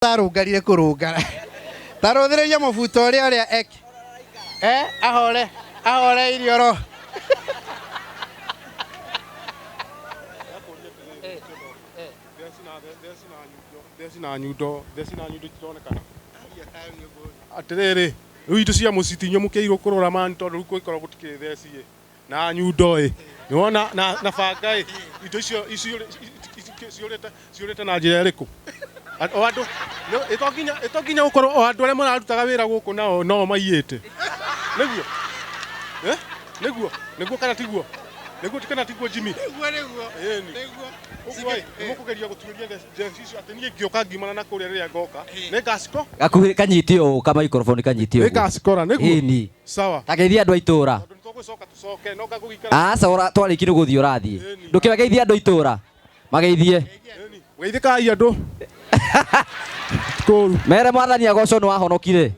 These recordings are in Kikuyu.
Arũngarire kũrũngara ta rũthĩrĩria mũbuto ũrĩa ũrĩa ek eh ahore ahoreirie oro. Theci na nyundo itironekana atĩrĩrĩ. Rĩu indo cia mũciĩ ti inyuĩ mũkĩirwo kũrora mani, tondũ rĩu kũngĩkorwo gũtikĩrĩ theci ĩ na nyundo ĩ nĩwona na banga ĩ, indo icio ciũrĩte na njĩra ĩrĩkũ? O andũ ĩ to nginya gũkorwo o andũ arĩa mararutaga wĩra gũkũ nao no maiyĩte. Nĩguo. Eh? Nĩguo kana tiguo? Nĩguo kana tiguo, Jimmy? Nĩguo, nĩguo. Ĩni. Nĩguo. Ũguo ĩ nĩmũkũgeria gũtuĩria theci icio atĩ niĩ ngĩũka ngiumana na kũrĩa rĩrĩa ngoka nĩngaciko Gakuhĩ kanyite ũũ, ka microphone kanyite ũguo. Nĩngacikora nĩguo. Ĩni. Sawa. Tageithia andũ a itũra. Tondũ nĩtũgũcoka tũcoke no ngagũgĩikara. Aca, ora twarĩki nĩ gũthiĩ ũrathiĩ. Ĩni. Ndũkĩgeithie andũ a itũra, mageithie. Ĩni, geithĩkai andũ kũru. Mere Mwathani agocwo nĩ wahonokire.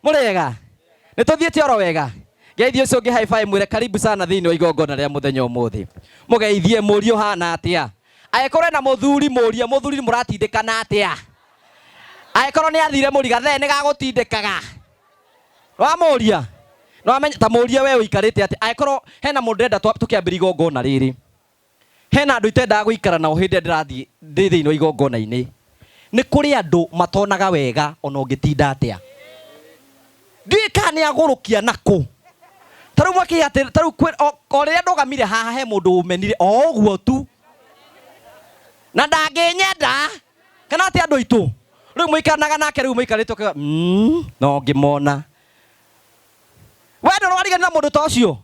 Mũrĩega, nĩ tũthiĩte oro wega. Geithie ũcio ũngĩ high five, mwĩre karibu sana thĩinĩ wa igongona rĩa mũthenya ũmũthĩ. Mũgeithie, mũrie ũhana atĩa. Angĩkorwo ena mũthuri, mũrie mũthuri mũratindĩkana atĩa. Angĩkorwo nĩ athire mũrigathe nĩ gagũtindĩkaga, wamũria nĩwamenya ta mũrie we ũikarĩte atĩ angĩkorwo hena mũndũ ndĩrenda tũkĩambĩrĩria igongona rĩrĩ, hena andũ itendaga gũikara nao hĩndĩ ĩrĩa ndĩrathiĩ ndĩ thĩinĩ wa igongona-inĩ. Nĩ kũrĩ andũ matonaga wega ona ũngĩtinda atĩa. Ndiũĩ kana nĩ agũrũkia nakũ. Ta rĩu mwakĩ atĩ ta rĩu o rĩrĩa ndũgamire haha, he mũndũ ũmenire o ũguo tu na ndangĩnyenda kana atĩ andũ aitũ rĩu mũikaranaga nake, rĩu mũikarĩte ũkauga, no ngĩmona we ndũrĩ warigania na mũndũ ta ũcio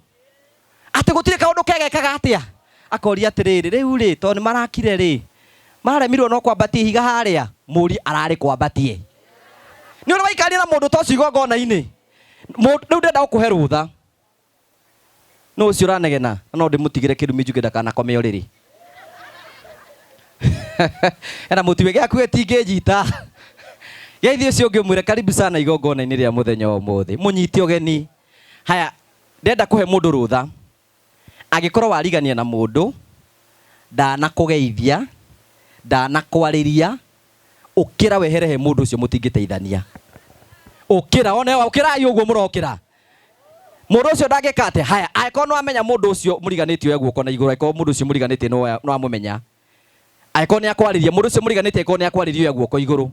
atĩ gũtirĩ kaũndũ kegekaga atĩa, akoria atĩrĩrĩ, rĩu rĩ, tondũ nĩ marakire rĩ, maremirwo no kwambatia ihiga harĩa mũri ararĩ kwambatie. Nĩ ũrĩ waikarania na mũndũ ta ũcio igongona-inĩ? Rĩu ndĩrenda gũkũhe rũtha no ũcio ũranegena na no ndĩmũtigĩre kĩrumi njuge ndakanakome ũrĩrĩ ena mũtiwe gĩaku gĩtingĩnjita. Geithie ũcio ũngĩ, ũmwĩre karibu sana igongona-inĩ rĩa mũthenya wa ũmũthĩ, mũnyite ũgeni. Haya, ndĩrenda kũhe mũndũ rũtha. Angĩkorwo warigania na mũndũ ndanakũgeithia, ndanakwarĩria, ũkĩra wehere he mũndũ ũcio, mũtingĩteithania. Ũkĩra one ũkĩrai ũguo mũrokĩra, mũndũ ũcio ndangĩka atĩa. Haya, angĩkorwo nĩ wamenya mũndũ ũcio mũriganĩtie, oya guoko na igũrũ. Angĩkorwo mũndũ ũcio mũriganĩtie nĩ wamũmenya, angĩkorwo nĩ akwarĩria mũndũ ũcio mũriganĩtie, angĩkorwo nĩ akwarĩria, oya guoko igũrũ,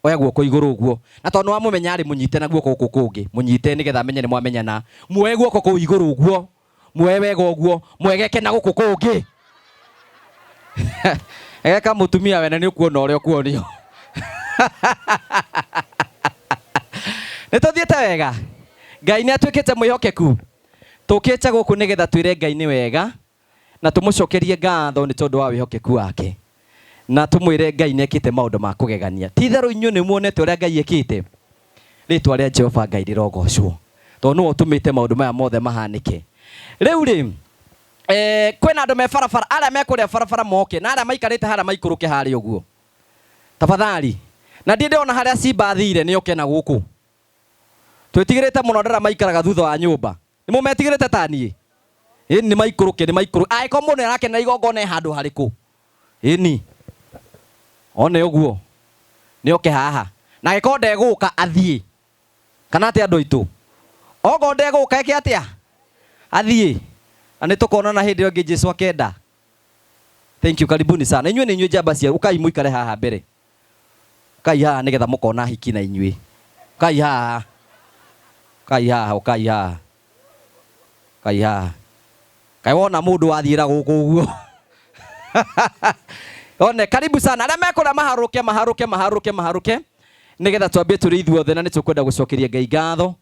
oya guoko igũrũ ũguo. Na tondũ nĩ wamũmenya rĩ, mũnyite na guoko gũkũ kũngĩ, mũnyite nĩgetha amenye nĩ mwamenyana. Muoe guoko kũu igũrũ ũguo, muoe wega ũguo, mwegeke na gũkũ kũngĩ. Egeka mũtumia wene nĩ ũkuona ũrĩa ũkuonio. Nĩ tũthiĩte wega, Ngai nĩ atuĩkĩte mwĩhokeku. Tũkĩte gũkũ nĩgetha twĩre Ngai nĩ wega na tũmũcokerie ngatho nĩ tondũ wa wĩhokeku wake, na tũmwĩre Ngai nĩ ekĩte maũndũ ma kũgegania. Ti itherũ inyuĩ nĩ muonete ũrĩa Ngai ekĩte. Rĩtwa rĩa Jehova Ngai rĩrogocwo, tondũ nĩwe ũtũmĩte maũndũ maya mothe mahanĩke. Rĩu rĩ, kwĩna andũ me barabara, arĩa me kũrĩa barabara moke, na arĩa maikarĩte harĩa maikũrũke harĩa ũguo tafadhali. Na ndirĩ ndĩrona harĩa Simba athire, nĩ oke na gũkũ. Twĩtigĩrĩte mũno andũ arĩa maikaraga thutha wa nyũmba. Nĩ mũmetigĩrĩte ta niĩ? Ĩni, nĩ maikũrũke, nĩ maikũrũke. Angĩkorwo mũndũ nĩ arakenera igongona e handũ harĩkũ, ĩni one ũguo nĩ oke haha. Na angĩkorwo ndegũka, athiĩ kana atĩ andũ aitũ, okorwo ndegũka eke atĩa? Athiĩ. Na nĩ tũkonana hĩndĩ ĩyo ĩngĩ Jesu akenda. Thank you, karibuni sana. Inyuĩ nĩ inyuĩ njamba cia ũkai mũikare haha mbere. Ũkai haha nĩgetha mũkona hiki na inyuĩ. Ũkai haha, ũkai haha, ũkai haha, ũkai haha. Kaĩ wona mũndũ wathiĩra gũkũ ũguo? One, karibu sana. Arĩa mekũrĩa maharũke, maharũke, maharũke, maharũke nĩgetha twambie tũrĩ ithuothe, na nĩ tũkwenda gũcokeria Ngai ngatho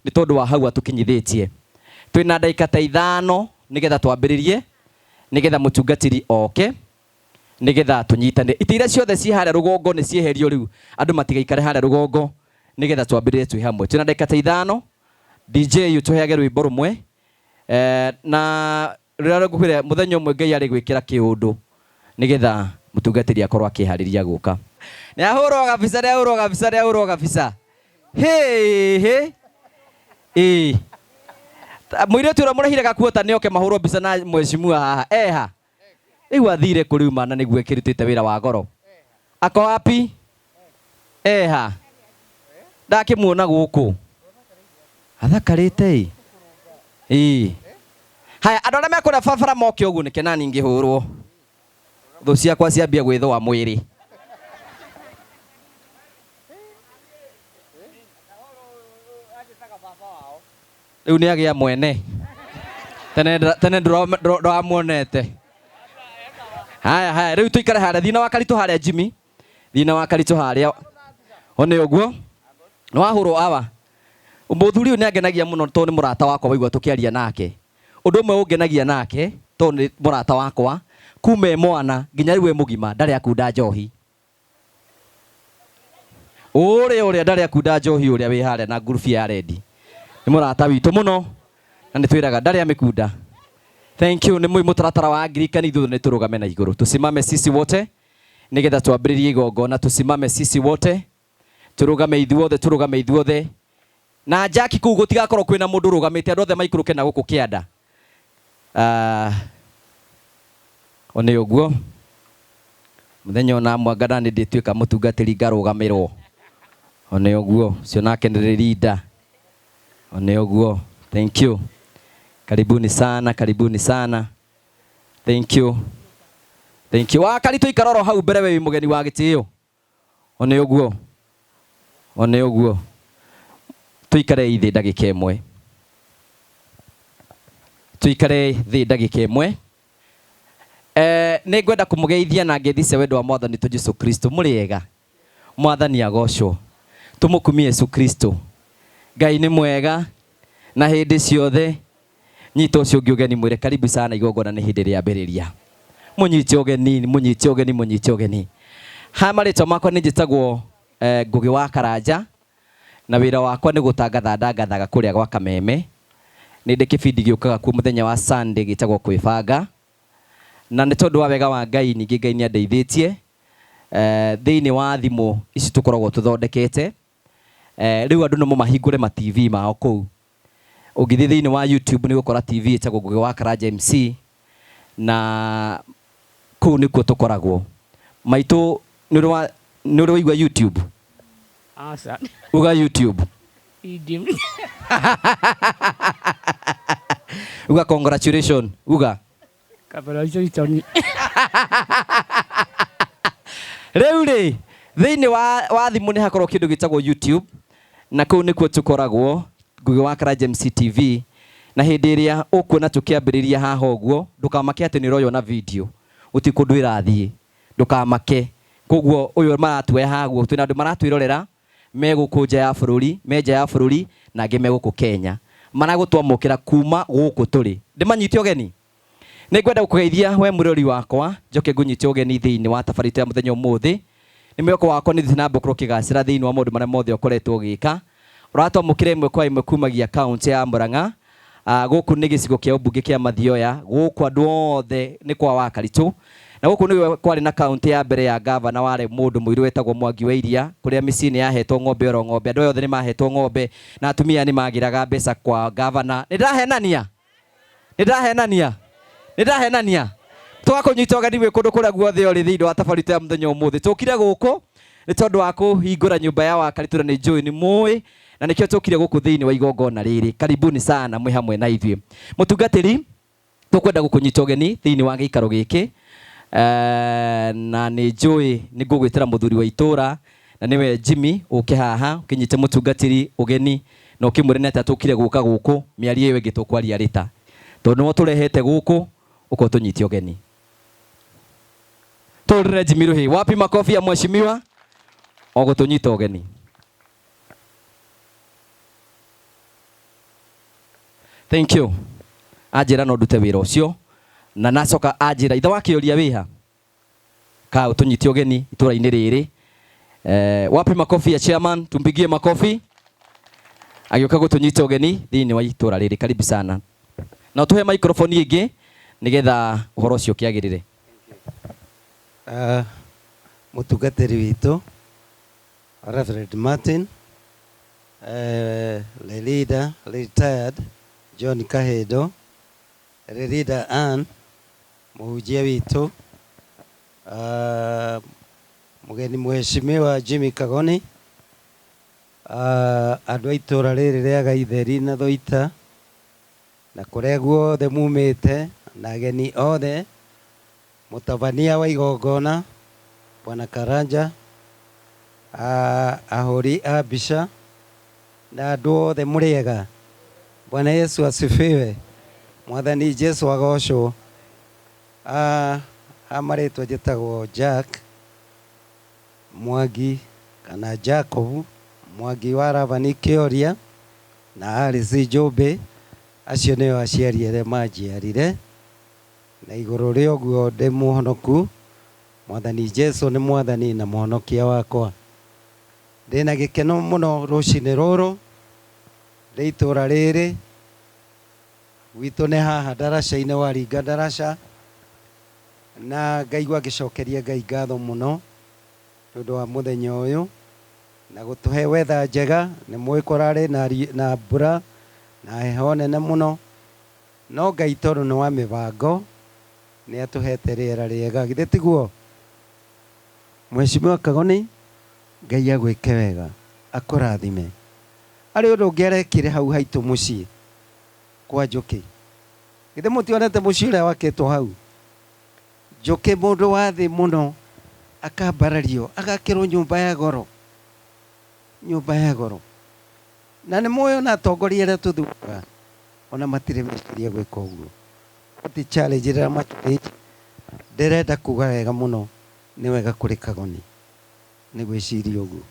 nĩ tondũ wa hau atũkinyithĩtie. Twĩna ndagĩka ta 5 nĩgetha twambĩrĩrie, nĩgetha mũtungatĩri oke, nĩgetha tũnyitane. Itĩ iria ciothe ciĩ harĩa rũgongo nĩ cieherio rĩu, andũ matigaikare harĩa rũgongo nĩgetha twambĩrĩrie twĩ hamwe. Twĩna ndagĩka ta 5. DJ ũtũheage rwĩmbo rũmwe na rĩrĩa ngũkwĩra mũthenya ũmwe Ngai arĩ gwĩkĩra kĩũndũ nĩgetha mũtungatĩri akorwo akĩharĩria gũka. Nĩ ahũrwo gabica, nĩ ahũrwo gabica, nĩ ahũrwo gabica. Hĩ hĩ ĩ. Mũirĩtu ũrĩa mũrehire gakuo ta nĩoke mahũrwo mbica na mheshimiwa haha eha rĩu athire kũ rĩu mana nĩguo ĩkĩrutĩte wĩra wa goro ako wapi eha ndakĩmuona gũkũ athakarĩte ĩ ĩĩ haya andũ arĩa mekũrĩa barabara moke ũguo nĩke nani ngĩhũrwo thũ ciakwa ciambia gwĩthũa mwĩrĩ rĩu nĩ agĩa mwene tene tene ndũramuonete haya haya rĩu tũikare harĩa thina wa karitũ harĩa Jimmy thina wa karitũ harĩa one ũguo nĩ wahũrwo awa mũthuri ũyũ nĩ angenagia mũno tondũ nĩ mũrata wakwa waigua tũkĩaria nake ũndũ ũmwe ũngenagia nake tondũ nĩ mũrata wakwa kuma e mwana nginya rĩu e mũgima ndarĩ akunda njohi ũrĩa ũrĩa ndarĩ akunda njohi ũrĩa wĩ harĩa na ngurubia ya rendi nĩ mũrata witũ mũno na nĩ twĩraga ndarĩ amĩkunda. Thank you. Nĩ mũi mũtaratara wa Anglican ithuĩ nĩ tũrũgame na igũrũ tusimame sisi wote nĩgetha twambĩrĩrie igongona tusimame sisi wote tũrũgame ithuothe tũrũgame ithuothe na Jackie kũu gũtigakorwo kwĩna mũndũ ũrũgamĩte andũ othe maikũrũke na gũkũ kĩanda. One ũguo mũthenya ona mwanga na nĩ ndĩtuĩka mũtungatĩri ngarũgamĩrwo one ũguo ũcio nake nĩ rĩrinda one ũguo. Thank you. Karibuni sana, karibuni sana. Thank you. Thank you. Wa karitũ ikara oro hau mbere we mũgeni wa gĩtĩo one ũguo one ũguo tũikare thĩ ndagĩka ĩmwe tũikare thĩ ndagĩka ĩmwe. Nĩ ngwenda kũmũgeithia na ngeithi cia wendo wa mwathani witũ Jesu Kristo mũrĩ ega mwathani agocwo tũmũkumie Yesu Kristo Ngai nĩ mwega na hĩndĩ ciothe nyita ũcio ũngĩ ũgeni mwĩre karibu sana igongona nĩ hĩndĩ rĩambĩrĩria mũnyite ũgeni mũnyite ũgeni mũnyite ũgeni ha marĩtwa makwa nĩ njĩtagwo Ngũgĩ wa Karanja na wĩra wakwa nĩ gũtangatha ndangathaga kũrĩa gwa Kameme nĩ ndĩ kĩbindi gĩũkaga kuo mũthenya wa Sunday gĩtagwo kwĩbanga na nĩ tondũ wa wega wa Ngai ningĩ Ngai nĩ andeithĩtie thĩinĩ wa thimũ ici tũkoragwo tũthondekete rĩu andũ no mahingũre ma TV mao kũu ũngĩthiĩ thĩinĩ wa YouTube nĩ ũgũkora TV ĩtagwo Ngũgĩ wa Karanja MC na kũu nĩkuo tũkoragwo maitũ nĩ ũrĩ waigua YouTube Aca. Uga YouTube. Uga congratulations. Uga. Congratulations. Rĩu rĩ thĩinĩ wa thimũ nĩ hakoragwo kĩndũ gĩtagwo YouTube na kũu nĩkuo tũkoragwo Ngũgĩ wa Karanja MC TV na hĩndĩ ĩrĩa ũkuona tũkĩambĩrĩria haha ũguo ndũkamake atĩ nĩ ũroyona video gũtirĩ kũndũ ĩrathiĩ ndũkamake koguo ũyũ maratuoya haha ũguo twĩna andũ maratwĩrorera me gũkũ nja ya bũrũri me nja ya bũrũri na angĩ me gũkũ Kenya maragũtwamũkĩra kuma gũkũ tũrĩ ndĩmanyite ũgeni nĩ ngwenda gũkũgeithia we mũrori wakwa njoke ngũnyite ũgeni thĩinĩ wa tabarĩra ya mũthenya ũmũthĩ nĩ mwĩhoko wakwa nĩ thiĩ na mbere gũkorwo ũkĩgacĩra thĩinĩ wa maũndũ marĩa mothe ũkoretwo ũgĩka ũratwamũkĩra ĩmwe kwa ĩmwe kumagia kaũntĩ ya Murang'a gũkũ nĩ gĩcigo kĩa ũmbunge kĩa Mathioya gũkũ andũ othe nĩ kwa Wakaritũ na gũkũ nĩguo kwarĩ na kaũntĩ ya mbere ya gavana warĩ mũndũ mũirũ wetagwo Mwangi wa Iria kũrĩa mĩciĩ nĩ yahetwo ng'ombe oro ng'ombe andũ othe nĩ mahetwo ng'ombe na atumia nĩ magĩraga mbeca kwa gavana nĩ ndĩrahenania nĩ ndĩrahenania nĩ ndĩrahenania tũgakũnyita ũgeni wĩ kũndũ kũrĩa guothe ũrĩ thĩinĩ wa tabarĩra ya mũthenya ũmũthĩ tũkire gũkũ nĩ tondũ wa kũhingũra nyũmba ya Wakaritũ na nĩ njũĩ nĩ mũĩ na nĩkĩo tũkire gũkũ thĩinĩ wa igongona rĩrĩ karibuni sana mwĩ hamwe na ithuĩ mũtungatĩri tũkwenda gũkũnyita ũgeni thĩinĩ wa gĩikaro gĩkĩ na nĩ njũĩ nĩ ngũgwĩtĩra mũthuri wa itũra na nĩwe Jimmy ũke haha ũkĩnyite mũtungatĩri ũgeni na ũkĩmwĩre nĩ atĩa tũkire gũka gũkũ mĩario ĩyo ĩngĩ tũkwaria rĩta tondũ nĩwe tũrehete gũkũ ũka ũtũnyite ũgeni tũrĩre Jimmy Rũhĩ wapi makofi ya mheshimiwa o gũtũnyita ũgeni. Thank you. Anjĩra no ndute wĩra ũcio na nacoka anjĩra ithe wa kĩũria wĩha ka ũtũnyite ũgeni itũra-inĩ rĩrĩ. Wapi makofi ya chairman tumpigie makofi agĩũka gũtũnyita ũgeni thĩinĩ wa itũra rĩrĩ karibu sana na ũtũhe microphone ĩngĩ nĩgetha ũhoro ũcio ũkĩagĩrĩre. Mũtungatĩri witũ Reverend Martin, the leader, retired John Kahindo, Ririda Ann, mũhunjia witũ, mũgeni mheshimiwa Jimmy Kagoni, andũ a itũra rĩrĩ rĩa Gaitheri na Thũita, na kũrĩa guothe mumĩte, na ageni othe, mũtabania wa igongona Bwana Karanja, ahũri a mbica, na andũ othe mũrĩega. Bwana Yesu asifiwe. Mwathani Jesu agocwo. Ha marĩtwa njĩtagwo Jack Mwangi kana Jacob Mwangi wa Rabani Kĩoria na Alice Njũmbĩ, acio nĩo aciari arĩa manjiarire, na igũrũ rĩa ũguo ndĩ mũhonoku. Mwathani Jesu nĩ mwathani na mũhonokia wakwa. Ndĩna gĩkeno mũno rũcinĩ rũrũ ndĩ itũra rĩrĩ gwitũ nĩ haha ndaraca-inĩ waringa ndaraca, na ngaigua ngĩcokeria Ngai ngatho mũno nĩ ũndũ wa mũthenya ũyũ na gũtũhe weather njega. Nĩ mũĩ kũrarĩ na mbura na heho nene mũno, no Ngai tondũ nĩ wa mĩbango nĩ atũhete rĩera rĩega, githĩ tiguo? Mheshimiwa Kagoni, Ngai agwĩke wega, akũrathime. Arĩ ũndũ ũngĩ arekire hau haitũ mũciĩ kwa Njũkĩ, githĩ mũtionete mũciĩ ũrĩa wakĩtwo hau? Njũkĩ mũndũ wa thĩ mũno akambarario agakĩrwo nyũmba ya goro, nyũmba ya goro. Na nĩ mũĩ ona atongoria arĩa tũthuraga ona matirĩ meciria gwĩka ũguo. Ti challenge rĩrĩa ma challenge, ndĩrenda kuga wega mũno, nĩ wega kũrĩ Kagoni nĩ gwĩciria ũguo.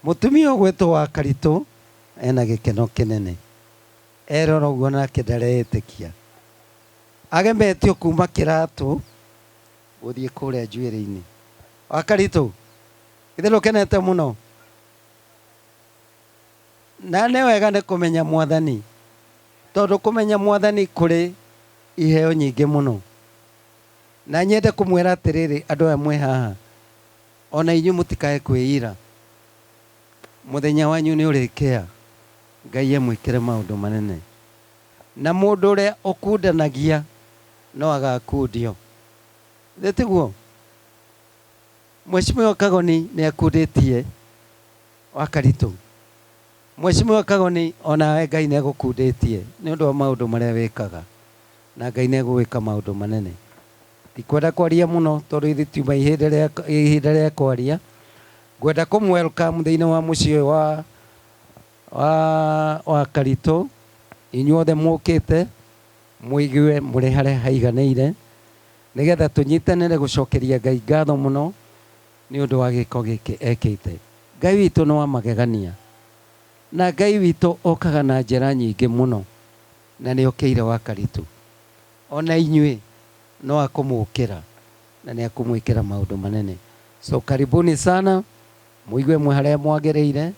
Mũtumia ũgwĩtwo wa Karitũ ena gĩkeno kĩnene, erora ũguo nake ndareĩtĩkia, agemetio kuma kĩratũ gũthiĩ kũrĩa njuĩrĩ-inĩ. Wa Karitũ, githĩ ndũkenete mũno? Na nĩ wega nĩ kũmenya mwathani, tondũ kũmenya mwathani kũrĩ iheo nyingĩ mũno. Na nyende kũmwĩra atĩrĩrĩ, andũ aya mwĩ haha, ona inyuĩ mũtikae kwĩira, mũthenya wanyu nĩ ũrĩkĩa, Ngai amwĩkĩre maũndũ manene. Na mũndũ ũrĩa ũkundanagia no agakundio, githĩ tiguo? Mheshimiwa Kagoni nĩ akundĩtie wa Karitũ. Mheshimiwa Kagoni, onawe Ngai nĩ agũkundĩtie nĩ ũndũ wa maũndũ marĩa wĩkaga, na Ngai nĩ egũgwĩka maũndũ manene. Ndikwenda kwaria mũno tondũ ithuĩ tiuma ihinda rĩa kwaria. Ngwenda kũmũ welcome thĩinĩ wa mũciĩ ũyũ wa Karitũ. Inyuothe mũkĩte mũigue mũrĩ harĩa haiganĩire, nĩgetha tũnyitanĩre gũcokeria Ngai ngatho mũno nĩ ũndũ wa gĩko gĩkĩ ekĩte. Ngai witũ nĩ wa magegania, na Ngai witũ okaga na njĩra nyingĩ mũno, na nĩ okĩire wa Karitũ. Ona inyuĩ no akũmũkĩra na nĩ akũmwĩkĩra maũndũ manene. So karibuni sana, mũigue mwĩ harĩa mwagĩrĩire,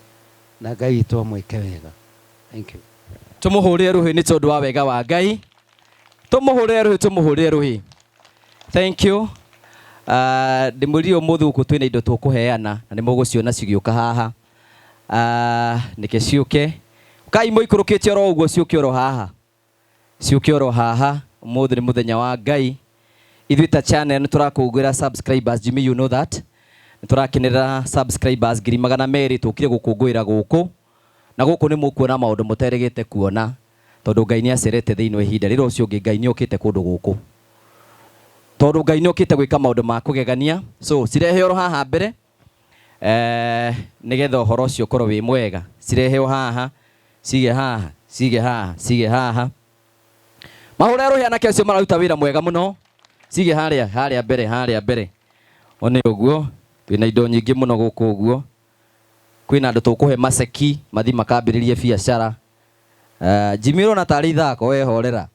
na Ngai witũ amwĩke wega. Thank you. Tũmũhũrĩre rũhĩ nĩ tondũ wa wega wa Ngai, tũmũhũrĩre rũhĩ, tũmũhũrĩre rũhĩ. Thank you. Ndĩmwĩrire ũmũthĩ gũkũ twĩna indo tũkũheana na nĩ mũgũciona cigĩũka haha. Nĩke ciũke kai mũikũrũkĩte oro ũguo, ciũke oro haha, ciũke oro haha. Ũmũthĩ nĩ mũthenya wa Ngai. Ithuĩ ta channel nĩ tũrakũngũĩra subscribers. Jimmy, you know that nĩ tũrakenerera subscribers 200,000. Tũkire gũkũngũĩra gũkũ, na gũkũ nĩ mũkuona maũndũ mũterĩgĩte kuona, tondũ Ngai nĩ acerete thĩinĩ wa ihinda rĩrĩa ũcio ũngĩ. Ngai nĩ okĩte kũndũ gũkũ, tondũ Ngai nĩ okĩte gwĩka maũndũ ma kũgegania. So cirehe oro haha mbere, nĩgetha ũhoro ũcio ũkorwo wĩ mwega. Cirehe haha, cige haha, cige haha, cige haha. Mahũre rũhĩ anake acio mararuta wĩra mwega mũno. Cige harĩa harĩa mbere, harĩa mbere. One ũguo twĩna indo nyingĩ mũno gũkũ ũguo. Kwĩna andũ tũkũhe maceki mathi makambĩrĩrie biacara. Jimmy, ũrona tarĩ ithako? We horera,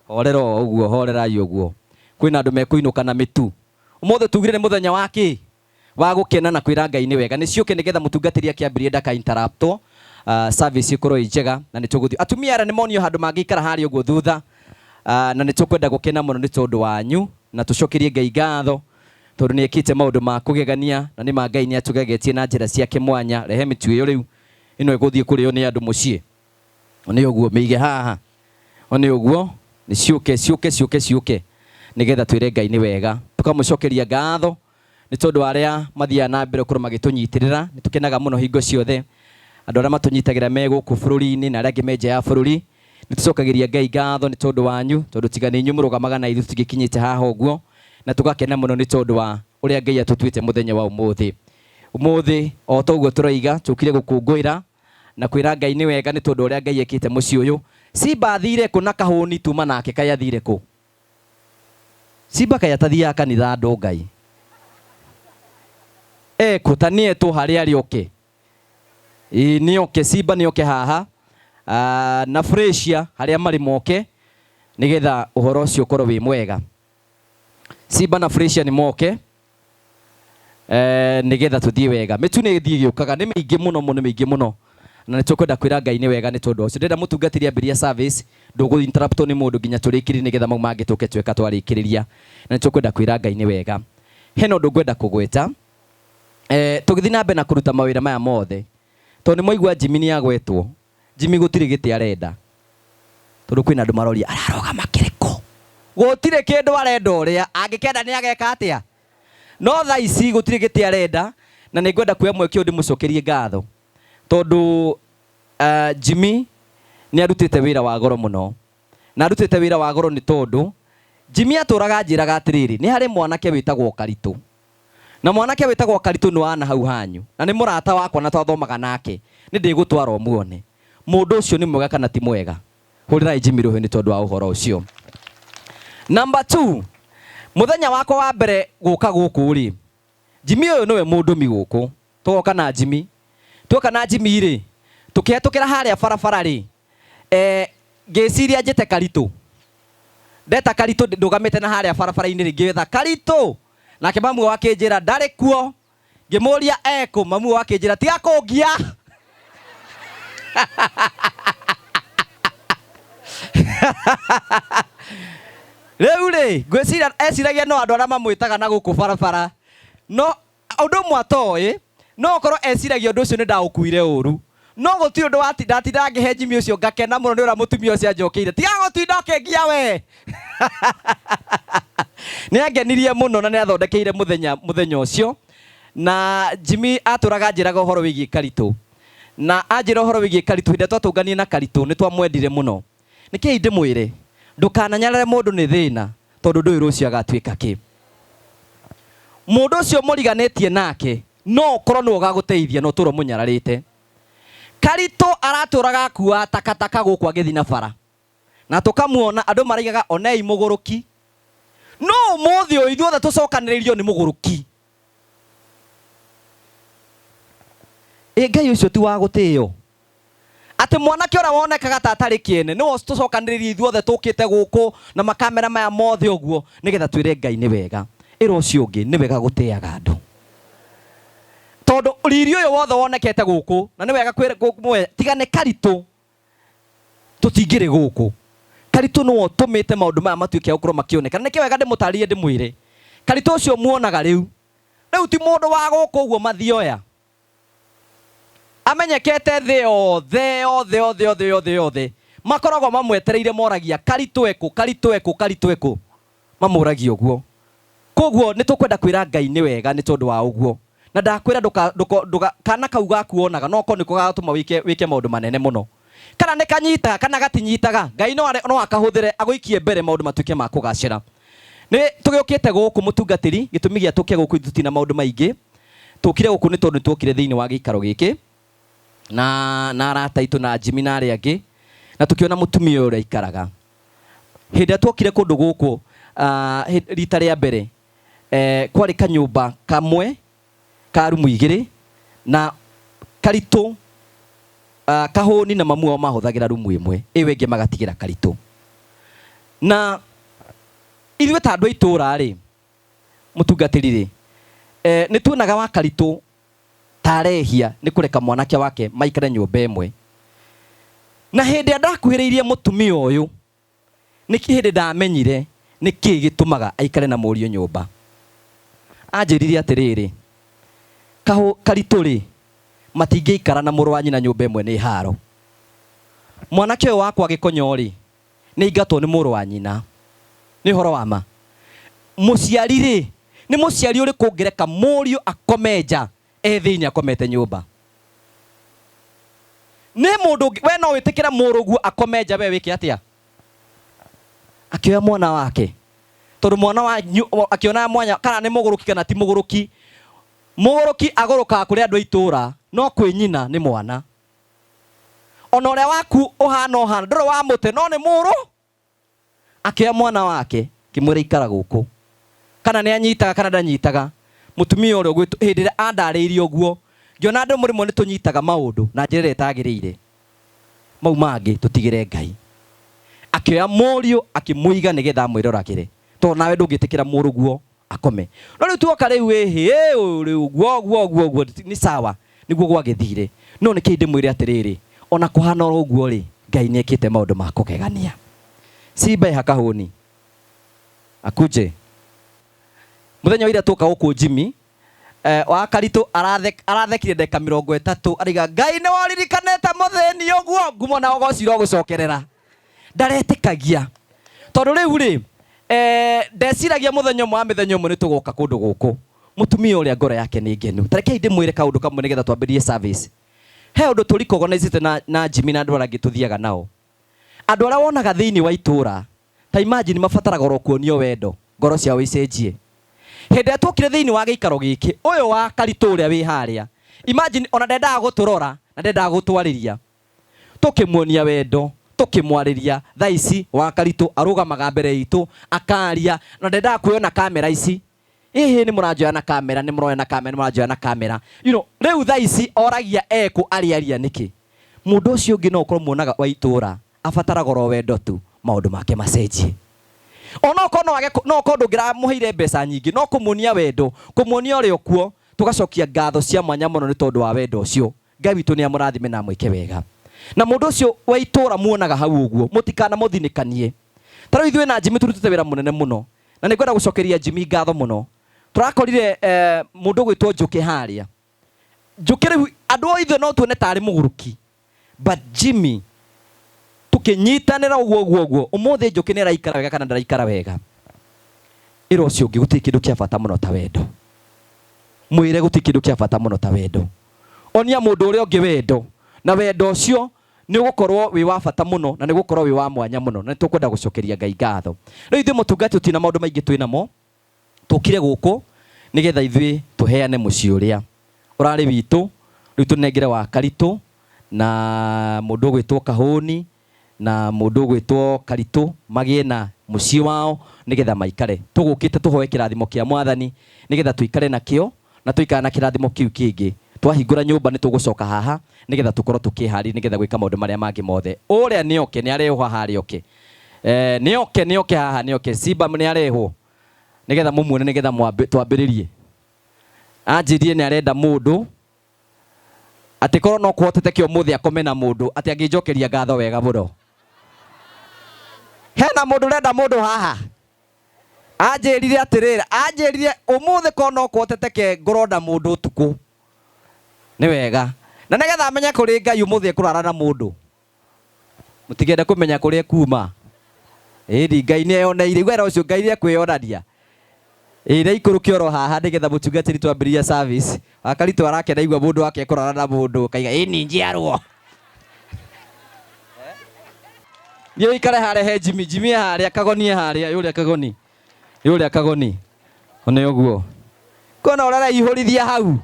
horera o ũguo, horerai ũguo. Kwĩna andũ mekũinũka na mĩtu. Ũmũthĩ tugire nĩ mũthenya wa kĩ wa gũkena na kwĩra Ngai nĩ wega. Nĩ ciũke nĩgetha mũtungatĩri akĩambĩrĩria ndaka interruptwo, service ĩkorwo ĩ njega. Na nĩ tũgũthiĩ atumia arĩa nĩ monio handũ mangĩikara harĩa ũguo thutha. Na nĩ tũkwenda gũkena mũno nĩ tondũ wanyu, na tũcokerie Ngai ngatho tondũ nĩ ekĩte maũndũ ma kũgegania, na nĩ ma Ngai nĩ atũgegetie na njĩra ciake mwanya. Rehe mĩtu ĩyo rĩu, ĩno ĩgũthiĩ kũrĩo nĩ andũ mũciĩ. Nĩ ũguo mĩige haha. Nĩ ũguo nĩ ciũke ciũke ciũke ciũke nĩgetha twĩre Ngai nĩ wega. Tũkamũcokeria ngatho nĩ tondũ wa arĩa mathiaga na mbere gũkorwo magĩtũnyitĩrĩra. Nĩ tũkenaga mũno hingo ciothe andũ arĩa matũnyitagĩra me gũkũ bũrũri-inĩ na arĩa angĩ me nja ya bũrũri. Nĩ tũcokagĩria Ngai ngatho nĩ tondũ wanyu, tondũ tiga nĩ inyuĩ mũrũgamaga na ithuĩ tũtingĩkinyĩte haha ũguo, na tũgakena mũno nĩ tondũ wa ũrĩa Ngai atũtuĩte mũthenya wa ũmũthĩ. Ũmũthĩ o ta ũguo tũroiga, tũkire gũkũngũĩra na kwĩra Ngai nĩ wega nĩ tondũ ũrĩa Ngai ekĩte mũciĩ ũyũ. Simba athire kũ na kahũni tuma nake kaĩ athire kũ? Simba kaĩ atathiaga kanitha andũ Ngai? Ekũ? Ta nĩetwo harĩa arĩ oke. Ĩĩ nĩoke, Simba nĩoke haha na Freshia harĩa marĩ moke nĩgetha ũhoro ũcio ũkorwo wĩ mwega. Simba na Freshia nĩ moke nĩgetha tũthiĩ wega. Mĩtu nĩ ĩthiĩ ĩgĩũkaga, nĩ mĩingĩ mũno mũno mĩingĩ mũno na nĩ tũkwenda kwĩra Ngai nĩ wega nĩ tondũ ũcio. Ndĩrenda mũtungatĩri ambĩrĩria service, ndũgũ interruptwo nĩ mũndũ nginya tũrĩkĩrie nĩgetha mau mangĩ tũke tweka twarĩkĩrĩria. Na nĩ tũkwenda kwĩra Ngai nĩ wega. Hena ũndũ ngwenda kũgweta. Tũgĩthiĩ na mbere na kũruta mawĩra maya mothe, tondũ nĩ mwaigua Jimmy nĩ agwetwo, Jimmy gũtirĩ gĩtĩ arenda. Tondũ kwĩna andũ maroria ararũgama kĩrĩkũ? Gũtirĩ kĩndũ arenda ũrĩa angĩkenda nĩ ageka atĩa? No thaa ici gũtirĩ gĩtĩ arenda, na nĩ ngwenda kuoya mweke ũyũ ndĩmũcokerie ngatho tondũ Jimmy nĩ arutĩte wĩra wa goro mũno. Na arutĩte wĩra wa goro nĩ tondũ Jimmy atũraga anjĩraga atĩrĩrĩ, nĩ harĩ mwanake wĩtagwo Karitũ. Na mwanake wĩtagwo Karitũ nĩ wa na hau hanyu, na nĩ mũrata wakwa na twathomaga nake, nĩ ndĩgũtwara ũmuone. Mũndũ ũcio nĩ mwega kana ti mwega? Hũrĩrai Jimmy rũhĩ nĩ tondũ wa ũhoro ũcio. Number 2, mũthenya wakwa wa mbere gũka gũkũ rĩ, Jimmy ũyũ nĩwe mũndũmi gũkũ. Tũgoka na Jimmy. Tuoka na Jimmy rĩ, tũkĩhetũkĩra harĩa barabara rĩ, ngĩciria njĩte Karitũ. Ndeta Karitũ ndũgamĩte na harĩa barabara-inĩ rĩ, ngĩetha Karitũ. Nake mamu wao akĩnjĩra ndarĩ kuo. Ngĩmũria ekũ, mamu wao akĩnjĩra tiga kũngia. Rĩu rĩ, ngwĩciria eciragia no andũ arĩa mamwĩtaga na gũkũ barabara. No ũndũ ũmwe atoĩ, no ũkorwo eciragia ũndũ ũcio nĩ ndaũkuire ũru. No gũtirĩ ũndũ ndatindaga ngĩhe Jimmy ũcio ngakena mũno nĩ ũrĩa mũtumia ũcio anjokeire. Tiga gũtinda ũkĩngia we. Nĩ angenirie mũno na nĩ athondekeire mũthenya mũthenya ũcio. Na Jimmy atũraga anjĩraga ũhoro wĩgiĩ Karitũ. Na anjĩra ũhoro wĩgiĩ Karitũ, hĩndĩ ĩrĩa twatũnganire na Karitũ nĩ twamwendire mũno. Nĩkĩĩ ndĩmwĩre? Ndũkananyarare mũndũ nĩ thĩna tondũ ndũĩ rũciũ agatuĩka kĩ. Mũndũ ũcio mũriganĩtie nake no ũkorwo nĩwe ũgagũteithia na ũtũũra ũmũnyararĩte. Karitũ aratũraga akuaga takataka gũkũ agĩthiĩ na bara. Na tũkamuona andũ maraigaga onei mũgũrũki. No ũmũthĩ ũyũ ithuothe tũcokanĩrĩirio nĩ mũgũrũki. Ĩ Ngai ũcio ti wa gũtĩo? Atĩ mwanake ũrĩa wonekaga ta atarĩ kĩene nĩwe tũcokanĩrĩirie ithuothe tũkĩte gũkũ na makamera maya mothe ũguo nĩgetha twĩre Ngai nĩ wega. Ĩra ũcio ũngĩ nĩ wega gũtĩaga andũ. Tondũ riri ũyũ wothe wonekete gũkũ na nĩ wega kwĩra tiga nĩ Karitũ tũtingĩrĩ gũkũ. Karitũ nĩwe ũtũmĩte maũndũ maya matuĩke a gũkorwo makĩoneka. Na nĩkĩo wega ndĩmũtarĩrie ndĩmwĩre. Karitũ ũcio muonaga rĩu, rĩu ti mũndũ wa gũkũ ũguo mathioya. Amenyekete thĩ yothe yothe yothe yothe yothe yothe. Makoragwo mamwetereire moragia Karitũ ekũ, Karitũ ekũ, Karitũ ekũ. Mamũragia ũguo. Koguo nĩ tũkwenda kwĩra Ngai nĩ wega nĩ tondũ wa ũguo. Na ndakwĩra ndũka, ndũka, ndũka, kana kau gaku wonaga no korwo nĩko gagatũma wĩke, wĩke maũndũ manene mũno. Kana nĩ kanyitaga kana gatinyitaga, Ngai no, no akahũthĩre agũikie mbere maũndũ matuĩke ma kũgacĩra. Nĩ tũgĩũkĩte gũkũ mũtungatĩri, gĩtũmi gĩa tũke gũkũ ithuĩ tũtirĩ na maũndũ maingĩ. Tũkire gũkũ nĩ tondũ nĩ tuokire thĩinĩ wa gĩikaro gĩkĩ na, na arata aitũ na Jimmy na arĩa angĩ, na tũkĩona mũtumia ũyũ ũrĩa aikaraga. Hĩndĩ ĩrĩa tuokire kũndũ gũkũ rita rĩa mbere, kwarĩ kanyũmba kamwe ka rumu igĩrĩ na Karitũ, Kahũni na mamu wao mahũthagĩra rumu ĩmwe, ĩyo ĩngĩ magatigĩra Karitũ. Na ithuĩ ta andũ a itũũra rĩ, mũtungatĩri rĩ, nĩ tuonaga wa Karitũ ta arehia nĩ kũreka mwanake wake maikare nyũmba ĩmwe. Na hĩndĩ ĩrĩa ndakuhĩrĩirie mũtumia ũyũ, nĩ hĩndĩ ndamenyire nĩ kĩĩ gĩtũmaga aikare na mũriũ nyũmba. Anjĩrire atĩrĩrĩ, Karitũ rĩ, matingĩikara na mũrũ wa nyina nyũmba ĩmwe nĩ haro. Mwanake ũyũ wakwa gĩkonyo rĩ, nĩ aingatwo nĩ mũrũ wa nyina. Nĩ ũhoro wa ma. Mũciari rĩ, nĩ mũciari ũrĩkũ ũngĩreka mũriũ akome nja e thĩinĩ akomete nyũmba? Nĩ mũndũ ũngĩ, we no wĩtĩkĩre mũrũguo akome nja we wĩke atĩa? Akĩoya mwana wake tondũ mwana wa akĩona mwanya kana nĩ mũgũrũki kana ti mũgũrũki. Mũgũrũki agũrũkaga kũrĩ andũ a itũũra no kwĩ nyina nĩ mwana. Ona ũrĩa waku ũhana ũhana ndũrĩ wa mũte no nĩ mũrũ. Akĩoya mwana wake akĩmwĩra ikara gũkũ. Kana nĩ anyitaga kana ndanyitaga. Mũtumia ũrĩa ũgwĩtwo hĩndĩ ĩrĩa andarĩirie ũguo ngĩona andũ rĩmwe nĩ tũnyitaga maũndũ na njĩra ĩrĩa ĩtagĩrĩire. Mau mangĩ tũtigĩre Ngai. Akĩoya mũriũ akĩmũiga nĩgetha amwĩroragĩre tondũ nawe ndũngĩtĩkĩra mũrũguo akome. No rĩu tuoka rĩu ĩhĩ rĩu ũguo ũguo ũguo ũguo nĩ sawa nĩguo gwagĩthire. No nĩkĩĩ ndĩmwĩre atĩrĩrĩ, ona kũhana oro ũguo rĩ, Ngai nĩ ekĩte maũndũ ma kũgegania. Simba eha kahũni akuje. Mũthenya wa ira twoka gũkũ Jimmy wa Karitũ arathekire ndagĩka mĩrongo ĩtatũ araiga Ngai nĩ woririkanĩte mũthĩni ũguo ngumo na ũgoci irogũcokerera. Ndaretĩkagia tondũ rĩu rĩ ndeciragia mũthenya ũmwe wa mĩthenya ũmwe nĩ tũgoka kũndũ gũkũ. Mũtumia ũrĩa ngoro yake nĩ ngenu. Ta rekei ndĩmwĩre kaũndũ kamwe nĩgetha twambĩrĩrie service. He ũndũ tũ recognize na Jimmy na andũ arĩa angĩ tũthiaga nao. Andũ arĩa wonaga thĩinĩ wa itũũra ta imagine mabataraga oro kuonio wendo ngoro ciao icenjie. Hĩndĩ ĩrĩa tuokire thĩinĩ wa gĩikaro gĩkĩ, ũyũ wa Karitũ ũrĩa wĩ harĩa, imagine ona ndendaga gũtũrora na ndendaga gũtwarĩria. Tũkĩmuonia wendo, tũkĩmwarĩria, thaa ici wa Karitũ arũgamaga mbere itũ akaria na ndendaga kuoywo na kamera ici. Ĩhĩ nĩ mũranjoya na kamera, nĩ mũroya na kamera, nĩ mũranjoya na kamera. You know, rĩu thaa ici oragia ekũ arĩaria nĩkĩ? Mũndũ ũcio ũngĩ no ũkorwo muonaga wa itũũra abataraga oro wendo tu maũndũ make macenjie. Onokorwo no age no ũkorwo ndũngĩramũheire mbeca nyingĩ no kũmuonia wendo, kũmuonia ũrĩa ũkuo, tũgacokia ngatho cia mwanya mũno nĩ tondũ wa wendo ũcio. Ngai witũ nĩ amũrathime na amwĩke wega. Na mũndũ ũcio wa itũũra muonaga hau ũguo mũtikanamũthinĩkanie. Ta rĩu ithuĩ na Jimmy tũrutĩte wĩra mũnene mũno na nĩ ngwenda gũcokeria Jimmy ngatho mũno. Tũrakorire mũndũ ũgwĩtwo Njũkĩ harĩa. Njũkĩ rĩu andũ ithuĩ no tuone tarĩ mũgũrũki but Jimmy tũkĩnyitanĩra ũguo ũguo ũguo ũmũthĩ Njũkĩ nĩ araikara wega kana ndaraikara wega. Ĩra ũcio ũngĩ gũtirĩ kĩndũ kĩa bata mũno ta wendo. Mwĩre gũtirĩ kĩndũ kĩa bata mũno ta wendo. Onia mũndũ ũrĩa ũngĩ wendo na wendo ũcio nĩ ũgũkorwo wĩ wa bata mũno na nĩ ũgũkorwo wĩ wa mwanya mũno na nĩ tũkwenda gũcokeria Ngai ngatho. Rĩu ithuĩ mũtungati tũtirĩ na maũndũ maingĩ twĩ namo. Tũkire gũkũ nĩgetha ithuĩ tũheane mũciĩ ũrĩa ũrarĩ witũ, rĩu tũnengere wa Karitũ na mũndũ ũgwĩtwo Kahũni na mũndũ ũgwĩtwo Karitũ magĩe na mũciĩ wao nĩgetha maikare. Tũgũkĩte tũhoe kĩrathimo kĩa Mwathani nĩgetha tũikare nakĩo na twaikara na kĩrathimo kĩu kĩngĩ twahingũra nyũmba nĩ tũgũcoka haha nĩgetha tũkorwo tũkĩharĩria nĩgetha gwĩka maũndũ marĩa mangĩ mothe. Ũrĩa nĩ oke nĩ arehwo haha arĩ oke. Nĩ oke nĩ oke haha nĩ oke. Simba nĩ arehwo nĩgetha mũmuone nĩgetha twambĩrĩrie. Anjĩrire nĩ arenda mũndũ atĩ korwo no kũhoteteke ũmũthĩ akome na mũndũ atĩ angĩnjokeria ngatho wega mũno. Hena mũndũ ũrenda mũndũ haha? Anjĩrire atĩrĩrĩ, anjĩrire ũmũthĩ korwo no kũhoteteke ngorwo na mũndũ ũtukũ. Nĩ wega. Na nĩgetha amenye kũrĩ Ngai ũmũthĩ ekũrara na mũndũ. Mũtikende kũmenya kũrĩa ekuma. Ĩni Ngai nĩ eyoneire. Igua ũcio Ngai nĩ ekwĩyonania. Ĩĩ nĩ aikũrũke oro haha nĩgetha mũtungatĩri twambĩrĩria service. Wakaritũ arakena aigua mũndũ wake ekũrara na mũndũ akaiga ĩni njiarwo. Thiĩ ũikare harĩa he Jimmy. Jimmy e harĩa, Kagoni e harĩa, yũrĩa Kagoni. Yũrĩa Kagoni. Nĩ ũguo. Kuona ũrĩa areihũrithia hau.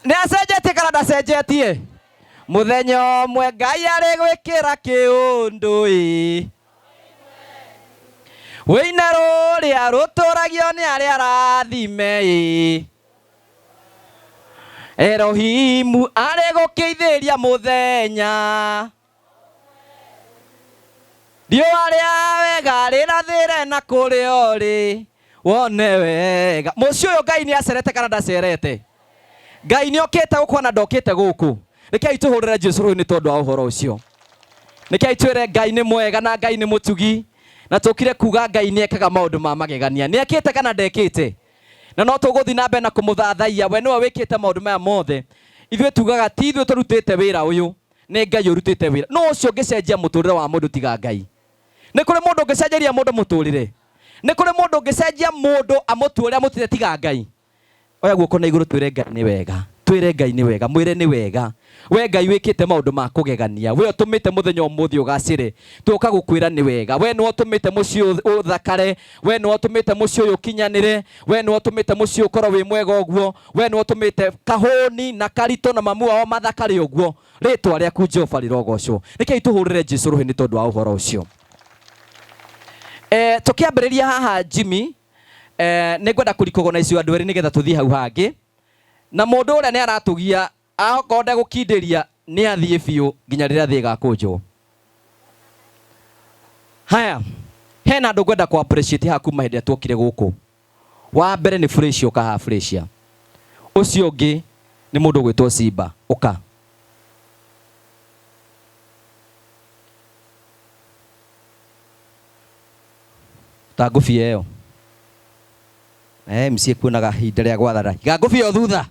Nĩ acenjetie kana ndacenjetie? Mũthenya ũmwe Ngai arĩ gwĩkĩra kĩũndũ ĩ. Wĩine rũrĩa rũtũragio nĩ arĩa arathime ĩ. Elohimu arĩ gũkĩithĩria mũthenya. Riũa rĩa wega rĩrathĩre na kũrĩa ũrĩ wone wega. Mũciĩ ũyũ Ngai nĩ acerete kana ndacerete? Ngai nĩ okĩte gũkũ na ndokĩte gũkũ. Rekei tũhũrĩre Jesu rũhĩ nĩ tondũ wa ũhoro ũcio. Rekei twĩre Ngai nĩ mwega na Ngai nĩ mũtugi na tũkire kuga Ngai nĩ ekaga maũndũ ma magegania. Nĩ ekĩte kana ndekĩte? Na no tũgũthiĩ na mbere na kũmũthathaiya. We nĩwe wĩkĩte maũndũ maya mothe. Ithuĩ tugaga ti ithuĩ tũrutĩte wĩra ũyũ, nĩ Ngai ũrutĩte wĩra. Nũ ũcio ũngĩcenjia mũtũrĩre wa mũndũ tiga Ngai? Nĩ kũrĩ mũndũ ũngĩcenjeria mũndũ mũtũrĩre? Nĩ kũrĩ mũndũ ũngĩcenjia mũndũ amũtue ũrĩa amũtuĩte tiga Ngai? Oya guoko na igũrũ twĩre Ngai nĩ wega. Twĩre Ngai nĩ wega. Mwĩre nĩ wega. We Ngai wĩkĩte maũndũ ma kũgegania. We ũtũmĩte mũthenya ũmũthĩ ũgacĩre. Tũka gũkwĩra nĩ wega. We nĩwe ũtũmĩte mũciĩ ũthakare. We nĩwe ũtũmĩte mũciĩ ũyũ ũkinyanĩre. We nĩwe ũtũmĩte mũciĩ ũkorwo wĩ mwega ũguo. We nĩwe ũtũmĩte kahũni na karitũ na mamu wao mathakare ũguo. Rĩtwa rĩaku Jehova rĩrogocwo. Rekei tũhũrĩre Jesu rũhĩ nĩ tondũ wa ũhoro ũcio. Eh, tũkĩambĩrĩria haha Jimmy, eh, nĩ ngwenda kũrikogona icio andũ erĩ nĩgetha tũthiĩ hau hangĩ. Na mũndũ ũrĩa nĩ aratũgia akorwo ndegũkindĩria nĩ athiĩ biũ nginya rĩrĩa thĩ ĩgakũnjwo. Haya, hena andũ ngwenda kũ appreciate haha kuma hĩndĩ ĩrĩa tuokire gũkũ. Wa mbere nĩ Fresh, ũka haha Fresh. Ũcio ũngĩ nĩ mũndũ ũgwĩtwo Simba, ũka. Ta ngũbia ĩyo. Eh, MC kuonaga ihinda rĩa gwathana. Iga ngũbia ĩyo thutha.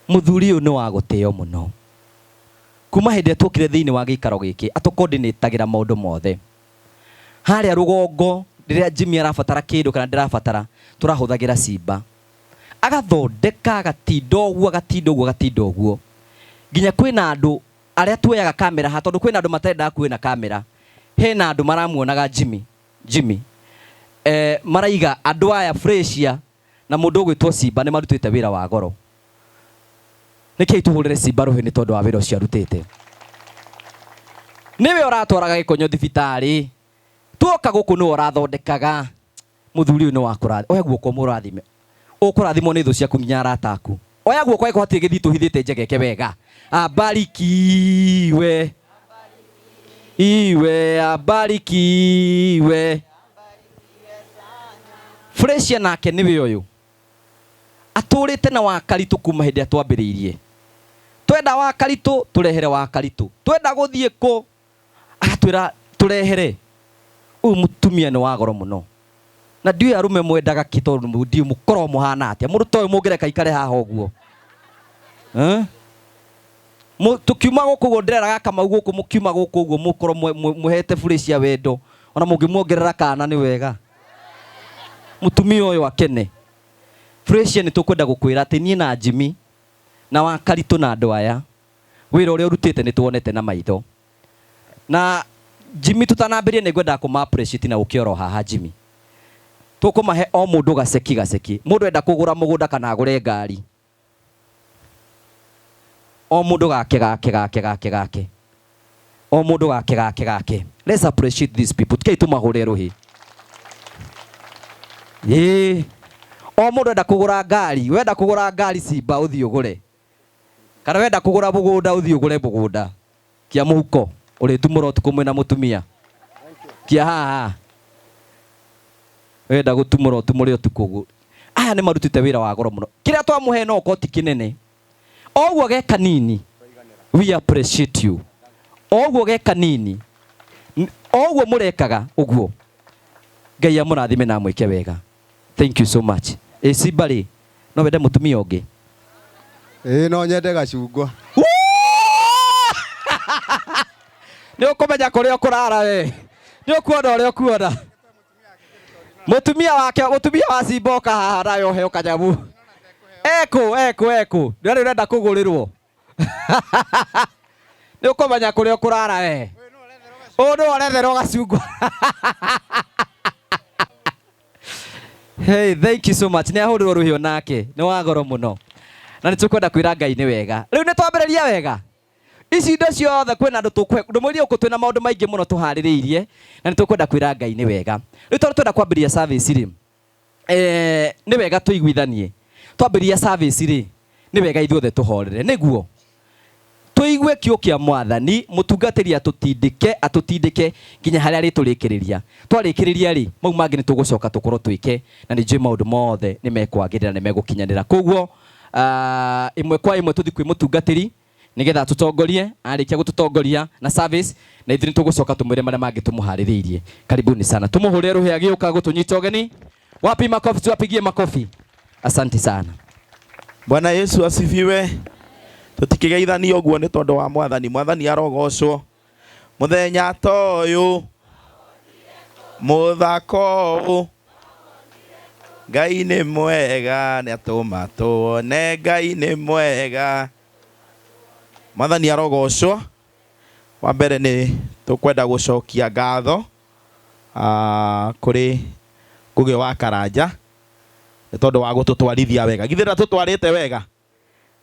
Mũthuri ũyũ nĩ wa gũtĩo mũno. Kuma hĩndĩ ĩrĩa tuokire thĩinĩ wa gĩikaro gĩkĩ, atũkondinĩtagĩra maũndũ mothe. Harĩa rũgongo, rĩrĩa Jimmy arabatara kĩndũ kana ndĩrabatara, tũrahũthagĩra Simba. Agathondeka, agatinda ũguo, agatinda ũguo, agatinda ũguo. Nginya kwĩna andũ arĩa tuoyaga kamera haha, tondũ kwĩna andũ matendaga kuoywo na kamera. Hena andũ maramuonaga Jimmy, Jimmy. Eh, maraiga andũ aya Freshia na mũndũ ũgwĩtwo Simba nĩ marutĩte wĩra wa goro. Nĩkĩĩ tũhũrĩre Simba rũhĩ nĩ tondũ wa wĩra ũcio arutĩte. Nĩwe ũratwaraga gĩkonyo thibitarĩ. Tuoka gũkũ nĩwe ũrathondekaga. Mũthuri ũyũ nĩ wa kũrathima. Oya guoko mũrathime. Ũkũrathimwo nĩ thũ ciaku nginya arata aku. Oya guoko angĩkorwo hatirĩ gĩthitũ ũhithĩte njegeke wega. Abarikiwe. Iwe abarikiwe. Fresia nake nĩwe ũyũ. Atũrĩte na wakaritũ kuma hĩndĩ ĩrĩa twambĩrĩirie. Twenda wakaritũ, tũrehere wakaritũ. Twenda gũthiĩ kũ, agatwĩra tũrehere. Ũyũ mũtumia nĩ wa goro mũno. Na ndiũĩ arũme mwendaga kĩ tondũ ndiũĩ mũkoragwo mũhana atĩa. Mũndũ ta ũyũ mũngĩreka aikare haha ũguo. Eh? Tũkiuma gũkũ ũguo ndĩreraga Kamau gũkũ mũkiuma gũkũ ũguo mũkorwo mũhete burĩ cia wendo. Ona mũngĩmuongerera kana nĩ wega. Mũtumia ũyũ akene. Fresia nĩ tũkwenda gũkwĩra atĩ niĩ na Jimmy na Wakaritũ na andũ aya wĩra ũrĩa ũrutĩte nĩ tuonete na maitho. Na Jimmy tũtanambĩrĩria nĩ ngwendaga kũma appreciate na ũke oro haha Jimmy. Tũkũmahe o mũndũ gaceki gaceki. Mũndũ enda kũgũra mũgũnda kana agũre ngari. O mũndũ gake gake gake gake gake. O mũndũ gake gake gake. Let's appreciate these people. Tukei tũmahũre rũhĩ. Ĩĩ. O mũndũ enda kũgũra ngari, wenda kũgũra ngari Simba ũthiĩ ũgũre. Kana wenda kũgũra mũgũnda ũthiĩ ũgũre mũgũnda. Kia mũhuko ũrĩtumũra ũtukũ mwĩna mũtumia. Kia haha. Wenda gũtumũra ũtumũre ũtukũ ũguo. Aya nĩ marutĩte wĩra wa goro mũno. Kĩrĩa twamũhe no ũkorwo ti kĩnene. O ũguo ge kanini, we appreciate you. O ũguo ge kanini, o ũguo mũrekaga ũguo. Ngai amũrathime na amwĩke wega. Thank you so much. Ĩ Simba rĩ, no wende mũtumia ũngĩ? Ĩĩ no nyende gacungwa. Nĩ ũkũmenya kũrĩa ũkũrara we. Nĩ ũkuona ũrĩa ũkuona. Mũtumia wake, mũtumia wa Simba oka haha nawe ũheo kanyamũ. Ekũ, ekũ, ekũ. Ndĩrarĩ ũrenda kũgũrĩrwo. Nĩ ũkũmenya kũrĩa ũkũrara we. Ũyũ nĩwe ũretherwo gacungwa. Hey, thank you so much. Nĩ ahũrĩrwo rũhĩ onake. Nĩ wa goro mũno. Na nĩ tũkwenda kwĩra Ngai nĩ wega. Rĩu nĩ twambĩrĩria wega. Ici indo ciothe kwĩna andũ tũkũhe. Ndũmũrie gũkũ twĩna maũndũ maingĩ mũno tũharĩrĩirie na nĩ tũkwenda kwĩra Ngai nĩ wega. Rĩu tondũ twenda kwambĩrĩria service rĩ, nĩ wega tũiguithanie. Twambĩrĩria service rĩ, nĩ wega ithuothe tũhorere. Nĩguo tũigue kiugo kĩa Mwathani, mũtungatĩri atũtindĩke, atũtindĩke nginya harĩa arĩtũrĩkĩrĩria. Twarĩkĩrĩria rĩ, mau mangĩ nĩ tũgũcoka tũkorwo twĩke, na nĩ njũĩ maũndũ mothe nĩ mekwagĩrĩra, nĩ megũkinyanĩra. Koguo ĩmwe kwa ĩmwe tũthiĩ kwĩ mũtungatĩri nĩgetha atũtongorie, arĩkia gũtũtongoria na service, na ithuĩ nĩ tũgũcoka tũmwĩre marĩa mangĩ tũmũharĩrĩirie. Karibuni sana. Tũmũhũrĩre rũhĩ agĩũka gũtũnyita ũgeni. Wapi makofi? Tuwapigie makofi. Asante sana. Bwana Yesu asifiwe. Tũtikĩgeithania ũguo nĩ tondũ wa mwathani. Mwathani arogocwo. Mũthenya ta ũyũ mũthako ũyũ Ngai nĩ mwega nĩ atũma tuone Ngai nĩ mwega. Mwathani arogocwo. Wa mbere nĩ tũkwenda gũcokia ngatho kũrĩ Ngũgĩ wa Karanja nĩ tondũ wa gũtũtwarithia wega. Githĩ ndatũtwarĩte wega?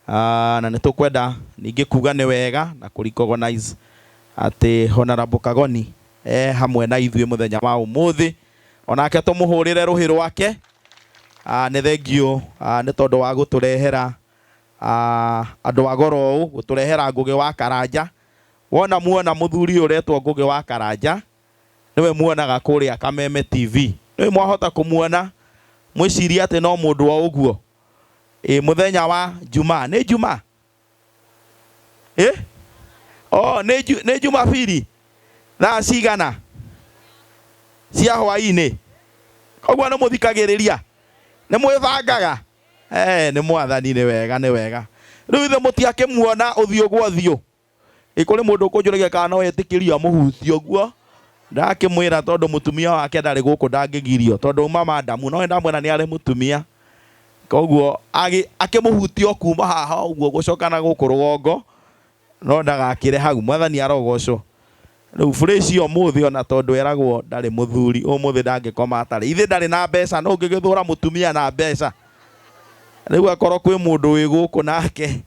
Na nĩ tũkwenda ningĩ kuga nĩ wega na kũ recognize atĩ Honorable Kagoni e hamwe na ithuĩ mũthenya wa ũmũthĩ, onake tũmũhũrĩre rũhĩ rwake. Nĩ thengio nĩ tondũ wa gũtũrehera andũ a goro ũũ, gũtũrehera Ngũgĩ wa Karanja. Wona muona mũthuri ũyũ ũretwo Ngũgĩ wa Karanja, nĩwe muonaga kũrĩa Kameme TV. Nĩwe mwahota kũmuona mwĩcirie atĩ no mũndũ o ũguo. Mũthenya wa Jumaa, nĩ Jumaa? Oh, nĩ Jumapili. Thaa cigana? Cia hwaĩ-inĩ. Koguo nĩ mũthikagĩrĩria? Nĩ mwĩbangaga? Nĩ mwathani, nĩ wega, nĩ wega. Rĩu ithe mũtiakĩmuona ũthiũ gwa ũthiũ. Kũrĩ mũndũ ũkũnjũragia kana no etĩkĩrio amũhutie ũguo. Ndakĩmwĩra tondũ mũtumia wake ndarĩ gũkũ ndangĩgirio, tondũ uma madamu, no ndamwĩra nĩ arĩ mũtumia. Koguo akĩmũhutia o kuma haha ũguo gũcoka na gũkũ rũgongo, no ndagakĩre hau. Mwathani arogocwo. Rĩu fresh ũmũthĩ ona tondũ eragwo ndarĩ mũthuri, ũmũthĩ ndangĩkoma atarĩ. Ithe ndarĩ na mbeca, no ũngĩgĩthũra mũtumia na mbeca. Rĩu akorwo kwĩ mũndũ wĩ gũkũ nake,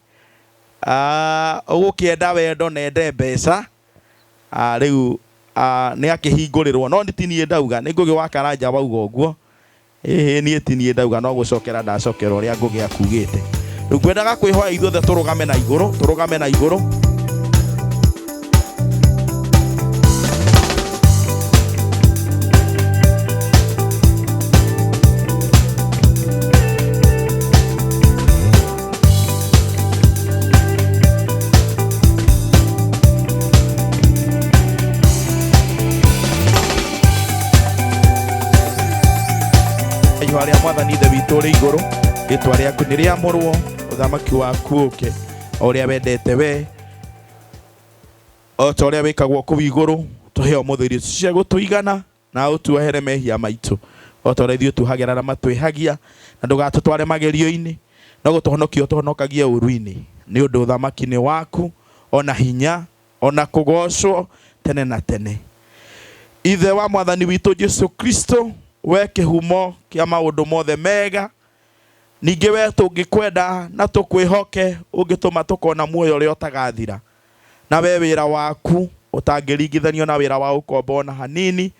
ũgũkĩenda wendo na ende mbeca, rĩu nĩ akĩhingũrĩrwo. No ti niĩ ndauga, nĩ Ngũgĩ wa Karanja wauga ũguo. Ĩhĩ, niĩ ti niĩ ndauga, no gũcokera ndacokera ũrĩa Ngũgĩ akugĩte. Rĩu ngwendaga kwĩhoya ithuothe tũrũgame na igũrũ, tũrũgame na igũrũ. Ihoya rĩa mwathani Ithe witũ ũrĩ igũrũ, rĩtwa rĩaku nĩ rĩamũrwo, ũthamaki waku ũke, o ũrĩa wendete we, o ta ũrĩa wĩkagwo kũu igũrũ. Tũhe ũmũthĩ irio cia gũtũigana, na ũtuohere mehia maitũ, o ta ũrĩa ithuĩ tuohagĩra arĩa matwĩhagia, na ndũgatũtware magerio-inĩ, no gũtũhonokia ũtũhonokagie ũũru-inĩ. Nĩ ũndũ ũthamaki nĩ waku, ona hinya, ona kũgocwo tene na tene. Ithe wa mwathani witũ Jesu Kristo, we kĩhumo kĩa maũndũ mothe mega, ningĩ we tũngĩkwenda na tũkwĩhoke, ũngĩtũma tũkona muoyo ũrĩa ũtagathira. Na we wĩra waku ũtangĩringithanio na wĩra wa ũkombo ona hanini,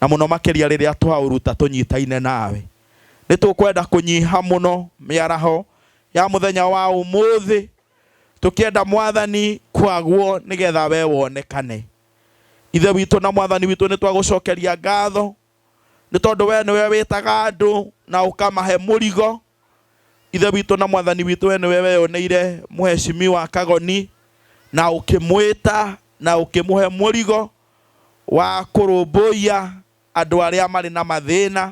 na mũno makĩria rĩrĩa twaũruta tũnyitaine nawe. Nĩ tũkwenda kũnyiha mũno mĩaraho ya mũthenya wa ũmũthĩ, tũkĩenda mwathani kwagwo nĩgetha we wonekane. Ithe witũ na mwathani witũ, nĩ twagũcokeria ngatho nĩ tondũ we nĩwe wĩtaga andũ na ũkamahe mũrigo. Ithe witũ na mwathani witũ, we nĩwe weyoneire mũheshimiwa Kagoni na ũkĩmwĩta na ũkĩmũhe mũrigo wa kũrũmbũiya andũ arĩa marĩ na mathĩna,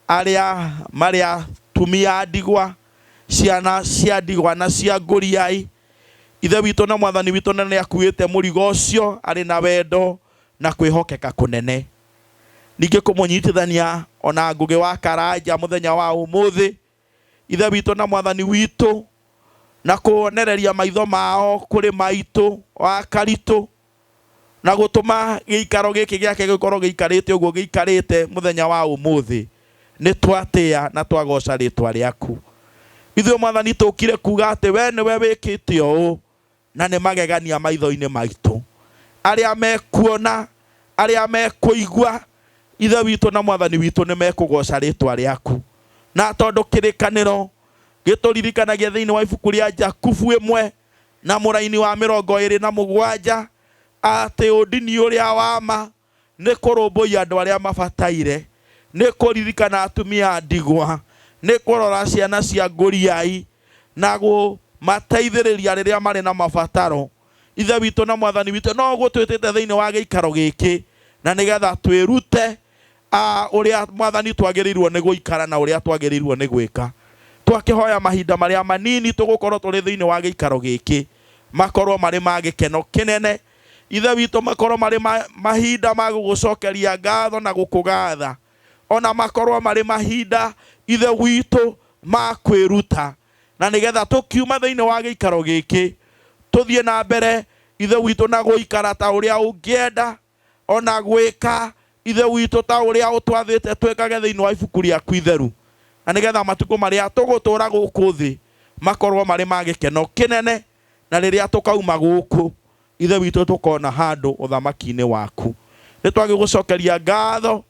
arĩa marĩ atumia a ndigwa, ciana cia ndigwa na cia ngũriai. Ithe witũ na mwathani witũ na nĩ akuĩte mũrigo ũcio arĩ na wendo na kwĩhokeka kũnene. Ningĩ kũmũnyitithania ona Ngũgĩ wa Karanja mũthenya wa ũmũthĩ, Ithe witũ na mwathani witũ, na kuonereria maitho mao kũrĩ maitũ wa Karitũ, na gũtũma gĩikaro gĩkĩ gĩake gĩkorwo gĩikarĩte ũguo gĩikarĩte mũthenya wa ũmũthĩ. Nĩ twatĩa na twagoca rĩtwa rĩaku. Ithuĩ mwathani tũkire kuga atĩ we nĩwe wĩkĩte ũũ, na nĩ magegania maitho-inĩ maitũ. Arĩa mekuona, arĩa mekũigua, Ithe witũ na mwathani witũ nĩ mekũgoca rĩtwa rĩaku. Na tondũ kĩrĩkanĩro gĩtũririkanagia thĩinĩ wa ibuku rĩa Jakubu 1 na mũraini wa 27 atĩ ũndini ũrĩa wa ma nĩ kũrũmbũiya andũ arĩa mabataire, nĩ kũririkana atumia a ndigwa, nĩ kũrora ciana cia ngũriai na kũmateithĩrĩria rĩrĩa marĩ na mabataro. Ithe witũ na mwathani witũ no ũguo twĩtĩte thĩinĩ wa gĩikaro gĩkĩ, na nĩgetha twĩrute Ũrĩa Mwathani twagĩrĩirwo nĩ gũikara na ũrĩa twagĩrĩirwo nĩ gwĩka. Twakĩhoya mahinda marĩa manini tũgũkorwo tũrĩ thĩinĩ wa gĩikaro gĩkĩ makorwo marĩ ma gĩkeno kĩnene. Ithe witũ, makorwo marĩ mahinda ma gũgũcokeria ngatho na gũkũgatha, ona makorwo marĩ mahinda, Ithe witũ, ma kwĩruta, na nĩgetha tũkiuma thĩinĩ wa gĩikaro gĩkĩ tũthiĩ na mbere, Ithe witũ, na gũikara ta ũrĩa ũngĩenda, ona gwĩka, Ithe witũ, ta ũrĩa ũtwathĩte twĩkage thĩinĩ wa ibuku rĩaku itheru, na nĩgetha matukũ marĩa tũgũtũra gũkũ thĩ makorwo marĩ ma gĩkeno kĩnene, na rĩrĩa tũkauma gũkũ, Ithe witũ, tũkona handũ ũthamaki-inĩ waku. Nĩ twagĩgũcokeria ngatho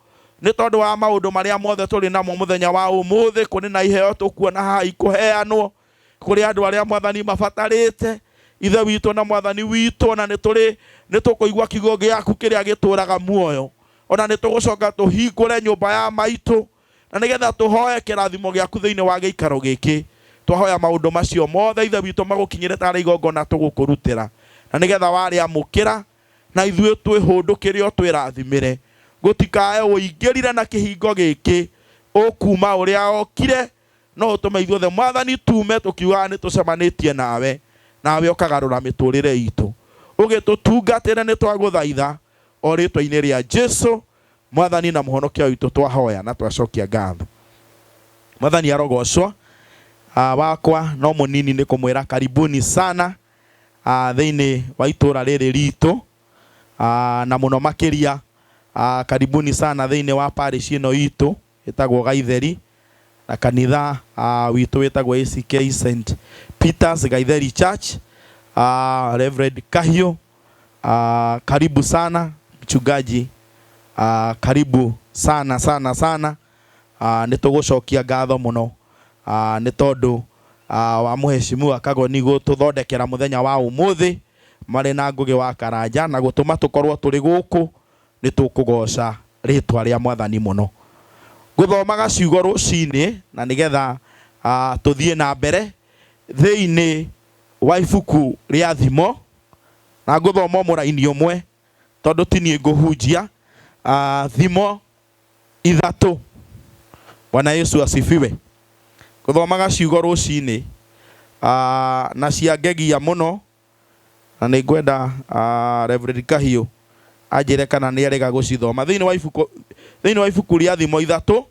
nĩ tondũ wa maũndũ marĩa mothe tũrĩ namo mũthenya wa ũmũthĩ. Kũrĩ na iheo tũkuona haha ikũheanwo kũrĩ andũ arĩa, Mwathani, mabatarĩte, Ithe witũ na Mwathani witũ. Ona nĩ tũrĩ nĩ tũkũigua kiugo gĩaku kĩrĩa gĩtũraga muoyo. Ona nĩ tũgũcoka tũhingũre nyũmba ya maitũ na nĩgetha tũhoe kĩrathimo gĩaku thĩinĩ wa gĩikaro gĩkĩ. Twahoya maũndũ macio mothe, Ithe witũ, magũkinyĩre tarĩ igongona tũgũkũrutĩra, na nĩgetha warĩamũkĩra na ithuĩ twĩhũndũkĩre o twĩrathimĩre. Gũtikae ũingĩrire na kĩhingo gĩkĩ ũkuma ũrĩa okire, no ũtũme ithuothe, Mwathani, tume tũkiugaga nĩ tũcemanĩtie nawe, nawe ũkagarũra mĩtũrĩre itũ, ũgĩtũtungatĩre. Nĩ twagũthaitha o rĩtwa-inĩ rĩa Jesu, Mwathani na Mũhonokia witũ, twahoya na twacokia ngatho. Mwathani arogocwo. Wakwa no mũnini nĩ kũmwĩra karibuni sana thĩinĩ wa itũra rĩrĩ ritũ, na mũno makĩria karibuni sana thĩinĩ wa parish ĩno itũ ĩtagwo Gaitheri, na kanitha witũ wĩtagwo ACK St Peters Gaitheri Church. Reverend Kahiũ, karibu sana mchungaji, karibu sana sana sana. Nĩ tũgũcokia ngatho mũno nĩ tondũ wa mũheshimiwa Kagoni gũtũthondekera mũthenya wa ũmũthĩ marĩ na Ngũgĩ wa Karanja na gũtũma tũkorwo tũrĩ gũkũ. Nĩ tũkũgoca rĩtwa rĩa Mwathani mũno. Gũthomaga ciugo rũcinĩ na nĩgetha tũthiĩ na mbere thĩinĩ wa ibuku rĩa Thimo, na ngũthoma o mũraini ũmwe tondũ ti niĩ ngũhunjia. Thimo 3. Bwana Yesu asifiwe. Gũthomaga ciugo rũcinĩ na ciangegia mũno, na nĩ ngwenda Reverend Kahiũ anjĩre kana nĩ arega gũcithoma thĩinĩ wa ibuku rĩa Thimo 3,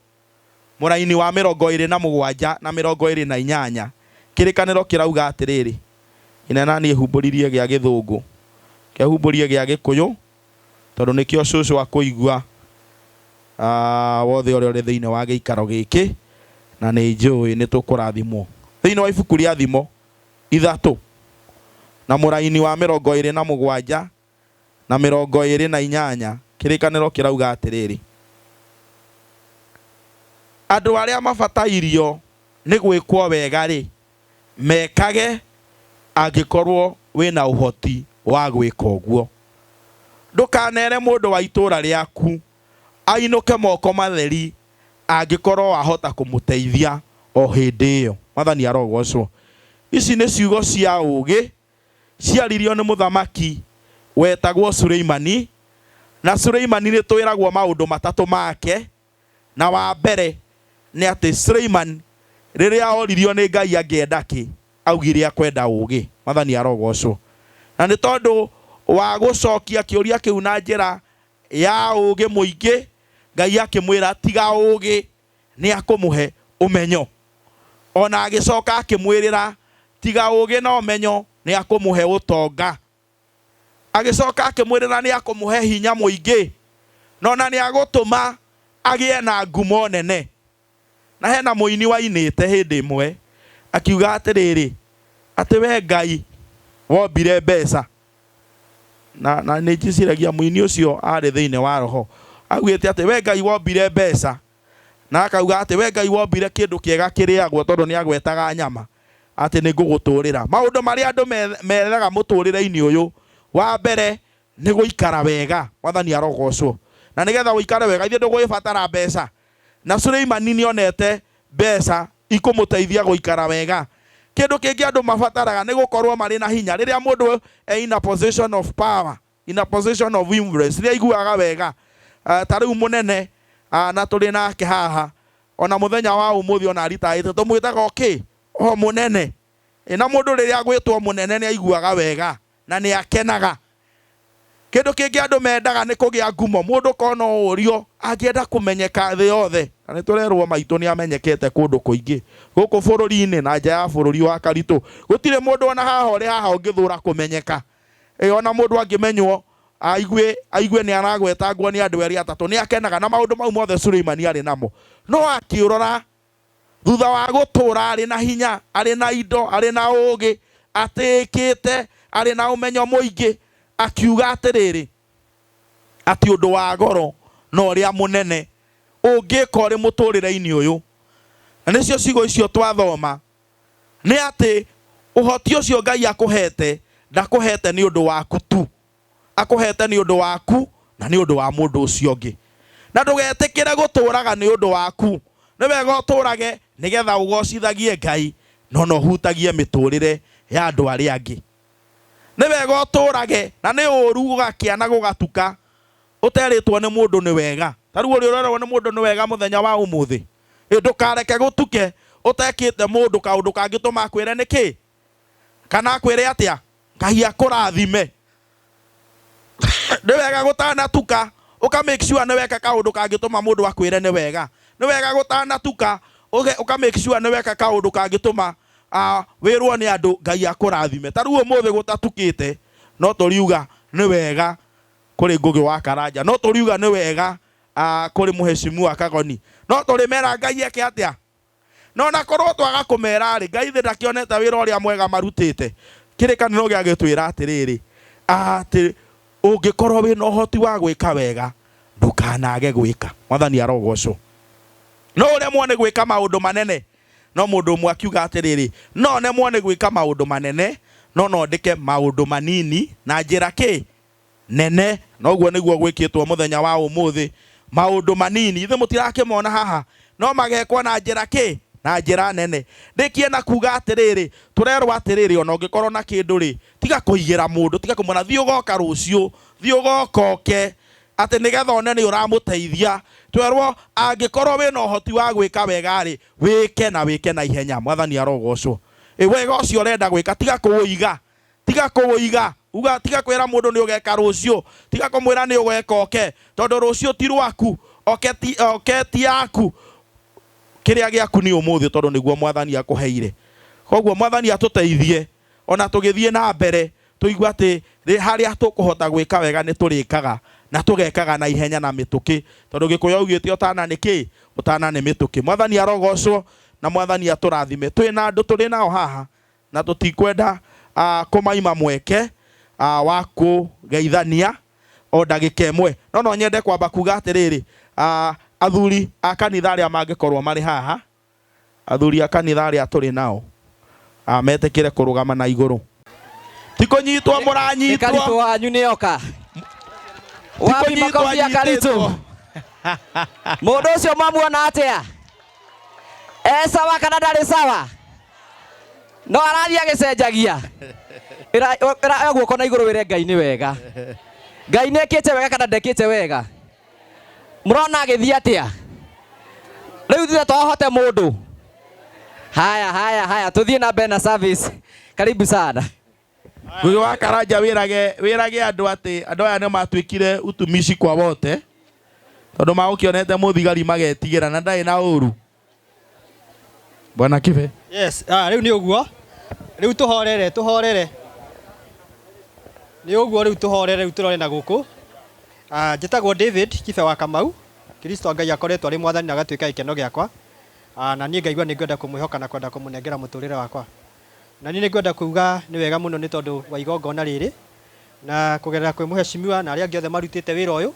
mũraini wa 27 na 28. Kĩrĩkanĩro kĩrauga atĩrĩrĩ, ina naniĩ humbũririe gĩa Gĩthũngũ, kĩhumbũrie gĩa Gĩkũyũ, tondũ nĩkĩo cũcũ akũigua wothe ũrĩa ũrĩ thĩinĩ wa gĩikaro gĩkĩ, na nĩ njũĩ nĩ tũkũrathimwo. Thĩinĩ wa ibuku rĩa Thimo 3 na mũraini wa 27 na 28, kĩrĩkanĩro kĩrauga atĩrĩrĩ, andũ arĩa mabatairio nĩ gwĩkwo wega rĩ, mekage angĩkorwo wĩna ũhoti wa gwĩka ũguo. Ndũkanere mũndũ wa itũũra rĩaku ainũke moko matheri angĩkorwo wahota kũmũteithia o hĩndĩ ĩyo. Mwathani arogocwo. Ici nĩ ciugo cia ũũgĩ ciaririo nĩ mũthamaki wetagwo Suleimani. Na Suleimani nĩ twĩragwo maũndũ matatũ make, na wa mbere nĩ atĩ Suleiman rĩrĩa oririo nĩ Ngai angĩenda kĩ, augire akwenda ũũgĩ. Mwathani arogocwo. Na nĩ tondũ wa gũcokia kĩũria kĩu na njĩra ya ũũgĩ mũingĩ, Ngai akĩmwĩra tiga ũũgĩ nĩ akũmũhe ũmenyo. Ona agĩcoka akĩmwĩrĩra tiga ũũgĩ na ũmenyo nĩ akũmũhe ũtonga. Agĩcoka akĩmwĩrĩra nĩ akũmũhe hinya mũingĩ, na ona nĩ agũtũma agĩe na ngumo nene. Na hena mũini wainĩte hĩndĩ ĩmwe akiuga atĩrĩrĩ, atĩ we Ngai wombire mbeca, na nĩ njĩciragia mũini ũcio arĩ thĩinĩ wa roho. Augĩte atĩ we Ngai wombire mbeca, na akauga atĩ we Ngai wombire kĩndũ kĩega kĩrĩagwo, tondũ nĩ agwetaga nyama, atĩ nĩ ngũgũtũrĩra. Maũndũ marĩa andũ methaga mũtũrĩre-inĩ ũyũ, wa mbere nĩ gũikara wega. Mwathani arogocwo. Na nĩgetha ũikare wega, ithuĩ ndũgũgĩbatara mbeca? Na Suleimani nĩ onete mbeca ikũmũteithia gũikara wega. Kĩndũ kĩngĩ andũ mabataraga nĩ gũkorwo marĩ na hinya. Rĩrĩa mũndũ e in a position of power, in a position of influence, nĩ aiguaga wega. Ta rĩu mũnene. Na tũrĩ nake haha ona mũthenya wa ũmũthĩ ona aritaĩte tũmwĩtaga okĩ o mũnene. Na mũndũ rĩrĩa agwĩtwo mũnene nĩ aiguaga wega na nĩ akenaga. Kĩndũ kĩngĩ andũ mendaga nĩ kũgĩa ngumo. Mũndũ kona ũrio angĩenda kũmenyeka thĩ yothe. Na nĩ tũrerwo maitũ nĩ amenyekete kũndũ kũingĩ gũkũ bũrũri-inĩ na nja ya bũrũri wa Karitũ. Gũtirĩ mũndũ ona haha ũrĩ haha ũngĩthũra kũmenyeka. Ona mũndũ angĩmenywo aigue nĩ aragwetangwo nĩ andũ erĩ atatũ nĩ akenaga na maũndũ mau mothe Suleimani arĩ namo. No akĩũrora thutha wa gũtũra arĩ na hinya, arĩ na indo, arĩ na ũũgĩ, atĩĩkĩte, arĩ na ũmenyo mũingĩ, akiuga atĩrĩrĩ atĩ ũndũ wa goro na ũrĩa mũnene ũngĩka ũrĩ mũtũrĩre-inĩ ũyũ, na nĩcio ciugo icio twathoma, nĩ atĩ ũhoti ũcio Ngai akũhete ndakũhete nĩ ũndũ waku tu, akũhete nĩ ũndũ waku na nĩ ũndũ wa mũndũ ũcio ũngĩ. Na ndũgetĩkĩre gũtũraga nĩ ũndũ waku, nĩ wega ũtũrage nĩgetha ũgocithagie Ngai no no hutagie mĩtũrĩre ya andũ arĩa angĩ. Nĩ wega ũtũrage na nĩ ũru gũgakĩa na gũgatuka ũterĩtwo nĩ mũndũ nĩ wega. Ta rĩu ũrĩa ũrerwo nĩ mũndũ nĩ wega mũthenya wa ũmũthĩ, ndũkareke gũtuke ũtekĩte mũndũ kaũndũ kangĩtũma akwĩre nĩkĩ kana akwĩre atĩa, Ngai akũrathime. Nĩ wega gũtanatuka ũka make sure nĩ weka kaũndũ kangĩtũma mũndũ akwĩre nĩ wega. Nĩ wega gũtanatuka ũka make sure nĩ weka kaũndũ kangĩtũma wĩrwo nĩ andũ Ngai akũrathime. Ta rĩu ũmũthĩ gũtatukĩte no tũriuga nĩ wega kũrĩ Ngũgĩ wa Karanja, no tũriuga nĩ wega kũrĩ mũheshimiwa Kagoni, no tũrĩmera Ngai eke atĩa. No na korwo twaga kũmera rĩ, Ngai thĩ ndakĩonete wĩra ũrĩa mwega marutĩte. Kĩrĩkanĩro gĩagĩtwĩra atĩrĩrĩ, atĩ ũngĩkorwo wĩna ũhoti wa gwĩka wega ndũkanage gwĩka. Mwathani arogocwo. No ũremwo nĩ gwĩka maũndũ manene, no mũndũ ũmwe akiuga atĩrĩrĩ, no nemwo nĩ gwĩka maũndũ manene, no no ndĩke maũndũ manini na njĩra kĩ nene. Noguo nĩguo gwĩkĩtwo mũthenya wa ũmũthĩ, maũndũ manini ithuĩ mũtirakĩmona haha, no magekwo na njĩra kĩ, na njĩra nene. Ndĩkie na kuga atĩrĩrĩ, tũrerwo atĩrĩrĩ, ona ũngĩkorwo na kĩndũ rĩ, tiga kũigĩra mũndũ, tiga kũmwĩra thiĩ ũgoka rũciũ, thiĩ ũgoka oke, atĩ nĩgetha one nĩ ũramũteithia. Twerwo angĩkorwo wĩna ũhoti wa gwĩka wega rĩ, wĩke na wĩke na ihenya. Mwathani arogocwo. Wega ũcio ũrenda gwĩka tiga kũũiga, tiga kũũiga, uga tiga kwĩra mũndũ nĩ ũgeka rũciũ, tiga kũmwĩra nĩ ũgeka oke, tondũ rũciũ ti rwaku, oke ti yaku. Kĩrĩa gĩaku nĩ ũmũthĩ, tondũ nĩguo Mwathani akũheire. Koguo Mwathani atũteithie ona tũgĩthiĩ na mbere tũigue atĩ harĩa tũkũhota gwĩka wega nĩ tũrĩkaga na tũgekaga na ihenya na mĩtũkĩ, tondũ Gĩkũyũ augĩte ũtana nĩ kĩ, ũtana nĩ mĩtũkĩ. Mwathani arogocwo na Mwathani atũrathime. Twĩna andũ tũrĩ nao haha na tũtikwenda kũmaima mweke wa kũgeithania o ndagĩka ĩmwe. No no nyende kwamba kuga atĩrĩrĩ, athuri a kanitha arĩa mangĩkorwo marĩ haha, athuri a kanitha arĩa tũrĩ nao, metĩkĩre kũrũgama na igũrũ. Ti kũnyitwo mũranyitwo. Karitũ wanyu nĩ oka. Wapi makobi ya Karitũ? Mũndũ ũcio mwamuona atĩa? E sawa kana ndarĩ sawa? No arathiĩ agĩcenjagia. Ĩra guoko na igũrũ wĩre Ngai nĩ wega. Ngai nĩ ekĩte wega kana ndekĩte wega? Mũrona agĩthiĩ atĩa? Rĩu thutha twahote mũndũ. Haya, haya, haya, tũthiĩ na mbere na service. Karibu sana. Ngũgĩ wa Karanja wĩrage andũ atĩ andũ aya nĩ matuĩkire utumishi kwa wote, tondũ magũkĩonete mũthigari magetigĩra na ndarĩ na ũru. Bwana Kibe. Yes, rĩu nĩ ũguo. Rĩu tũhorere, tũhorere. Nĩ ũguo rĩu tũhorere, rĩu tũrore na gũkũ. Njĩtagwo David Kibe wa Kamau. Kristo Ngai akoretwo arĩ mwathani na agatuĩka gĩkeno gĩakwa. Na niĩ ngaigua nĩ ngwenda kũmwĩhoka na kwenda kũmũnengera mũtũrĩre wakwa. Na niĩ nĩ ngwenda kuuga nĩ wega mũno nĩ tondũ wa igongona rĩrĩ, na kũgerera kwĩ mũheshimiwa na arĩa angĩ othe marutĩte wĩra ũyũ,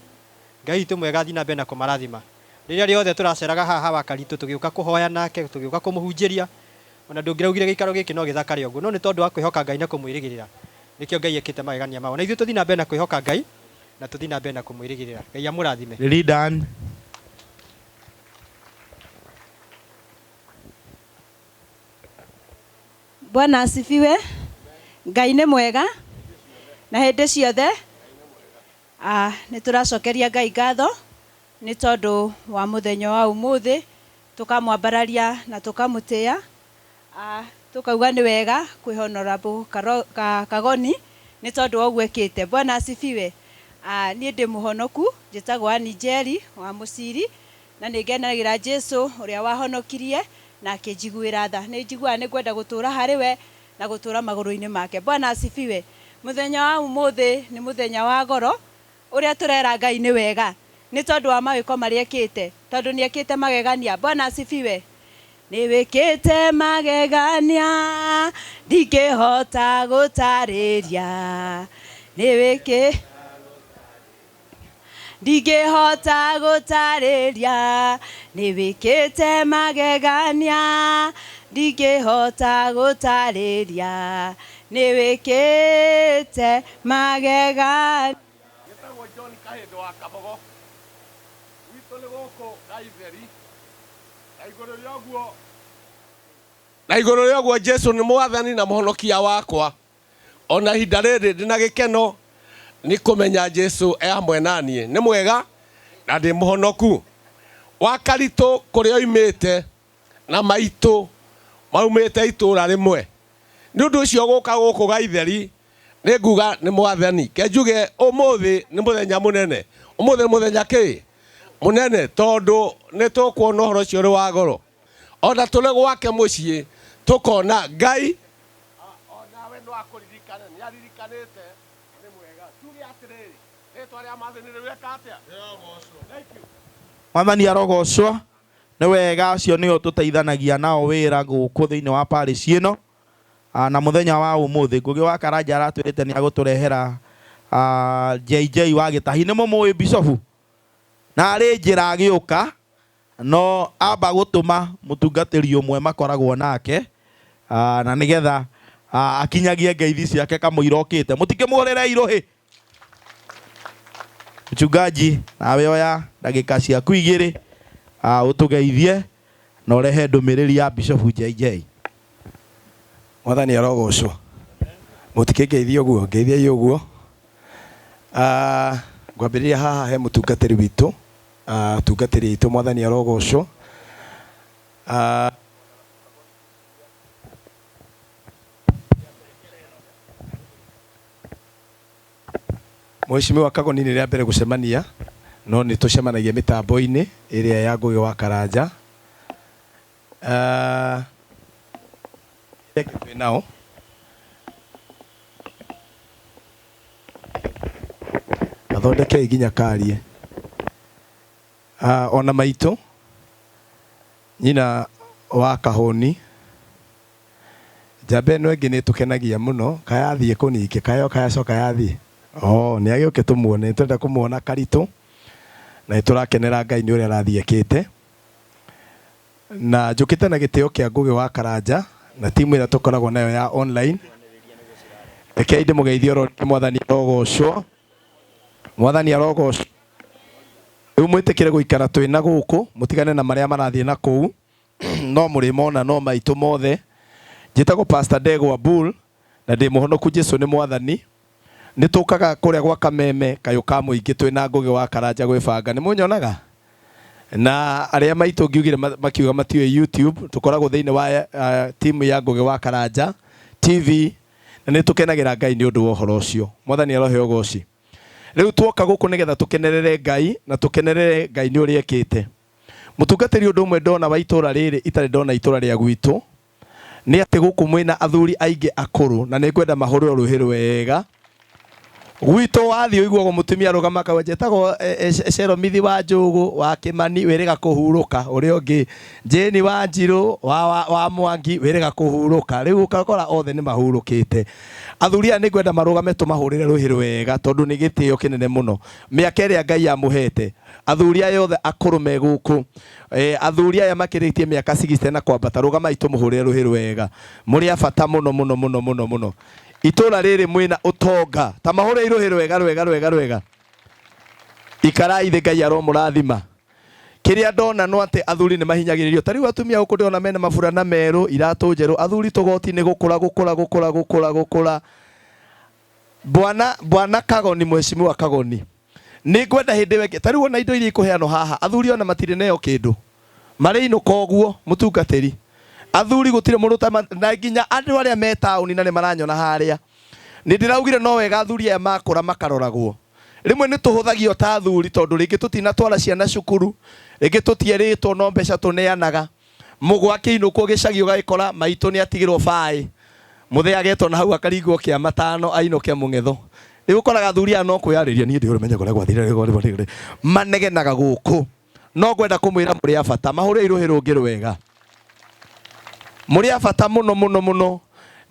Ngai witũ mwega athiĩ na mbere na kũmarathima. Rĩrĩa rĩothe tũraceraga haha wa Karitũ tũgĩũka kũhoya nake, tũgĩũka kũmũhunjĩria, ona ndũngĩraugire gĩikaro gĩkĩ no gĩthakare ũguo, no nĩ tondũ wa kwĩhoka Ngai na kũmwĩrĩgĩrĩra, nĩkĩo Ngai ekĩte magegania mao. Na ithuĩ tũthiĩ na mbere na kwĩhoka Ngai na tũthiĩ na mbere na kũmwĩrĩgĩrĩra. Ngai amũrathime. Lilidan. Bwana asifiwe. Ngai nĩ mwega na hĩndĩ ciothe. Nĩ tũracokeria Ngai ngatho Nĩ tondũ wa mũthenya wa ũmũthĩ, tũkamwambararia na tũkamũtĩĩa. Tũkauga nĩ wega kwĩ Honorable Kagoni nĩ tondũ wa ũguo ekĩte. Bwana asifiwe. Niĩ ndĩ mũhonoku, njĩtagwo Ann Njeri wa Mũciri, na nĩ ngenagĩra Jesu ũrĩa wahonokirie na akĩnjiguĩra tha. Nĩ njiguaga nĩ ngwenda gũtũra harĩ we na gũtũra magũrũ-inĩ make. Bwana asifiwe. Mũthenya wa ũmũthĩ nĩ mũthenya wa goro, ũrĩa tũrera Ngai nĩ wega nĩ tondũ wa mawĩko marĩa ekĩte, tondũ nĩ ekĩte magegania. Bwana asifiwe. Nĩ wĩkĩte magegania ndingĩhota gũtarĩria, nĩ wĩkĩ ndingĩhota gũtarĩria, nĩ wĩkĩte magegania ndingĩhota gũtarĩria, nĩ wĩkĩte magegania. Njĩtagwo John Kahĩndũ wa Kabogo, gwitũ nĩ gũkũ Gaitheri, na igũrũ rĩa ũguo na igũrũ rĩa ũguo Jesu nĩ mwathani na mũhonokia wakwa. Ona ihinda rĩrĩ ndĩna gĩkeno nĩ kũmenya Jesu e hamwe na niĩ, nĩ mwega na ndĩ mũhonoku. Wa Karitũ kũrĩa oimĩte na maitũ maumĩte itũra rĩmwe, nĩ ũndũ ũcio gũka gũkũ Gaitheri nĩ nguga nĩ mwathani. Ke njuge ũmũthĩ nĩ mũthenya mũnene, ũmũthĩ nĩ mũthenya kĩ mũnene, tondũ nĩ tũkuona ũhoro ũcio ũrĩ wa goro. Ona tũrĩ gwake mũciĩ tũkona Ngai onawe no akũririkane, nĩ aririkanĩte, nĩ mwega. Tuge atĩrĩrĩ, rĩtwa rĩa mwathani rĩweka atĩa? Thank you. Mwathani arogocwo. Nĩ wega, acio nĩo tũteithanagia nao wĩra gũkũ thĩinĩ wa parish ĩno. Na mũthenya wa ũmũthĩ Ngũgĩ wa Karanja aratwĩrĩte nĩ agũtũrehera JJ wa Gĩtahi. Nĩ mũmũĩ bishofu? Na arĩ njĩra agĩũka, no amba gũtũma mũtungatĩri ũmwe makoragwo nake, na nĩgetha akinyagie ngeithi ciake kamũira okĩte. Mũtikĩmũhũrĩre irũhĩ. Mchungaji, nawe oya ndagĩka ciaku igĩrĩ, ũtũgeithie na ũrehe ndũmĩrĩri ya Bishofu JJ. Mwathani arogocwo. Mũtikĩngeithie ũguo, ngeithiai ũguo. Ngwambĩrĩria haha he mũtungatĩri witũ, atungatĩri aitũ, mwathani arogocwo. Mheshimiwa Kagoni nĩ rĩa mbere gũcemania, no nĩ tũcemanagia mĩtambo-inĩ ĩrĩa ya Ngũgĩ wa Karanja. Twĩ nao. Gathondekei nginya karie. Ona maitũ nyina wa Kahũni, njamba ĩno ĩngĩ nĩ ĩtũkenagia mũno, kayathiĩ kũ ningĩ, kayoka yacoka yathiĩ. Oh, nĩ agĩũke tũmuone, nĩ tũrenda kũmuona Karitũ, na nĩ tũrakenera Ngai nĩ ũrĩa arathiĩ ekĩte. Na njũkĩte na gĩtĩo kĩa Ngũgĩ wa Karanja na timu ĩrĩa tũkoragwo nayo ya online. Rekei ndĩmũgeithie oro rĩngĩ, mwathani arogocwo. Mwathani arogocwo. Rĩu mwĩtĩkĩre gũikara twĩ na gũkũ, mũtigane na marĩa marathiĩ na kũu, no mũrĩmona no maitũ mothe. Njĩtagwo Pastor Ndegwa Bull na ndĩ mũhonoku, Jesu nĩ mwathani. Nĩ tũkaga kũrĩa gwa Kameme kayũ ka mũingĩ twĩ na Ngũgĩ wa Karanja gwĩbanga. Nĩ mũnyonaga? Na arĩa maitũ ngiugire makiuga matiũĩ YouTube, tũkoragwo thĩinĩ wa timu ya Ngũgĩ wa Karanja TV, na nĩ tũkenagĩra Ngai nĩ ũndũ wa ũhoro ũcio. Mwathani aroheo ũgoci. Rĩu tuoka gũkũ nĩgetha tũkenerere Ngai na tũkenerere Ngai nĩ ũrĩa ekĩte. Mũtungatĩri, ũndũ ũmwe ndona wa itũra rĩrĩ itarĩ ndona itũra rĩa gwitũ nĩ atĩ gũkũ mwĩna athuri aingĩ akũrũ, na nĩ ngwenda mahũrĩrwo rũhĩ rwega. Gwitũ wathiĩ ũiguagwo mũtumia arũgama akauga njĩtagwo Ceromithi wa Njũgũ wa Kĩmani wĩrĩga kũhurũka, ũrĩa ũngĩ Jane wa Njirũ wa Mwangi wĩrĩga kũhurũka. Rĩu ũgakora othe nĩ mahurũkĩte. Athuri aya nĩ ngwenda marũgame tũmahũrĩre rũhĩ rwega, tondũ nĩ gĩtĩo kĩnene mũno mĩaka ĩrĩa Ngai amũhete. Athuri aya othe akũrũ me gũkũ, athuri aya makĩrĩtie mĩaka 60 na kwambata, rũgamai tũmũhũrĩre rũhĩ rwega. Mũrĩ a bata mũno mũno mũno mũno mũno. Itũra rĩrĩ mwĩna ũtonga, ta mahũrĩre rũhĩ rwega rwega rwega rwega. Ikarai thĩ, Ngai aromũrathima. Kĩrĩa ndona no atĩ athuri nĩ mahinyagĩrĩrio. Ta rĩu atumia gũkũ ndĩrona mena maburana merũ, iratũ njerũ, athuri tũgoti nĩ gũkũra gũkũra gũkũra gũkũra gũkũra. Bwana Kagoni, Mheshimiwa Kagoni, Nĩ ngwenda hĩndĩ ĩyo ĩngĩ ta rĩu ona indo iria ikũheanwo haha athuri ona matirĩ neo kĩndũ marĩinũka ũguo mũtungatĩri athuri gũtirĩ mũndũ ta na nginya andũ arĩa me taũni na nĩ maranyona harĩa nĩ ndĩraugire no wega athuri aya makũra makaroragwo rĩmwe nĩ tũhũthagio ta athuri tondũ rĩngĩ tũtinatwara ciana cukuru rĩngĩ tũtierĩtwo no mbeca tũneanaga mũgwa akĩinũkwo gĩcagi ũgagĩkora maitũ nĩ atigĩrwo baĩ mũthee agetwo na hau akaringwo kĩa matano ainũke mũng'etho rĩu ũkoraga athuri aya no kwĩyarĩria niĩ ndĩũrĩmenya kũrĩa gwathire manegenaga gũkũ no ngwenda kũmwĩra mũrĩ a bata mahũre irũhĩ rũngĩ rwega mũrĩ a bata mũno mũno mũno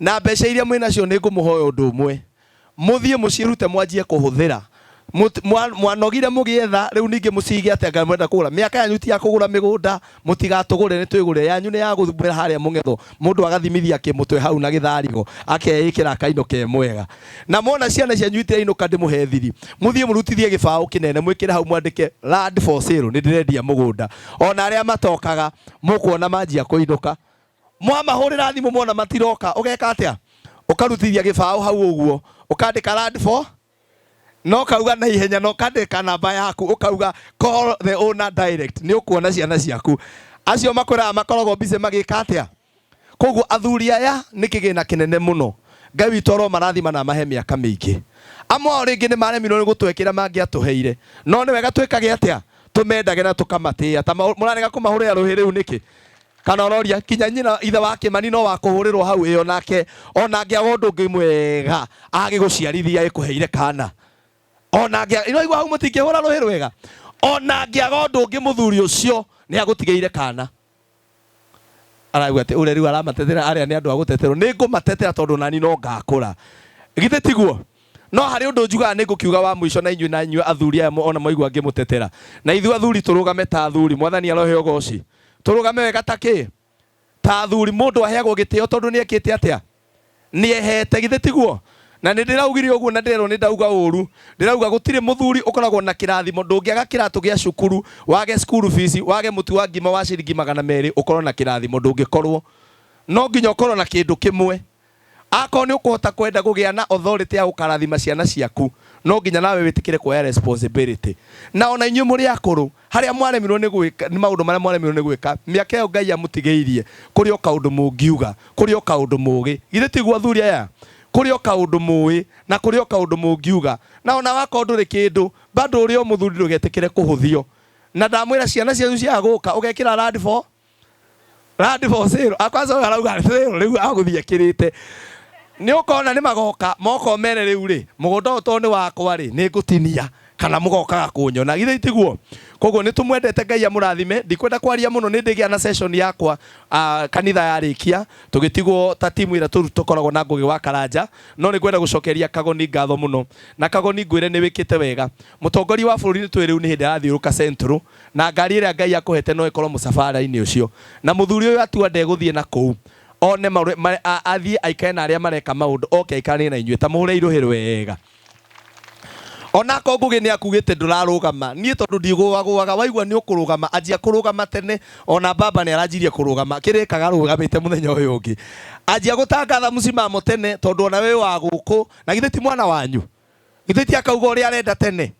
na mbeca iria mwĩ nacio nĩ ngũmũhoya ũndũ ũmwe mũthiĩ mũciĩrute mwanjie kũhũthĩra mwanogire mũgĩetha rĩu ningĩ mũcige atĩa ngai mwenda kũgũra mĩaka yanyu ti ya kũgũra mĩgũnda mũtigatũgũre nĩ twĩgũre yanyu nĩ ya gũthumĩra harĩa mũng'etho mũndũ agathimithia kĩmũtwe hau na gĩtharigo akeĩkĩra akainũka e mwega na mwona ciana cianyu itirainũka ndĩmũhe thiri mũthiĩ mũrutithie gĩbaũ kĩnene mwĩkĩre hau mwandĩke land for sale nĩ ndĩrendia mũgũnda ona arĩa matokaga mũkuona manjia kũinũka mwamahũrĩra thimũ mwona matiroka ũgeka atĩa ũkarutithia gĩbaũ hau ũguo ũkandĩka land for no kauga na ihenya no kandĩka namba yaku ũkauga call the owner direct nĩ ũkuona ciana ciaku acio makwĩraga makoragwo busy magĩka atĩa koguo athuri aya nĩ kĩgĩna kĩnene mũno Ngai witũ aro marathima na amahe mĩaka mĩingĩ amwe ao rĩngĩ nĩ maremirwo nĩ gũtwekĩra mangĩatũheire no nĩ wega twĩkage atĩa tũmendage na tũkamatĩĩa ta mũrarega kũmahũrĩra rũhĩ rĩu nĩkĩ kana ũroria kinya nyina ithe wa Kĩmani no wa kũhũrĩrwo hau ĩyo nake ona angĩaga ũndũ ũngĩ mwega agĩgũciarithia ĩkũheire kana ona angĩa ino igua hau mũtingĩhũra rũhĩ rwega ona angĩaga ũndũ ũngĩ mũthuri ũcio nĩ agũtigĩire kana arauga atĩ ũrĩa rĩu aramatetera arĩa nĩ andũ a gũteterwo nĩ ngũmatetera tondũ nani no ngakũra githĩ tiguo no harĩ ũndũ njugaga nĩ ngũkiuga wa mũico na inyuĩ na inyuĩ athuri aya ona mwaigua ngĩmũtetera na ithuĩ athuri tũrũgame ta athuri mwathani arohe ũgoci tũrũgame wega ta kĩ ta athuri mũndũ aheagwo gĩtĩo tondũ nĩ ekĩte atĩa nĩ ehete githĩ tiguo na nĩ ndĩraugire ũguo na ndĩrerwo nĩ ndauga ũru ndĩrauga gũtirĩ mũthuri ũkoragwo na kĩrathimo ndũngĩaga kĩratũ gĩa cukuru wage school fees wage mũtu wa ngima wa ciringi 200 ũkorwo na kĩrathimo ndũngĩkorwo no nginya ũkorwo na kĩndũ kĩmwe akorwo nĩ ũkũhota kwenda kũgĩa na authority ya gũkarathima ciana ciaku no nginya nawe wĩtĩkĩre kuoya responsibility na ona inyuĩ mũrĩ akũrũ harĩa mwaremirwo nĩ gwĩka nĩ maũndũ marĩa mwaremirwo nĩ gwĩka mĩaka ĩyo Ngai amũtigĩirie kũrĩ o kaũndũ mũngiuga kũrĩ o kaũndũ mũgĩ githĩ tiguo athuri aya kũrĩ o kaũndũ mũĩ na kũrĩ o kaũndũ mũngiuga na ona wakorwo ndũrĩ kĩndũ bado ũrĩ o mũthuri ndũgetĩkĩre kũhũthio na ndamwĩra ciana cianyu ciaga gũka ũgekĩra land for sale akwanza ũyũ arauga sale rĩu agũthiĩ akĩrĩte nĩ ũkona nĩ magoka moka mere rĩu rĩ mũgũnda ũyũ tondũ nĩ wakwa rĩ nĩ ngũtinia kana mũgokaga kũnyona githĩ tiguo koguo nĩ tũmwendete Ngai amũrathime ndikwenda kwaria mũno nĩ ndĩgĩa na session yakwa kanitha yarĩkia tũgĩtigwo ta timu ĩrĩa tũkoragwo na Ngũgĩ wa Karanja no nĩ ngwenda gũcokeria Kagoni ngatho mũno na Kagoni ngwĩre nĩ wĩkĩte wega mũtongoria wa bũrũri nĩ twĩ rĩu nĩ hĩndĩ arathiũrũka Central na ngari ĩrĩa Ngai akũhete no ĩkorwo mũcabara-inĩ ũcio na mũthuri ũyũ atua ndegũthiĩ na kũu one athiĩ aikare na arĩa mareka maũndũ oke aikaranie na inyuĩ ta mũhũre irũhĩ rwega onako Ngũgĩ nĩ akugĩte ndũrarũgama niĩ tondũ ndigũagũaga waigua nĩ ũkũrũgama anjia kũrũgama tene ona baba nĩ aranjirie kũrũgama kĩrĩkaga rũgamĩte mũthenya ũyũ ũngĩ anjia gũtangatha mũcimamo tene tondũ ona we wa gũkũ na githĩ ti mwana wanyu githĩ ti akauga ũrĩa arenda tene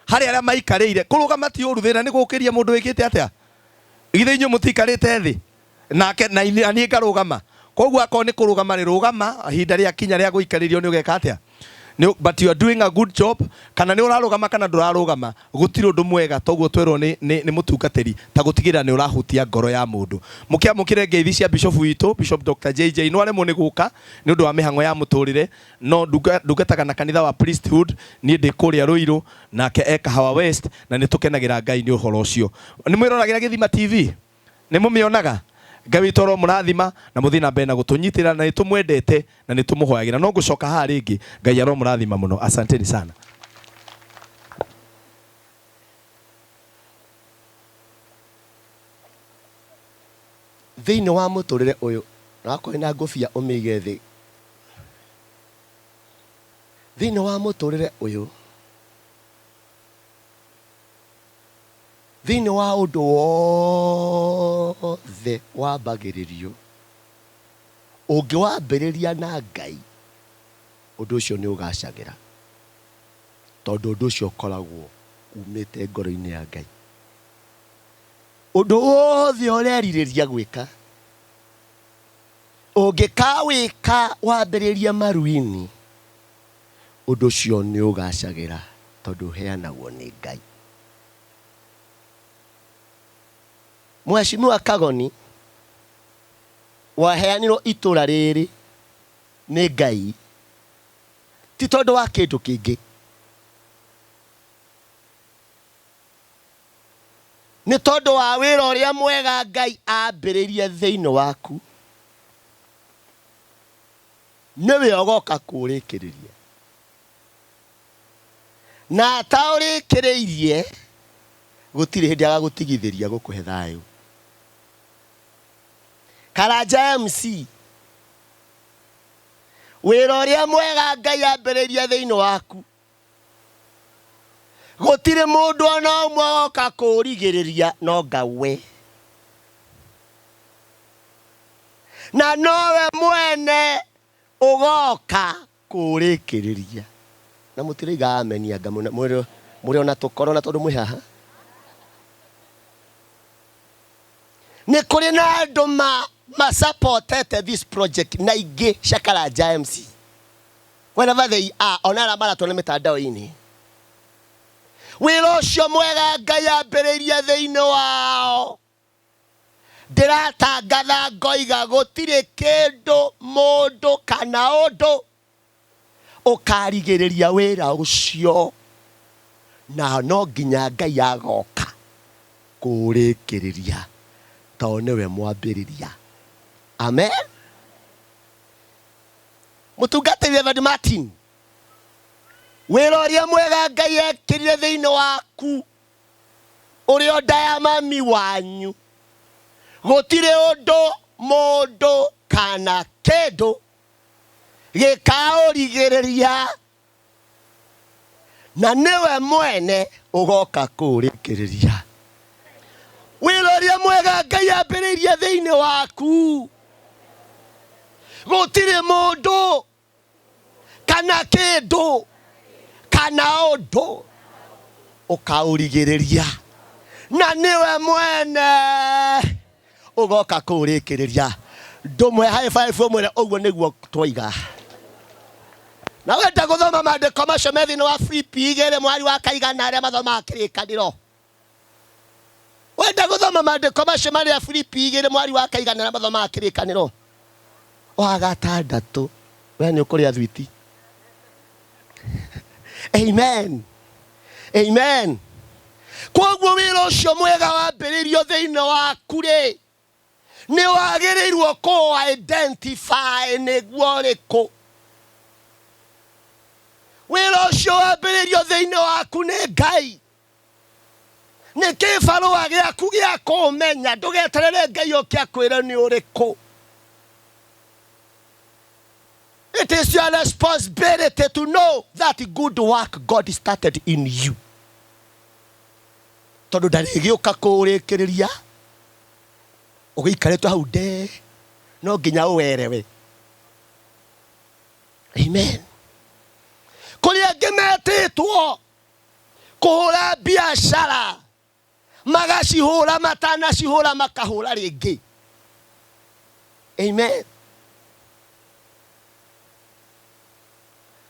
harĩ arĩa maikarĩire kũrũgama ti ũru thĩna nĩ gũkĩria mũndũ wĩkĩte atĩa githĩ inyuĩ mũtikarĩte thĩ nake na niĩ ngarũgama koguo akorwo nĩ kũrũgama rĩ rũgama ihinda rĩa kinya rĩa gũikarĩrio nĩ ũgeka atĩa but you are doing a good job kana nĩ ũrarũgama kana ndũrarũgama gũtirĩ ũndũ mwega toguo twerwo nĩ mũtungatĩri ta gũtigĩrĩra nĩ ũrahutia ngoro ya mũndũ mũkĩamũkĩre ngeithi cia bishop witũ Bishop Dr. JJ no aremwo nĩ gũka nĩ ũndũ wa mĩhang'o ya mũtũrĩre no ndungataga na kanitha wa priesthood niĩ ndĩ kũrĩa Ruiru nake e Kahawa West na nĩ tũkenagĩra Ngai nĩ ũhoro ũcio nĩ mwĩroragĩra Gĩthima TV nĩ mũmĩonaga Ngai witũ aro mũrathima na mũthiĩ na mbere na gũtũnyitĩra na nĩ tũmwendete na nĩ tũmũhoyagĩra no ngũcoka haha rĩngĩ Ngai aro mũrathima mũno asanteni sana. Thĩinĩ wa mũtũrĩre ũyũ na wakorwo na ngũbia ũmĩige thĩ thĩinĩ wa mũtũrĩre ũyũ thĩinĩ wa ũndũ wothe wambagĩrĩrio ũngĩwambĩrĩria na Ngai ũndũ ũcio nĩ ũgacagĩra tondũ ũndũ ũcio ũkoragwo Umĩte ngoro-inĩ ya Ngai. Ũndũ wothe ũrerirĩria gwĩka ũngĩkawĩka wambĩrĩria maru-inĩ, ũndũ ũcio nĩ ũgacagĩra tondũ ũheanagwo nĩ Ngai. Mheshimiwa Kagoni waheanirwo itũra rĩrĩ nĩ Ngai ti tondũ wa kĩndũ kĩngĩ, nĩ tondũ wa wĩra ũrĩa mwega Ngai ambĩrĩirie thĩinĩ waku, nĩwe ũgoka kũũrĩkĩrĩria. Na ataũrĩkĩrĩirie gũtirĩ hĩndĩ agagũtigithĩria gũkũhe thayũ. Karanja MC, wĩra ũrĩa mwega Ngai ambĩrĩirie thĩinĩ waku, gũtirĩ mũndũ ona ũmwe oka kũũrigĩrĩria no Ngai we. Na nowe mwene ũgoka kũũrĩkĩrĩria. Na mũtiraiga ameni anga mũrĩ ona tũkorona tondũ mwĩ haha. Nĩ kũrĩ na andũ ma supportete this project na ingĩ cia Karanja MC. Wherever they are, ona arĩa maratũona mĩtandao-inĩ. Wĩra ũcio mwega Ngai ambĩrĩirie thĩinĩ wao, ndĩratangatha ngoiga gũtirĩ kĩndũ mũndũ kana ũndũ ũkarigĩrĩria wĩra ũcio, na no nginya Ngai agoka kũũrĩkĩrĩria tondũ nĩwe mwambĩrĩria. Amen. Mũtungatĩri Reverend Martin, wĩra ũrĩa mwega Ngai ekĩrire thĩinĩ waku ũrĩ o nda ya mami wanyu, gũtirĩ ũndũ mũndũ kana kĩndũ gĩkaũrigĩrĩria, na nĩwe mwene ũgoka kũũrĩkĩrĩria. Wĩra ũrĩa mwega Ngai ambĩrĩirie thĩinĩ waku, gũtirĩ mũndũ kana kĩndũ kana ũndũ ũkaũrigĩrĩria, na nĩwe mwene ũgoka kũũrĩkĩrĩria. Ndũmwe high five ũmwĩre ũguo nĩguo twoiga. Na wenda gũthoma maandĩko macio me thĩinĩ wa Filipi 2 mwari wa kaigana arĩa mathomaga kĩrĩkanĩro. Wenda gũthoma maandĩko macio marĩa Filipi 2 mwari wa kaigana arĩa mathomaga kĩrĩkanĩro wa gatandatũ, we nĩ ũkũrĩa thwiti. Amen. Amen. Koguo wĩra ũcio mwega wambĩrĩirio thĩinĩ waku rĩ, nĩ wagĩrĩirwo kũ identify nĩguo ũrĩkũ. Wĩra ũcio wambĩrĩirio thĩinĩ waku nĩ Ngai, nĩ kĩbarũa gĩaku gĩa kũũmenya. Ndũgeterere Ngai oke akwĩre nĩ ũrĩkũ. It is your responsibility to know that good work God started in you. Tondũ ndarĩgĩũka kũũrĩkĩrĩria ũgĩikarĩte hau nde, no nginya ũwerewe. Amen. Kũrĩ angĩ metĩtwo kũhũra biacara, magacihũra, matanacihũra makahũra rĩngĩ. Amen.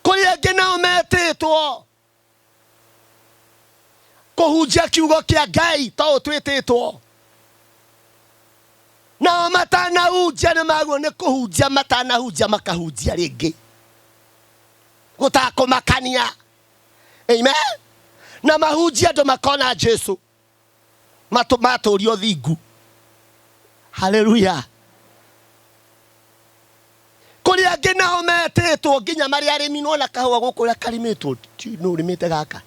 Kũrĩ angĩ nao metĩtwo kũhunjia kiugo kĩa Ngai to ũtwĩtĩtwo, nao matanahunjia nĩ maguo nĩ kũhunjia, matanahunjia makahunjia rĩngĩ gũtakũmakania. Amen. Na mahunjia andũ makona Jesu, matũrio thingu. Haleluya. Kũrĩ angĩ nao metĩtwo nginya marĩ arĩmi, nona kahũa gũkũ ũrĩa karĩmĩtwo, nũ ũrĩmĩte gaka?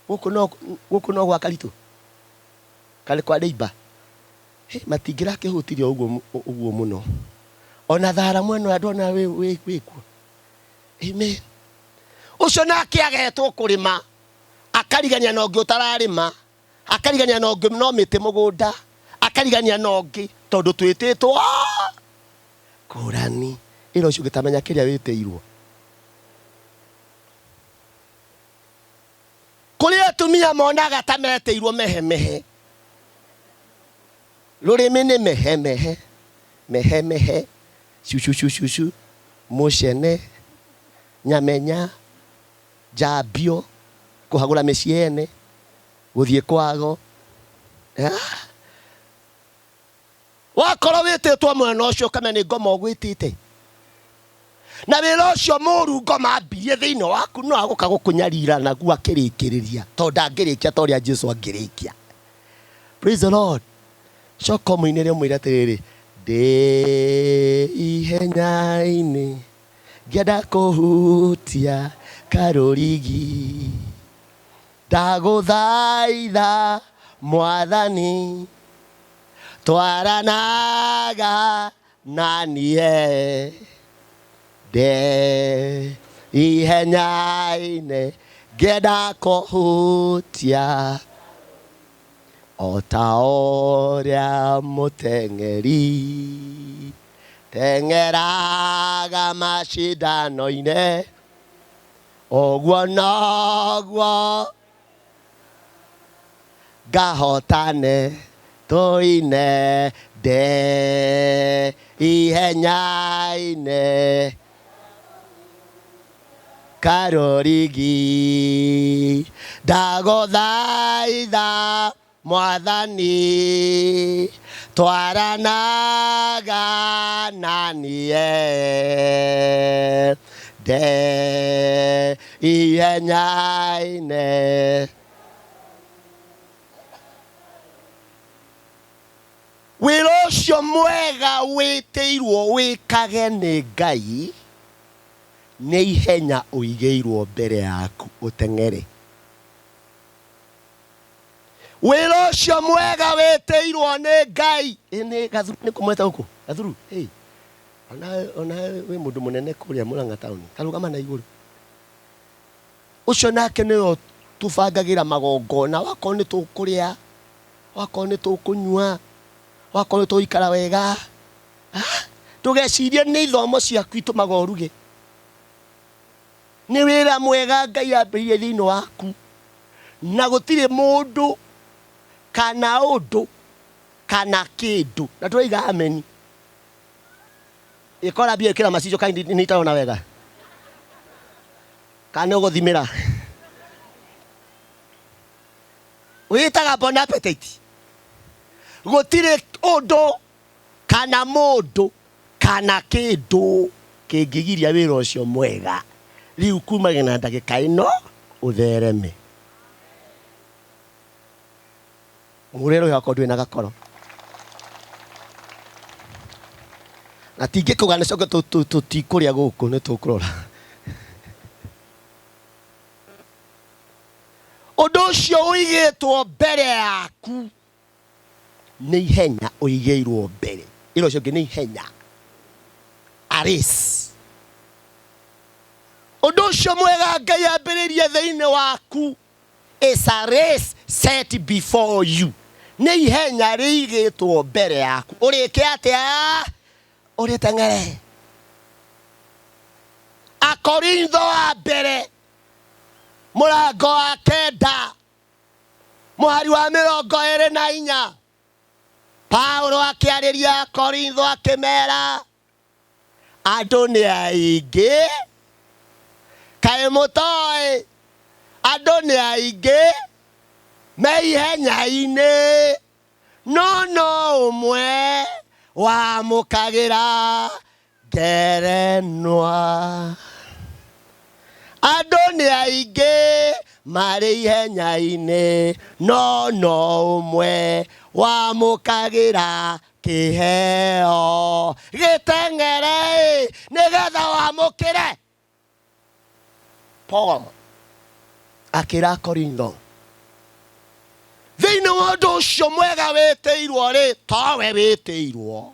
Gũkũ no gwa Karitũ karĩ kwa neighbor. Matingĩrakĩhutirie ũguo ũguo mũno, ona thara mwena ũrĩa ndona wĩkuo. Amen. Ũcio nake agetwo kũrĩma, akarigania na ũngĩ ũtararĩma, akarigania na ũngĩ no mĩtĩ mũgũnda, akarigania na ũngĩ, tondũ twĩtĩtwo ngũrani. Ĩra ũcio ũngĩ tamenya kĩrĩa wĩtĩirwo. Atumia monaga ta metĩirwo mehemehe. Rũrĩmĩ nĩ mehemehe, mehemehe, cucucucucu, mũcene, nyamenya, njambio, kũhagũra mĩciĩ ene, gũthiĩ kwago. Ah. Wakorwo wĩtĩtwo mwena ũcio ũkamenya nĩ ngoma ũgwĩtĩte. Na wĩra ũcio mũru ngoma ambirie thĩinĩ waku no agũka gũkũnyarira naguo akĩrĩkĩrĩria tondũ ndangĩrĩkia ta ũrĩa Jesu angĩrĩkia. Praise the Lord. Coka ũmũinĩre ũmwĩre atĩrĩrĩ, ndĩ ihenya-inĩ ngĩenda kũhutia karũrigi, ndagũthaitha mwathani twaranaga na niĩ ndĩ ihenya-inĩ ngĩenda kũhutia o ta ũrĩa mũteng'eri teng'eraga macindano-inĩ ũguo noguo ngahotane tũine ndĩ ihenya-inĩ karũrigi ndagũthaitha mwathani twaranaga na niĩ ndĩ ihenya-inĩ. Wĩra ũcio mwega wĩtĩirwo wĩkage nĩ Ngai nĩ ihenya ũigĩirwo mbere yaku ũteng'ere. Wĩra ũcio mwega wĩtĩirwo nĩ Ngai. Ĩ nĩ Gathuru nĩ kũmweta gũkũ Gathuru, hey. Ona wĩ mũndũ mũnene kũrĩa Murang'a taũni, ta rũgama na igũrũ. Ũcio nake nĩwe tũbangagĩra magongona, wakorwo nĩ tũkũrĩa, wakorwo nĩ tũkũnyua, wakorwo nĩ tũgũikara wega. Ndũgecirie nĩ ithomo ciaku itũmaga ũruge. Nĩ wĩra mwega Ngai ambĩrĩirie thĩinĩ waku, na gũtirĩ mũndũ kana ũndũ kana kĩndũ. Na tũroiga ameni. Ĩkora mbia ĩkĩra macicio kana nĩ itarona wega, kana nĩ ũgũthimĩra. Wĩtaga bon appetit. Gũtirĩ ũndũ kana mũndũ kana kĩndũ kĩngĩgiria wĩra ũcio mwega rĩu kumagia na ndagĩka ĩno ũthereme. Mũhũrĩre rũhĩ okorwo ndũrĩ na gakoro. Na tingĩkauga nĩ coke tũtikũrĩa gũkũ nĩ tũkũrora. Ũndũ ũcio ũigĩtwo mbere yaku nĩ ihenya ũigĩirwo mbere. Ĩra ũcio ũngĩ nĩ ihenya. A race. Ũndũ ũcio mwega Ngai ambĩrĩirie thĩinĩ waku is a race set before you. Nĩ ihenya rĩigĩtwo mbere yaku. Ũrĩke atĩa? Ũrĩteng'ere. Akorintho wa mbere mũrango wa kenda mũhari wa mĩrongo ĩrĩ na inya Paulo akĩarĩria Akorintho akĩmera andũ nĩ aingĩ kaĩ mũtoĩ andũ nĩ aingĩ me ihenya-inĩ no no ũmwe wamũkagĩra ngerenwa. Andũ nĩ aingĩ marĩ ihenya-inĩ no no ũmwe wamũkagĩra kĩheo. Gĩteng'ere nĩgetha wamũkĩre. Paul akĩra Korintho thĩinĩ wa ũndũ ũcio mwega wĩtĩirwo rĩ towe wĩtĩirwo.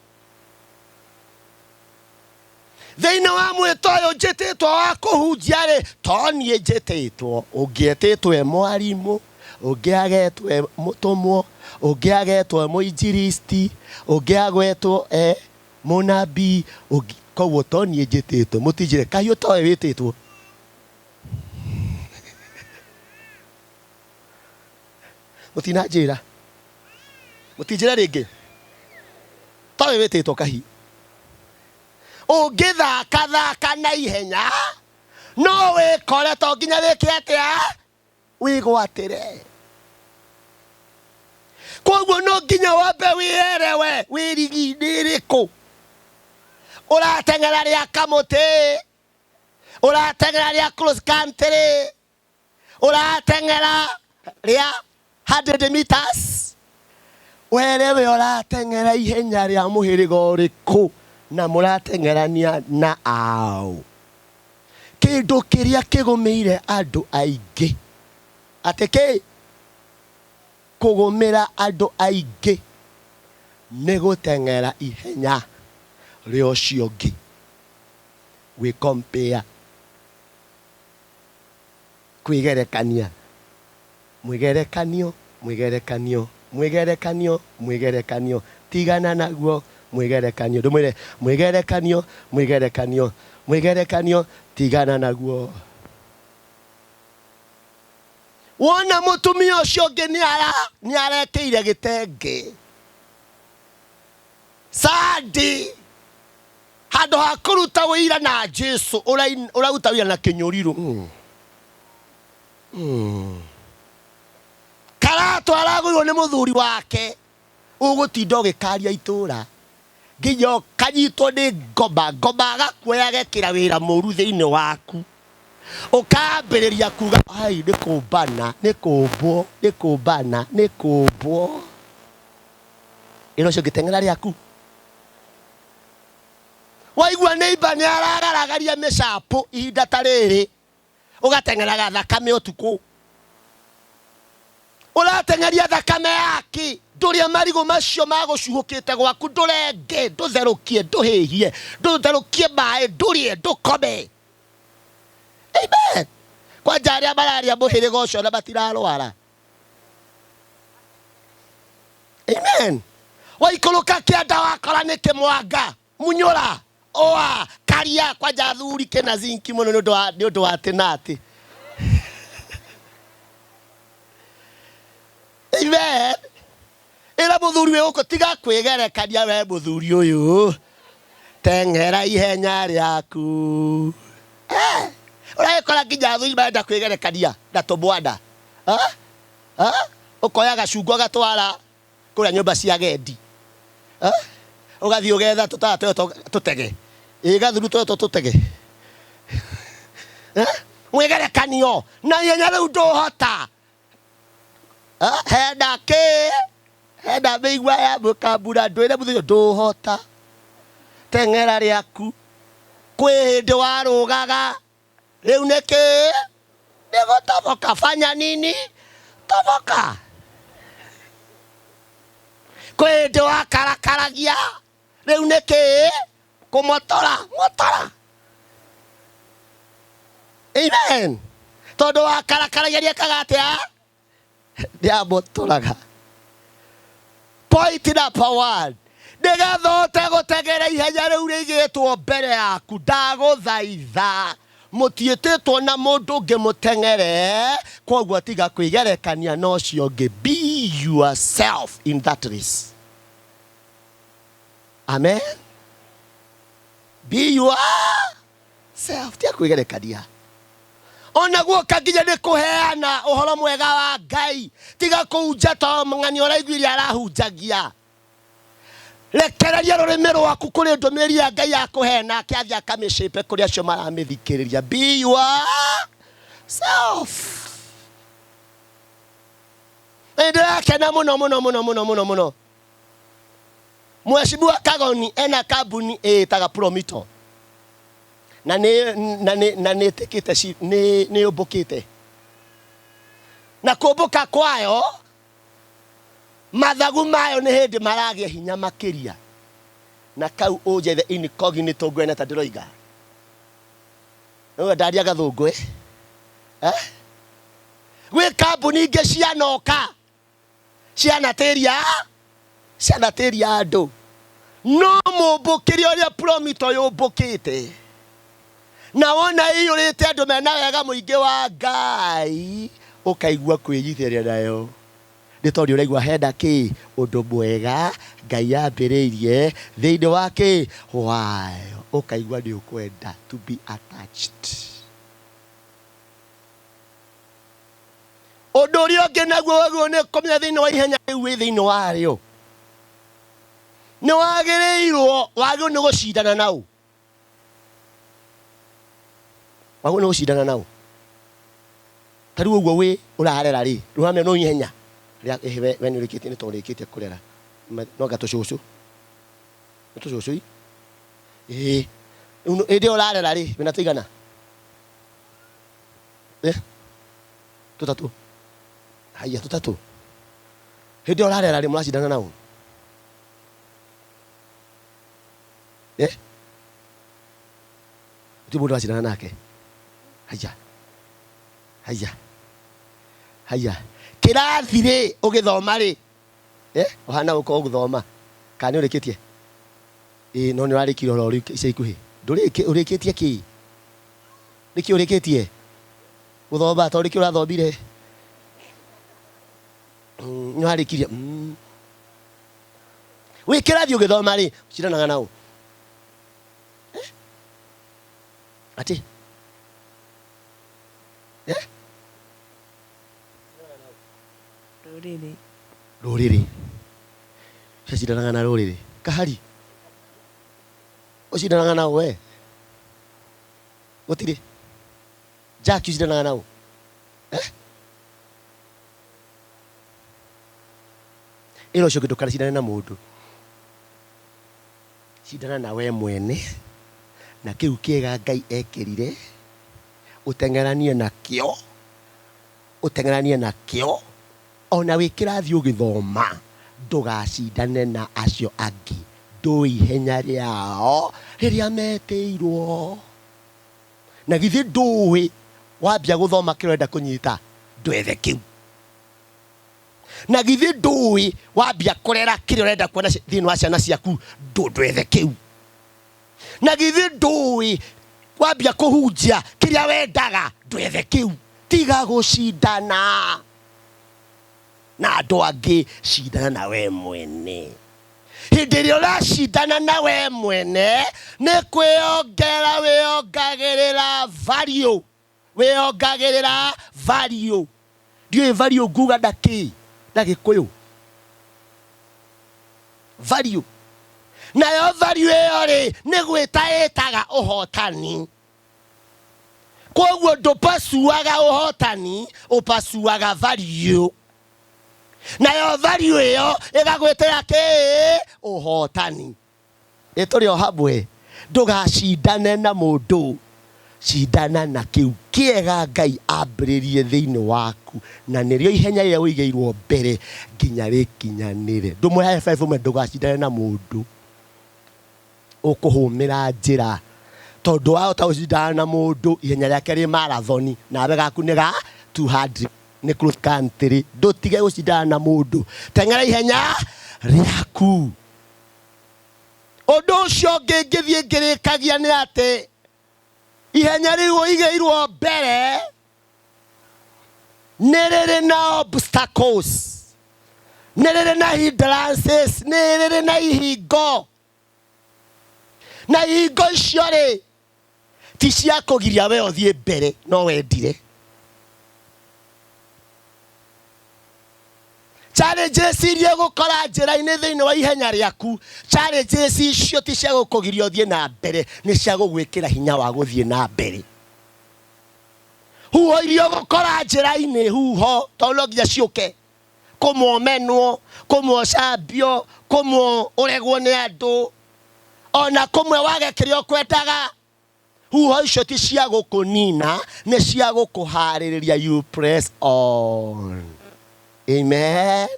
Thĩinĩ wa mwĩto ũyũ njĩtĩtwo wa kũhunjia rĩ to niĩ njĩtĩtwo. Ũngĩetĩtwo e mwarimũ, ũngĩ agetwo e mũtũmwo, ũngĩ agetwo e mũinjilisti, ũngĩ agwetwo e mũnabii, koguo to niĩ njĩtĩtwo. Mũtinjĩre kahiũ towe wĩtĩtwo. Mũtinanjĩra. Mũtinjĩra rĩngĩ. Tawe wĩtĩtwo kahi. Ũngĩthaka thaka na ihenya no wĩkore to nginya wĩke atĩa wĩgwatĩre. Koguo no nginya wambe wĩerewe wĩ rigi-inĩ ĩrĩkũ. Ũrateng'era rĩa kamũtĩ, ũrateng'era rĩa cross country, ũrateng'era rĩa 100 meters. Werewe ũrateng'era ihenya rĩa mũhĩrĩga ũrĩkũ na mũrateng'erania na aũ. Kĩndũ kĩrĩa kĩgũmĩire andũ aingĩ atĩ kĩ kũgũmĩra andũ aingĩ nĩ gũteng'era ihenya rĩa ũcio ũngĩ, gwĩcompare, kwĩgerekania, mwĩgerekanio, mwĩgerekanio, mwĩgerekanio, mwĩgerekanio, tigana naguo mwĩgerekanio, ndũmwĩre mwĩgerekanio, mwĩgerekanio, mwĩgerekanio, tigana naguo. Wona mũtumia ũcio ũngĩ nĩ arekĩire gĩtenge sandi handũ ha kũruta wĩira na Jesu ũraruta wĩira na kĩnyũrirũ. Karatũ aragũirwo nĩ mũthuri wake ũgũtinda ũgĩkaria itũra nginya ũkanyitwo nĩ ngoma, ngoma agakuoya agekĩra wĩra mũru thĩinĩ waku, ũkambĩrĩria kuga ai nĩ kũmbana, nĩ kũmbwo, nĩ kũmbana, nĩ kũmbwo. Ĩno ũcio ũngĩteng'era rĩaku waigua neighbor nĩ aragaragaria mĩcapũ ihinda ta rĩrĩ, ũgateng'eraga thakame ũtukũ, ũrateng'eria thakame yaki, ndũrĩe marigũ macio magũcuhũkĩte gwaku, ndũrenge, ndũtherũkie, ndũhĩhie, ndũtherũkie maĩ, ndũrĩe, ndũkome. Amen. Kwanja arĩa mararĩa mũhĩrĩga ũcio na matirarwara. Amen. Waikũrũka kĩanda wakora nĩ kĩmwanga, munyũra, oa, karia, kwanja athuri kĩna zinki mũno nĩ ũndũ wa atĩ na atĩ. Amen. Ĩra mũthuri wĩ gũkũ tiga kwĩgerekania we mũthuri ũyũ, teng'era ihenya rĩaku. Ũragĩkora nginya athuri marenda kwĩgerekania na tũmwana. Ũkoya gacungwa gatwara kũrĩa nyũmba cia agendi. Ũgathiĩ ũgetha tũtara twetwo tũtege. Ĩ gathuru twetwo tũtege. Mwĩgerekanio na ihenya rĩu ndũhota. Hena kĩ? Hena mĩigua ya mũkambura ndwĩre mũthenya ndũhota. Teng'era rĩaku. Kwĩ hĩndĩ warũgaga. Rĩu nĩ kĩ? Nĩ gũtoboka. Fanya nini? Toboka. Kwĩ hĩndĩ wakarakaragia. Rĩu nĩ kĩ? Kũmotora. Motora. Amen. Tondũ wakarakaragia nĩekaga atĩa? Nĩamotoraga. Point number 1. Nĩgetha ũhote gũteng'era ihenya rĩu rĩigĩtwo mbere yaku, ndagũthaitha mũtiĩtĩtwo na mũndũ ũngĩ mũteng'ere, koguo tiga kwĩgerekania na ũcio ũngĩ. Be yourself in that race. Amen. Be yourself. Tiga kwĩgerekania. Ona guoka nginya nĩ kũheana ũhoro mwega wa Ngai, tiga kũhunja to ng'ani ũraiguire arahunjagia. Rekereria rũrĩmĩ rwaku kũrĩ ndũmĩrĩri ya Ngai ya kũheana, ake athiĩ akamĩcape kũrĩ acio maramĩthikĩrĩria. Be yourself. Nĩ ndĩrakena mũno mũno mũno mũno mũno mũno. Mheshimiwa Kagoni ena kambuni ĩĩtaga Promito. Na nĩ ĩtĩkĩte nĩ yũmbũkĩte. Na kũmbũka kwayo mathagu mayo nĩ hĩndĩ maragĩa hinya makĩria. Na kau ũnjethe incognito ngwene ta ndĩroiga. Nĩwe ndaria gathũngũ, eh? Gwĩ kambuni ingĩ cianoka, cianatĩria andũ. No mũmbũkĩre ũrĩa Promito yũmbũkĩte. Na wona ĩiyũrĩte andũ mena wega mũingĩ wa Ngai, ũkaigua kwĩnyitĩrĩra nayo. Nĩ tondũ ũraigua hena kĩ ũndũ mwega Ngai ambĩrĩirie thĩinĩ wa kĩ wayo, ũkaigua nĩ ũkwenda to be attached. Ũndũ ũrĩa ũngĩ naguo wagĩrĩirwo nĩ kũmenya thĩinĩ wa ihenya rĩu wĩ thĩinĩ warĩo, nĩ wagĩrĩirwo wagĩrĩirwo nĩ gũcindana nao, wagĩrĩirwo nĩ gũcindana nao. Ta rĩu ũguo wĩ ũrarera rĩ, rĩu ũramenya no ihenya rĩa ĩhĩ we we nĩ ũrĩkĩtie nĩ tondũ ũrĩkĩtie kũrera no anga tũcũcũ nĩ tũcũcũ i ĩĩ rĩu hĩndĩ ĩyo ũrarera rĩ wĩna tũigana eh tũtatũ haiya tũtatũ hĩndĩ ĩyo ũrarera rĩ mũracindana nao eh gũtirĩ mũndũ ũracindana nake haiya haiya haiya kĩrathi rĩ ũgĩthoma rĩ eh ũhana gũkorwo ũgĩthoma kana nĩ ũrĩkĩtie ĩĩ no nĩ ũrarĩkirie oro rĩu ica ikuhĩ ndũrĩkĩ ũrĩkĩtie kĩ nĩkĩ ũrĩkĩtie gũthoma tondũ nĩkĩ ũrathomire nĩ ũrarĩkirie wĩ kĩrathi ũgĩthoma rĩ ũcindanaga na ũ eh? Atĩ eh? Rũrĩrĩ. Rũrĩrĩ cacindanaga na rũrĩrĩ kahari ũcindanaga nao we gũtirĩ Jack ũcindanaga nao eh? Ĩra ũcio ũngĩ ndũkanacindane na mũndũ cindana na we mwene na kĩu kĩega Ngai ekĩrire ũteng'eranie nakĩo ũteng'eranie nakĩo ona wĩ kĩrathi ũgĩthoma ndũgacindane na acio angĩ ndũĩ ihenya rĩao rĩrĩa metĩirwo na githĩ ndũĩ wambia gũthoma kĩrĩa ũrenda kũnyita ndwethe kĩu na githĩ ndũĩ wambia kũrera kĩrĩa ũrenda kuona thĩinĩ wa ciana ciaku ndwethe kĩu na githĩ ndũĩ wambia kũhunjia kĩrĩa wendaga ndwethe kĩu tiga gũcindana na andũ angĩ cindana na we mwene hĩndĩ ĩrĩa ũracindana na we mwene nĩ kwĩongera wĩongagĩrĩra value wĩongagĩrĩra value ndiũĩ value nguga na kĩ na gĩkũyũ value nayo value ĩyo rĩ nĩ gwĩta ĩtaga ũhotani koguo ndũpasuaga ũhotani ũpasuaga value nayo value ĩyo ĩgagwĩtĩra kĩ ũhotani Ĩ tũrĩ o hamwe? Ndũgacindane na mũndũ, cindana na kĩu kĩega Ngai ambĩrĩrie thĩinĩ waku, na nĩrĩo ihenya rĩrĩa ũigĩirwo mbere nginya rĩkinyanĩre. Ndũmwe high five ũmwe, ndũgacindane na mũndũ ũkũhũmĩra njĩra, tondũ wahota gũcindana na mũndũ ihenya rĩake rĩ marathoni, nawe gaku nĩ ga 200 nĩ cross country. Ndũtige gũcindana na mũndũ, teng'era ihenya rĩaku. Ũndũ ũcio ũngĩ ngĩthiĩ ngĩrĩkagia nĩ atĩ ihenya rĩu ũigĩirwo mbere nĩ rĩrĩ na obstacles, nĩ rĩrĩ na hindrances, nĩ rĩrĩ na ihingo, na ihingo icio rĩ ti cia kũgiria we ũthiĩ mbere no wendire. Challenges iria ũgũkora njĩra-inĩ thĩinĩ wa ihenya rĩaku, challenges icio ti cia gũkũgiria ũthiĩ na mbere, nĩ cia gũgwĩkĩra hinya wa gũthiĩ na mbere. Huho iria ũgũkora njĩra-inĩ, huho tondũ no nginya ciũke, kũmwe ũmenwo, kũmwe ũcambio, kũmwe ũregwo nĩ andũ, ona kũmwe wage kĩrĩa ũkwendaga. Huho icio ti cia gũkũnina, nĩ cia gũkũharĩrĩria you press on. Amen.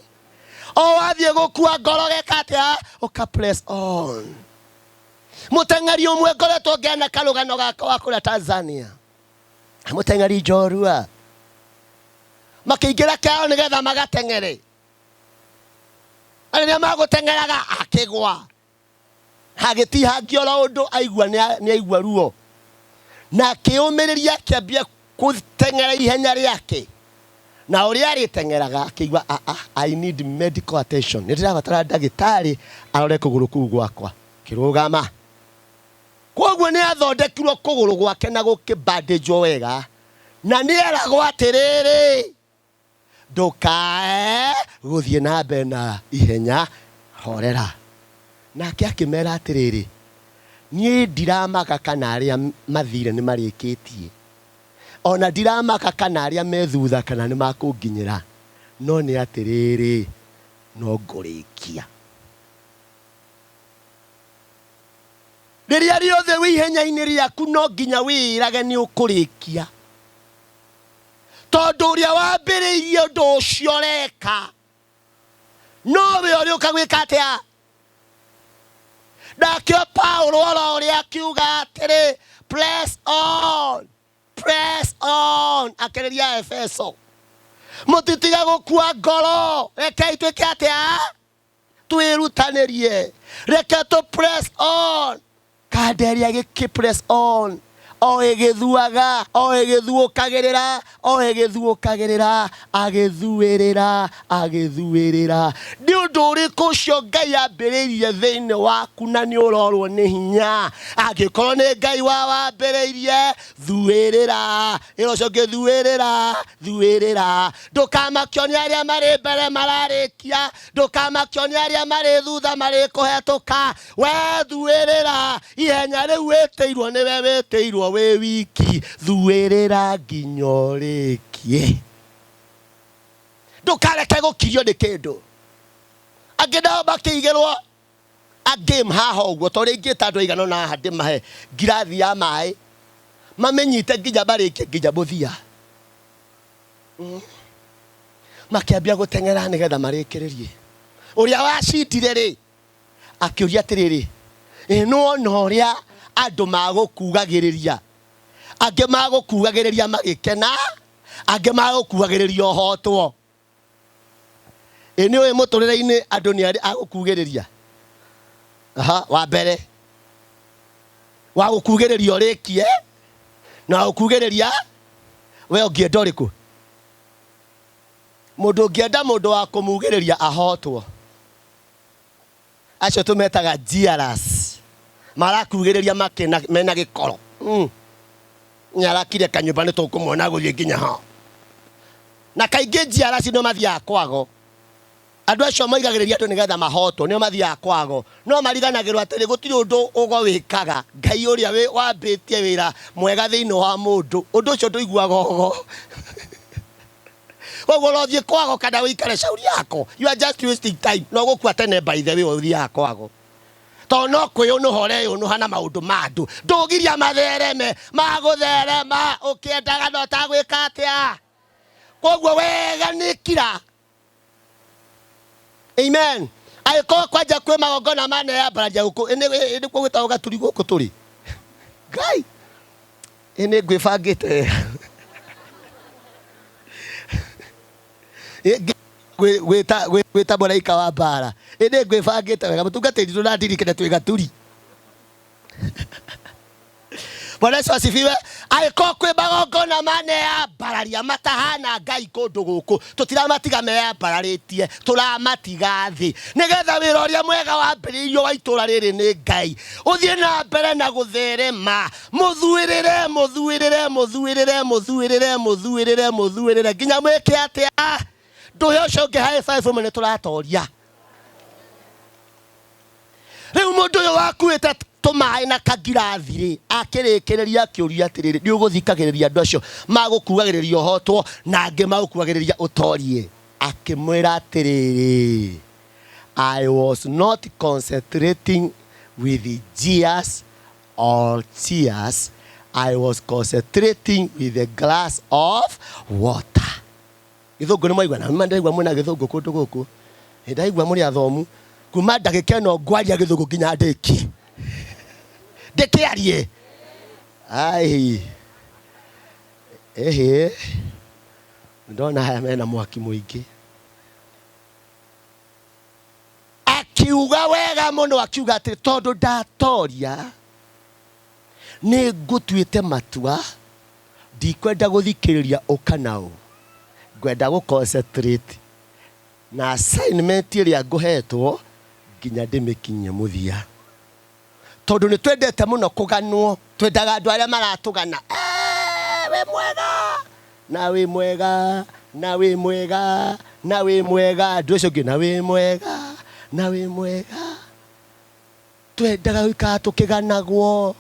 O wathiĩ gũkua ngoro geka atĩa? Ũka press on. Mũteng'eri ũmwe ngoretwo ngĩana karũgano gaka wa kũrĩa Tanzania, mũteng'eri njorua, makĩingĩra kĩharo nĩgetha magateng'ere, na rĩrĩa magũteng'eraga akĩgwa. Agĩtihangia oro ũndũ aigua nĩ aigua ruo, na akĩũmĩrĩria akĩambia gũteng'era ihenya rĩake, Na ũrĩa arĩteng'eraga akĩigua "Ah, ah, I need medical attention, nĩ ndĩrabatara ndagĩtarĩ arore kũgũrũ kũu gwakwa." Kĩrũgama. Koguo nĩ athondekirwo kũgũrũ gwake na gũkĩbandĩnjwo wega, na nĩ eragwo atĩrĩrĩ, ndũkae gũthiĩ na mbere na ihenya, horera. Nake akĩmera atĩrĩrĩ, niĩ ndiramaka kana arĩa mathire nĩ marĩkĩtie, ona ndiramaka kana arĩa me thutha kana nĩ makũnginyĩra, no nĩ atĩrĩrĩ, no ngũrĩkia. Rĩrĩa rĩothe wĩ ihenya-inĩ rĩaku no nginya wĩĩrage nĩ ũkũrĩkia, tondũ ũrĩa wambĩrĩirie ũndũ ũcio ũreka nowe ũrĩa ũkagwĩka atĩa. Nakĩo Paulo oro ũrĩa akiuga atĩrĩ, press on, press on, akĩrĩria Efeso, mũtitiga gũkua ngoro, rekei twĩke atĩa, twĩrutanĩrie, reke tũ press on. Kanderia gĩkĩ press on, o ĩgĩthuaga, o ĩgĩthuũkagĩrĩra, o ĩgĩthuũkagĩrĩra, agĩthuĩrĩra, agĩthuĩrĩra. Nĩ ũndũ ũrĩkũ ũcio Ngai ambĩrĩirie thĩinĩ waku na nĩ ũrorwo nĩ hinya? Angĩkorwo nĩ Ngai wa wambĩrĩirie, thuĩrĩra, ĩra ũcio ũngĩ, thuĩrĩra, thuĩrĩra. Ndũkamakio nĩ arĩa marĩ mbere mararĩkia, ndũkamakio nĩ arĩa marĩ thutha marĩkũhetũka. We thuĩrĩra ihenya rĩu wĩtĩirwo, nĩwe wĩtĩirwo wĩ wiki, thuĩrĩra nginya ũrĩkie. Ndũkareke gũkirio nĩ kĩndũ. Angĩ nao makĩigĩrwo a game haha ũguo, tondũ ingĩta andũ aigana ũna haha ndĩmahe ngirathi ya maĩ mamĩnyite nginya marĩkie nginya mũthia. Makĩambia gũteng'era nĩgetha marĩkĩrĩrie. Ũrĩa wacindire rĩ, akĩũria atĩrĩrĩ, ĩ nĩwona ũrĩa andũ magũkugagĩrĩria? Angĩ magũkugagĩrĩria magĩkena, angĩ magũkugagĩrĩria ũhotwo. Ĩ nĩ ũĩ mũtũrĩre-inĩ andũ nĩ arĩ agũkugĩrĩria? Aha, wa mbere wa gũkugĩrĩria ũrĩkie, na wa gũkugĩrĩria we ũngĩenda ũrĩkũ? Mũndũ ũngĩenda mũndũ wa kũmugĩrĩria ahotwo, acio tũmetaga jealous, marakugĩrĩria makĩna mena gĩkoro. Nĩarakire kanyũmba, nĩ tũkũmuona gũthiĩ nginya ho. Na kaingĩ jealous nĩo mathiaga kwago. Andũ acio moigagĩrĩria andũ nĩgetha mahotwo, nĩo mathiaga kwago. No mariganagĩrwo atĩrĩ, gũtirĩ ũndũ ũgo wĩkaga. Ngai ũrĩa wambĩtie wĩra mwega thĩinĩ wa mũndũ, ũndũ ũcio ndũiguaga ũgo. Koguo ũrothiĩ kwago kana ũikare cauri yako, you are just wasting time. No gũkua tene by the way ũthiaga kwago, tondũ no kwĩũnũha ũreyũnũha na maũndũ ma andũ. Ndũgiria mathereme, magũtherema ũkĩendaga no tagwĩka atĩa. Koguo wega nĩ kira. Amen. Angĩkorwo kwanja kwĩ magongona maneyambararia gũkũ, nĩkuo gwĩtagwo gaturi gũkũ tũrĩ. Ngai, ĩ nĩ ngwĩbangĩte. Gwĩta mũraika wa mbara. Ĩ nĩ ngwĩbangĩte wega. Mũtungatĩri ndũnandirikane twĩ gaturi. Bwana Yesu asifiwe. Angĩkorwo kwĩ magongona maneyambararia matahana Ngai kũndũ gũkũ, tũtiramatiga meyambararĩtie, tũramatiga thĩ, nĩgetha wĩra ũrĩa mwega wambĩrĩirio wa itũra rĩrĩ nĩ Ngai ũthiĩ na mbere na gũtherema. Mũthuĩrĩre, mũthuĩrĩre, mũthuĩrĩre, mũthuĩrĩre, mũthuĩrĩre, mũthuĩrĩre nginya mwĩke atĩa? Ndũhe ũcio ũngĩ high five ũmwe, nĩ tũratoria. Rĩu mũndũ ũyũ wakuĩte tũmaĩ na kangirathi rĩ, akĩrĩkĩrĩria akĩũria atĩrĩrĩ, nĩ ũgũthikagĩrĩria andũ acio magũkugagĩrĩria ũhotwo na angĩ magũkugagĩrĩria ũtorie? Akĩmwĩra atĩrĩrĩ, I was not concentrating with jeers or tears, I was concentrating with a glass of water. Gĩthũngũ nĩ mwaigua? Na ndaigua mwĩna gĩthũngũ kũndũ gũkũ. Nĩ ndaigua mũrĩ athomu. Kuma ndagĩka ĩno ngwaria gĩthũngũ nginya ndĩkie. Ndĩkĩarie. Ai. Ehe. Ndona haya mena mwaki mũingĩ. Akiuga wega mũno, akiuga atĩ tondũ ndatoria nĩ ngũtuĩte matua, ndikwenda gũthikĩrĩria ũka na ũ, Ngwenda gũ concentrate na assignment ĩrĩa ngũhetwo nginya ndĩmĩkinyie mũthia. Tondũ nĩ twendete mũno kũganwo, twendaga andũ arĩa maratũgana, "Eh, wĩ mwega, na wĩ mwega, na wĩ mwega, na wĩ mwega," andũ ũcio ũngĩ, "Na wĩ mwega, na wĩ mwega." Twendaga gũikara tũkĩganagwo.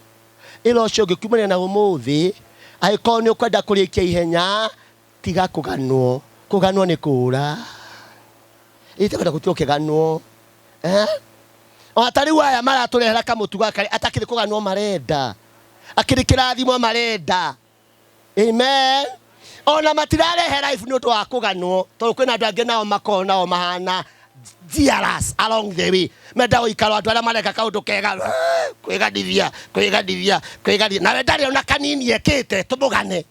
Ĩra ũcio ũngĩ kumania na ũmũthĩ, angĩkorwo nĩ ũkwenda kũrĩkia ihenya, tiga kũganwo. Kũganwo nĩ kũũra. Ĩ tikwenda gũtigwo ũkĩganwo. Eh? Ona ta rĩu aya maratũrehera kamũtu gaka atakĩrĩ kũganwo marenda. Akĩrĩ kĩrathimo marenda. Amen. Ona matirarehe life nĩ ũndũ wa kũganwo, tondũ kwĩna andũ angĩ nao makoragwo nao mahana jealous along the way. Menda gũikara andũ arĩa mareka kaũndũ kega, kwĩganithia, kwĩganithia, kwĩganithia. Nawe ndarĩ ona kanini ekĩte, tũmũgane.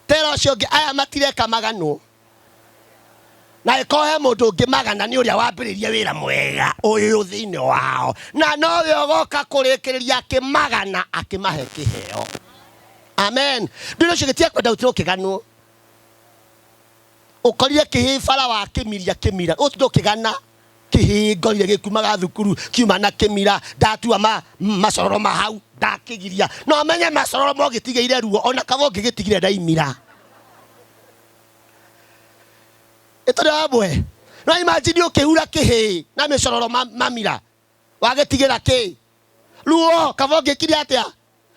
Tera ũcio ũngĩ, aya matireka maganwo. Na ĩkorwo he mũndũ ũngĩ magana nĩ ũrĩa wambĩrĩria wĩra mwega ũyũ thĩinĩ wao, na nowe ũgoka kũrĩkĩrĩria akĩmagana akĩmahe kĩheo. Amen. Ndũire ũcio gĩtiga kwenda gũtirwo ũkĩganwo. Ũkorire kĩhĩĩ bara wa kĩmiria kĩmira, ũtinde ũkĩgana kĩhĩĩ ngorire gĩkumaga thukuru kiuma na kĩmira, ndatua ma, macororo ma hau ndakĩgiria, no menye macororo mogĩtigĩire ruo ona kaba ũngĩgĩtigire ndaimira. Ĩtũrĩ hamwe. No imagine ũkĩhura kĩhĩĩ na mĩcororo mamira, wagĩtigĩra kĩ? Ruo. Kaba ũngĩkire atĩa?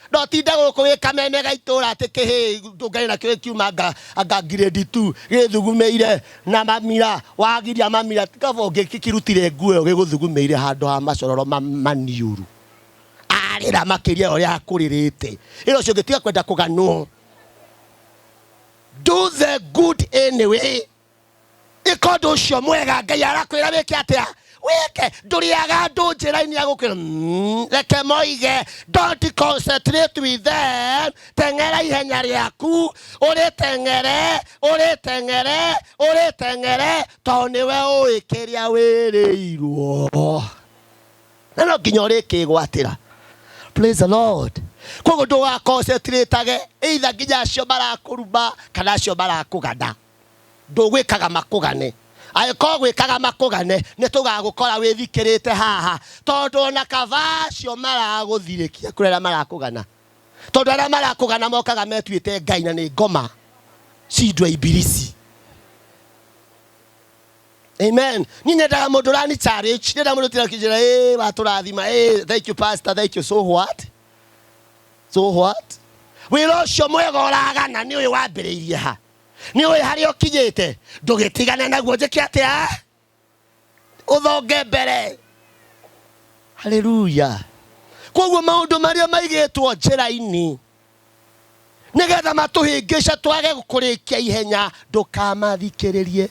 Ndotinde gũkũ wĩ kameme ga itũra atĩ kĩhĩĩ ndũngane nakĩo gĩkiuma anga anga grade 2 gĩthugumĩire na mamira, wagiria mamira, kaba ũngĩkĩrutire nguo ĩyo gĩgũthugumĩire handũ ha macororo maniũru. Arĩra makĩria ya ũrĩa akũrĩrĩte. Ĩra ũcio ũngĩ tiga kwenda kũganwo. Do the good anyway. Ĩka ũndũ ũcio mwega Ngai arakwĩra wĩke atĩa? Wĩke. Ndũrĩaga andũ njĩra-inĩ ya gũkwĩra, reke moige, don't concentrate with them. Teng'era ihenya rĩaku, ũrĩteng'ere, ũrĩteng'ere, ũrĩteng'ere, tondũ nĩwe ũĩ kĩrĩa wĩrĩirwo. Na no nginya ũrĩkĩgwatĩra. Praise the Lord. Koguo ndũgaconcentratage either nginya acio marakũruma kana acio marakũgana. Ndũgwĩkaga makũgane. Angĩkorwo gwĩkaga makũgane, nĩ tũgagũkora wĩthikĩrĩte haha, tondũ ona kaba acio maragũthirĩkia kũrĩ arĩa marakũgana. Tondũ arĩa marakũgana mokaga metuĩte Ngai na nĩ ngoma cindwa ibilisi. Amen. Niĩ nyendaga mũndũ ũrani challenge, nyendaga mũndũ ũtira kĩnjĩra, ĩĩ watũrathima, ĩĩ thank you pastor, thank you. So what? So what? Wĩra ũcio mwega ũragana nĩ ũyũ wambĩrĩirie ha? Nĩ ũĩ harĩa ũkinyĩte? Ndũgĩtigane naguo njĩke atĩa? Ũthonge mbere. Haleluya. Koguo maũndũ marĩa maigĩtwo njĩra-inĩ nĩgetha matũhĩngĩce twage kũrĩkia ihenya, ndũkamathikĩrĩrie.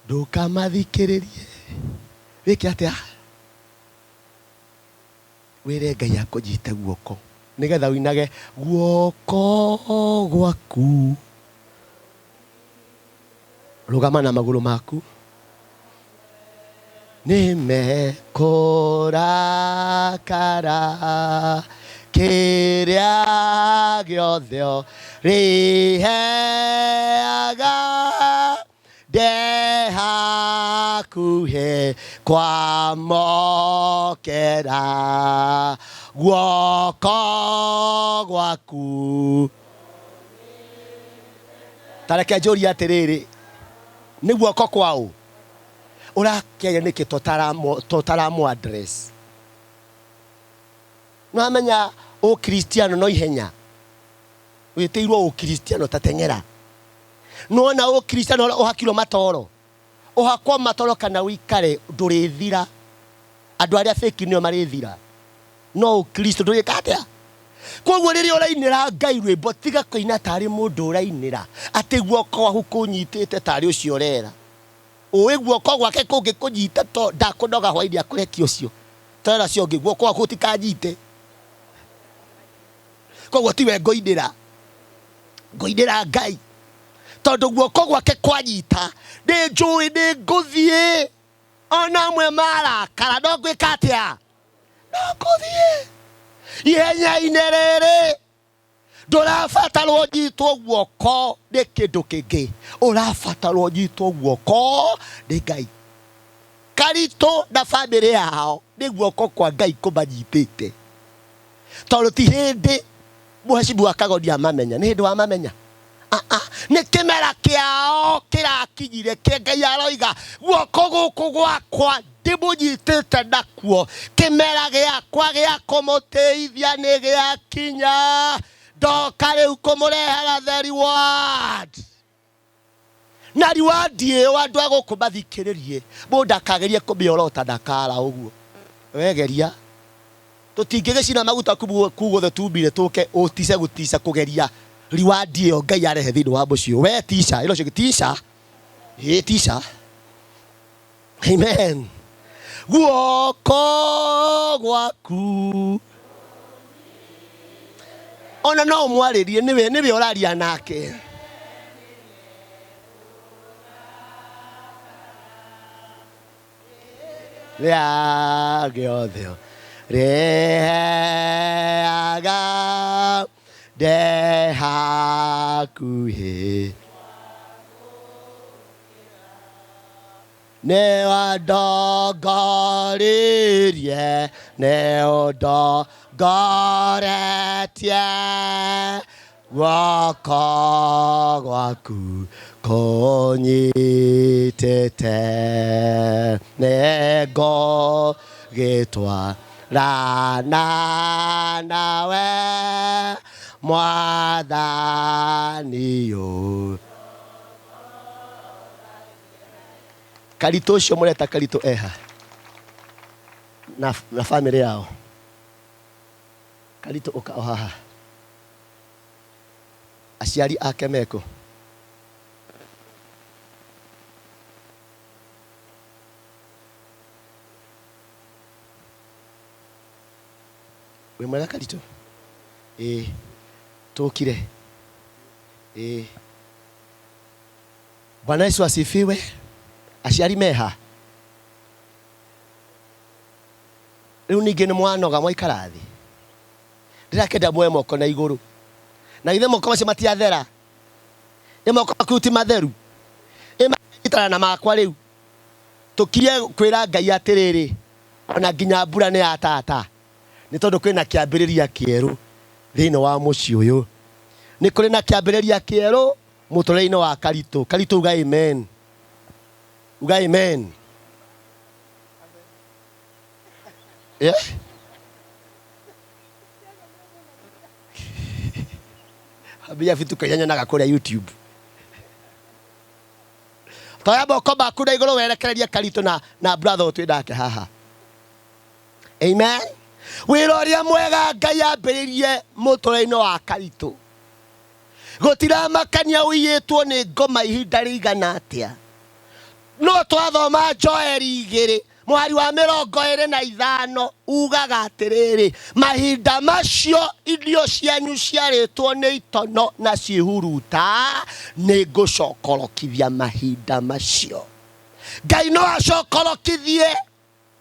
Ndũkamathikĩrĩrie. Wĩke atĩa? Wĩre Ngai akũnyite guoko nĩgetha ũinage guoko gwaku. Rũgama na magũrũ maku. Nĩmekũrakara kĩrĩa gĩothe ũrĩheaga ndĩ hakuhĩ kwamũkĩra guoko gwaku. Ta reke njũrie atĩrĩrĩ, nĩ guoko kwa ũ? Ũrakĩaria nĩkĩ to ũtaramũ address? Nĩwamenya ũkristiano no ihenya, wĩtĩirwo ũkristiano ta teng'era. Nĩwona ũkristiano ũhakirwo matoro, ũhakwo matoro kana ũikare ndũrĩthira. Andũ arĩa fake nĩo marĩthira, no ũkristo ndũrĩka atĩa? Koguo rĩrĩa ũrainĩra Ngai rwĩmbo, tiga kũina tarĩ mũndũ ũrainĩra atĩ guoko gwaku kũnyitĩte tarĩ ũcio ũrera. Ũĩ guoko gwake kũngĩkũnyita to ndakũnoga hwainĩ akũrekia ũcio. Tera ũcio ũngĩ guoko gwaku gũtikanyite. Koguo tiwe ngũinĩra, ngũinĩra Ngai. Tondũ guoko gwake kwanyita, nĩ njũĩ nĩ ngũthiĩ. Ona amwe marakara, no ngwĩka atĩa? No ngũthiĩ. Ihenya-inĩ rĩrĩ. Ndũrabatarwo nyitwo guoko nĩ kĩndũ kĩngĩ, ũrabatarwo nyitwo guoko nĩ Ngai. Karitũ na bamĩrĩ yao nĩ guoko kwa Ngai kũmanyitĩte, tondũ ti hĩndĩ mũhecibu wa Kagoni amamenya, nĩ hĩndĩ wamamenya. Nĩ kĩmera kĩao kĩrakinyire kĩa Ngai aroiga guoko gũkũ gwakwa ndĩmũnyitĩte nakuo, kĩmera gĩakwa gĩa kũmũteithia nĩ gĩakinya, ndoka rĩu kũmũrehera the reward. Na reward ĩyo andũ a gũkũ mathikĩrĩrie, mũndũ ndakagerie kũmĩorota ndakara ũguo. Wegeria tũtingĩgĩcina maguta kuu guothe tumire tũke ũtice gũtica kũgeria reward ĩyo Ngai arehe thĩinĩ wa mũciĩ. We tica, ĩno cio tica. Ĩ tica. Amen. Guoko gwaku ona no ũmwarĩrie, nĩwe ũraria nake. Rĩa gĩothe rĩheaga nde hakuhĩ nĩ wandongoririe, nĩ ũndongoretie, guoko gwaku kũnyitĩte, nĩ ngũgĩtwarana nawe Mwathani ũyũ. Karitũ ũcio mũreta Karitũ eha na bamĩrĩ yao. Karitũ ũka o haha. Aciari ake mekũ? Wĩ mwega Karitũ? Ĩĩ, tũkire. Ĩĩ. Bwana Yesu asifiwe. Aciari meha? Rĩu ningĩ nĩ mwanoga mwaikara thĩ. Ndĩrakĩenda muoe moko na igũrũ. Na githĩ moko macio matiathera? Ĩ moko maku ti matheru? Ĩ manyitana na makwa rĩu. Tũkirie kwĩra Ngai atĩrĩrĩ, ona nginya mbura nĩ yatata. Nĩ tondũ kwĩna kĩambĩrĩria kĩerũ thĩinĩ wa mũciĩ ũyũ. Nĩ kũrĩ na kĩambĩrĩria kĩerũ mũtũrĩre-inĩ wa Karitũ. Karitũ uga amen. Uga amen. Yeah? Ambia vitu kenya nyonaga kũrĩa YouTube. Toya moko maku na igũrũ werekererie Karitũ na brother ũyũ twĩ nake haha. Amen. Wĩra ũrĩa mwega Ngai ambĩrĩirie mũtũrĩre-inĩ wa Karitũ. Gũtiramakania ũiyĩtwo nĩ ngoma ihinda rĩigana atĩa. No twathoma Joeli 2 mwari wa 25 ugaga atĩrĩrĩ, mahinda macio irio cianyu ciarĩtwo nĩ itono na ciĩhuruta, nĩ ngũcokorokithia mahinda macio. Ngai no acokorokithie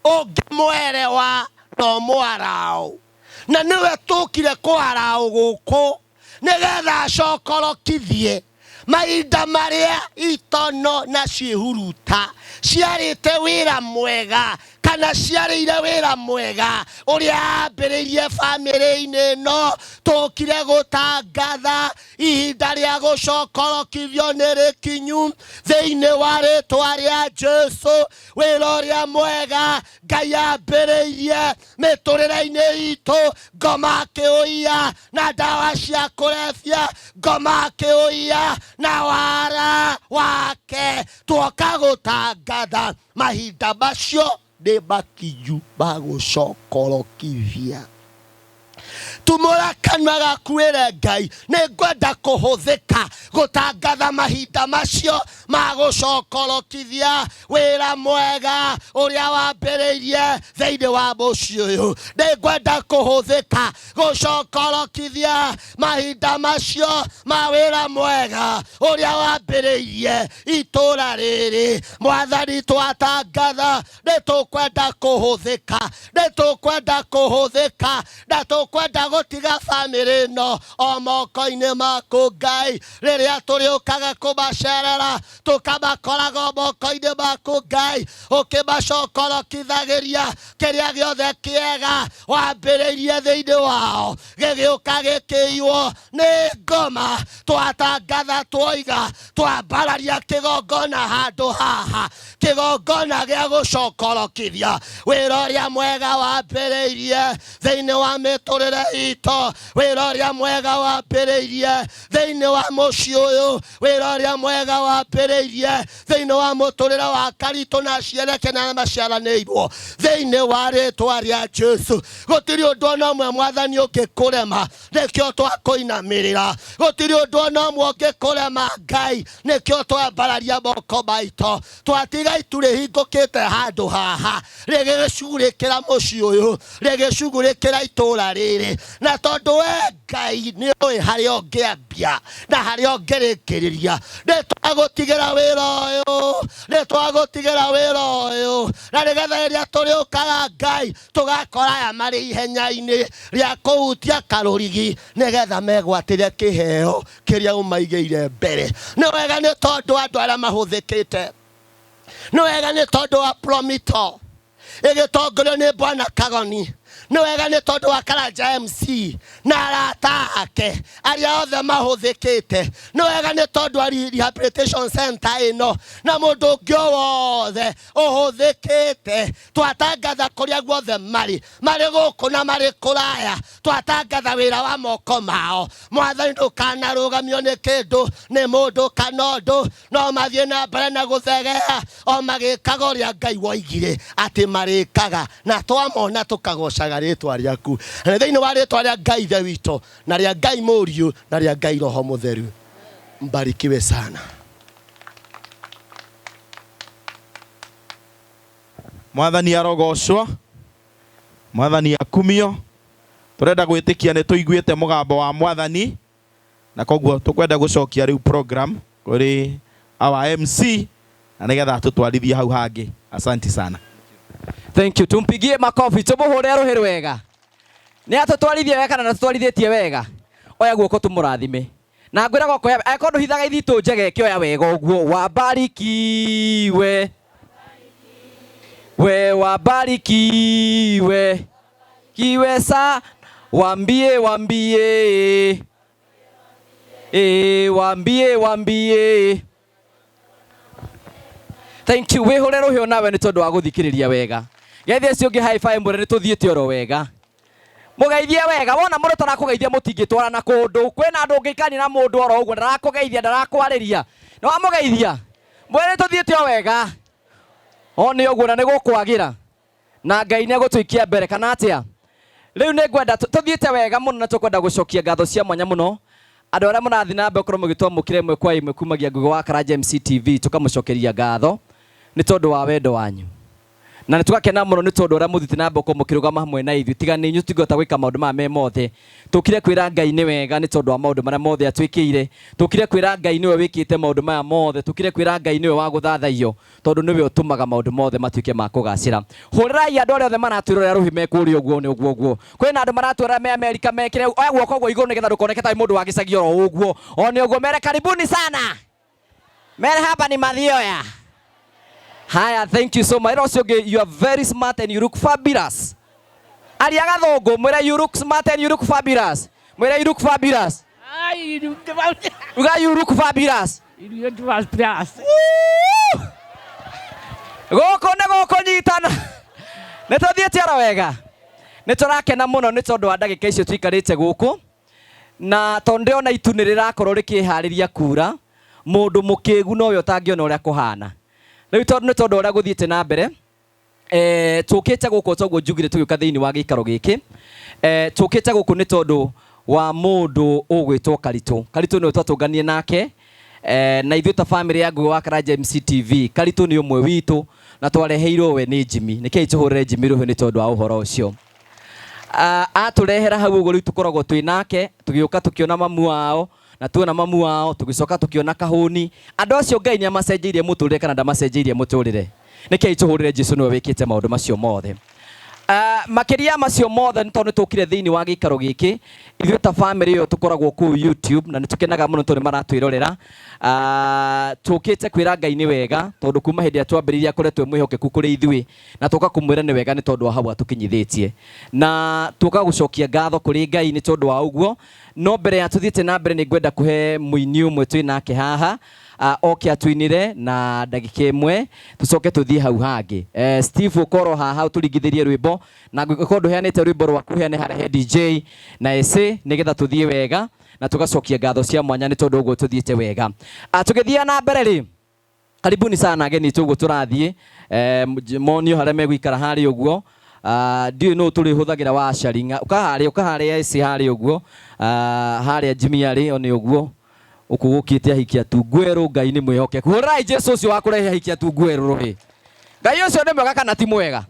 ũngĩmwerewa no mwaraũ, na nĩwe tũkire kwaraũ gũkũ nĩgetha acokorokithie mahinda marĩa itono na ciĩhuruta ciarĩte wĩra mwega kana ciarĩire wĩra mwega ũrĩa ambĩrĩirie bamĩrĩ-inĩ ĩno. Tũkire gũtangatha ihinda rĩa gũcokorokithio nĩ rĩkinyu thĩinĩ wa rĩtwa rĩa Jesu. Wĩra ũrĩa mwega Ngai ambĩrĩirie mĩtũrĩre-inĩ itũ, ngoma akĩũiya na ndawa cia kũrebia, ngoma akĩũiya na wara wake, tuoka gũtangatha mahinda macio nĩ makinyu ma gũcokorokithia. Tumũra kanua gaku wĩre Ngai, nĩ ngwenda kũhũthĩka gũtangatha mahinda macio ma gũcokorokithia wĩra mwega ũrĩa wambĩrĩirie thĩinĩ wa mũciĩ ũyũ. Nĩ ngwenda kũhũthĩka gũcokorokithia mahinda macio ma wĩra mwega ũrĩa wambĩrĩirie itũũra rĩrĩ. Mwathani, twatangatha nĩ tũkwenda kũhũthĩka, nĩ tũkwenda kũhũthĩka, na tũkwenda gũtangatha Twagũtiga bamĩrĩ ĩno o moko-inĩ maku Ngai, rĩrĩa tũrĩũkaga kũmacerera tũkamakoraga o moko-inĩ maku Ngai, ũkĩmacokorokithagĩria kĩrĩa gĩothe kĩega wambĩrĩirie thĩinĩ wao gĩgĩũka gĩkĩiywo nĩ ngoma. Twatangatha, twoiga, twambararia kĩgongona handũ haha, kĩgongona gĩa gũcokorokithia wĩra ũrĩa mwega wambĩrĩirie thĩinĩ wa mĩtũrĩre itũ, wĩra ũrĩa mwega wambĩrĩirie thĩinĩ wa mũciĩ ũyũ, wĩra ũrĩa mwega wambĩrĩirie thĩinĩ wa mũtũrĩre wa Karitũ na Ciereke na arĩa maciaranĩirwo thĩinĩ wa rĩtwa rĩa Jesu. Gũtirĩ ũndũ ona ũmwe Mwathani ũngĩkũrema, nĩkĩo twakũinamĩrĩra. Gũtirĩ ũndũ ona ũmwe ũngĩkũrema Ngai, nĩkĩo twambararia moko maitũ. Twatiga itu rĩhingũkĩte handũ haha rĩgĩcugurĩkĩra mũciĩ ũyũ, rĩgĩcugurĩkĩra itũũra rĩrĩ, na tondũ we Ngai nĩ ũĩ harĩa ũngĩambia na harĩa ũngĩrĩkĩrĩria, nĩ twagũtigĩra wĩra ũyũ, nĩ twagũtigĩra wĩra ũyũ, na nĩgetha rĩrĩa tũrĩũkaga Ngai tũgakora aya marĩ ihenya-inĩ rĩa kũhutia karũrigi nĩgetha megwatĩre kĩheo kĩrĩa ũmaigĩire mbere. Nĩ wega nĩ tondũ andũ arĩa mahũthĩkĩte, nĩ wega nĩ tondũ wa Promito ĩgĩtongorio nĩ Bwana Kagoni, nĩ wega nĩ tondũ wa Karanja MC na arata ake arĩa othe mahũthĩkĩte, nĩ wega nĩ tondũ wa rehabilitation center ĩno na mũndũ ũngĩ o wothe ũhũthĩkĩte. Twatangatha kũrĩa guothe marĩ, marĩ gũkũ na marĩ kũraya, twatangatha wĩra wa moko mao. Mwathani, ndũkanarũgamio nĩ kĩndũ, nĩ mũndũ kana ũndũ, no mathiĩ na mbere na gũthegea o magĩkaga ũrĩa Ngai woigire atĩ marĩkaga, na twamona tũkagocaga rĩtwa rĩaku. Na thĩinĩ wa rĩtwa rĩa Ngai Ithe witũ na rĩa Ngai Mũriũ na rĩa Ngai Roho Mũtheru, mbarikiwe sana. Mwathani arogocwo, Mwathani akumio. Turenda gwĩtĩkia nĩ tũiguĩte mũgambo wa Mwathani, na koguo tũkwenda gũcokia rĩu program kũrĩ our MC na nĩgetha atũtwarithie hau hangĩ. Asanti sana. Thank you. Tumpigie makofi, tumuhure rũhĩ rwega. Nĩ atũtwarithie wega kana ndatũtwarithĩtie wega? Oya guoko tũmũrathime. Na ngwĩraga ũkoya, angĩkorwo ndũhithaga ithitũ njega ĩkĩoya wega ũguo, wabarikiwe. We wabarikiwe. Kiwe sa wambie wambie. Wambie wambie. Thank you. Wĩhũre rũhĩ onawe nĩ tondũ wa gũthikĩrĩria wega. Geithia ũcio ũngĩ high five mwĩre nĩ tũthiĩte oro wega. Mũgeithie wega, wona mũndũ tarakũgeithia mũtingĩtwarana kũndũ. Kwĩna andũ ũngĩikania na mũndũ oro ũguo ndarakũgeithia ndarakwarĩria. Nĩ wamũgeithia? Mwĩre nĩ tũthiĩte o wega. O nĩ ũguo na nĩ gũkwagĩra. Na Ngai nĩ egũtũikia mbere kana atĩa? Rĩu nĩ ngwenda tũthiĩte wega mũno na tũkwenda gũcokia ngatho cia mwanya mũno andũ arĩa mũrathiĩ na mbere gũkorwo mũgĩtwamũkĩra ĩmwe kwa ĩmwe kumagia Ngugi wa Karanja MCTV, tũkamũcokeria ngatho nĩ tondũ wa wendo wanyu. Na nĩ tũgakena mũno nĩ tondũ ũrĩa mũthiĩte na mbere gũkorwo mũkĩrũgama hamwe na ithuĩ. Tiga nĩ inyuĩ tũtingĩhota gwĩka maũndũ maya me mothe. Tũkire kwĩra Ngai nĩ wega nĩ tondũ wa maũndũ marĩa mothe atwĩkĩire. Tũkire kwĩra Ngai nĩwe wĩkĩte maũndũ maya mothe. Tũkire kwĩra Ngai nĩwe wa gũthathaiyo tondũ nĩwe ũtũmaga maũndũ mothe matuĩke ma kũgacĩra. Hũrĩrai andũ arĩa othe maratwĩrorera rũhĩ me kũrĩa ũguo nĩ ũguo ũguo. Kwĩna andũ maratwĩrorera me Amerika mekĩre oya guoko ũguo igũrũ nĩgetha ndũkoneke tarĩ mũndũ wa gĩcagi oro ũguo. O nĩ ũguo mere karibuni sana. Mere hapa ni Mathioya. Haya, thank you so much. Ĩra ũcio ũngĩ, you are very smart and you look fabulous. Aria gathũngũ, mwĩre you look smart and you look fabulous. Mwĩre you look fabulous. Uga you look fabulous. Woo! Gũkũ nĩ gũkũnyitana. Nĩ tũthiĩte oro wega. Nĩ tũrakena mũno nĩ tondũ wa ndagĩka icio tũikarĩte gũkũ. Na tondũ ndĩrona itu nĩ rĩrakorwo rĩkĩharĩria kura, mũndũ mũkĩgu nowe ũtangĩona ũrĩa kũhana. Rĩu tondũ nĩ tondũ ũrĩa gũthiĩte na mbere, tũkĩte gũkũ toguo njugire tũgĩũka thĩinĩ wa gĩikaro gĩkĩ. Tũkĩte gũkũ nĩ tondũ wa mũndũ ũgwĩtwo Karitũ. Karitũ nĩwe twatũnganire nake, na ithuĩ ta bamĩrĩ ya Ngugi wa Karanja MCTV, Karitũ nĩ ũmwe witũ na twareheirwo we nĩ Jimmy. Nĩkĩĩ tũhũrĩre Jimmy rũhĩ nĩ tondũ wa ũhoro ũcio. Atũrehera hau ũguo rĩu tũkoragwo twĩ nake, tũgĩũka tũkĩona mamu wao, na tuona mamu wao tũgĩcoka tũkĩona kahũni. Andũ acio Ngai nĩ amacenjeirie mũtũrĩre kana ndamacenjeirie mũtũrĩre? Nĩkĩĩ tũhũrĩre Jesu nĩwe wĩkĩte maũndũ macio mothe. Makĩria ya macio mothe nĩ tondũ nĩ tũkire thĩinĩ wa gĩikaro gĩkĩ ithuĩ ta family ĩyo tũkoragwo kũu YouTube na nĩ tũkenaga mũno tondũ nĩ maratwĩrorera. Tũkĩte kwĩra Ngai nĩ wega tondũ kuma hĩndĩ ĩrĩa twambĩrĩirie akoretwo e mwĩhokeku kũrĩ ithuĩ na tũka kũmwĩra nĩ wega nĩ tondũ wa hau atũkinyithĩtie na tũka gũcokia ngatho kũrĩ Ngai nĩ tondũ wa ũguo. No mbere ya tũthiĩte na mbere nĩ ngwenda kũhe mũini ũmwe twĩ nake haha oke atũinĩre na ndagĩka ĩmwe tũcoke tũthiĩ hau hangĩ. Steve ũkorwo haha ũtũringithĩrie rwĩmbo na ngũkorwo ndũheanĩte rwĩmbo rwaku heane harĩa he DJ na ese nĩgetha tũthiĩ wega na tũgacokia ngatho cia mwanya nĩ tondũ ũguo tũthiĩte wega. Tũgĩthiĩ na mbere rĩ, karibuni sana ageni aitũ ũguo tũrathiĩ monio harĩa megũikara harĩa ũguo. Ndiũĩ nũ tũrĩhũthagĩra wa sharinga ũka harĩa ese harĩa ũguo, harĩa Jimmy arĩ one ũguo ũkũ gũkĩte ahiki atungu erũ. Ngai nĩ mwĩhokeku. Hũrĩrai Jesu ũcio wa kũrehe ahiki atungu erũ rũhĩ. Ngai ũcio nĩ mwega kana ti mwega?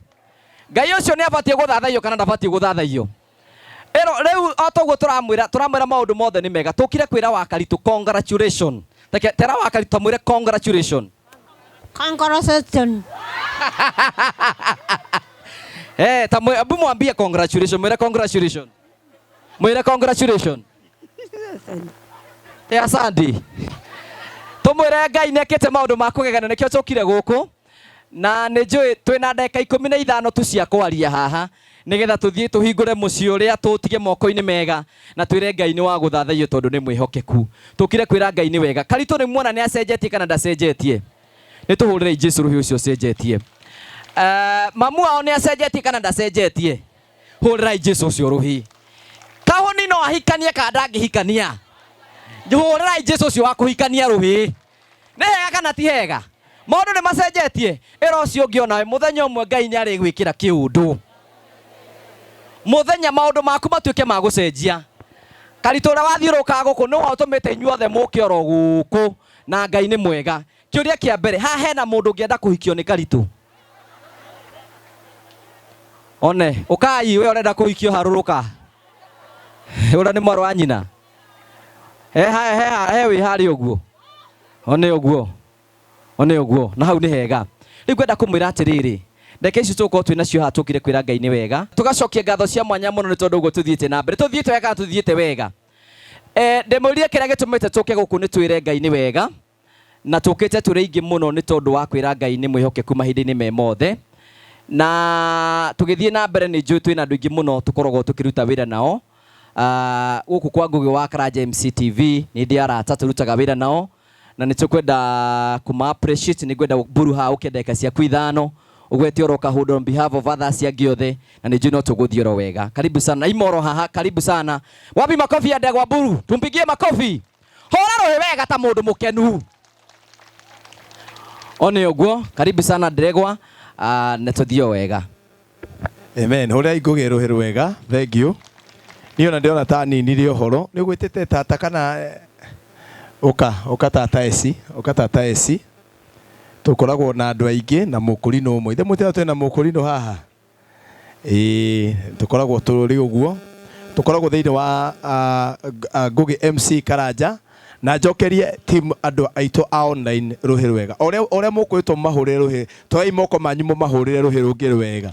Ngai ũcio nĩ abatiĩ gũthathaiyo kana ndabatiĩ gũthathaiyo? Ĩro rĩu o toguo tũramwĩra tũramwĩra maũndũ mothe nĩ mega. Tũkire kwĩra Wakaritũ congratulation. Reke tera Wakaritũ tamwĩre congratulation. Congratulation. Tamwe hebu mwambie congratulation, mwĩre congratulation. Mwĩre congratulation. Asante. Tumwĩre Ngai nĩ ekĩte maũndũ ma kũgegania nĩkĩo tũkire gũkũ na nĩ njũĩ twĩna ndagĩka 15 tu cia kwaria haha nĩgetha tũthiĩ tũhingũre mũciĩ ũrĩa tũtige moko-inĩ mega na twĩre Ngai nĩ wa gũthathaiyo tondũ nĩ mwĩhokeku. Tũkire kwĩra Ngai nĩ wega. Karitũ nĩ muona nĩ acenjetie kana ndacenjetie? Nĩ tũhũrĩrei Jesu rũhĩ ũcio ũcenjetie. Mamu wao nĩ acenjetie kana ndacenjetie? Hũrĩrai Jesu ũcio rũhĩ. Kahũni no ahikanie kana ndangĩhikania? Hũrĩrai Jesu ũcio wa kũhikania rũhĩ. Nĩ hega kana ti hega? Maũndũ nĩ macenjetie. Ĩra ũcio ũngĩ onawe mũthenya ũmwe Ngai nĩ arĩgwĩkĩra kĩũndũ. Mũthenya maũndũ maku matuĩke ma gũcenjia. Karitũ ũrĩa wathiũrũrũkaga gũkũ nĩwe ũtũmĩte inyuothe mũke oro gũkũ na Ngai nĩ mwega. Kĩũria kĩa mbere, haha hena mũndũ ũngĩenda kũhikio nĩ Karitũ? One, ũkai we ũrenda kũhikio harũrũka. Ũrĩa nĩ mwarĩ wa nyina. He he wĩ harĩa ũguo. One ũguo. One ũguo. Na hau nĩ hega. Rĩu ngwenda kũmwĩra atĩrĩrĩ, ndagĩka ici tũgũkorwo twĩ nacio haha tũkire kwĩra Ngai nĩ wega. Tũgacokia ngatho cia mwanya mũno nĩ tondũ ũguo tũthiĩte na mbere. Tũthiĩte wega kana tũthiĩte wega? Ndĩmũrie kĩrĩa gĩtũmĩte tũke gũkũ nĩ twĩre Ngai nĩ wega. Na tũkĩte tũrĩ aingĩ mũno nĩ tondũ wa kwĩra Ngai nĩ mwĩhokeku mahinda-inĩ me mothe. Na tũgĩthiĩ na mbere nĩ njũĩ twĩna andũ aingĩ mũno tũkoragwo tũkĩruta wĩra nao. Gũkũ kwa Ngũgĩ wa Karanja MCTV nĩ ndĩ arata tũrutaga wĩra nao na nĩ tũkwenda kũma appreciate. Nĩ ngwenda mburu haha ũke ndagĩka ciaku 5 ũgwete oro kahũndũ on behalf of others angĩ othe na nĩ njũĩ no tũgũthiĩ oro wega. Karibu sana imoro haha, karibu sana. Wapi makofi ya Ndegwa Mburu? Tumpigie makofi. Hũra rũhĩ wega ta mũndũ mũkenu. One ũguo, karibu sana Ndegwa, na tũthiĩ o wega. Amen. Hũrĩrai Ngũgĩ rũhĩ rwega. Thank you. Niĩ ona ndĩrona ta ninire ũhoro. Nĩ ũgwĩtĩte tata kana ũka, ũka tata eci, ũka tata eci. Tũkoragwo na andũ aingĩ na mũkũrinũ ũmwe. Ithe mũtĩra twĩna mũkũrinũ haha? Ĩĩ, tũkoragwo tũrĩ ũguo. Tũkoragwo thĩinĩ wa Ngũgĩ MC Karanja na njokerie team andũ aitũ a online rũhĩ rwega. O ũrĩa mũkwĩtwo mũmahũrĩre rũhĩ, toyai moko manyu mũmahũrĩre rũhĩ rũngĩ rwega.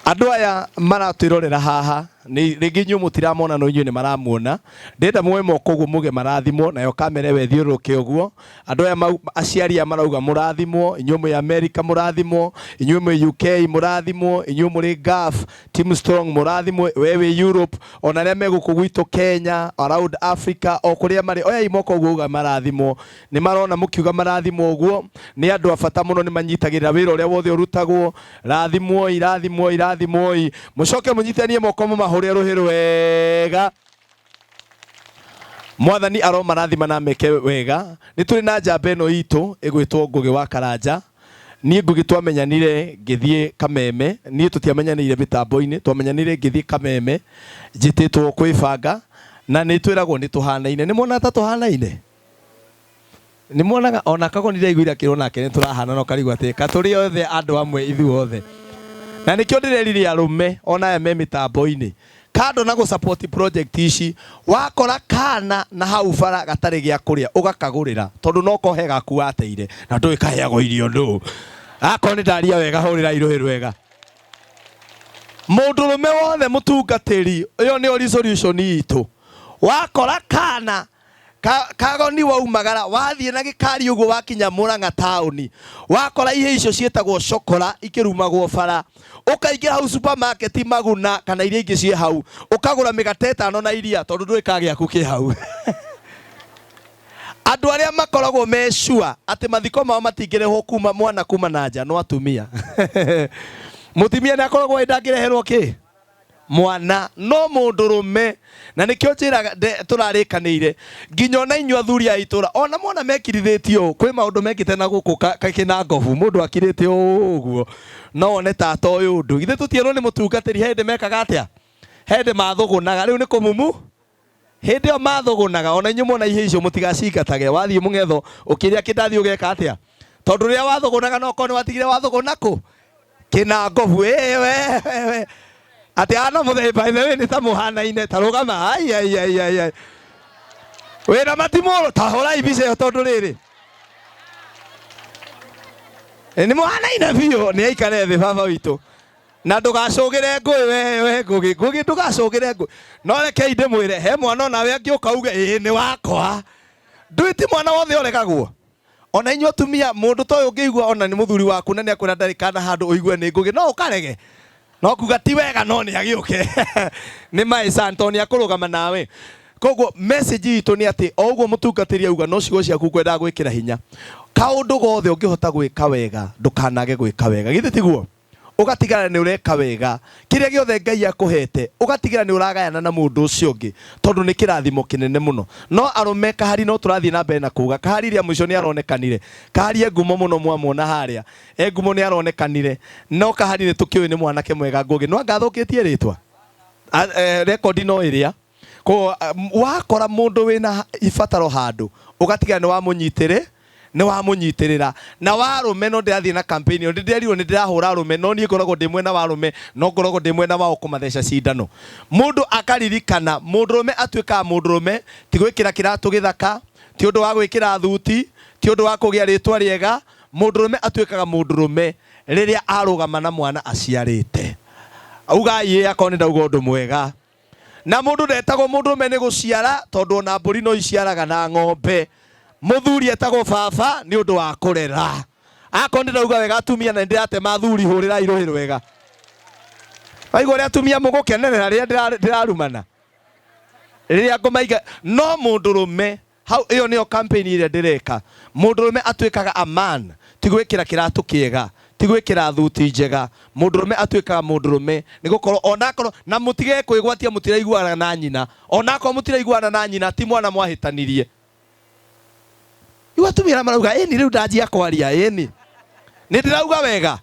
Andũ aya maratwĩrorera haha, nĩ rĩngĩ inyuĩ mũtiramona no inyuĩ nĩ maramuona. Ndĩrenda muoe moko ũguo muge marathimwo, nayo kamera ĩyo ĩthiũrũrũke ũguo. Andũ aya aciari aya marauga mũrathimwo, inyuĩ mwĩ America mũrathimwo, inyuĩ mwĩ UK mũrathimwo, inyuĩ mũrĩ Gulf, Team Strong mũrathimwo, we wĩ Europe, ona arĩa me gũkũ gwitũ Kenya, around Africa, o kũrĩa marĩ, oyai moko ũguo uga marathimwo. Nĩ marona mũkiuga marathimwo ũguo, nĩ andũ a bata mũno, nĩ manyitagĩrĩra wĩra ũrĩa wothe ũrutagwo. Rathimwoi, rathimwoi, rathimwoi. Mũcoke mũnyitanie moko mũmahũre rũhĩ rwega. Mwathani aromarathima na meke wega. Nĩ tũrĩ na njamba ĩno itũ ĩgwĩtwo Ngũgĩ wa Karanja. Niĩ Ngũgĩ twamenyanire ngĩthiĩ Kameme. Niĩ tũtiamenyanĩire mĩtambo-inĩ, twamenyanire ngĩthiĩ Kameme njĩtĩtwo kwĩbanga, na nĩ twĩragwo nĩ tũhanaine. Nĩ muonaga ta tũhanaine? Nĩ muonaga ona Kagoni ndaiguire akĩrwo nake nĩ tũrahana no karigwo atĩ ka tũrĩ othe andũ amwe ithuothe. Na nĩkĩo ndĩrerire arũme ona aya me mĩtambo-inĩ kando na gũ support project ici, wakora kana na hau bara gatarĩ gĩa kũrĩa ũgakagũrĩra tondũ no kohe gaku wateire na ndũĩ kaheagwo irio ndũ. Akorwo nĩ ndaria wega hũrĩrai rũhĩ rwega. Mũndũrũme wothe mũtungatĩri, ĩyo nĩyo resolution itũ. Wakora kana kagoni waumagara wathiĩ na gĩkari ũguo wakinya Murang'a taũni, wakora ihe icio ciĩtagwo cokora ikĩrumagwo bara, ũkaingĩra hau supermarket Maguna kana iria ingĩ ciĩ hau, ũkagũra mĩgate ĩtano na iria tondũ ndũĩ ka gĩaku kĩ hau. Andũ arĩa makoragwo me sure atĩ mathiko mao matingĩrehwo kuma mwana kuma na nja no atumia. Mũtumia nĩ akoragwo ĩ ndangĩreherwo kĩ mwana no mũndũrũme, na nĩkĩo njĩraga tũrarĩkanĩire nginya ona inyuĩ athuri a itũra ona mwana mekirithĩtie ũũ, kwĩ maũndũ mekĩte na gũkũ kĩna ngobu mũndũ akirĩte ũguo no one ta atoĩ ũndũ. Githĩ tũtierwo nĩ mũtungatĩri he hĩndĩ mekaga atĩa? He hĩndĩ mathũgũnaga, rĩu nĩ kũmumu hĩndĩ ĩyo mathũgũnaga. Ona inyuĩ mwona ihĩ icio mũtigacingatage, wathiĩ mũng'etho ũkĩrĩa kĩndathi ũgeka atĩa? Tondũ rĩrĩa wathũgũnaga no korwo nĩ watigire wathũgũna kũ kĩna ngobu. Ĩĩ we we atĩ ana mũthemba by the way nĩ ta mũhanaine ta rũgama. Ai ai ai ai ai wĩna matimũ ta hũrai mbica ĩyo tondũ rĩrĩ nĩ mũhanaine biũ. Nĩ aikare thĩ baba witũ na ndũgacũgĩre ngũĩ we we ngũgĩ ngũgĩ ndũgacũgĩre ngũĩ. No rekei ndĩmwĩre he mwana onawe angĩũka uge ĩĩ nĩ wakwa. Ndũĩ ti mwana wothe ũregagwo. Ona inyuĩ atumia mũndũ ta ũyũ ũngĩigua ona nĩ mũthuri waku na nĩ akwĩra ndarĩ kana handũ ũigue nĩ ngũgĩ no ũkarege no kuga ti wega no nĩ agĩũke nĩ my son tondũ nĩ akũrũgama nawe. Koguo message itũ nĩ atĩ o ũguo mũtungatĩri auga no ciugo ciaku ngwendaga gwĩkĩra hinya. Kaũndũ gothe ũngĩhota gwĩka wega ndũkanage gwĩka wega. Githĩ tiguo? Ũgatigana nĩ ũreka wega kĩrĩa gĩothe Ngai akũhete, ũgatigana nĩ ũragayana na mũndũ ũcio ũngĩ tondũ nĩ kĩrathimo kĩnene mũno. No arũme kahari no tũrathiĩ na mbere na kuga kahari rĩa mũico nĩ aronekanire. Kahari e ngumo mũno mwamwona harĩa e ngumo nĩ aronekanire. No kahari nĩ tũkĩũĩ nĩ mwanake mwega Ngũgĩ no anga athũkĩtie rĩtwa rekondi no ĩrĩa. Koguo wakora mũndũ wĩna ibataro handũ ũgatigana nĩ wamũnyitĩrĩ nĩ wamũnyitĩrĩra. Na warũme no ndĩrathiĩ na campaign ĩyo, ndĩrerirwo nĩ ndĩrahũra arũme no niĩ ngoragwo ndĩ mwena wa arũme no ngoragwo ndĩ mwena wao kũmatheca cindano. Mũndũ akaririkana mũndũrũme atuĩkaga mũndũrũme ti gwĩkĩra kĩratũ gĩthaka, ti ũndũ wa gwĩkĩra thuti, ti ũndũ wa kũgĩa rĩtwa rĩega. Mũndũrũme atuĩkaga mũndũrũme rĩrĩa arũgama na mwana aciarĩte. Ugai ĩĩ akorwo nĩ ndauga ũndũ mwega. Na mũndũ ndetagwo mũndũrũme nĩ gũciara tondũ ona mbũri no iciaraga na ng'ombe. Mũthuri etagwo baba nĩ ũndũ wa kũrera. Akorwo nĩ ndauga wega atumia na nĩ ndĩratema athuri hũrĩrai rũhĩ rwega. Waigua ũrĩa atumia mũgũkenerera rĩrĩa ndĩrarumana? Rĩrĩa ngũmaiga no mũndũrũme hau ĩyo nĩyo campaign ĩrĩa ndĩreka. Mũndũrũme atuĩkaga a man ti gwĩkĩra kĩratũ kĩega, ti gwĩkĩra thuti njega. Mũndũrũme atuĩkaga mũndũrũme nĩ gũkorwo onakorwo na mũtige kwĩgwatia mũtiraiguana na nyina. Onakorwo mũtiraiguana na nyina ti mwana mwahĩtanirie. Rĩu atumia arĩa marauga ĩni rĩu ndanjia kwaria ĩni. Nĩ ndĩrauga wega?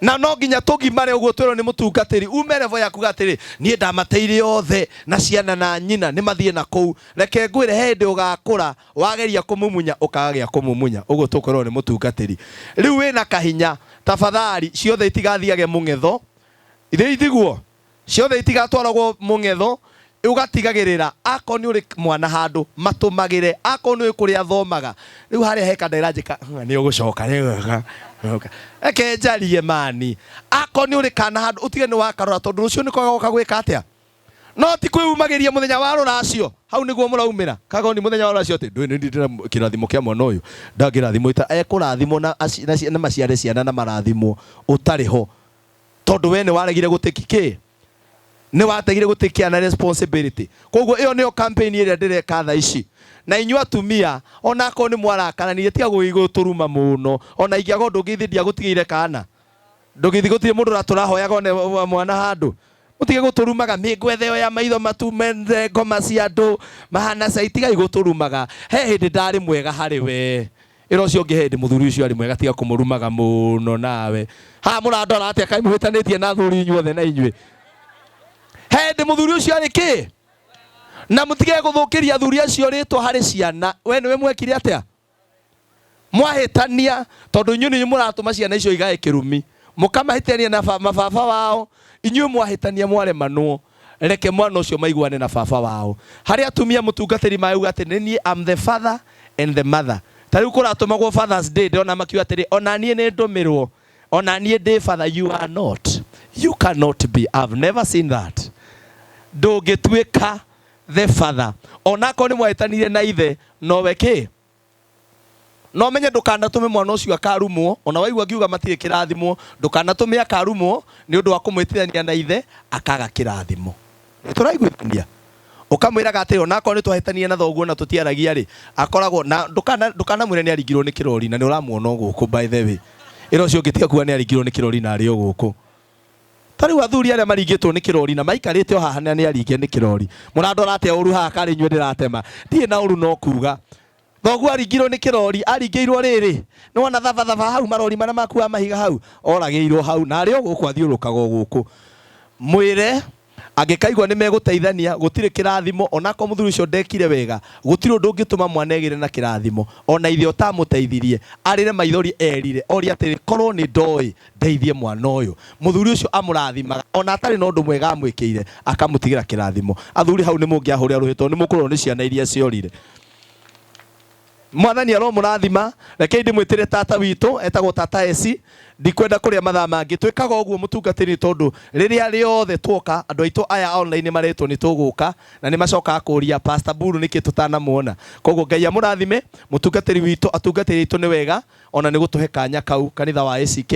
Na no nginya tũgimare ũguo twĩrwo nĩ mũtungatĩri ume level ya kuga atĩrĩ niĩ ndamateire othe na ciana na nyina nĩ mathiĩ na kũu. Reke ngwĩre he hĩndĩ ũgakũra wageria kũmumunya ũkaga gĩa kũmumunya ũguo tũkwĩrwo nĩ mũtungatĩri. Rĩu wĩna kahinya tafadhali ciothe itigathiage mũng'etho. Ithe itiguo? Ciothe itigatwaragwo mũng'etho, ũgatigagĩrĩra akorwo nĩ ũrĩ mwana handũ matũmagĩre, akorwo nĩ ũĩ kũrĩa athomaga. Rĩu harĩa he kanda ĩranjĩka nĩ ũgũcoka nĩ ũgũcoka. Reke njarie mani. Akorwo nĩ ũrĩ kana handũ ũtige nĩ wakarora tondũ rũciũ nĩko gagoka gwĩka atĩa? No ti kwĩyumagĩria mũthenya wa rũracio, hau nĩguo mũraumĩra. Kagoni mũthenya wa rũracio atĩ ndũĩ nĩ ndĩna kĩrathimo kĩa mwana ũyũ, ndangĩrathimwo ekũrathimwo na maciare ciana na marathimwo ũtarĩ ho. Tondũ we nĩ waregire gũtĩki kĩ? Nĩ wategire gũtĩkia na responsibility. Koguo ĩyo nĩyo campaign ĩrĩa ndĩreka thaa ici. Na inyuĩ atumia, ona akorwo nĩ mwarakaranirie, tiga gũtũruma mũno. Ona ingĩaga ũndũ ũngĩ ithe ndiagũtigĩire kana. Ndũgĩthiĩ gũtirĩ mũndũ ũratũrahoyaga one mwana handũ. Mũtige gũtũrumaga mĩngwethe ĩyo ya maitho matume ngoma cia andũ mahana cai, tigai gũtũrumaga. He hĩndĩ ndarĩ mwega harĩ we. Ĩra ũcio ũngĩ he hĩndĩ mũthuri ũcio arĩ mwega, tiga kũmũrumaga mũno nawe. Haha mũrandora atĩa kaĩ mũhĩtanĩtie na athuri inyuothe na inyuĩ? He hĩndĩ mũthuri ũcio arĩ kĩ? Na mũtige gũthũkĩria athuri acio rĩtwa harĩ ciana. We nĩwe mwekire atĩa? Mwahĩtania tondũ inyuĩ nĩ mũratũma ciana icio igae kĩrumi. Mũkamahĩtania na mababa wao. Inyuĩ mwahĩtania mwaremanwo. Reke mwana ũcio maiguane na baba wao. Harĩ atumia mũtungatĩri mauga atĩ nĩ niĩ am the father and the mother. Ta rĩu kũratũmagwo Father's Day ndĩrona makiuga atĩrĩ ona niĩ nĩ ndũmĩrwo, ona niĩ ndĩ father. You are not. You cannot be. I've never seen that. Ndũngĩtuĩka the father. Onakorwo nĩ mwahĩtanire na ithe, nowe kĩ? No menye ndũkanatũme mwana ũcio akarumwo, ona waigua ngiuga matirĩ kĩrathimo, ndũkanatũme akarumwo nĩ ũndũ wa kũmwĩtithania na ithe akaga kĩrathimo. Nĩ tũraiguithania? Ũkamwĩraga atĩrĩ, onakorwo nĩ twahĩtania na thoguo na tũtiaragia rĩ, akoragwo na ndũkana ndũkanamwĩre nĩ aringirwo nĩ kĩrori na nĩ ũramuona o gũkũ by the way. Ĩra ũcio ũngĩ tiga kuga nĩ aringirwo nĩ kĩrori na arĩ o gũkũ. Ta rĩu athuri arĩa maringĩtwo nĩ kĩrori na maikarĩte o haha na nĩ aringe nĩ kĩrori. Mũrandora atĩa ũru haha karĩ inyuĩ ndĩratema? Ndirĩ na ũru no kuga. Thoguo aringirwo nĩ kĩrori, aringĩirwo rĩrĩ, nĩ wona thabathaba hau marori marĩa makuaga mahiga hau, oragĩirwo hau na arĩ o gũkũ athiũrũrũkaga o gũkũ. Mwĩre angĩkaigua nĩ megũteithania, gũtirĩ kĩrathimo, onakorwo mũthuri ũcio ndekire wega, gũtirĩ ũndũ ũngĩtũma mwana egĩre na kĩrathimo, ona ithe ũtamũteithirie, arĩre maithori erire, orie atĩrĩ, korwo nĩ ndoĩ ndeithie mwana ũyũ. Mũthuri ũcio amũrathimaga, ona atarĩ na ũndũ mwega amwĩkĩire, akamũtigĩra kĩrathimo. Athuri hau nĩ mũngĩahũrĩra rũhĩ tondũ nĩ mũkũrorwo nĩ ciana iria ciorire. Mwathani aromũrathima. Rekei ndĩmwĩtĩre tata witũ, etagwo tata Esi. Ndikwenda kũrĩa mathaa mangĩ. Twĩkaga ũguo mũtungatĩri tondũ rĩrĩa rĩothe tuoka, andũ aitũ aya online maretwo nĩ tũgũka, na nĩ macokaga kũria Pastor Buru nĩkĩ tũtanamuona. Koguo Ngai amũrathime, mũtungatĩri witũ, atungatĩri aitũ nĩ wega, ona nĩ gũtũhe kanya kau, kanitha wa ACK,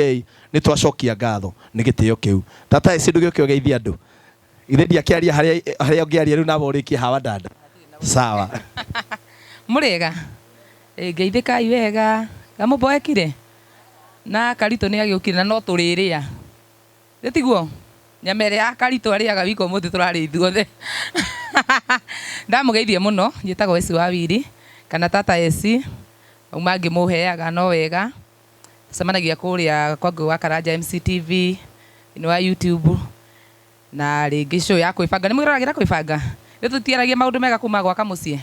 nĩ twacokia ngatho nĩ gĩtĩo kĩu. Tata Esi ndũgĩũke ũgeithie andũ. Githĩ ndiakĩaria harĩa harĩa ũngĩaria rĩu nawe ũrĩkie hawa dada. Sawa. Mũrĩega? Ĩ ngeithĩkai wega. Gamũmboekire? Na Karitũ nĩ agĩũkire na no tũrĩrĩa. Ĩ tiguo? Nyama ĩrĩa ya Karitũ arĩaga wika ũmũthĩ tũrarĩa ithuothe. Ndamũgeithia mũno, njĩtagwo Esi wa Wiri kana Tata Esi, mau mangĩ mũheaga no wega. Tũcemanagia kũrĩa kwa Ngũgĩ wa Karanja MCTV, thĩinĩ wa YouTube. Na rĩngĩ show ya kwĩbanga. Nĩ mwĩroragĩra kwĩbanga? Ithuĩ tũtiaragia maũndũ mega kuma gwaka mũciĩ?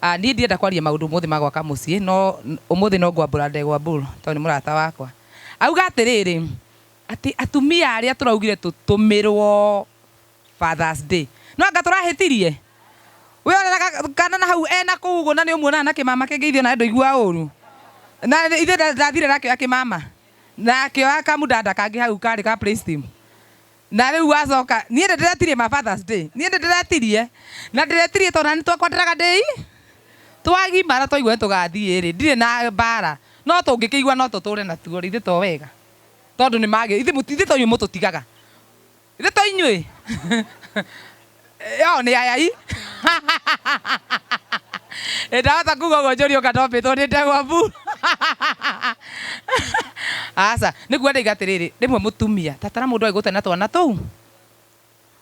Ah, niĩ ndienda kwaria maũndũ ũmũthĩ ma gwaka mũciĩ, no ũmũthĩ no ngwambũra ndegwa Bull, tondũ nĩ mũrata wakwa. Auga atĩrĩrĩ, atĩ atumia arĩa tũraugire tũtũmĩrwo Father's Day, no anga tũrahĩtirie? We ũreraga kana na hau ena kũu ũguo na nĩ ũmuonaga na kĩmama kĩngĩ ithuĩ onawe ndũiguaga ũru? Na ithuĩ ndathire nakĩoya kĩmama, na akĩoya kamũdada kangĩ hau karĩ ka praise team. Na rĩu wacoka, niĩ nĩ ndĩretirie ma Father's Day, niĩ nĩ ndĩretirie, na ndĩretirie tondũ nani twakwa ndĩraga ndĩ twagimara twaigua nĩ tũgathiĩ rĩ, ndirĩ na mbara, no tũngĩkĩigua no tũtũre natuo rĩ, ithuĩ to wega, tondũ nĩ magĩ, ithuĩ to inyuĩ mũtũtigaga, ithuĩ to inyuĩ, yo nĩ ayai ndahota kuga ũguo njũrio kana ndombĩtwo nĩ ndegwa mbu. Aca, nĩguo ndaiga atĩrĩrĩ, rĩmwe mũtumia, tatara mũndũ agĩgũte na twana tũu,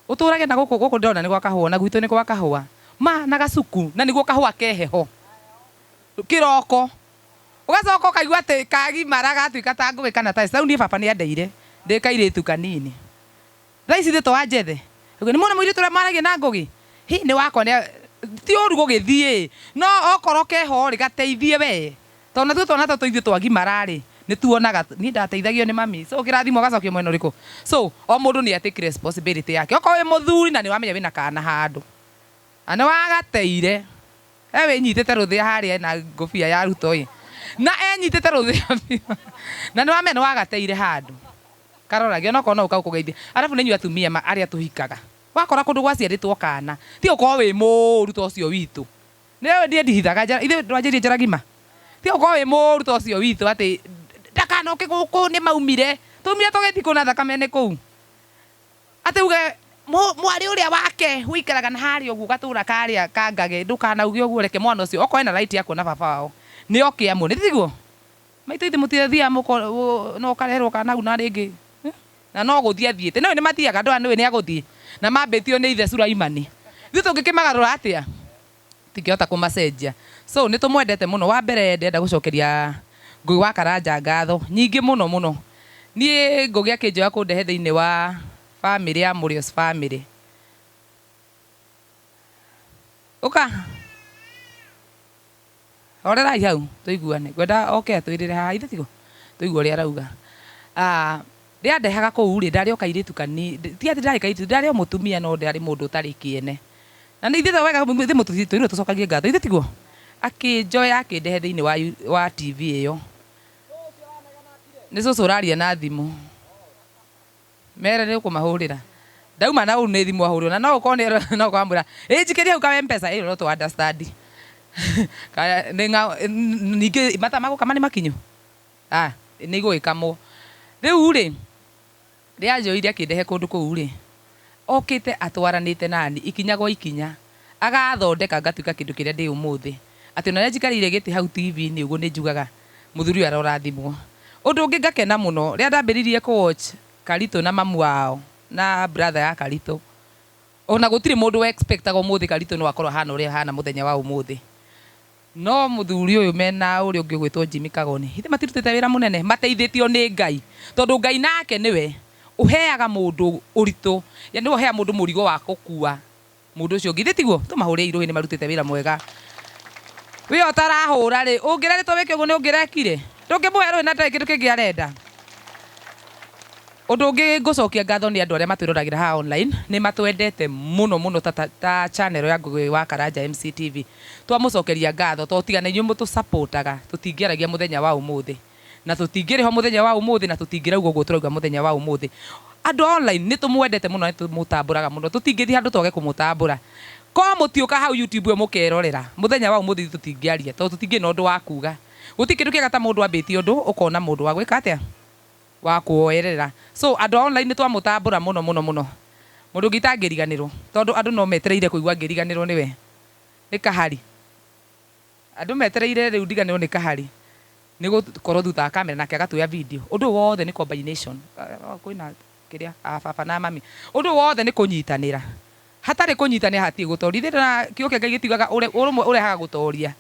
ũtũrage na gũkũ gũkũ ndĩrona nĩ gwa kahũa, na gwitũ nĩ gwa kahũa, ma na gacuku, na nĩguo kahũa keheho, kĩroko, ũgacoka ũkaigua atĩ kagimara gatuĩka ta ngũgĩ kana ta rĩu niĩ baba nĩ andeire ndĩ kairĩtu kanini. Thaa ici to wanjethe. Nĩ muona mũirĩtu ũrĩa maragia na ngũgĩ? Hi nĩ wakwa nĩ ti ũru gũgĩthiĩ no okorwo keho rĩ gateithie we tondũ natuo twana tũtũ ithuĩ twagimara rĩ nĩ tuonaga niĩ ndateithagio nĩ mami so kĩrathimo gacokio mwena ũrĩkũ so o mũndũ nĩ atake responsibility yake okorwo wĩ mũthuri na nĩ wamenya wĩna kana handũ na nĩ wagateire he wĩnyitĩte rũthĩa harĩa na ngũbia ya Ruto ĩ na enyitĩte rũthĩa biũ na nĩ wamenya nĩ wagateire handũ karoragia onokorwo no ũka ũkũgeithia arabu nĩ inyuĩ atumia arĩa tũhikaga wakora kũndũ gwaciarĩtwo kana ti gũkorwo wĩ mũũru ta ũcio witũ nĩwe niĩ ndihithaga ithuĩ ndwanjĩrie njara ngima ti gũkorwo wĩ mũũru ta ũcio witũ atĩ ndakanoke gũkũ nĩ maumire tũmire tũgĩthiĩ kũ na thakame nĩ kũu atĩ uge mwarĩ ũrĩa wake ũikaraga na harĩa ũguo gatũra karĩa kangage ndũkanauge ũguo reke mwana ũcio okorwo ena right ya kuona baba wao nĩ oke amuone tiguo maitũ ithuĩ mũtithiaga no ũkarerwo kana hau na rĩngĩ na no gũthiĩ athiĩte no nĩ mathiaga andũ aya nĩũĩ nĩ agũthiĩ na mambĩtio nĩ ithe Sulaimani ithuĩ tũngĩkĩmagarũra atĩa tingĩhota kũmacenjia so nĩ tũmwendete mũno wa mbere ndĩrenda gũcokeria Ngũgĩ wa Karanja ngatho nyingĩ mũno mũno niĩ Ngũgĩ akĩnjoya kũndehe thĩinĩ wa family ya Mũrĩos family ũka horerai hau tũiguane ngwenda oke atwĩrĩre haha ithe tiguo tũigue ũrĩa arauga rĩrĩa ndehaga kũu rĩ ndarĩ o kairĩtu kanini ti atĩ ndarĩ kairĩtu ndarĩ o mũtumia no ndarĩ mũndũ ũtarĩ kĩene na nĩ ithuĩ wega ithuĩ mũtũirwo tũcokagie ngatho ithuĩ tiguo akĩnjoya akĩndehe thĩinĩ wa TV ĩyo nĩ cũcũ ũraria na thimũ Mere nĩ ũkũmahũrĩra. Ndauma na ũru nĩ thimũ ahũrĩrwo na no ũkorwo nĩ no ũkorwo amwĩra ĩ njikĩrie hau ka M-Pesa ĩ no tũ understand. Ka nĩ ningĩ mathaa ma gũkama nĩ makinyu? Ah nĩ igũgĩkamwo. Rĩu rĩ, rĩrĩa anjoire akĩndehe kũndũ kũu rĩ, okĩte atwaranĩte nani ikinya gwa ikinya, agathondeka ngatuĩka kĩndũ kĩrĩa ndĩ ũmũthĩ. Atĩ ona rĩrĩa njikarĩire gĩtĩ hau TV-inĩ ũguo nĩ njugaga mũthuri ũyũ arorathimwo. Ũndũ ũngĩ ngakena mũno, rĩrĩa ndambĩrĩirie kũ watch Karitũ na mamu wao na brother ya Karitũ, ona gũtirĩ mũndũ wa expect aga ũmũthĩ Karitũ no akorwo ahana ũrĩa ahana mũthenya wa ũmũthĩ. No mũthuri ũyũ mena ũrĩa ũngĩ ũgwĩtwo Jimmy Kagoni, githĩ matirutĩte wĩra mũnene? Mateithĩtio nĩ Ngai. Tondũ Ngai nake nĩwe ũheaga mũndũ ũritũ, yani nĩwe ũheaga mũndũ mũrigo wa gũkua mũndũ ũcio ũngĩ. Githĩ tiguo? Tũmahũrei rũhĩ nĩ marutĩte wĩra mwega. We ũtarahũra rĩ, ũngĩrerĩtwo wĩke ũguo nĩ ũngĩrekire? Ndũngĩmũhe rũhĩ na ndarĩ kĩndũ kĩngĩ arenda? Ũndũ ũngĩ ngũcokia ngatho nĩ andũ arĩa matwĩroragĩra haha online, nĩ matwendete mũno mũno ta, ta, ta channel ya Ngũgĩ wa Karanja MCTV. Twamũcokeria ngatho tondũ tiga na inyuĩ mũtũsupportaga tũtingĩaragia mũthenya wa ũmũthĩ. Na tũtingĩrĩ ho mũthenya wa ũmũthĩ na tũtingĩrauga ũguo tũrauga mũthenya wa ũmũthĩ. Andũ a online nĩ tũmwendete mũno na nĩ tũmũtambũraga mũno. Tũtingĩthiĩ handũ twage kũmũtambũra. Korwo mũtiũka hau YouTube ĩyo mũkerorera, mũthenya wa ũmũthĩ ithuĩ tũtingĩaria tondũ tũtingĩrĩ na ũndũ wa kuga. Gũtirĩ kĩndũ kĩega ta mũndũ ambĩtie ũndũ ũkona mũndũ wa gwĩka atĩa? Wa kũwoerera. So andũ a online nĩ twamũtambũra mũno mũno mũno. Mũndũ ũngĩ itangĩriganĩrwo tondũ andũ no metereire kũigua ngĩriganĩrwo nĩwe nĩ Kahari. Andũ metereire rĩu ndiganĩrwo nĩ Kahari nĩ gũkorwo thutha wa camera nake agatuoya video. Ũndũ ũyũ wothe nĩ combination. Kwĩna kĩrĩa a baba na mami. Ũndũ ũyũ wothe nĩ kũnyitanĩra. Hatarĩ kũnyitanĩra hatirĩ gũtoria. Ithuĩ na kiugo kĩa Ngai gĩtiugaga ũrũmwe ũrehaga gũtoria.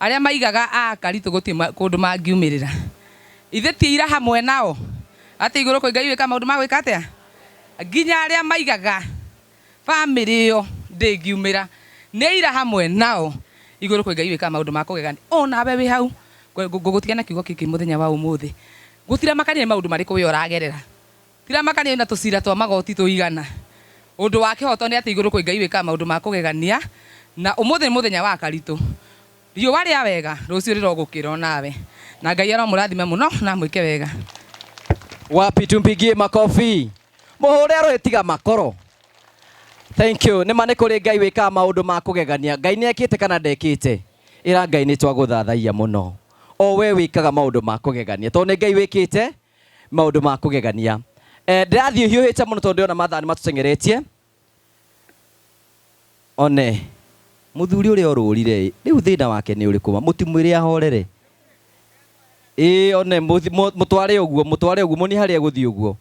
Arĩa maigaga a Karitũ gũtirĩ kũndũ mangiumĩrĩra. Ithuĩ ti aira hamwe nao atĩ igũrũ kwĩ Ngai wĩkaga maũndũ ma gwĩka atĩa? Nginya arĩa maigaga famĩlĩ ĩyo ndĩngiumĩra nĩ aira hamwe nao igũrũ kwĩ Ngai wĩkaga maũndũ ma kũgegania. O nawe wĩ hau ngũgũtiga na kiugo gĩkĩ mũthenya wa ũmũthĩ. Gũtiramakania nĩ maũndũ marĩkũ we ũragerera. Tiramakania wĩna tũcira twa magoti tũigana. Ũndũ wa kĩhoto nĩ atĩ igũrũ kwĩ Ngai wĩkaga maũndũ ma kũgegania, na ũmũthĩ nĩ mũthenya wa Karitũ. Riũa rĩa wega rũciũ rĩrogũkĩra o nawe. Na Ngai aromũrathima mũno na amwĩke wega. Wapi tumpigie makofi. Mũhũre rũhĩ tiga makoro. Thank you. Nĩ ma nĩ kũrĩ Ngai wĩkaga maũndũ ma kũgegania. Ngai nĩ ekĩte kana ndekĩte? Ĩra Ngai nĩ twagũthathaiya mũno. O we wĩkaga maũndũ ma kũgegania. Tondũ nĩ Ngai wĩkĩte maũndũ ma kũgegania. Eh, ndĩrathiĩ hiũhĩte mũno tondũ ndĩrona mathaa nĩ matũteng'eretie. One, mũthuri ũrĩa ũrũrire ĩ, rĩu thĩna wake nĩ ũrĩkũ ma? Mũtimwĩre ahorere. Ĩĩ one, mũtware ũguo, mũtware ũguo, muonie harĩa egũthiĩ ũguo.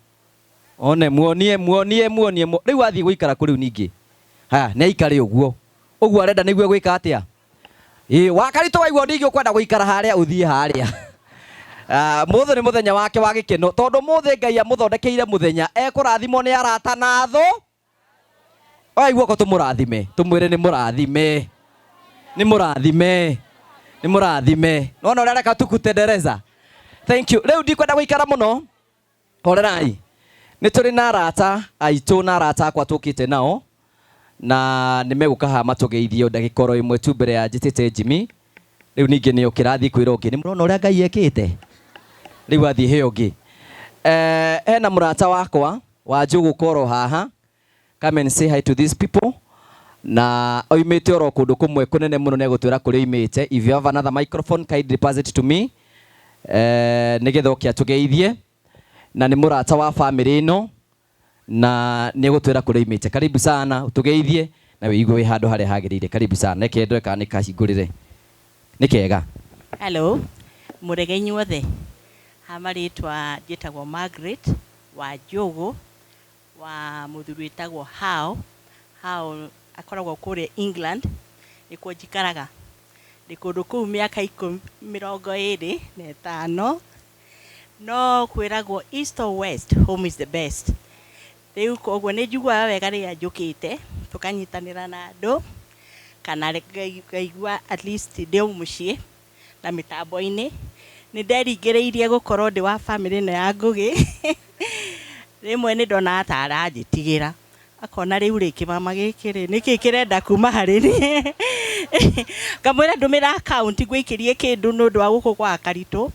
One, muonie, muonie, muonie, rĩu athiĩ gũikara kũ rĩu ningĩ? Haya, nĩ aikare ũguo. Ũguo arenda nĩguo egwĩka atĩa? Ĩĩ, Wakaritũ waigua ningĩ ũkwenda gũikara harĩa ũthiĩ harĩa. Ah, mũthĩ nĩ mũthenya wake wa gĩkeno tondũ mũthĩ Ngai amũthondekeire mũthenya ekũrathimwo nĩ arata na thũ. Oya guoko tũmũrathime, tũmwĩre nĩ mũrathime, nĩ mũrathime, nĩ mũrathime. Nĩwona ũrĩa areka tukutendereza. Thank you. Rĩu ndikwenda gũikara mũno. Horerai. Nĩ tũrĩ na arata aitũ na arata akwa tũkĩte nao na nĩ megũka haha matũgeithie o ndagĩka oro ĩmwe tu mbere ya njĩtĩte Jimmy. Rĩu ningĩ nĩ okĩra athiĩ kwĩra ũngĩ, nĩ mũrona ũrĩa Ngai ekĩte? Rĩu athiĩ he ũngĩ. Eh, hena mũrata wakwa wa Njũgũ oro haha. Come and say hi to these people. Na oimĩte oro kũndũ kũmwe kũnene mũno nĩ egũtwĩra kũrĩa oimĩte. If you have another microphone, kindly pass it to me. Eh, nĩgetha oke atũgeithie. Na nĩ mũrata wa family ĩno na nĩ egũtwĩra kũrĩa oimĩte. Karibu sana ũtũgeithie na wĩigue wĩ handũ harĩa hagĩrĩire. Karibu sana. Reke ndore kana nĩ kahingũrĩre. Nĩ kega. Hello, mũrege inyuothe. Ha marĩtwa njĩtagwo Margaret wa Njũgũ wa mũthuri wĩtagwo Hao. Hao akoragwo kũrĩa England, nĩkuo njikaraga. Ndĩ kũndũ kũu mĩaka 25, no kwĩragwo east or west, home is the best. Rĩu koguo nĩ njiguaga wega rĩrĩa njũkĩte, tũkanyitanĩra na andũ, kana ngaigua at least ndĩ o mũciĩ na mĩtambo-inĩ. Nĩ nderingĩrĩirie gũkorwo ndĩ wa bamĩrĩ ĩno ya Ngũgĩ. Rĩmwe nĩ ndonaga ta aranjĩtigĩra, akona rĩu rĩ kĩmama gĩkĩ rĩ, nĩkĩ kĩrenda kuma harĩ niĩ. Ngamwĩra ndũmĩra account ngũikĩrie kĩndũ nĩ ũndũ wa gũkũ gwa Karitũ,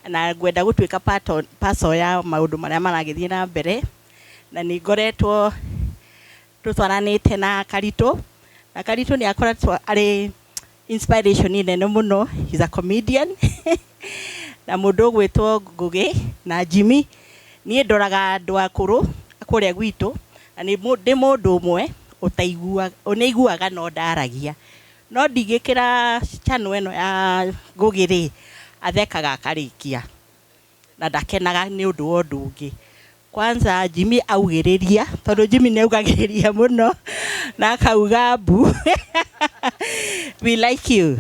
na ngwenda gũtuĩka part parcel ya maũndũ marĩa maragĩthiĩ na mbere. Na nĩ ngoretwo tũtwaranĩte na Karitũ, na Karitũ nĩ akoretwo arĩ inspiration nene mũno. He's a comedian na mũndũ ũgwĩtwo Ngũgĩ na Jimmy. Niĩ ndoraga andũ akũrũ kũrĩa gwitũ, na nĩ ndĩ mũndũ ũmwe ũtaiguaga, nĩ aiguaga no ndaragia, no ndingĩkĩra channel ĩno ya Ngũgĩ rĩ, athekaga akarĩkia na ndakenaga nĩ ũndũ wa ũndũ ũngĩ. Kwanza Jimmy augĩrĩria, tondũ Jimmy nĩ augagĩrĩria mũno na akauga mbu. We like you.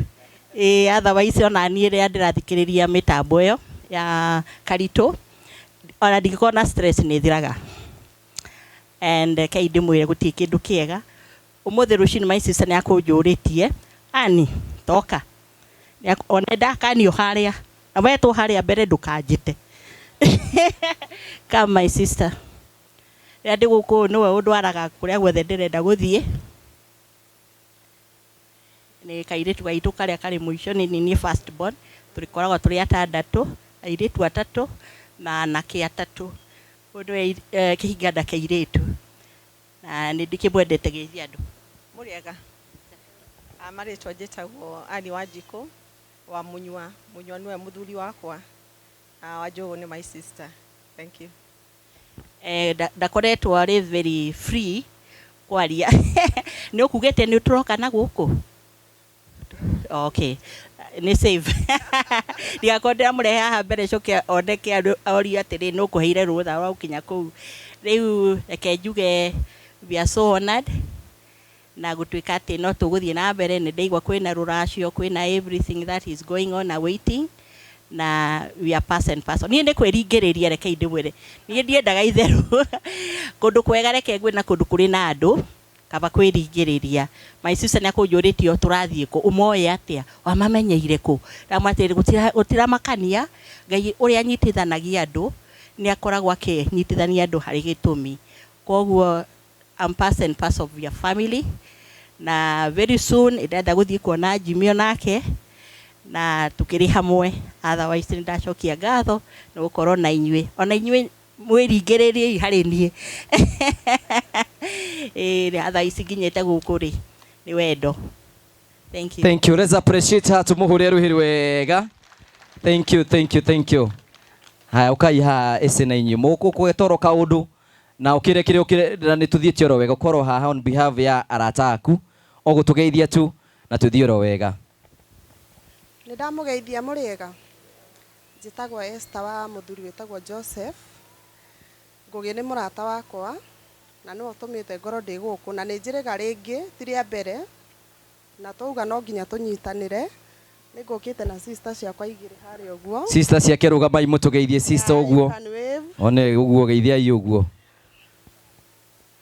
Ĩ otherwise ona niĩ rĩrĩa ndĩrathikĩrĩria mĩtambo ĩyo ya Karitũ, ona ndingĩkorwo na stress nĩ ĩthiraga. And kei ndĩmwĩre gũtirĩ kĩndũ kĩega. Ũmũthĩ rũcinĩ my sister nĩ akũnjũrĩtie, "Ani toka." One ndakanio harĩa na wetwo harĩa mbere ndũkanjĩte. Come, my sister. Rĩrĩa ndĩ gũkũ nĩwe ũndwaraga kũrĩa guothe ndĩrenda gũthiĩ. Nĩ kairĩtu gaitũ karĩa karĩ mũico, nĩ niĩ first born. Tũrĩkoragwo tũrĩ atandatũ, airĩtu atatũ na anake atatũ. Ũyũ nĩwe kĩhinga kĩa na nĩ ndĩkĩmwendete. Geithia andũ. Mũrĩega. Marĩtwa njĩtagwo Ani Wanjikũ wa Munyua. Munyua nĩwe mũthuri wakwa. Wanjũgũ nĩ my sister. Thank you. Ndakoretwo arĩ very free kwaria. Nĩ ũkugĩte nĩ tũroka na gũkũ. Okay, nĩ safe, ndigakorwo ndĩramũrehe haha mbere coke oneke andũ orie atĩrĩ, nũ kũheire rũtha rwa gũkinya kũu. Rĩu reke njuge we are so honored na gũtuĩka atĩ no tũgũthiĩ na mbere. Nĩ ndaigua kwĩna rũracio, kwĩna everything that is going on na waiting, na we are person person. Niĩ nĩ kwĩringĩrĩria, rekei ndĩmwĩre, niĩ ndiendaga itherũ kũndũ kwega, reke ngwĩ na kũndũ kũrĩ na andũ kaba kwĩringĩrĩria. My sister nĩ akũnjũrĩtie, "Tũrathiĩ kũ? Ũmoĩ atĩa? Wamamenyeire kũ?" Ndamwatĩrĩ, gũtiramakania. Ngai ũrĩa anyitithanagia andũ nĩ akoragwo akĩnyitithania andũ harĩ gĩtũmi. Koguo I'm part and parcel of your family, na very soon ndĩrenda gũthiĩ kuona Jimmy onake na tukĩrĩ hamwe. Otherwise nĩ ndacokia ngatho nĩ gũkorwo na inyuĩ, ona inyuĩ mwĩringĩrĩriei harĩ niĩ. Ĩĩ, otherwise nginyĩte gũkũ rĩ, nĩ wendo. Thank you. Thank you. Let's appreciate her, tumuhure ruhi wega. Thank you, thank you, thank you. Haya, ukai haha ece na inyuĩ mũgũkũ kaũndũ na ũkĩre kĩrĩa ũkĩre na nĩ tũthiĩte oro wega. Ũkorwo haha on behalf ya arata aku o gũtũgeithia tu na tũthiĩ oro wega. Nĩ ndamũgeithia, mũrĩega. Njĩtagwo Esther wa mũthuri wĩtagwo Joseph Ngũgĩ. Nĩ mũrata wakwa na nĩwe ũtũmĩte ngorwo ndĩ gũkũ, na nĩ njĩrĩga rĩngĩ ti rĩa mbere, na twauga no nginya tũnyitanĩre. Nĩ ngũkĩte na sister ciakwa igĩrĩ harĩa ũguo. Sister ciake, rũgamai mũtũgeithie sister ũguo. Can wave. One ũguo, geithiai ũguo.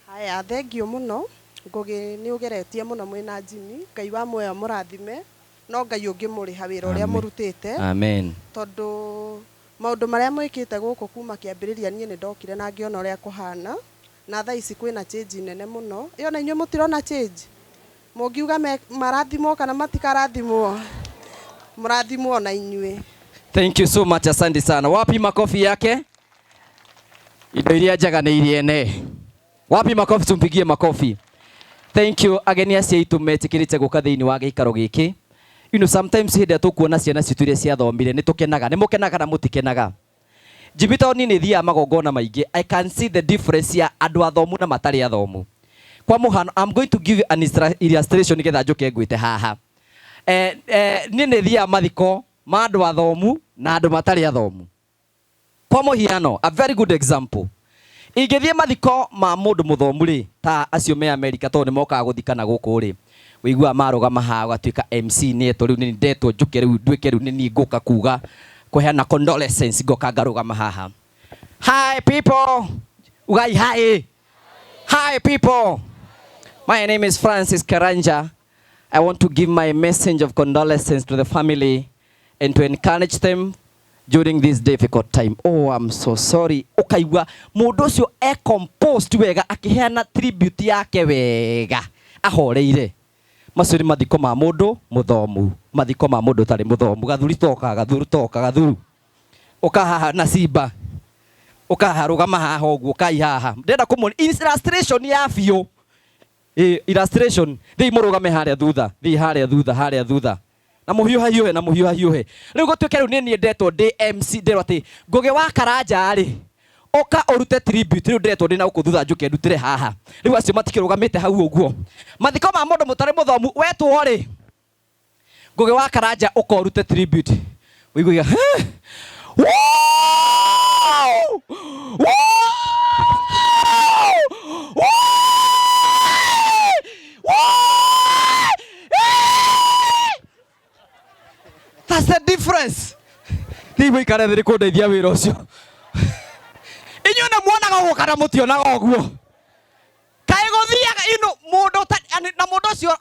Haya, thengiũ mũno. Ngũgĩ, nĩ ũgeretie mũno mwĩna Jimmy. Ngai wa muoyo mũrathime, no Ngai ũngĩmũrĩha wĩra ũrĩa Amen. mũrutĩte. Amen. Tondũ maũndũ marĩa mwĩkĩte gũkũ kuma kĩambĩrĩria, niĩ nĩ ndokire na ngĩona ũrĩa kũhana, na thaa ici kwĩna change nene mũno. Ĩyo na inyuĩ mũtirona change? Mũngiuga marathimwo kana matikarathimwo? Mũrathimwo na inyuĩ. Thank you so much, asante sana. Wapi makofi yake? Indo iria njega nĩ iriene. Wapi makofi? Tumpigie makofi. Thank you ageni acio aitũ metĩkĩrĩte gũka thĩinĩ wa gĩikaro gĩkĩ. Sometimes hĩndĩ ĩrĩa tũkuona ciana citũ iria ciathomire nĩ tũkenaga. Nĩ mũkenaga na mũtikenaga? Jimmy, tondũ niĩ nĩ thiaga magongona maingĩ, I can see the difference ya andũ athomu na matarĩ athomu. Kwa mũhano, I'm going to give you an illustration nĩgetha njũke ngwĩte haha. Niĩ nĩ thiaga mathiko ma andũ athomu na andũ matarĩ athomu. Kwa mũhiano, a very good example, ingĩthiĩ mathiko ma mũndũ mũthomu rĩ, ta acio me America, tondũ nĩ mokaga gũthikana gũkũ rĩ, wĩiguaga marũgama haha ũgatuĩka MC nĩetwo rĩu, nĩ ndetwo njũke rĩu nduĩke rĩu nĩ niĩ ngũka kuga kũheana condolences, ngoka ngarũgama haha. "Hi people," ugai hi. "Hi people, my name is Francis Karanja. I want to give my message of condolences to the family and to encourage them during this difficult time. Oh, I'm so sorry." Ũkaigua mũndũ ũcio e composed wega, akĩheana tribute yake wega ahoreire. Macio nĩ mathiko ma mũndũ mũthomu. Mathiko ma mũndũ ũtarĩ mũthomu, "Gathuri toka, gathuru toka, gathuru ũka haha na simba." Ũkaharũgama haha ũguo, kai haha. Ndĩrenda kũmuonia illustration ya biũ. Ĩ, illustration. Thiĩi mũrũgame harĩa thutha. Thiĩi harĩa thutha, harĩa thutha. Na mũhiũhahiũhe, na mũhiũhahiũhe. Rĩu gũtuĩke rĩu nĩ niĩ ndetwo ndĩ MC, ndĩrwo atĩ Ngũgĩ wa Karanja rĩ, ũka ũrute tribute. Rĩu ndĩretwo ndĩ na gũkũ thutha njũke ndutĩre haha. Rĩu acio matikĩrũgamĩte hau ũguo. Mathiko ma mũndũ mũtarĩ mũthomu wetwo rĩ, Ngũgĩ wa Karanja ũka ũrute tribute. Ũiguaga, "Heh! Woo! Woo! Woo! Woo! That's the difference. Thiĩ mũikare thĩ nĩ kũndeithia wĩra ũcio. Inyuĩ nĩ muonaga ũguo kana mũtionaga ũguo? Kaĩ gũthiaga ino mũndũ na mũndũ ũcio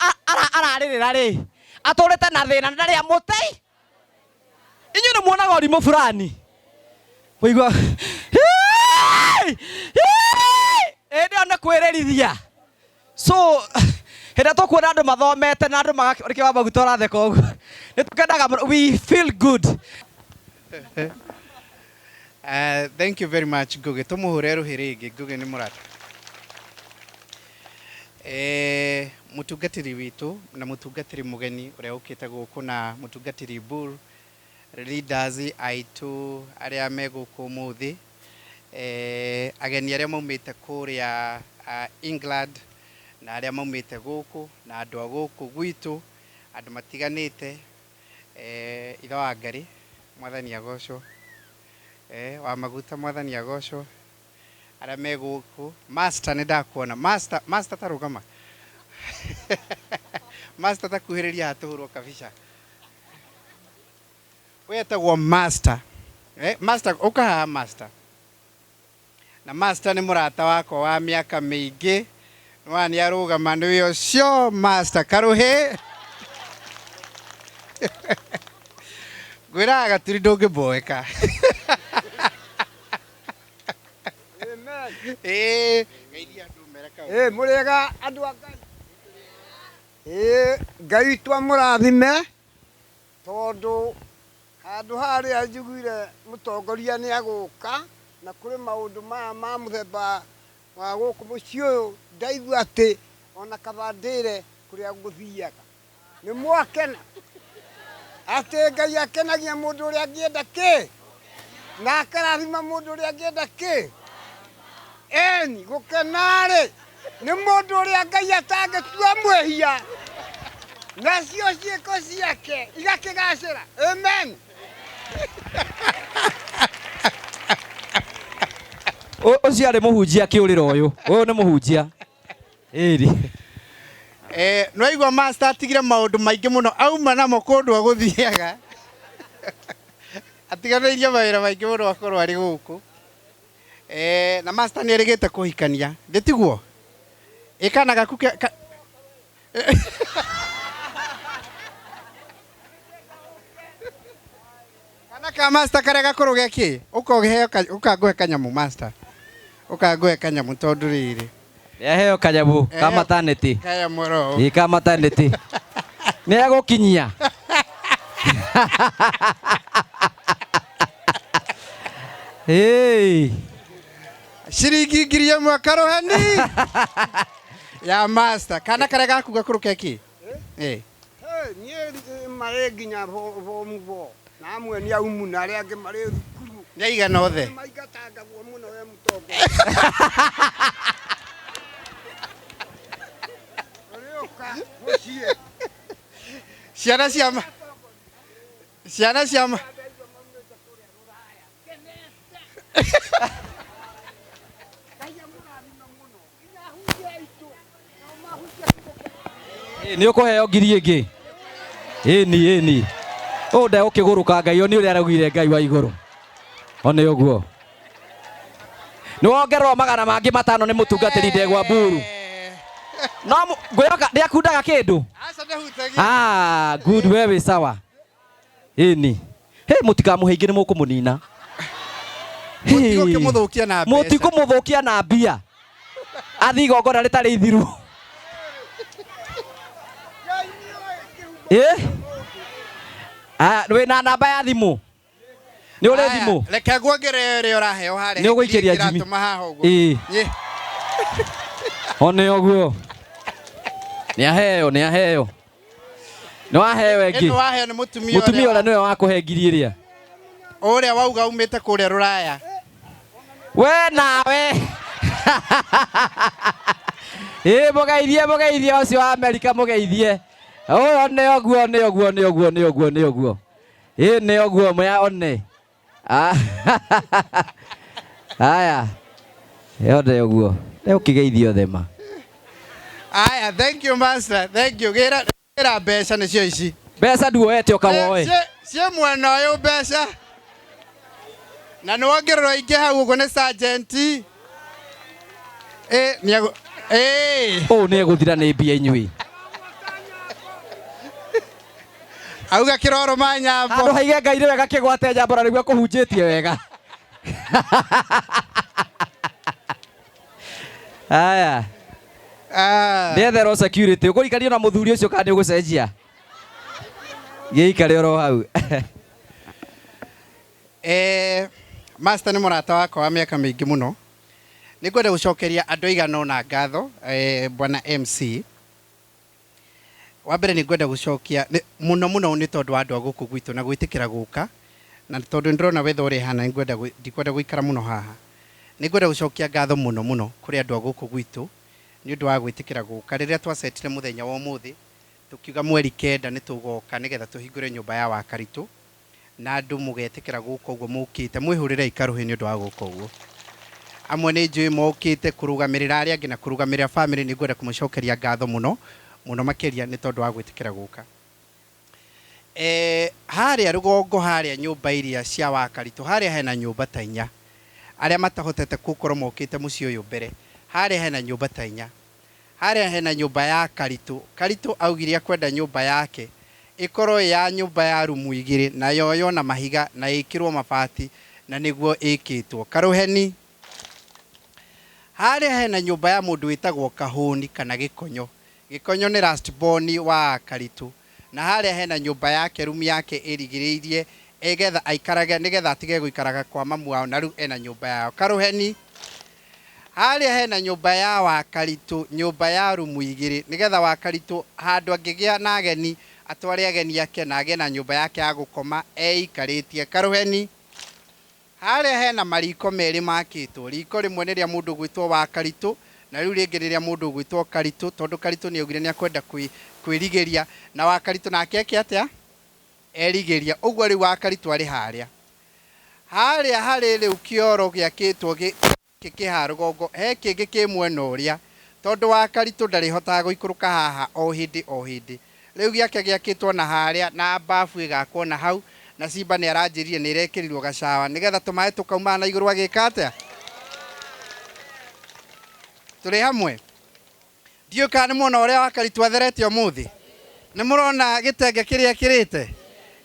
ararĩrĩra rĩ, atũrĩte na thĩna na ndarĩ amũtei. Inyuĩ nĩ muonaga ũrimũ fulani. Ũigua hĩndĩ ĩyo nĩ kwĩrĩrithia. So hĩndĩ ĩrĩa tũkuona andũ mathomete na andũ magakĩwa wa maguta ũratheka ũguo, nĩ tũkenaga mũno, we feel good. Thank you very much Ngugi. Tumuhure ruhi ringi Ngugi ni murata. Mutungatiri witu na mutungatiri mugeni uria ukite guku na mutungatiri Bull leaders aitu aria me guku muthi, ageni aria maumite kuria England na aria maumite guku na andu a guku gwitu andu matiganite, ithe wa Ngai mwathani agocwo, wa maguta mwathani agocwo, aria me guku. Master nĩ ndakuona master, master tarũgama master, takuhĩrĩria haha tũhũrwo kabica. Wetagwo master, master ũka haha master. Na master nĩ mũrata wakwa wa mĩaka mĩingĩ, nĩwona nĩ arũgama, nĩwe ũcio master Karũhĩ. Ngwĩraga gaturi ndũngĩmboeka. Ĩĩ, geithia andũ mere kaũndũ. Ĩĩ, mũrĩega andũ a Ngai. Ĩĩ, Ngai witũ amũrathime tondũ handũ haha rĩrĩa njiguire mũtongoria nĩ agũka na kũrĩ maũndũ maya ma mũthemba wa gũkũ mũciĩ ũyũ, ndaigua atĩ ona kaba ndĩre kũrĩa ngũthiaga. Nĩ mwakena atĩ Ngai akenagia mũndũ ũrĩa angĩenda kĩ na akarathima mũndũ ũrĩa angĩenda kĩ. Eni gũkena-rĩ nĩ mũndũ ũrĩa Ngai atangĩtua mwĩhia nacio ciĩko ciake igakĩgacĩra. Amen. Ũcio arĩ mũhunjia kĩũrĩro ũyũ. Ũyũ nĩ mũhunjia. Ĩri. Nĩwaigua master atigire maũndũ maingĩ mũno auma namo kũndũ agũthiaga. Atiganĩirie mawĩra maingĩ mũno akorwo arĩ gũkũ. Na master nĩ erĩgĩte kũhikania. Thĩ tiguo? Ĩ kana gaku ke, ka... Kana ka master karĩa gakũrũ gekĩ? Ũka ũka ngũhe kanyamũ master. Ũka ngũhe kanyamũ tondũ rĩrĩ. Nĩaheo kanyamũ ka maternity. Kanyamũ ro. Ĩ ka maternity. Nĩ egũkinyia. Hey. Ciringi 1000 karohani ya master. Kana karĩa gaku gakũrũ keki? Niĩ marĩ nginya form 4 na amwe nĩ aumu na arĩa angĩ marĩ thukuru. Nĩ aigana othe? Maingatangagwo mũno we mũtongoria. Ũrĩũka mũciĩ. Ciana cia ma- ciana cia ma- Nĩ ũkũheo ngiri ĩngĩ. Ĩni ĩni. Ũũ ndegũkĩgũrũka Ngai o nĩ ũrĩa araugire Ngai wa igũrũ. O nĩ ũguo. Nĩ wongererwo 500 nĩ mũtungatĩri Ndegwa Mburu. No ngwĩhoka ndĩakundaga kĩndũ. Good, we wĩ sawa. Ĩni. Hĩ mũtikamũhe ingĩ nĩ mũkũmũnina. Mũtigũkĩmũthũkia na mbeca. Mũtikũmũthũkia na mbia. Athiĩ igongona rĩtarĩ ithiru. Wĩna namba ya thimũ? Nĩ ũrĩ thimũ? Reke nguongerere ĩrĩa ũraheo harĩa. Nĩ ũgũikĩria Jimmy. Kĩratũma haha ũguo. Ĩĩ. Nyĩ. One ũguo. Nĩ aheo, nĩ aheo. Nĩ waheo ĩngĩ. Ĩno waheo nĩ mũtumia Mũtumia ũrĩa nĩwe wakũhe ngiri ĩrĩa. Ũrĩa wauga umĩte kũrĩa rũraya. We nawe. Ĩ mũgeithie mũgeithie ũcio wa Amerika mũgeithie. Ũyũ nĩ ũguo nĩ ũguo nĩ ũguo nĩ ũguo nĩ ũguo. Ĩ nĩ ũguo mũya one. Ah, Haya. Yothe ũguo. Rĩu ũkĩgeithio othe ma. Aya, thank you master. Thank you. Gĩra gĩra mbeca nĩcio ici. Mbeca nduoete ũkawoe. Ciĩ mwena ũyũ mbeca. Na nĩ wongererwo ingĩ hau ũguo nĩ sergeant. Ĩ nĩ egũ ĩ Ũũ nĩ egũthira nĩ mbia inyuĩ. Auga kĩroro ma nyambo. Handũ haige Ngai nĩ wega kĩgwate nyambo na nĩguo akũhunjĩtie wega. Haya. Nĩetherwo security. Ũkũrikania na mũthuri ũcio kana nĩ ũgũcenjia? Gĩikare oro hau. Eh, master nĩ mũrata wakwa wa mĩaka mĩingĩ mũno. Nĩ ngwenda gũcokeria andũ aigana ũna ngatho eh, bwana MC. Wa mbere nĩ ngwenda gũcokia mũno mũno nĩ tondũ wa andũ a gũkũ gwitũ na gwĩtĩkĩra gũka na tondũ nĩ ndĩrona weather ũrĩa ĩhana nĩ ngwenda ndikwenda gũikara mũno haha. Nĩ ngwenda gũcokia ngatho mũno mũno kũrĩ andũ a gũkũ gwitũ nĩ ũndũ wa gwĩtĩkĩra gũka. Rĩrĩa twacetire mũthenya wa ũmũthĩ tũkiuga mweri kenda nĩ tũgoka nĩgetha tũhingũre nyũmba ya Wakaritũ na andũ mũgetĩkĩra gũka ũguo mũkĩte, mwĩhũrĩrei karũhĩ nĩ ũndũ wa gũka ũguo. Amwe nĩ njũĩ mokĩte kũrũgamĩrĩra arĩa angĩ na kũrũgamĩrĩra famĩlĩ, nĩ ngwenda kũmũcokeria ngatho mũno mũno makĩria nĩ tondũ wa gwĩtĩkĩra gũka. E, harĩa rũgongo harĩa nyũmba iria cia Wakaritũ harĩa hena nyũmba ta inya arĩa matahotete gũkorwo mokĩte mũciĩ ũyũ mbere harĩa hena nyũmba ta inya harĩa hena nyũmba ya Karitũ. Karitũ augire akwenda nyũmba yake ĩkorwo ĩ ya nyũmba ya rumu igĩrĩ na yoywo na mahiga na ĩkĩrwo mabati na nĩguo ĩkĩtwo. Karũheni harĩa hena nyũmba ya mũndũ wĩtagwo Kahũni kana Gĩkonyo. Gĩkonyo nĩ last born wa Karitũ na harĩa hena nyũmba yake rumu yake ĩrigĩrĩirie ĩgetha aikarage nĩgetha atige gũikaraga kwa mamu wao na rĩu ena nyũmba yao. Karũheni harĩa hena nyũmba ya Wakaritũ, nyũmba ya rumu igĩrĩ nĩgetha Wakaritũ handũ angĩgĩa na ageni atware ageni ake na agĩe na nyũmba yake ya gũkoma eikarĩtie. Karũheni harĩa hena mariko merĩ makĩtwo, riko rĩmwe nĩ rĩa mũndũ ũgwĩtwo Wakaritũ na rĩu rĩngĩ nĩ rĩa mũndũ ũgwĩtwo Karitũ tondũ Karitũ nĩ augire nĩ akwenda kwĩrigĩria na Wakaritũ nake eke atĩa? Erigĩria. Ũguo rĩu Wakaritũ arĩ harĩa. Harĩa harĩ rĩu kĩoro gĩakĩtwo gĩkĩ kĩ haha rũgongo he kĩngĩ kĩ mwena ũrĩa tondũ Wakaritũ ndarĩhotaga gũikũrũka haha o hĩndĩ o hĩndĩ. Rĩu gĩake gĩakĩtwo na harĩa na bafu ĩgakwo na hau na Simba nĩ aranjĩrire nĩ ĩrekĩrirwo gacawa nĩgetha tũmaĩ tũkaumaga na igũrũ agĩka atĩa? Tũrĩ hamwe? Ndiũĩ kana nĩ mwona ũrĩa Wakaritũ atherete ũmũthĩ. Nĩ mũrona gĩtenge kĩrĩa ekĩrĩte?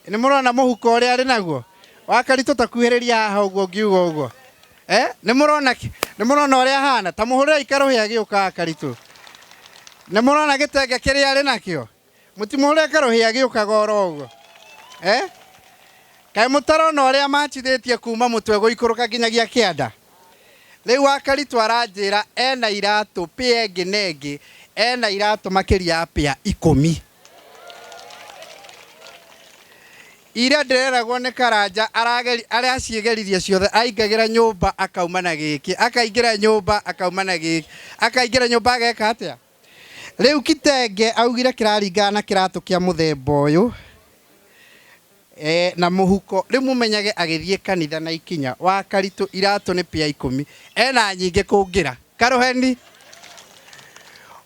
Nĩ mũrona mũhuko ũrĩa arĩ naguo? Wakaritũ ta kuhĩrĩria haha ũguo ngiuga ũguo. Eh, nĩ mũrona nĩ mũrona ũrĩa ahana? Ta mũhũrĩrei karũhĩ agĩũka Wakaritũ. Nĩ mũrona gĩtenge kĩrĩa arĩ nakĩo? Mũtimũhũrĩre karũhĩ agĩũkaga oro ũguo. Eh? Kaĩ mũtarona ũrĩa machithĩtie kuma mũtwe gũikũrũka nginyagia kĩanda? Rĩu Wakaritũ aranjĩra ena iratũ pĩa ĩngĩ na ĩngĩ, ena iratũ makĩria ya pĩa ikũmi. Iria ndĩreragwo nĩ Karanja arageri, araciĩgeririe ciothe, aingagĩra nyũmba akauma na gĩkĩ, akaingĩra nyũmba akauma na gĩkĩ, akaingĩra nyũmba ageka atĩa? Rĩu kitenge augire kĩraringana na kĩratũ kĩa mũthemba ũyũ e, na mũhuko. Rĩu mũmenyage agĩthiĩ kanitha na ikinya Wakaritũ iratũ nĩ pĩa ikũmi ena nyingĩ kũngĩra. Karũheni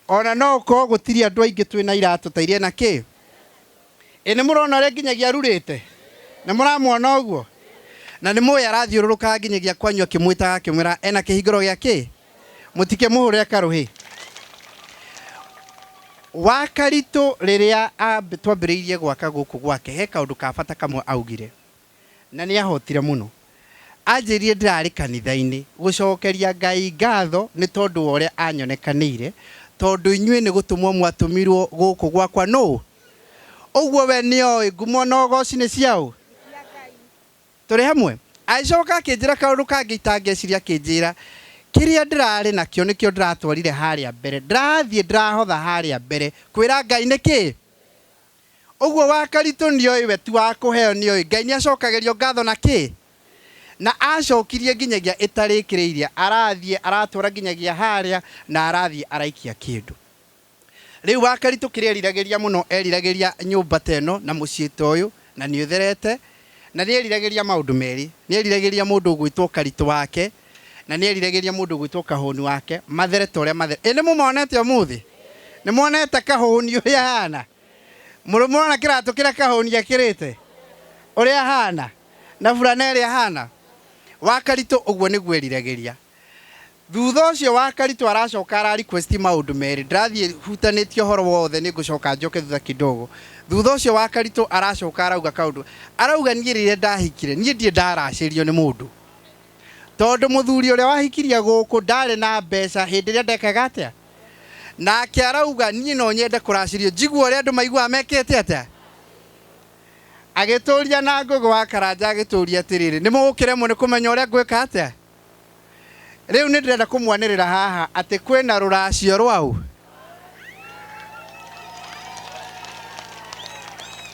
ona no ũkorwo gũtirĩ andũ aingĩ twĩna iratũ ta iria na kĩ. Ĩ nĩ mũrona ũrĩa nginyagia arurĩte? Nĩ mũramuona ũguo? Na nĩ mũĩ arathiũrũrũkaga nginyagia kwanyu akĩmwĩtaga akĩmwĩra ena kĩhingũro gĩa kĩ? Mũtikĩmũhũrĩre karũhĩ. Wakaritũ rĩrĩa twambĩrĩirie gwaka gũkũ gwake he kaũndũ ka bata kamwe augire na nĩ ahotire mũno. Anjĩrire ndĩrarĩ kanitha-inĩ gũcokeria Ngai ngatho nĩ tondũ wa ũrĩa anyonekanĩire tondũ inyuĩ nĩ gũtũmwo mwatũmirwo gũkũ gwakwa nũ? Ũguo we nĩ oĩ ngumo na ũgoci nĩ ciaũ? Tũrĩ hamwe? Agĩcoka akĩnjĩra kaũndũ kangĩ itangĩeciria, akĩnjĩra kĩrĩa ndĩrarĩ nakĩo nĩkĩo ndĩratwarire harĩa mbere, ndĩrathiĩ ndĩrahotha harĩa mbere kwĩra Ngai nĩkĩ ũguo. Wa Karitũ nĩoĩ we ti wa kũheo, nĩoĩ Ngai nĩ acokagĩrio ngatho na kĩ, na acokirie nginyagia ĩtarĩkĩrĩirie, arathiĩ aratwara nginyagia harĩa na arathiĩ araikia kĩndũ. Rĩu wa Karitũ kĩrĩa eriragĩria mũno, eriragĩria nyũmba ta ĩno na mũciĩ ta ũyũ, na nĩ ũtherete, na nĩ eriragĩria maũndũ merĩ: nĩ eriragĩria mũndũ ũgwĩtwo Karitũ wake, na nĩ eriragĩria mũndũ ũgwĩtwo Kahũni wake mathere ta ũrĩa mathere. Ĩ nĩ mũmonete ũmũthĩ? Nĩ monete Kahũni ũrĩa ahana? Mũrona kĩratũ kĩrĩa Kahũni ekĩrĩte ũrĩa ahana na burana ĩrĩa ahana? Wa Karitũ ũguo nĩguo eriragĩria. Thutha ũcio wa Karitũ aracoka ara request maũndũ merĩ. Ndĩrathiĩ hutanĩtie ũhoro wothe, nĩ ngũcoka njoke thutha kidogo. Thutha ũcio wa Karitũ aracoka arauga kaũndũ, arauga niĩ rĩrĩa ndahikire, niĩ ndirĩ ndaracĩrio nĩ mũndũ, tondũ mũthuri ũrĩa wahikirie gũkũ ndarĩ na mbeca hĩndĩ ĩrĩa ndekaga atĩa. Nake arauga niĩ no nyende kũracĩrio, njigua ũrĩa andũ maiguaga mekĩte atĩa. Agĩtũria na Ngũgĩ wa Karanja, agĩtũria atĩrĩrĩ, nĩ mũgũkĩremwo nĩ kũmenya ũrĩa ngwĩka atĩa. Rĩu nĩ ndĩrenda kũmwanĩrĩra haha atĩ kwĩna rũracio rwau,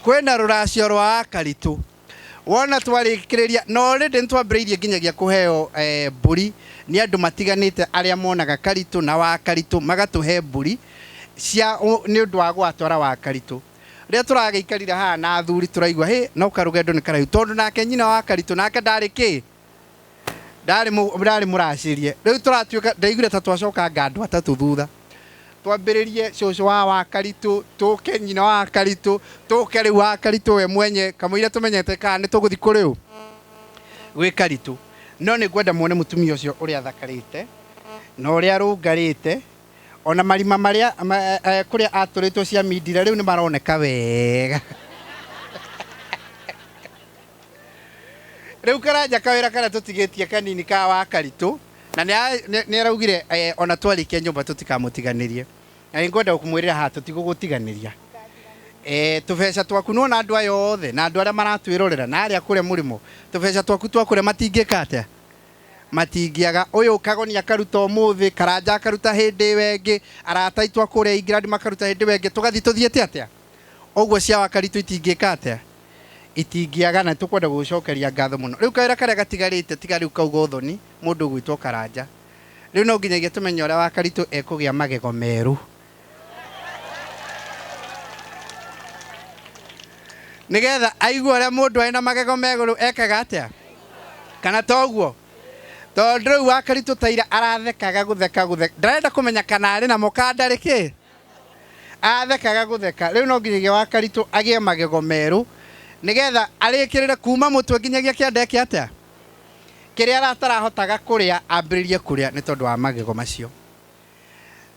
kwĩna rũracio rwa Akaritũ. Wona twarĩkĩrĩria na already nĩ twambĩrĩirie nginyagia kũheo mbũri nĩ andũ matiganĩte arĩa monaga Karitũ na wa Karitũ, magatũhe mbũri cia nĩ ũndũ wa gwatwara wa Karitũ. Rĩrĩa tũragĩikarire haha na athuri, tũraigua hĩ no karũgendo nĩ karaihu, tondũ nake nyina wa Karitũ nake ndarĩ kĩ, ndarĩ mũracĩrie. Rĩu tũratuĩka, ndaiguire ta twacoka anga andũ atatũ thutha, twambĩrĩrie cũcũ wa Karitũ, tũke nyina wa Karitũ, tũke rĩu wa Karitũ we mwenye, kamũira tũmenyete kana nĩ tũgũthiĩ kũrĩ ũ gwĩ Karitũ. No nĩ ngwenda muone mũtumia ũcio ũrĩa athakarĩte na ũrĩa arũngarĩte, ona marima marĩa kũrĩa atũrĩtwo cia mindira rĩu nĩ maroneka wega. Rĩu Karanja, kawĩra karĩa tũtigĩtie kanini ka wa Karitũ, na nĩ araugire ona twarĩkia nyũmba tũtikamũtiganĩrie, na nĩ ngwenda kũmwĩrĩra haha tũtigũgũtiganĩria. Tũbeca twaku nĩwona andũ aya othe na andũ arĩa maratwĩrorera na arĩa kũrĩa mũrĩmo, tũbeca twaku twa kũrĩa matingĩka atĩa, matingĩaga. Ũyũ Kagoni akaruta ũmũthĩ, Karanja akaruta hĩndĩ ĩyo ĩngĩ, arata aitũ a kũrĩa England makaruta hĩndĩ ĩyo ĩngĩ, tũgathiĩ tũthiĩte atĩa ũguo. Cia wa Karitũ itingĩka atĩa, itingĩaga, na tũkwenda gũgũcokeria ngatho mũno. Rĩu kawĩra karĩa gatigarĩte, tiga rĩu kauga ũthoni mũndũ ũgwĩtwo Karanja, rĩu no nginyagia tũmenye ũrĩa wa Karitũ ekũgĩa magego merũ, nĩgetha aigue ũrĩa mũndũ arĩ na magego megũrũ ekaga atĩa, kana toguo? Tondũ rĩu wa Karitũ taira arathekaga gũtheka gũtheka, ndarenda kũmenya kana arĩ namo kana ndarĩ kĩ, athekaga gũtheka. Rĩu no nginyagia wa Karitũ agĩe magego merũ, nĩgetha arĩkĩrĩre kuma mũtwe nginyagia kĩanda eke atĩa, kĩrĩa aratarahotaga kũrĩa ambĩrĩrie kũrĩa nĩ tondũ wa magego macio.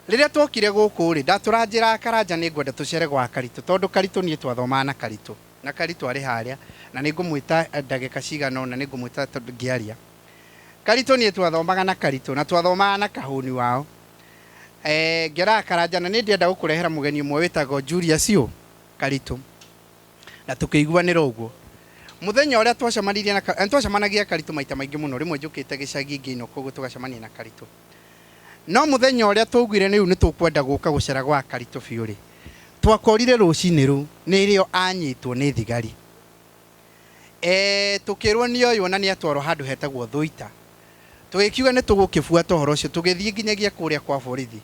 Rĩrĩa twokire gũkũ rĩ, ndatũra njĩra Karanja nĩ ngwenda tũcere gwa Karitũ, tondũ Karitũ niĩ twathomaga na Karitũ, na Karitũ arĩ harĩa, na nĩ ngũmwĩta ndagĩka cigana ũna, nĩ ngũmwĩta tondũ ngĩaria Karitũ niĩ twathomaga na Karitũ na twathomaga na Kahũni wao. Ngĩraga Karanja na nĩ ndĩrenda gũkũrehera mũgeni ũmwe wĩtagwo Julius ũ Karitũ, na tũkĩiguanĩra ũguo. Mũthenya ũrĩa twacemanirie na twacemanagia Karitũ maita maingĩ mũno, rĩmwe njũkĩte gĩcagi ngĩinũka ũguo tũgacemania na Karitũ, no mũthenya ũrĩa twaugire rĩu nĩ tũkwenda gũka gũcera gwa Karitũ biũ rĩ, twakorire rũcinĩ rũu nĩrĩo anyitwo nĩ thigari. Tũkĩrwo nĩ oywo na nĩ atwarwo handũ hetagwo Thũita. Tũgĩkiuga nĩ tũgũkĩbuata ũhoro ũcio, tũgĩthiĩ nginyagia kũrĩa kwa borithi,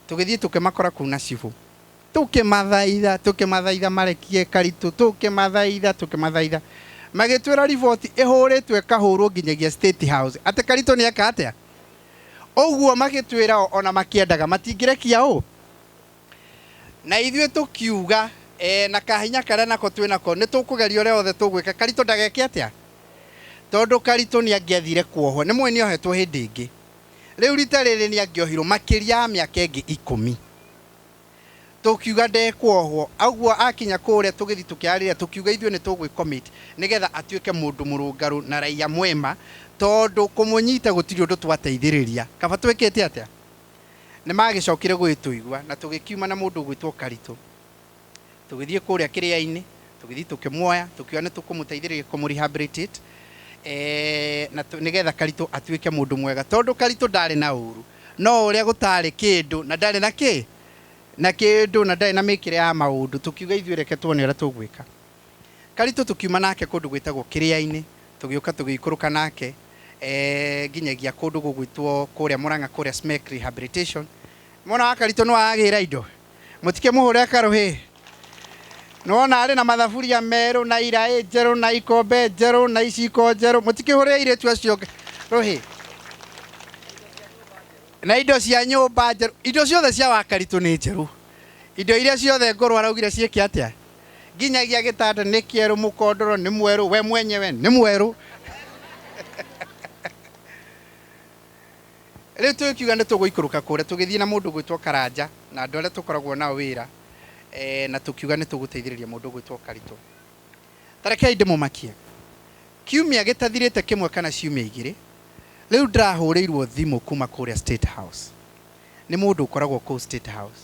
tũgĩthiĩ tũkĩmakora kũu na cibũ, tũkĩmathaitha, tũkĩmathaitha marekie Karitũ, tũkĩmathaitha, tũkĩmathaitha, magĩtwĩra riboti ĩhũrĩtwo ĩkahũrwo nginyagia State House atĩ Karitũ nĩ eka atĩa ũguo. Magĩtwĩra o ona makĩendaga matingĩrekia ũ, na ithuĩ tũkiuga na kahinya karĩa nako twĩ nako nĩ tũkũgeria ũrĩa wothe tũgwĩka Karitũ ndageke atĩa, tondũ Karitũ nĩ angĩathire kuohwo. Nĩ mũĩ nĩ ohetwo hĩndĩ ĩngĩ, rĩu rita rĩrĩ nĩ angĩohirwo makĩria ya mĩaka ĩngĩ 10. Tũkiuga ndekuohwo ũguo. Akinya kũrĩa tũgĩthiĩ tũkĩarĩria, tũkiuga ithuĩ nĩ tũgwĩ-commit nĩgetha atuĩke mũndũ mũrũngarũ na raia mwema, tondũ kũmũnyita gũtirĩ ũndũ twateithĩrĩria, kaba twĩkĩte atĩa. Nĩ magĩcokire gũgĩtũigua na tũgĩkiuma na mũndũ ũgwĩtwo Karitũ, tũgĩthiĩ kũrĩa kĩrĩa-inĩ, tũgĩthiĩ tũkĩmuoya, tũkiuga nĩ tũkũmũteithĩrĩria kũmũ rehabilitate. Na nĩgetha Karitũ atuĩke mũndũ mwega, tondũ Karitũ ndarĩ na ũru, no ũrĩa gũtarĩ kĩndũ na ndarĩ na kĩ na kĩndũ na ndarĩ na mĩkĩre ya maũndũ, tũkiuga ithuĩ reke tuone ũrĩa tũgwĩka. Karitũ tũkiuma nake kũndũ gwĩtagwo Kĩrĩa-inĩ, tũgĩũka tũgĩikũrũka nake nginyagia kũndũ gũgwĩtwo kũrĩa Murang'a, kũrĩa Smek Rehabilitation. Mwana wa Karitũ nĩ wagĩra indo, mũtikĩmũhũre karũhĩ. Nĩwona arĩ na mathaburia merũ na iraĩ njerũ na ikombe njerũ na iciko njerũ, mũtikĩhũre airĩtu acio rũhĩ. Na indo cia nyũmba njerũ, indo ciothe cia wa Karitũ nĩ njerũ. Indo iria ciothe ngũrũ araugire ciĩke atĩa? Nginyagia gĩtanda nĩ kĩerũ, mũkondoro nĩ mwerũ, we mwenyewe nĩ mwerũ. Rĩu tũkiuga nĩ tũgũikũrũka kũrĩa, tũgĩthiĩ na mũndũ gwĩtwo Karanja na andũ arĩa tũkoragwo nao wĩra, na tũkiuga nĩ tũgũteithĩrĩria mũndũ gwĩtwo Karitũ. Ta rekei ndĩmũmakie. Kiumia gĩtathirĩte kĩmwe kana ciumia igĩrĩ, rĩu ndĩrahũrĩirwo thimũ kuma kũrĩa State House. Nĩ mũndũ ũkoragwo kũu State House.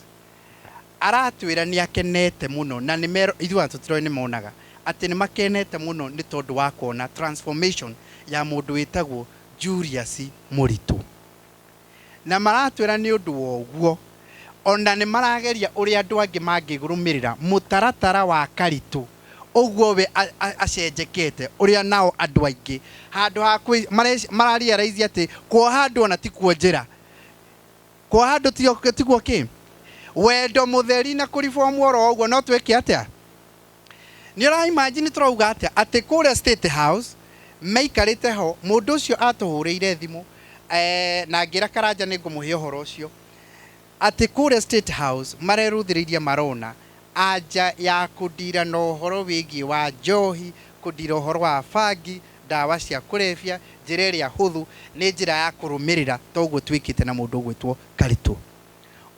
Aratwĩra nĩ akenete mũno na nĩ mero, ithuĩ ona tũtiroĩ nĩ monaga atĩ nĩ makenete mũno nĩ tondũ wa kuona transformation ya mũndũ wĩtagwo Julius Mũritũ. Na maratwĩra nĩ ũndũ wa ũguo ona nĩ marageria ũrĩa andũ angĩ mangĩrũmĩrĩra mũtaratara wa Karitũ ũguo we acenjekete, ũrĩa nao andũ aingĩ handũ ha mararealize atĩ kuoha andũ ona tikuo njĩra, kuoha andũ tikuo kĩ wendo mũtheri na kũribomu oro ũguo no twĩke atĩa? Nĩ ũra imagine tũrauga atĩa atĩ kũrĩa State House maikarĩte ho, mũndũ ũcio atũhũrĩire thimũ na ngĩra Karanja nĩ ngũmũhe ũhoro ũcio atĩ kũrĩa State House marerũthĩrĩirie marona anja ya kũndira na ũhoro wĩgiĩ wa njohi, kũndira ũhoro wa bangi, ndawa cia kũrebia, njĩra ĩrĩa hũthũ nĩ njĩra ya kũrũmĩrĩra toguo twĩkĩte na mũndũ ũgwĩtwo Karitũ.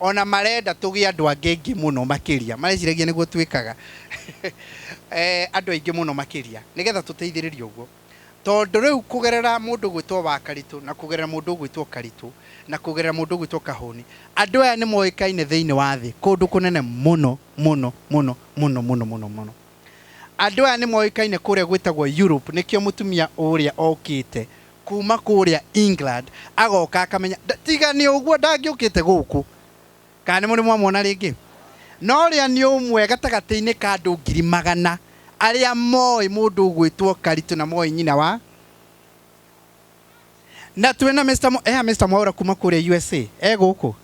Ona marenda tũgĩe andũ angĩ aingĩ mũno makĩria, mareciragia nĩguo twĩkaga. Andũ aingĩ mũno makĩria nĩgetha tũteithĩrĩrie ũguo, tondũ rĩu kũgerera mũndũ ũgwĩtwo wa Karitũ na kũgerera mũndũ ũgwĩtwo Karitũ na kũgerera mũndũ ũgwĩtwo Kahũni, andũ aya nĩ moĩkaine thĩinĩ wa thĩ kũndũ kũnene mũno mũno mũno mũno mũno mũno mũno. Andũ aya nĩ moĩkaine kũrĩa gwĩtagwo Europe, nĩkĩo mũtumia ũrĩa okĩte kuma kũrĩa England agoka akamenya tiga nĩ ũguo ndangĩũkĩte gũkũ. Kana nĩ mũrĩ mwamwona rĩngĩ? No ũrĩa nĩ ũmwe gatagatĩ-inĩ ka andũ 100,000 arĩa moĩ mũndũ ũgwĩtwo Karitũ na moĩ nyina wa na twĩna Mr. Mwaura kuma kũrĩa USA e gũkũ.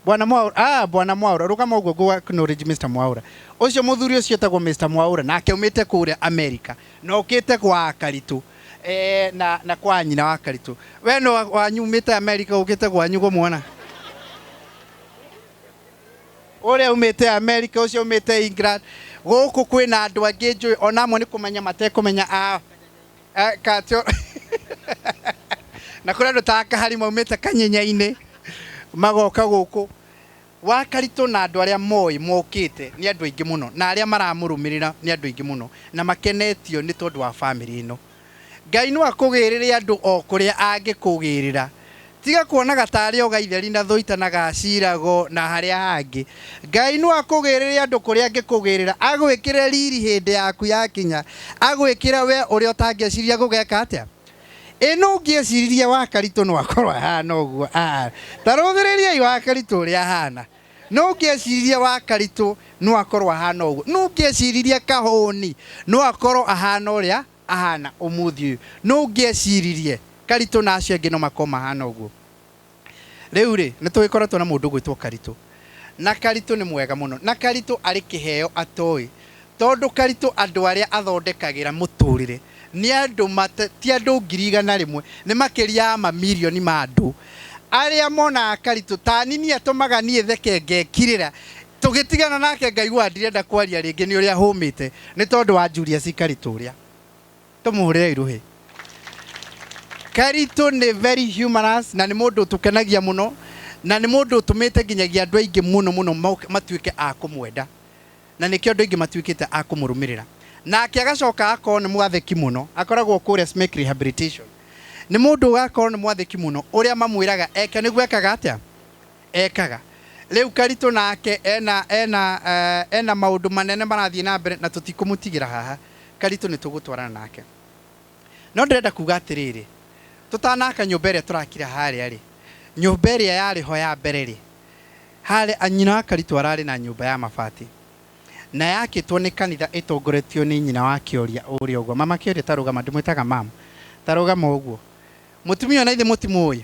Bwana Mwaura, Bwana Mwaura, rũgama ũguo ngũ acknowledge Mr. Mwaura. Ũcio mũthuri ũcio etagwo Mr. Mwaura nake aumĩte kũrĩa America na okĩte kwa Karitũ na kwa nyina wa Karitũ. We no wanyu umĩte America ũkĩte kwanyu kũmuona? Ũrĩa umĩte America, ũcio umĩte England, gũkũ kwĩna andũ angĩ njũĩ ona amwe nĩ kũmenya matekũmenya katio na kũrĩ andũ ta Kahari maumĩte Kanyenya-inĩ magoka gũkũ. Wa Karitũ na andũ arĩa moĩ mokĩte nĩ andũ aingĩ mũno, na arĩa maramũrũmĩrĩra nĩ andũ aingĩ mũno, na makenetio nĩ tondũ wa bamĩrĩ ĩno. Ngai no akũgĩrĩre andũ o kũrĩa angĩkũgĩrĩra. Tiga kuonaga tarĩ o Gaitheri na Thũita na Gacirago na harĩa hangĩ. Ngai no akũgĩrĩre andũ kũrĩa angĩkũgĩrĩra, agwĩkĩre riri hĩndĩ yaku yakinya, agwĩkĩre we ũrĩa ũtangĩciria gũgeka atĩa. Ĩno ũngĩeciririe wa Karitũ no akorwo ahana ũguo. Ta rũthĩrĩriai wa Karitũ ũrĩa ahana. No ũngĩeciririe wa Karitũ no akorwo ahana ũguo. No ũngĩeciririe Kahũni no akorwo ahana ũrĩa ahana ũmũthĩ ũyũ. No ũngĩeciririe Karitũ na acio angĩ no makorwo mahana ũguo. Rĩu rĩ, nĩ tũgĩkoretwo na mũndũ ũgwĩtwo Karitũ. Na Karitũ nĩ mwega mũno. Na Karitũ arĩ kĩheo atoĩ. Tondũ Karitũ andũ arĩa athondekagĩra mũtũrĩre nĩ andũ ti andũ 100,000, nĩ makĩria ya mamirioni ma andũ arĩa monaga Karitũ ta nini atũmaga niĩ theke ngekirĩra. Tũgĩtigana nake ngaigua ndirenda kwaria rĩngĩ nĩ ũrĩa hũmĩte nĩ tondũ wa Julius Karitũ ũrĩa. Tũmũhũrĩre irũhĩ. Karitũ nĩ very humorous na nĩ mũndũ ũtũkenagia mũno na nĩ mũndũ ũtũmĩte nginyagia andũ aingĩ mũno mũno matuĩke a kũmwenda, na nĩkĩo andũ aingĩ matuĩkĩte a kũmũrũmĩrĩra. Nake agacoka akorwo nĩ mwathĩki mũno, akoragwo kũrĩa Smek Rehabilitation. Nĩ mũndũ ũgakorwo nĩ mwathĩki mũno, ũrĩa mamwĩraga eke nĩguo ekaga atĩa? Ekaga. Rĩu Karitũ nake ena maũndũ manene marathiĩ na mbere na tũtikũmũtigĩra haha. Karitũ nĩ tũgũtwarana nake. No ndĩrenda kuga atĩrĩrĩ, tũtanaka nyũmba ĩrĩa tũrakire harĩa rĩ, nyũmba ĩrĩa yarĩ ho ya mbere rĩ, harĩ nyina wa Karitũ ararĩ na nyũmba ya mabati na yakĩtwo nĩ kanitha ĩtongoretio nĩ nyina wa Kĩoria ũrĩa ũguo. Mama Kĩoria tarũgama, ndĩmwĩtaga mam, tarũgama ũguo. Mũtumia ona ithe mũtimũĩ,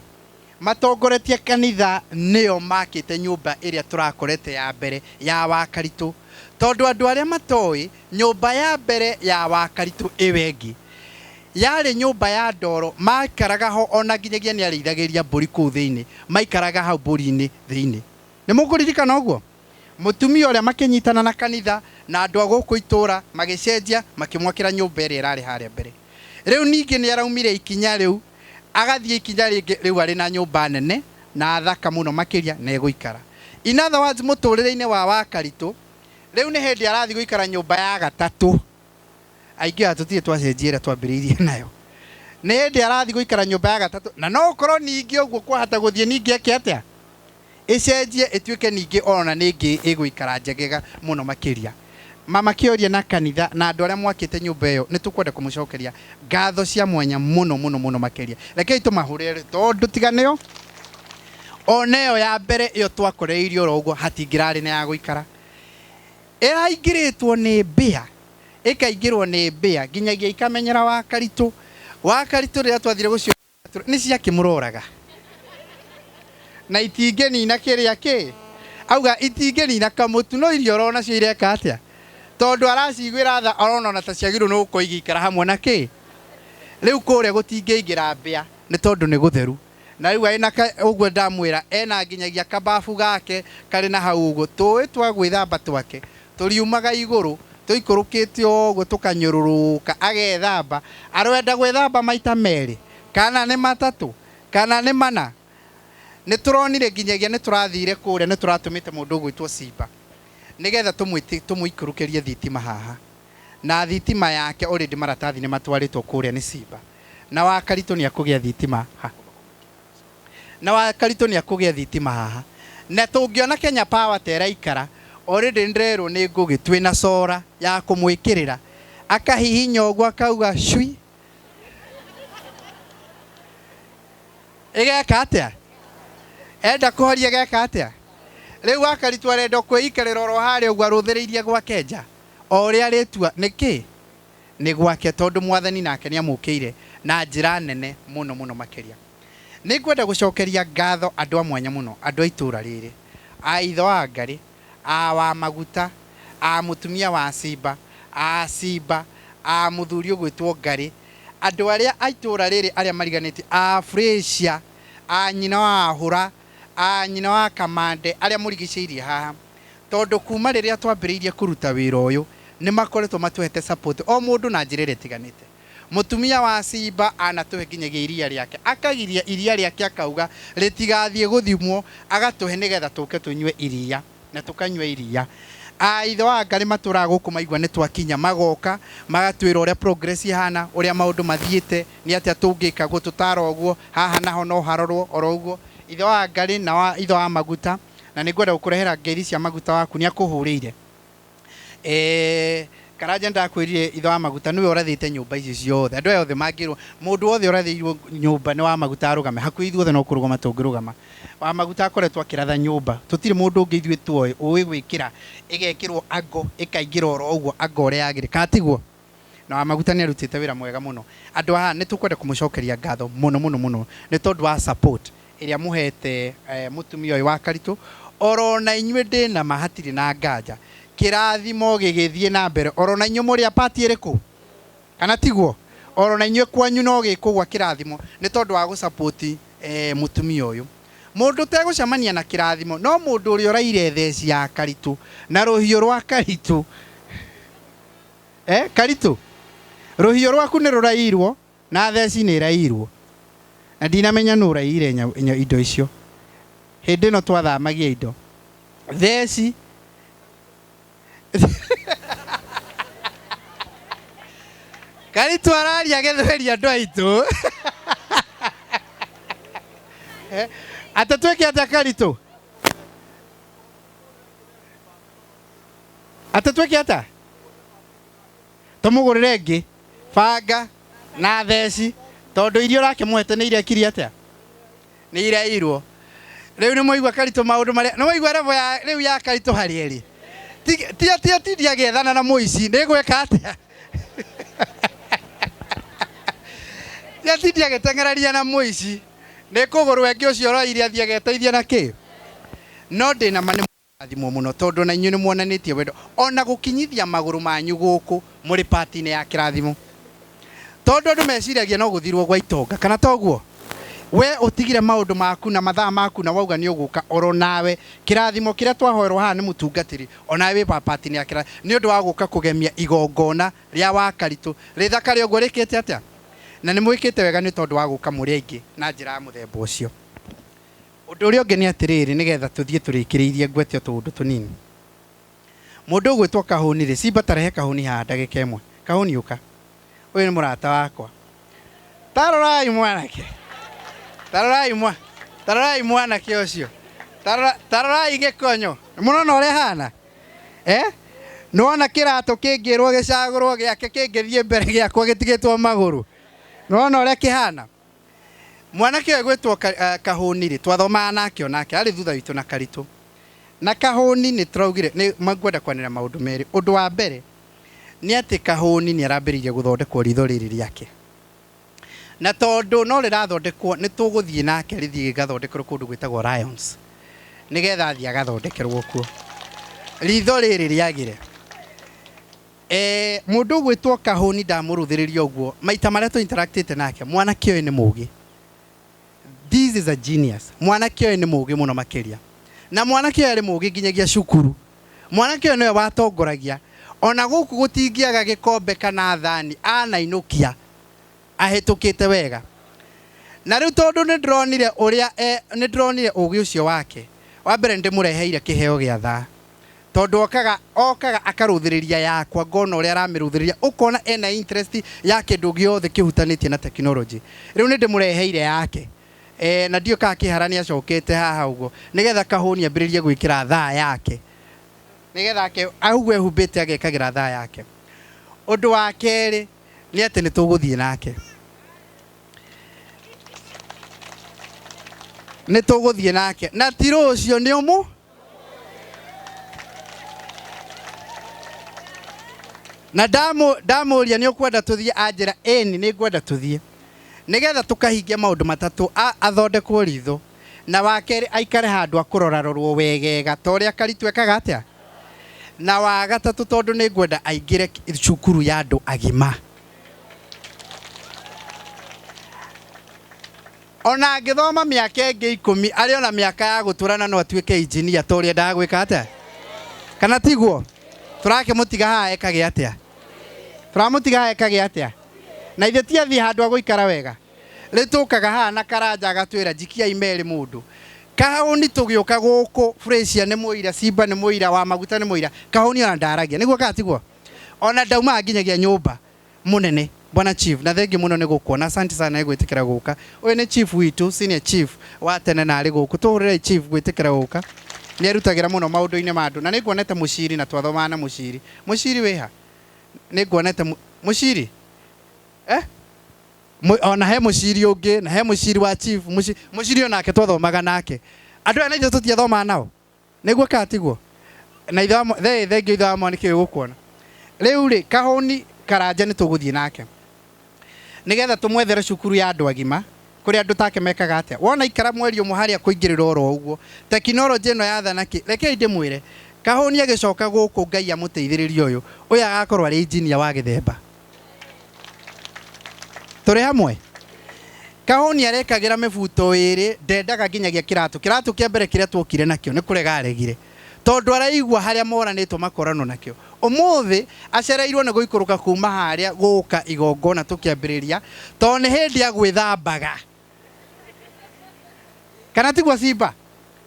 matongoretie kanitha nĩo makĩte nyũmba ĩrĩa tũrakorete ya mbere ya Wakaritũ, tondũ andũ arĩa matoĩ nyũmba ya mbere ya Wakaritũ ĩwe ĩngĩ yarĩ nyũmba ya ndoro, maikaraga ho ona nginyagia nĩ arĩithagĩria mbũri kũu thĩinĩ, maikaraga hau mbũri-inĩ thĩinĩ. Nĩ mũkũririkana ũguo? Mũtumia ũrĩa makĩnyitana na kanitha na andũ a gũkũ itũra magĩcenjia makĩmwakĩra nyũmba ĩrĩa ĩrarĩ harĩa mbere. Rĩu ningĩ nĩ araumire ikinya rĩu agathiĩ ikinya rĩngĩ, rĩu arĩ na nyũmba nene na thaka mũno makĩria na ĩgũikara. In other words, mũtũrĩre-inĩ wa Wakaritũ rĩu nĩ hĩndĩ arathiĩ gũikara nyũmba ya gatatũ. Aingĩ a tũtirĩ twacenjia ĩrĩa twambĩrĩirie nayo. Nĩ hĩndĩ arathiĩ gũikara nyũmba ya gatatũ, na no ũkorwo ningĩ ũguo kwahota gũthiĩ ningĩ eke atĩa, ĩcenjie ĩtuĩke ningĩ ona nĩ ĩngĩ ĩgũikara njegega mũno makĩria. Mama Kĩoria na kanitha na andũ arĩa mwakĩte nyũmba ĩyo nĩ tũkwenda kũmũcokeria ngatho cia mwanya mũno mũno mũno makĩria. Rekei tũmahũrĩre tondũ tiga nĩo ona ĩyo ya mbere ĩyo twakoreirio oro ũguo hatingĩrarĩ na ya gũikara. Ĩraingĩrĩtwo nĩ mbĩa, ĩkaingĩrwo nĩ mbĩa nginyagia ikamenyera Wakaritũ. Wakaritũ rĩrĩa twathire gũcio nĩ ciakĩmũroraga na itingĩnina kĩrĩa kĩ auga itingĩnina kamũtu, no irio orona cio ireka atĩa, tondũ araciguĩra tha arona ona ta ciagĩrĩirwo nĩ gũkorwo igĩikara hamwe na kĩ. Rĩu kũrĩa gũtingĩingĩra mbĩa nĩ tondũ nĩ gũtheru. Na rĩu ena ũguo ndamwĩra ena nginyagia kababu gake karĩ na hau ũguo, tũĩ twa gwĩthamba twake tũriumaga igũrũ tũikũrũkĩte ũguo tũkanyũrũrũka, agethamba. Arenda gwĩthamba maita merĩ kana nĩ matatũ kana nĩ mana. Nĩ tũronire nginyagia nĩ tũrathire kũrĩa, nĩ tũratũmĩte mũndũ ũgwĩtwo Simba nĩgetha tũmũikũrũkĩrie thitima haha, na thitima yake already maratathi nĩ matwarĩtwo kũrĩa nĩ Simba, na Wakaritũ nĩ akũgĩa thitima ha, na Wakaritũ nĩ akũgĩa thitima haha. Na tũngĩona Kenya Power ta ĩraikara already ndĩrerwo nĩ Ngũgĩ twĩna sora ya kũmwĩkĩrĩra, akahihinya ũguo akauga cui, ĩgeka atĩa? Enda kũhoria ĩgeka atĩa? Rĩu Wakaritũ arenda kwĩikarĩra oro harĩa ũguo arũthĩrĩirie gwake nja o ũrĩa arĩtua nĩkĩ nĩ gwake, tondũ mwathani nake nĩ amũkĩire na njĩra nene mũno mũno makĩria. Nĩ ngwenda gũcokeria ngatho andũ a mwanya mũno, andũ a itũra rĩrĩ, a ithe wa Ngarĩ, a wa Maguta, a mũtumia wa Simba, a Simba, a mũthuri ũgwĩtwo Ngarĩ, andũ arĩa a itũra rĩrĩ arĩa mariganĩtie, a Fresia, a nyina wa Ahũra, a nyina wa Kamande, arĩa mũrigicĩirie haha, tondũ kuma rĩrĩa twambĩrĩirie kũruta wĩra ũyũ nĩ makoretwo matũhete support o mũndũ na njĩra ĩrĩa ĩtiganĩte. Mũtumia wa Simba anatũhe nginyagia iria rĩake, akagiria iria rĩake akauga rĩtigathiĩ gũthimwo, agatũhe nĩgetha tũke tũnyue iria na tũkanyua iria. A ithe wa Ngarĩ matũraga gũkũ maigua nĩ twakinya, magoka magatwĩra ũrĩa progress ihana, ũrĩa maũndũ mathiĩte, nĩ atĩa tũngĩka gũtũtara ũguo, haha naho no harorwo oro ũguo. Ithe wa Ngarĩ na wa ithe wa Maguta, na nĩ ngwenda gũkũrehera ngeithi cia Maguta waku, nĩ akũhũrĩire. Karanja ndakwĩrire ithe wa Maguta nĩwe ũrathĩte nyũmba ici ciothe, andũ aya othe mangĩrwo, mũndũ wothe ũrathĩirwo nyũmba nĩ wa Maguta arũgame, hakuhĩ ithuothe no kũrũgama tũngĩrũgama. Wa Maguta akoretwo akĩratha nyũmba, tũtirĩ mũndũ ũngĩ ithuĩ tuoĩ ũĩ gwĩkĩra, ĩgekĩrwo ango ĩkaingĩra oro ũguo ango ũrĩa yagĩrĩire, kana tiguo? Na wa Maguta nĩ arutĩte wĩra mwega mũno. Andũ aya nĩ tũkwenda kũmũcokeria ngatho mũno mũno mũno nĩ tondũ wa support ĩrĩa mũhete mũtumia ũyũ wa Karitũ. Oro na inyuĩ ndĩna ma hatirĩ na nganja, kĩrathimo gĩgĩthiĩ na mbere, oro na inyuĩ mũrĩ a party ĩrĩkũ kana tiguo? Oro na inyuĩ kwanyu no gĩkũgwa kĩrathimo nĩ tondũ wa gũsupport mũtumia ũyũ. Mũndũ ũtegũcemania na kĩrathimo no mũndũ ũrĩa ũraire theci ya Karitũ na rũhiũ rwa Karitũ. Karitũ, rũhiũ rwaku nĩ rũrairwo na theci nĩ ĩrairwo, na ndinamenya nũ ũraiyire indo icio. Hĩndĩ ĩno twathamagia indo, theci Karitũ araria gĩthweri andũ aitũ. Atĩ twĩke atĩa Karitũ? Atĩ twĩke atĩa? Tũmũgũrĩre ĩngĩ banga. Na theci tondũ iria ũrakĩmũhete nĩ irekire atĩa? Nĩ ireirwo. Rĩu nĩ mwaigua Karitũ maũndũ marĩa nĩ mwaigua level ya rĩu ya Karitũ harĩa ĩrĩ. Ti ti atindi agĩethana na mũici nĩ gwĩka atĩa? Ti atindi agĩteng'erania na mũici nĩ kũgũrũ ĩngĩ ũcio ũroire athiĩ ageteithia na kĩ? No ndĩna ma nĩ rathimwo mũno tondũ na inyuĩ nĩ muonanĩtie wendo ona gũkinyithia magũrũ manyu gũkũ mũrĩ pati-inĩ ya kĩrathimo. Tondũ andũ meciragia no gũthirwo gwa itonga kana toguo? We ũtigire maũndũ maku na mathaa maku na wauga nĩ ũgũka oro nawe kĩrathimo kĩrĩa twahoerwo haha nĩ mũtungatĩri onawe wĩ pati-inĩ ya kĩrathimo nĩ ũndũ wa gũka kũgemia igongona rĩa Wakaritũ rĩthakare ũguo rĩkĩte atĩa? Na nĩ mwĩkĩte wega nĩ tondũ wa gũka mũrĩ aingĩ na njĩra ya mũthemba ũcio. Ũndũ ũrĩa ũngĩ nĩ atĩrĩrĩ nĩgetha tũthiĩ tũrĩkĩrĩirie ngwete o tũũndũ tũnini. Mũndũ ũgwĩtwo Kahũni rĩ, Simba tarehe Kahũni haha ndagĩka ĩmwe. Kahũni ũka. Ũyũ nĩ mũrata wakwa. Tarorai mwanake. Tarorai mwa. Tarorai mwanake ũcio. Tarora, tarorai gĩkonyo. Mũrona ũrĩa ahana? Eh? Nĩwona kĩratũ kĩngĩrwo gĩcagũrwo gĩake kĩngĩthiĩ mbere gĩakwa gĩtigĩtwo magũrũ. Nĩwona ũrĩa kĩhana? Mwanake ũyũ gwĩtwo Kahũni rĩ, twathomaga nake onake, arĩ thutha witũ na Karitũ. Na Kahũni nĩ tũraugire, nĩ ngwenda kwanĩrĩra maũndũ merĩ. Ũndũ wa mbere, nĩ atĩ Kahũni nĩ arambĩrĩirie gũthondekwo ritho rĩrĩ rĩake. Na tondũ no rĩrathondekwo, nĩ tũgũthiĩ nake rĩthiĩ gĩgathondekerwo kũndũ gwĩtagwo Lions. Nĩgetha athiĩ agathondekerwo kuo. Ritho rĩrĩ rĩagĩre. Mũndũ ũgwĩtwo Kahũni ndamũrũthĩrĩria ũguo, maita marĩa tũ interactĩte nake, mwanake ũyũ nĩ mũgĩ. This is a genius. Mwanake ũyũ nĩ mũgĩ mũno makĩria. Na mwanake ũyũ arĩ mũgĩ nginyagia cukuru. Mwanake ũyũ nĩwe watongoragia. Ona gũkũ gũtingĩaga gĩkombe kana thani anainũkia ahĩtũkĩte wega. Na rĩu tondũ nĩ ndĩronire ũrĩa nĩ ndĩronire ũgĩ ũcio wake. Wa mbere nĩ ndĩmũreheire kĩheo gĩa thaa. Tondũ okaga akarũthĩrĩria yakwa ngona ũrĩa aramĩrũthĩrĩria ũkona ena interest ya kĩndũ gĩothe kĩhutanĩtie na technology. Rĩu nĩ ndĩmũreheire yake. Na ndiũĩ kana Kĩhara nĩ acokete haha ũguo nĩgetha Kahũni ambĩrĩrie gwĩkĩra thaa yake. Nĩgetha ake ũguo ehumbĩte agekagĩra thaa yake. Ũndũ wa kerĩ nĩ atĩ nĩ tũgũthiĩ nake. Nĩ tũgũthiĩ nake. Na ti rũciũ nĩ ũmũ? Na ndamũria nĩ ũkwenda tũthiĩ anjĩra ĩni nĩ ngwenda tũthiĩ. Nĩgetha tũkahingia maũndũ matatũ, athondekwo ritho na wa kerĩ aikare handũ akũrorarorwo wegega ta ũrĩa Karitũ ekaga atĩa, na wa gatatũ tondũ nĩ ngwenda aingĩre cukuru ya andũ agima. Ona angĩthoma mĩaka ĩngĩ 10 arĩ ona mĩaka ya gũtũra na no atuĩke engineer ta ũrĩa endaga gwĩka atĩa, kana tiguo? Tũrakĩmũtiga haha ekage atĩa? Tũramũtiga haha ekage atĩa? Na ithe ti athiĩ handũ agũikara wega. Rĩu tũkaga haha na Karanja agatwĩra njikiai merĩ mũndũ. Kahũni tũgĩũka gũkũ Frasier nĩ mũira, Simba nĩ mũira, wa maguta nĩ mũira. Kahũni ona ndaragia. Nĩguo kana tiguo? Ona ndaumaga nginyagia nyũmba mũnene. Bwana Chief, na thengi mũno nĩ gũkuona. Asante sana nĩ gwĩtĩkĩra gũka. Ũyũ nĩ Chief witũ, senior chief wa tene na arĩ gũkũ. Tũhũrĩrei Chief gwĩtĩkĩra gũka. Nĩ erutagĩra mũno maũndũ-inĩ ma andũ. Na nĩ nguonete Mũciri na twathomaga na Mũciri. Mũciri wĩha? Nĩ nguonete Mũciri? Ona he Mũciri ũngĩ, na he Mũciri wa Chief, Mũciri onake twathomaga nake. Andũ aya na ithuĩ tũtiathomaga nao. Nĩguo kana tiguo? Na ithe wa thengio ithe wa mwanake ũyũ gũkuona. Rĩu rĩ, Kahũni Karanja nĩ tũgũthiĩ nake. Nĩgetha tũmwethere cukuru ya andũ agima, kũrĩa andũ take mekaga atĩa. Wona ikara mweri ũmwe harĩa kũingĩrĩra oro ũguo. Tekinoronjĩ ĩno yathanakĩ, rekei ndĩmwĩre, Kahũni agĩcoka gũkũ Ngai amũteithĩrĩrie ũyũ, ũyũ agakorwo arĩ engineer wa gĩthemba. Tũrĩ hamwe? Kahũni arekagĩra mĩbuto ĩrĩ, ndendaga nginyagia kĩratũ. Kĩratũ kĩa mbere kĩrĩa tuokire nakĩo nĩ kũrega aregire. Tondũ araigua harĩa moranĩtwo makoranwo nakĩo. Ũmũthĩ acereirwo nĩ gũikũrũka kuma harĩa gũka igongona tũkĩambĩrĩria, tondũ nĩ hĩndĩ agwĩthambaga. Kana tiguo Simba?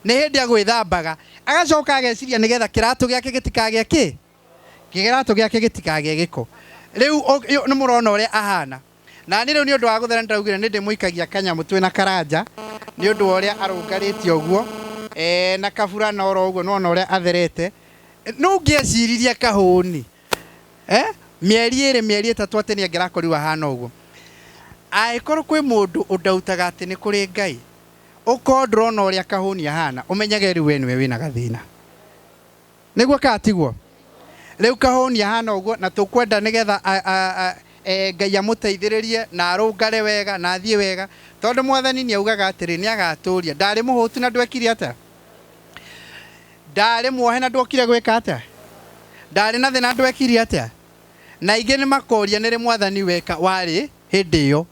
Nĩ hĩndĩ agwĩthambaga. Agacoka ageciria nĩgetha kĩratũ gĩake gĩtikagĩe kĩ? Kĩratũ gĩake gĩtikagĩe gĩko. Rĩu nĩ mũrona ũrĩa ahana. Na nĩ rĩu nĩ ũndũ wa gũthera nĩndaugire nĩ ndĩmũikagia kanyamũ twĩ na Karanja nĩ ũndũ wa ũrĩa arũngarĩte ũguo. Na kabura na oro ũguo nĩwona ũrĩa atherete. Nũ ũngĩeciririe Kahũni? Mĩeri ĩrĩ, mĩeri ĩtatũ atĩ nĩ angĩrakorirwo ahana ũguo. Angĩkorwo kwĩ mũndũ ũndautaga atĩ nĩ kũrĩ Ngai, ũkorwo ndũrona ũrĩa kahũni ahana, ũmenyage rĩu we nĩwe wĩna gathĩna. Nĩguo kana tiguo? Rĩu kahũni ahana ũguo na tũkwenda nĩgetha Ngai amũteithĩrĩrie na arũngare wega na athiĩ wega, tondũ mwathani nĩ augaga atĩrĩ, nĩ agatũria. Ndarĩ mũhũtu na ndwekire atĩa? Ndarĩ muohe na ndwokire gwĩka atĩa? Ndarĩ na thĩna ndwekire atĩa? Na aingĩ nĩ makoria nĩ rĩ mwathani weka warĩ hĩndĩ ĩyo.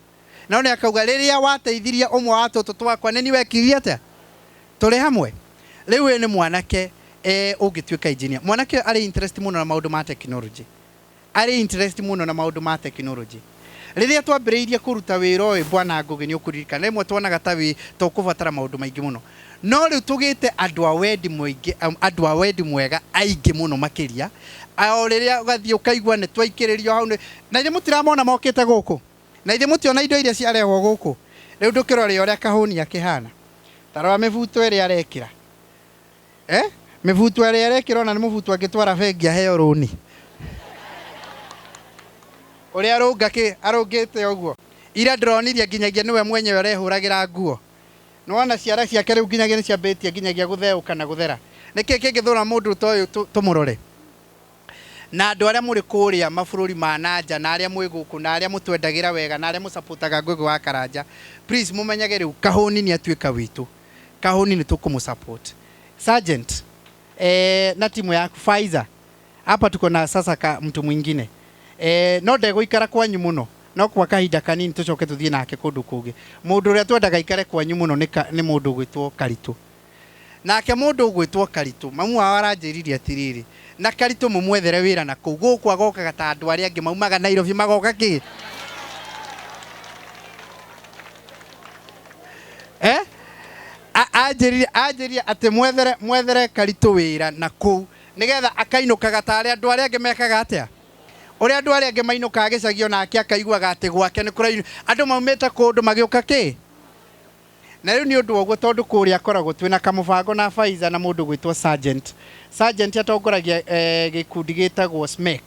No nĩ akauga rĩrĩa wateithirie ũmwe wa tũtũ twakwa nĩ niĩ wekire atĩa? Tũrĩ hamwe. Rĩu ũyũ nĩ mwanake ũngĩtuĩka engineer. Mwanake arĩ interest mũno na maũndũ ma technology. Arĩ interest mũno na maũndũ ma technology. Rĩrĩa twambĩrĩirie kũruta wĩra ũyũ Bwana Ngũgĩ nĩ ũkũririkana, rĩmwe tuonaga ta wĩ ta ũkũbatara maũndũ maingĩ mũno. No rĩu tũgĩte andũ a wendi mũingĩ, andũ a wendi mwega aingĩ mũno makĩria. O rĩrĩa ũgathiĩ ũkaigua nĩ twaikĩrĩrio hau nĩ, na ithuĩ mũtiramona mokĩte gũkũ. Na ithuĩ mũtiona indo iria ciarehwo gũkũ. Rĩu ndũkĩrore ũrĩa kahũni akĩhana. Ta rora mĩbuto ĩrĩa arekĩra. Mĩbuto ĩrĩa arekĩra ona nĩ mũbuto angĩtwara bengi aheo rũni. Ũrĩa arũnga kĩ, arũngĩte ũguo. Ira ndĩronirie nginyagia nĩwe mwenyewe ũrehũragĩra nguo. Nĩwona ciara ciake rĩu nginyagia nĩciambĩtie nginyagia gũtheũka na gũthera. Nĩkĩ kĩngĩthũra mũndũ ta ũyũ tũmũrore? Na andũ arĩa mũrĩ kũrĩa mabũrũri ma na nja, na arĩa mwĩ gũkũ, na arĩa mũtwendagĩra wega, na arĩa mũcapotaga Ngũgĩ wa Karanja, please mũmenyage rĩu kahũni nĩ atuĩka witũ. Kahũni nĩ tũkũmũsupport. Sergeant, na timu yaku Pfizer, hapa tuko na sasa ka mtu mwingine. No ndegũikara kwanyu mũno, no kwa kahinda kanini tũcoke tũthiĩ nake kũndũ kũngĩ. Mũndũ ũrĩa twendaga aikare kwanyu mũno nĩ mũndũ ũgwĩtwo Karitũ. Nake mũndũ ũgwĩtwo Karitũ, mamu wao aranjĩririe atĩrĩrĩ, na Karitũ mũmwethere wĩra na kũu, gũkũ agokaga ta andũ arĩa angĩ maumaga Nairobi magoka kĩ? Anjĩrire atĩ mwethere Karitũ wĩra na kũu, nĩgetha akainũkaga ta arĩa andũ arĩa angĩ mekaga atĩa? Ũrĩa andũ arĩa angĩ mainũkaga gĩcagi onake akaiguaga atĩ gwake nĩ kũrainu. Andũ maumĩte kũndũ magĩũka kĩ? Na rĩu nĩ ũndũ wa ũguo tondũ kũrĩa akoragwo twĩna kamũbango na Pfizer na mũndũ ũgwĩtwo Sergeant. Sergeant atongoragia gĩkundi gĩtagwo SMEC.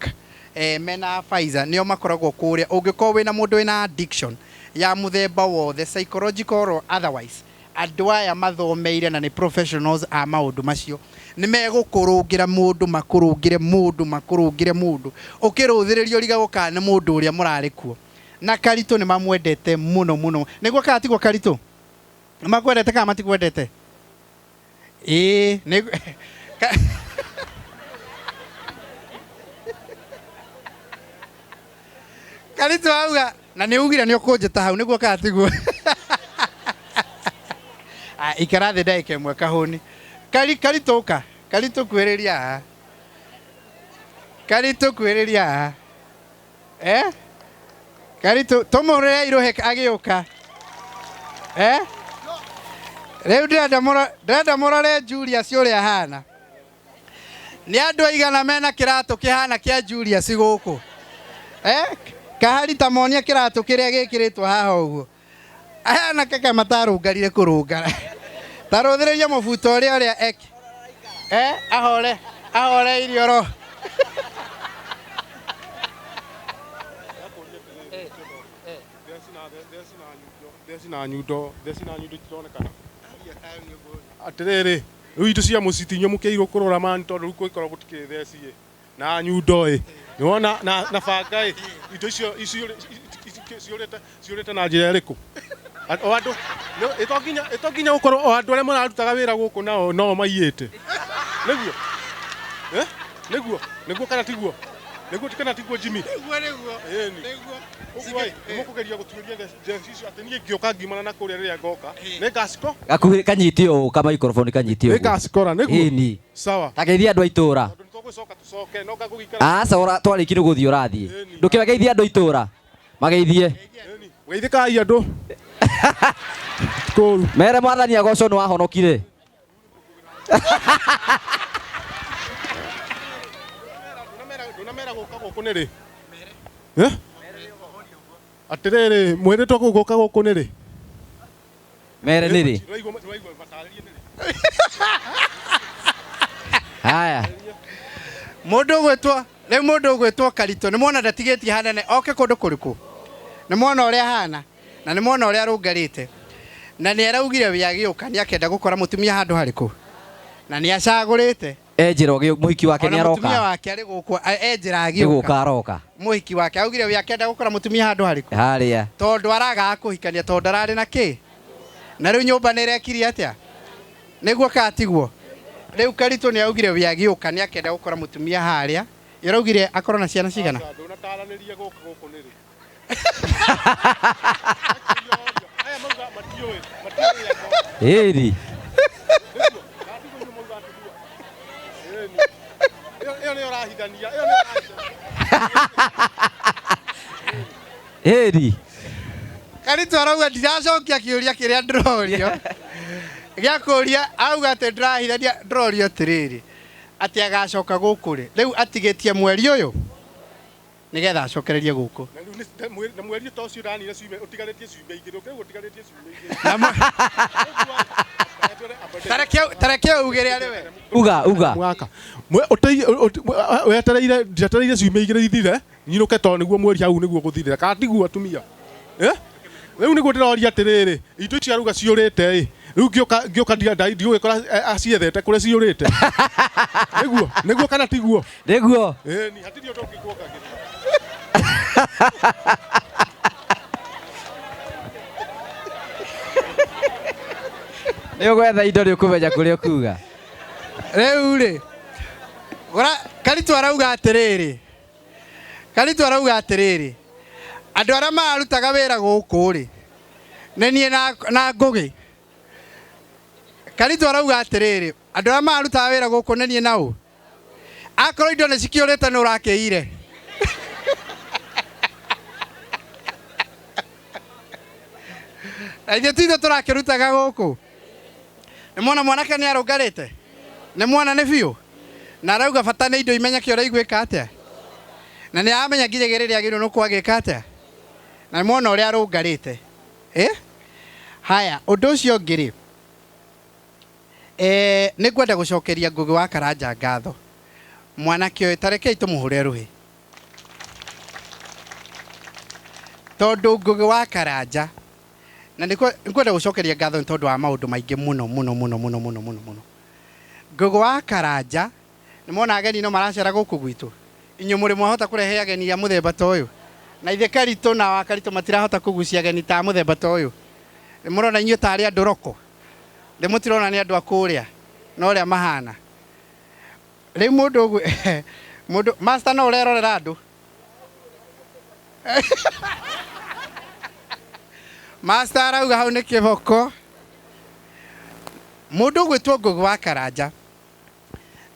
Mena Pfizer nĩo makoragwo kũrĩa. Ũngĩkorwo wĩna mũndũ wĩna addiction ya mũthemba wothe, psychological or otherwise, andũ aya mathomeire na nĩ professionals a maũndũ macio. Nĩ megũkũrũngĩra mũndũ, makũrũngĩre mũndũ, makũrũngĩre mũndũ. Ũkĩrũthĩrĩrio ũrigagwo kana nĩ mũndũ ũrĩa mũrarĩ kuo. Na Karitũ nĩ mamwendete mũno mũno. Nĩguo kana tiguo Karitũ? Makwendete kana matikwendete? Ĩĩ, nĩ Karitũ auga, na nĩ ugire nĩ ũkũnjĩta hau, nĩguo kana tiguo? Ikara thĩ ndagĩka ĩmwe kahũni. Karitũ ũka, Karitũ kwĩrĩria haha. Karitũ kwĩrĩria haha. Karitũ, tũmũhũrĩre irũhĩ agĩũka. Rĩu ndĩrenda mũrore Julius ũrĩa ahana. Nĩ andũ aigana mena kĩratũ kĩhana kĩa Julius gũkũ? Kahari ta monia kĩratũ kĩrĩa gĩkĩrĩtwo haha ũguo. Aya anake ka matarũngarire kũrũngara. Ta rũthĩrĩria mũbuto ũrĩa ũrĩa eke. Ahore irio ro. Theci na nyundo, theci na nyundo itironekana. Atĩrĩrĩ, rĩu indo cia mũciĩ ti inyuĩ mũkĩirwo kũrora mani tondũ rĩu kũngĩkorwo gũtikĩrĩ theci ĩ, na nyundo ĩ, nĩwona na banga ĩ, indo icio ciũrĩte na njĩra ĩrĩkũ? O andũ, ĩ to nginya gũkorwo o andũ arĩa mararutaga wĩra gũkũ nao no maiyĩte. Nĩguo? Nĩguo? Nĩguo kana tiguo? Nĩguo kana tiguo Jimmy? Nĩguo, nĩguo. Ĩni. Nĩguo. Ũguo ĩ, nĩmũkũgeria gũtuĩria theci icio atĩ niĩ ngĩũka ngiumana na kũrĩa rĩrĩa ngoka, nĩngaciko? Gakuhĩ kanyite ũũ, ka microphone kanyite ũguo. Nĩngacikora, nĩguo? Ĩni. Sawa. Ta geithia andũ a itũũra. Tondũ nĩtũgũcoka tũcoke, no ngagũgĩikara. Aca, twarĩkia nĩ gũthiĩ ũrathiĩ. Ndũkĩgeithie andũ a itũũra. Mageithie. Geithĩkai andũ. Kũru. Mere mwathani agocwo nĩ wahonokire. Ndũnamera gũka gũkũ nĩ rĩ? Atĩrĩrĩ, mwĩrĩtwo gũka gũkũ nĩ rĩ? Mere nĩ rĩ? Ndũraigua matarĩrie nĩ rĩ? Haya. Mũndũ ũgwĩtwo, rĩu mũndũ ũgwĩtwo Karitũ, nĩ mwona ndatigĩtie hanene, oke kũndũ kũrĩkũ? Nĩ mwona ũrĩa ahana? Na nĩ mwona ũrĩa arũngarĩte. Na nĩ araugire we agĩũka nĩ akenda gũkora mũtumia handũ harĩkũ. Na nĩ acagũrĩte. Enjĩra mũhiki wake Ona nĩ mũtumia aroka. wake arĩ gũkũ enjĩra Nĩ gũka agĩũka. aroka. Mũhiki wake augire we akenda gũkora mũtumia handũ harĩkũ. Harĩa. Tondũ aragaga kũhikania tondũ ndararĩ na kĩ. Na rĩu nyũmba nĩ ĩrekirie atĩa? Nĩguo kana tiguo? Rĩu Karitũ nĩ augire we agĩũka nĩ akenda gũkora mũtumia harĩa. Ĩraugire akorwo na ciana cigana? Ndũnataranĩria gũka gũkũ nĩ rĩ. Aya mauga matiũĩ, matiũĩ Ĩri. Ĩyo nĩyo ũrahithania, ĩyo nĩyo ũrahithania. Ĩri. Karitũ arauga ndiracokia kĩũria kĩrĩa ndĩrorio. Gĩa kũria auga atĩ ndĩrahithania ndĩrorio atĩrĩrĩ atĩ agacoka gũkũ rĩ. Rĩu atigĩtie mweri ũyũ nĩgetha acokererie gũkũ. Na rĩu na mweri ta ũcio ũranina ciumia, ũtigarĩtie ciumia igĩrĩ, ũkĩrĩ ũtigarĩtie ciumia igĩrĩ. Tareke augĩre arĩ we. Uga, uga. Mwaka. Wetereire njetereire ciumia igĩrĩ ithire nyinũke tondũ nĩguo mweri hau nĩguo gũthirĩra kana tiguo atumia Eh? Rĩu nĩguo ndĩroria atĩrĩrĩ indo icio aruga ciũrĩte ĩ rĩu ngĩũka ngĩũka ndigũgĩkora aciethete kũrĩa ciũrĩte nĩguo nĩguo kana tiguo Nĩguo. Ĩni hatirĩ ũndũ ũngĩ kuongagĩrĩra. Nĩ ũgwetha indo nĩ ũkũmenya kũrĩa ũkuga. Rĩu rĩ gũra Karitũ arauga atĩrĩrĩ Karitũ arauga atĩrĩrĩ andũ arĩa mararutaga wĩra gũkũ rĩ nĩ niĩ na Ngũgĩ. Karitũ arauga atĩrĩrĩ andũ arĩa mararutaga wĩra gũkũ nĩ niĩ na ũ. Akorwo indo nĩ cikĩũrĩte nĩ ũrakĩire. Na ithuĩ ti ithuĩ tũrakĩrutaga gũkũ. Nĩ mwona mwanake nĩ arũngarĩte? Nĩ mwana nĩ biũ? Na arauga bata nĩ indo imenyeke ũrĩa igwĩka atĩa? Na nĩ aramenya nginya rĩrĩa agĩrĩirwo nĩ kwagĩka atĩa? Na nĩ mwona ũrĩa arũngarĩte. Eh? Haya, ũndũ ũcio ũngĩ rĩ, nĩ ngwenda gũcokeria Ngũgĩ wa Karanja ngatho. Mwanake ũyũ, ta rekei tũmũhũre rũhĩ. Tondũ Ngũgĩ wa Karanja, na nĩ ngwenda gũcokeria ngatho nĩ tondũ wa maũndũ maingĩ mũno mũno mũno mũno mũno mũno mũno. Ngũgĩ wa Karanja, nĩ mwona ageni no maracera gũkũ gwitũ. Inyuĩ mũrĩ mwahota kũrehe ageni a mũthemba ta ũyũ. Na ithe Karitũ na wa Karitũ matirahota kũgucia ageni ta mũthemba ta ũyũ. Nĩ mũrona inyuĩ tarĩ andũ roko. Nĩ mũtirona nĩ andũ a kũrĩa na ũrĩa mahana. Rĩu mũndũ ũguo mũndũ master no ũrerorera andũ. Master arauga hau nĩ kĩboko. Mũndũ ũgwĩtwo Ngũgĩ wa Karanja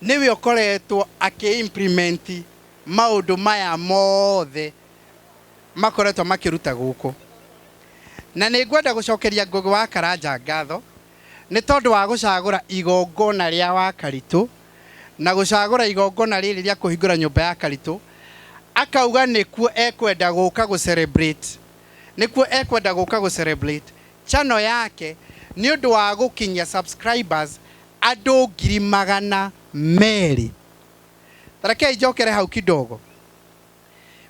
nĩwe ũkoretwo akĩ-implement maũndũ maya mothe makoretwo makĩruta gũkũ. Na nĩ ngwenda gũcokeria Ngũgĩ wa Karanja ngatho nĩ tondũ wa gũcagũra igongona rĩa wa Karitũ na gũcagũra igongona rĩrĩ rĩa kũhingũra nyũmba ya Karitũ, akauga nĩkuo ekwenda gũka gũ celebrate. Nĩkuo ekwenda gũka gũ celebrate channel yake nĩ ũndũ wa gũkinyia subscribers andũ 200,000. Tarekei njokere hau kidogo.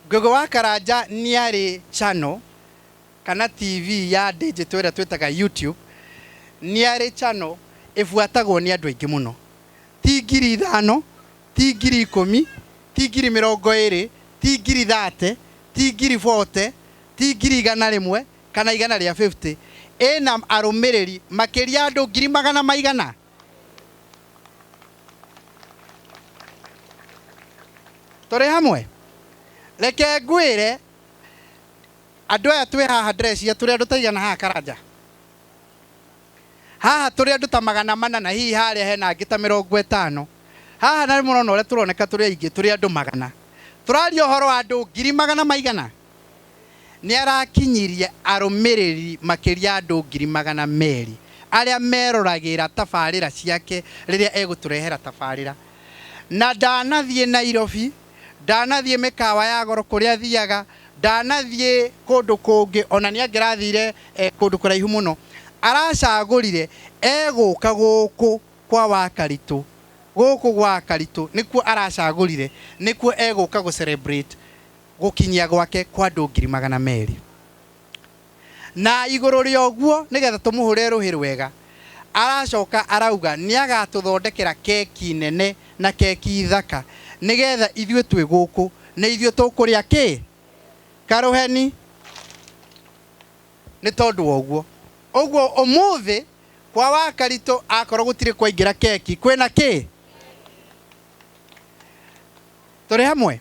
Ngũgĩ wa Karanja nĩ arĩ channel kana TV ya digital ĩrĩa twĩtaga YouTube, nĩ arĩ channel ĩbuatagwo nĩ andũ aingĩ mũno. Ti 5,000, ti 10,000, ti 20,000, ti 30,000, ti 40,000, ti 100,000 kana 150. Ĩna arũmĩrĩri makĩria andũ ngiri magana maigana. Tũrĩ hamwe? Reke ngwĩre andũ aya twĩ haha ndĩreciria tũrĩ andũ ta igana haha Karanja. Haha tũrĩ andũ ta 400 na hihi harĩa hena angĩ ta 50. Haha na mũrona ũrĩa tũroneka tũrĩ aingĩ, tũrĩ andũ 100. Tũraria ũhoro wa andũ ngiri magana maigana. Nĩ arakinyirie arũmĩrĩri makĩria andũ 200,000 arĩa meroragĩra tabarĩra ciake rĩrĩa egũtũrehera tabarĩra. Na ndanathiĩ Nairobi, ndanathiĩ mĩkawa ya goro kũrĩa athiaga, ndanathiĩ kũndũ kũngĩ, ona nĩ angĩrathire kũndũ kũraihu mũno. Aracagũrire egũka gũkũ kwa wa Karitũ, gũkũ gwa Karitũ nĩkuo aracagũrire, nĩkuo egũka gũ celebrate gũkinyia gwake kwa andũ 200,000. Na igũrũ rĩa ũguo nĩgetha tũmũhũre rũhĩ rwega, aracoka arauga nĩ agatũthondekera keki nene na keki thaka nĩgetha ithuĩ twĩ gũkũ nĩ ithuĩ tũkũrĩa kĩ karũheni. Nĩ tondũ wa ũguo ũguo ũmũthĩ kwa Wakaritũ akorwo gũtirĩ kwaingĩra keki kwĩna kĩ tũrĩ hamwe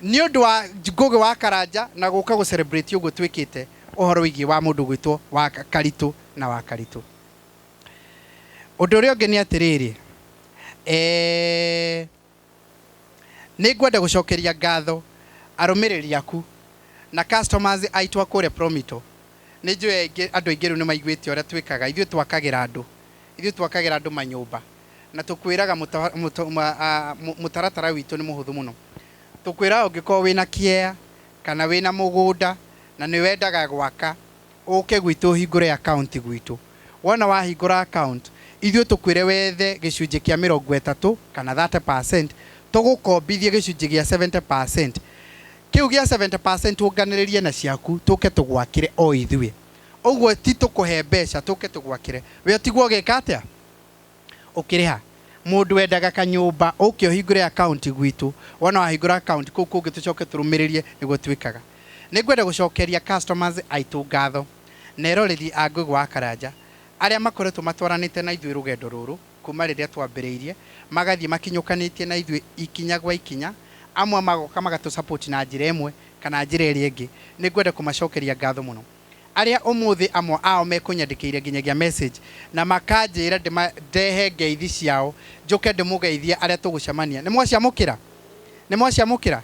nĩ ũndũ wa Ngũgĩ wa Karanja na gũka gũ celebrate ũguo twĩkĩte ũhoro wĩgiĩ wa mũndũ gwĩtwo wa Karitũ na wa Karitũ. Ũndũ ũrĩa ũngĩ nĩ atĩrĩrĩ, nĩ ngwenda gũcokeria ngatho arũmĩrĩri aku na customers aitũ a kũrĩa Promito. Nĩ njũĩ andũ aingĩ rĩu nĩ maiguĩte ũrĩa twĩkaga. Ithuĩ twakagĩra andũ, ithuĩ twakagĩra andũ manyũmba na tũkwĩraga mũtaratara witũ nĩ mũhũthũ mũno. Tũkwĩraga ũngĩkorwo wĩna kĩea kana wĩna mũgũnda na nĩ wendaga gwaka, ũke gwitũ ũhingũre account gwitũ. Wona wahingũra account, ithuĩ tũkwĩre wethe gĩcunjĩ kĩa 30 kana 30%, tũgũkombithie gĩcunjĩ gĩa 70%. Kĩu gĩa 70% ũnganĩrĩrie na ciaku tũke tũgwakĩre o ithuĩ. Ũguo ti tũkũhe mbeca, tũke tũgwakĩre. We ũtigwo ũgĩka atĩa? Ũkĩrĩha. Mũndũ wendaga kanyũmba ũke ũhingũre account gwitũ. Wona wahingũra account kũu kũngĩ tũcoke tũrũmĩrĩrie nĩguo twĩkaga. Nĩ ngwenda gũcokeria customers aitũ ngatho na eroreri a Ngũgĩ wa Karanja arĩa makoretwo matwaranĩte na ithuĩ rũgendo rũrũ kuma rĩrĩa twambĩrĩirie, magathiĩ makinyũkanĩtie na ithuĩ ikinya gwa ikinya, amwe magoka magatũ support na njĩra ĩmwe kana njĩra ĩrĩa ĩngĩ. Nĩ ngwenda kũmacokeria ngatho mũno. Arĩa ũmũthĩ amwe ao mekũnyandĩkĩire nginyagia message na makanjĩra ndehe ngeithi ciao njũke ndĩmũgeithie arĩa tũgũcemania. Nĩ mwaciamũkĩra? Nĩ mwaciamũkĩra?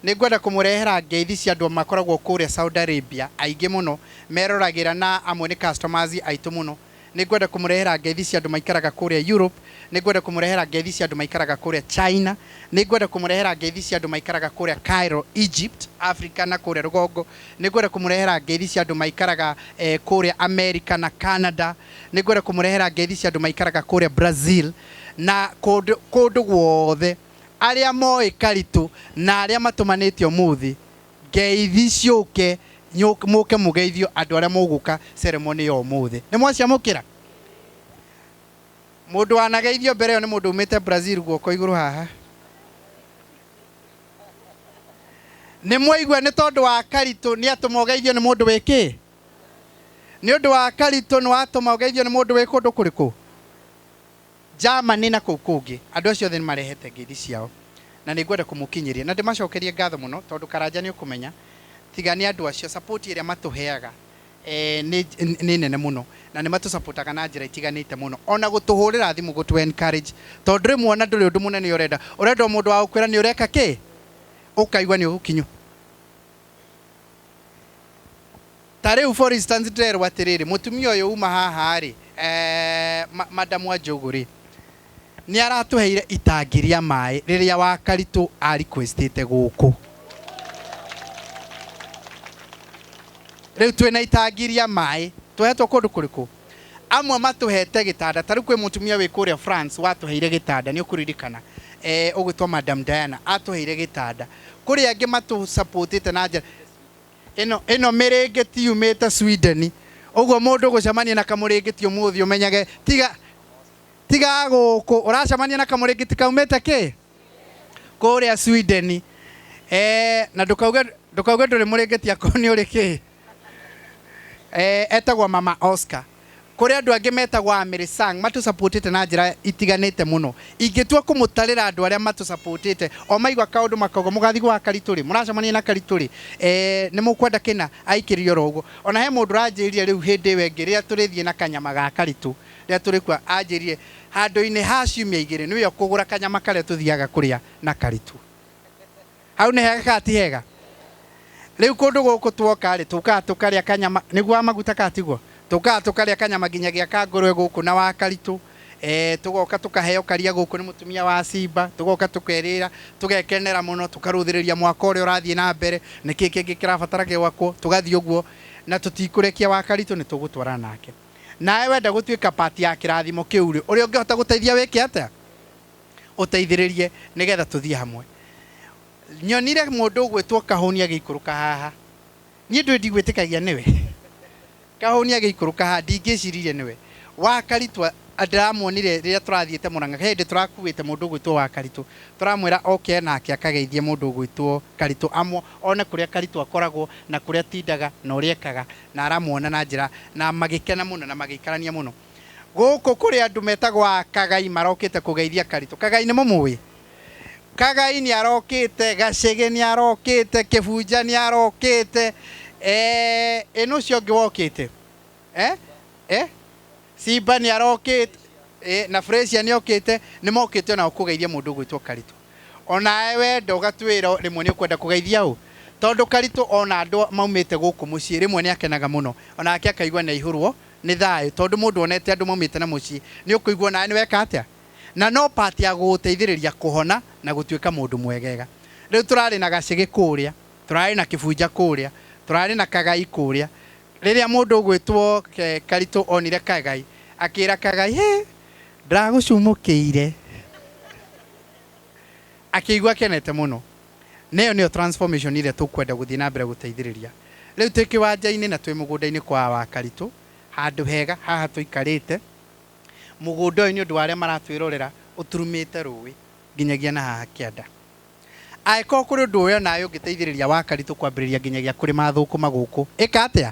Nĩ ngwenda kũmũrehera ngeithi cia andũ makoragwo kũrĩa Saudi Arabia aingĩ mũno meroragĩra na amwe nĩ customers aitũ mũno. Nĩ ngwenda kũmũrehera ngeithi cia andũ maikaraga kũrĩa Europe. Nĩ ngwenda kũmũrehera ngeithi cia andũ maikaraga kũrĩa China. Nĩ ngwenda kũmũrehera ngeithi cia andũ maikaraga kũrĩa Cairo, Egypt, Africa na kũrĩa rũgongo. Nĩ ngwenda kũmũrehera ngeithi cia andũ maikaraga kũrĩa America na Canada. Nĩ ngwenda kũmũrehera ngeithi cia andũ maikaraga kũrĩa Brazil na kũndũ guothe. Arĩa moĩ Karitũ na arĩa matũmanĩte ũmũthĩ, ngeithi ciũke, mũke mũgeithio andũ arĩa mũgũka ceremony ya ũmũthĩ. Nĩ mwaciamũkĩra? Mũndũ wanageithio mbere ĩyo nĩ mũndũ umĩte Brazil guoko igũrũ haha. Nĩ mwaigua nĩ tondũ wa Karitũ nĩ atũma ũgeithio nĩ mũndũ wĩ kĩ? Nĩ ũndũ wa Karitũ nĩ watũma ũgeithio nĩ mũndũ wĩ kũndũ kũrĩkũ? Germany na kũu kũngĩ. Andũ acio othe nĩ marehete ngeithi ciao na nĩ ngwenda kũmũkinyĩria na ndĩmacokerie ngatho mũno tondũ Karanja nĩ ũkũmenya tiga nĩ andũ acio support ĩrĩa matũheaga nĩ nene mũno na nĩ matũsupportaga na njĩra itiganĩte mũno, ona gũtũhũrĩra thimũ gũtũ encourage tondũ rĩmwe ona ndũrĩ ũndũ mũnene ũrenda, ũrenda o mũndũ wa gũkwĩra nĩ ũreka kĩ, ũkaigua nĩ ũgũkinywo. Ta rĩu for instance ndĩrerwo atĩrĩrĩ, mũtumia ũyũ uma haha rĩ, Madam Wanjũgũ rĩ, nĩ aratũheire itangi rĩa maĩ rĩrĩa wa Karitũ a requestĩte gũkũ. Rĩu twĩna itangi rĩa maĩ tũhetwo kũndũ kũrĩkũ? Amwe matũhete gĩtanda. Ta rĩu kwĩ mũtumia wĩ kũrĩa France watũheire gĩtanda, nĩ ũkũririkana, ũgwĩtwo Madam Diana atũheire gĩtanda. Kũrĩ angĩ matũsupportĩte na njĩra ĩno mĩrĩngĩti yumĩte Sweden. Ũguo mũndũ gũcemania na kamũrĩngĩti ũmũthĩ ũmenyage tiga gũkũ ũracemania na kamũrĩngĩti kaumĩte kĩ? Kũrĩa Sweden. Na ndũkauge ndũrĩ mũrĩngĩti akorwo nĩ ũrĩ kĩ? Etagwo Mama Oscar. Kũrĩ andũ angĩ metagwo Amiri Sang matũsupportĩte na njĩra itiganĩte mũno. Ingĩtua kũmũtarĩra andũ arĩa matũsupportĩte o maigua kaũndũ makauga mũgathiĩ gwa Karitũ rĩ, mũracemania na Karitũ rĩ, nĩ mũkwenda kĩna aikĩrio oro ũguo. Ona he mũndũ ũranjĩrire rĩu hĩndĩ ĩyo ĩngĩ rĩrĩa tũrĩthiĩ na kanyama ga Karitũ, rĩrĩa tũrĩkua anjĩrire handũ-inĩ ha ciumia igĩrĩ nĩwe ũkũgũra kanyama karĩa tũthiaga kũrĩa na Karitũ. Hau nĩ hega kana ti hega? Rĩu kũndũ gũkũ tuoka rĩ, tũkaga tũkarĩa kanyama nĩguo wa maguta kana tiguo? Tũkaga tũkarĩa kanyama nginyagia ka ngũrwe gũkũ na wa Karitũ. Tũgoka tũkaheo karia gũkũ nĩ mũtumia wa Simba, tũgoka tũkerĩra, tũgekenera mũno, tũkarũthĩrĩria mwaka ũrĩa ũrathiĩ na mbere, nĩkĩ kĩngĩ kĩrabatara gwakwo, tũgathiĩ ũguo na tũtikũrekia wa Karitũ nĩ tũgũtwarana nake. Nawe wenda gũtuĩka part ya kĩrathimo kĩu rĩ, ũrĩa ũngĩhota gũteithia wĩke atĩa? Ũteithĩrĩrie nĩgetha tũthiĩ hamwe. Nyonire mũndũ ũgwĩtwo Kahũni agĩikũrũka haha. Niĩ ndũĩ ndigwĩtĩkagia nĩwe. Kahũni agĩikũrũka haha ndingĩciririe nĩwe. Wa Karitũ ndĩramuonire rĩrĩa tũrathiĩte Mũrang'a, he hĩndĩ tũrakuĩte mũndũ ũgwĩtwo wa Karitũ, tũramwĩra oke nake akageithie mũndũ ũgwĩtwo Karitũ, amwo one kũrĩa Karitũ akoragwo na kũrĩa atindaga na ũrĩa ekaga, na aramuona na njĩra na magĩkena mũno na magĩikarania mũno. Gũkũ kũrĩ andũ metagwo a Kagai marokĩte kũgeithia Karitũ. Kagai nĩ mũmũĩ? Kagai nĩ arokĩte, Gacĩgĩ nĩ arokĩte, Kĩbunja nĩ arokĩte, ĩ nũ ũcio ũngĩ wokĩte? Eh? Eh? Simba nĩ arokĩte, na Fresia nĩ okĩte, nĩ mokĩte onao kũgeithia mũndũ ũgwĩtwo Karitũ. Onawe wenda ũgatwĩra rĩmwe nĩ ũkwenda kũgeithia ũ? Tondũ Karitũ ona andũ maumĩte gũkũ mũciĩ rĩmwe nĩ akenaga mũno, onake akaigua nĩ aihũrwo nĩ thayũ, tondũ mũndũ onete andũ maumĩte na mũciĩ nĩ ũkũigua onawe nĩ weka atĩa? Na no part ya gũgũteithĩrĩria kũhona na gũtuĩka mũndũ mwegega. Rĩu tũrarĩ na Gacĩgĩ kũrĩa, tũrarĩ na Kĩbunja kũrĩa, tũrarĩ na Kagai kũrĩa. Rĩrĩa mũndũ ũgwĩtwo Karitũ onire Kagai, akĩra Kagai, hĩ, ndĩragũcumũkĩire. Akĩigua akenete mũno. Na ĩyo nĩyo transformation ĩrĩa tũkwenda gũthiĩ na mbere gũteithĩrĩria. Rĩu twĩ kĩwanja-inĩ na twĩ mũgũnda-inĩ kwa wa Karitũ, handũ hega haha tũikarĩte. Mũgũnda ũyũ nĩ ũndũ wa arĩa maratwĩrorera ũturumĩte rũĩ nginyagia na haha kĩanda. Angĩkorwo kũrĩ ũndũ ũyũ nawe ũngĩteithĩrĩria wa Karitũ kwambĩrĩria nginyagia kũrĩma thũkũma gũkũ, ĩka atĩa?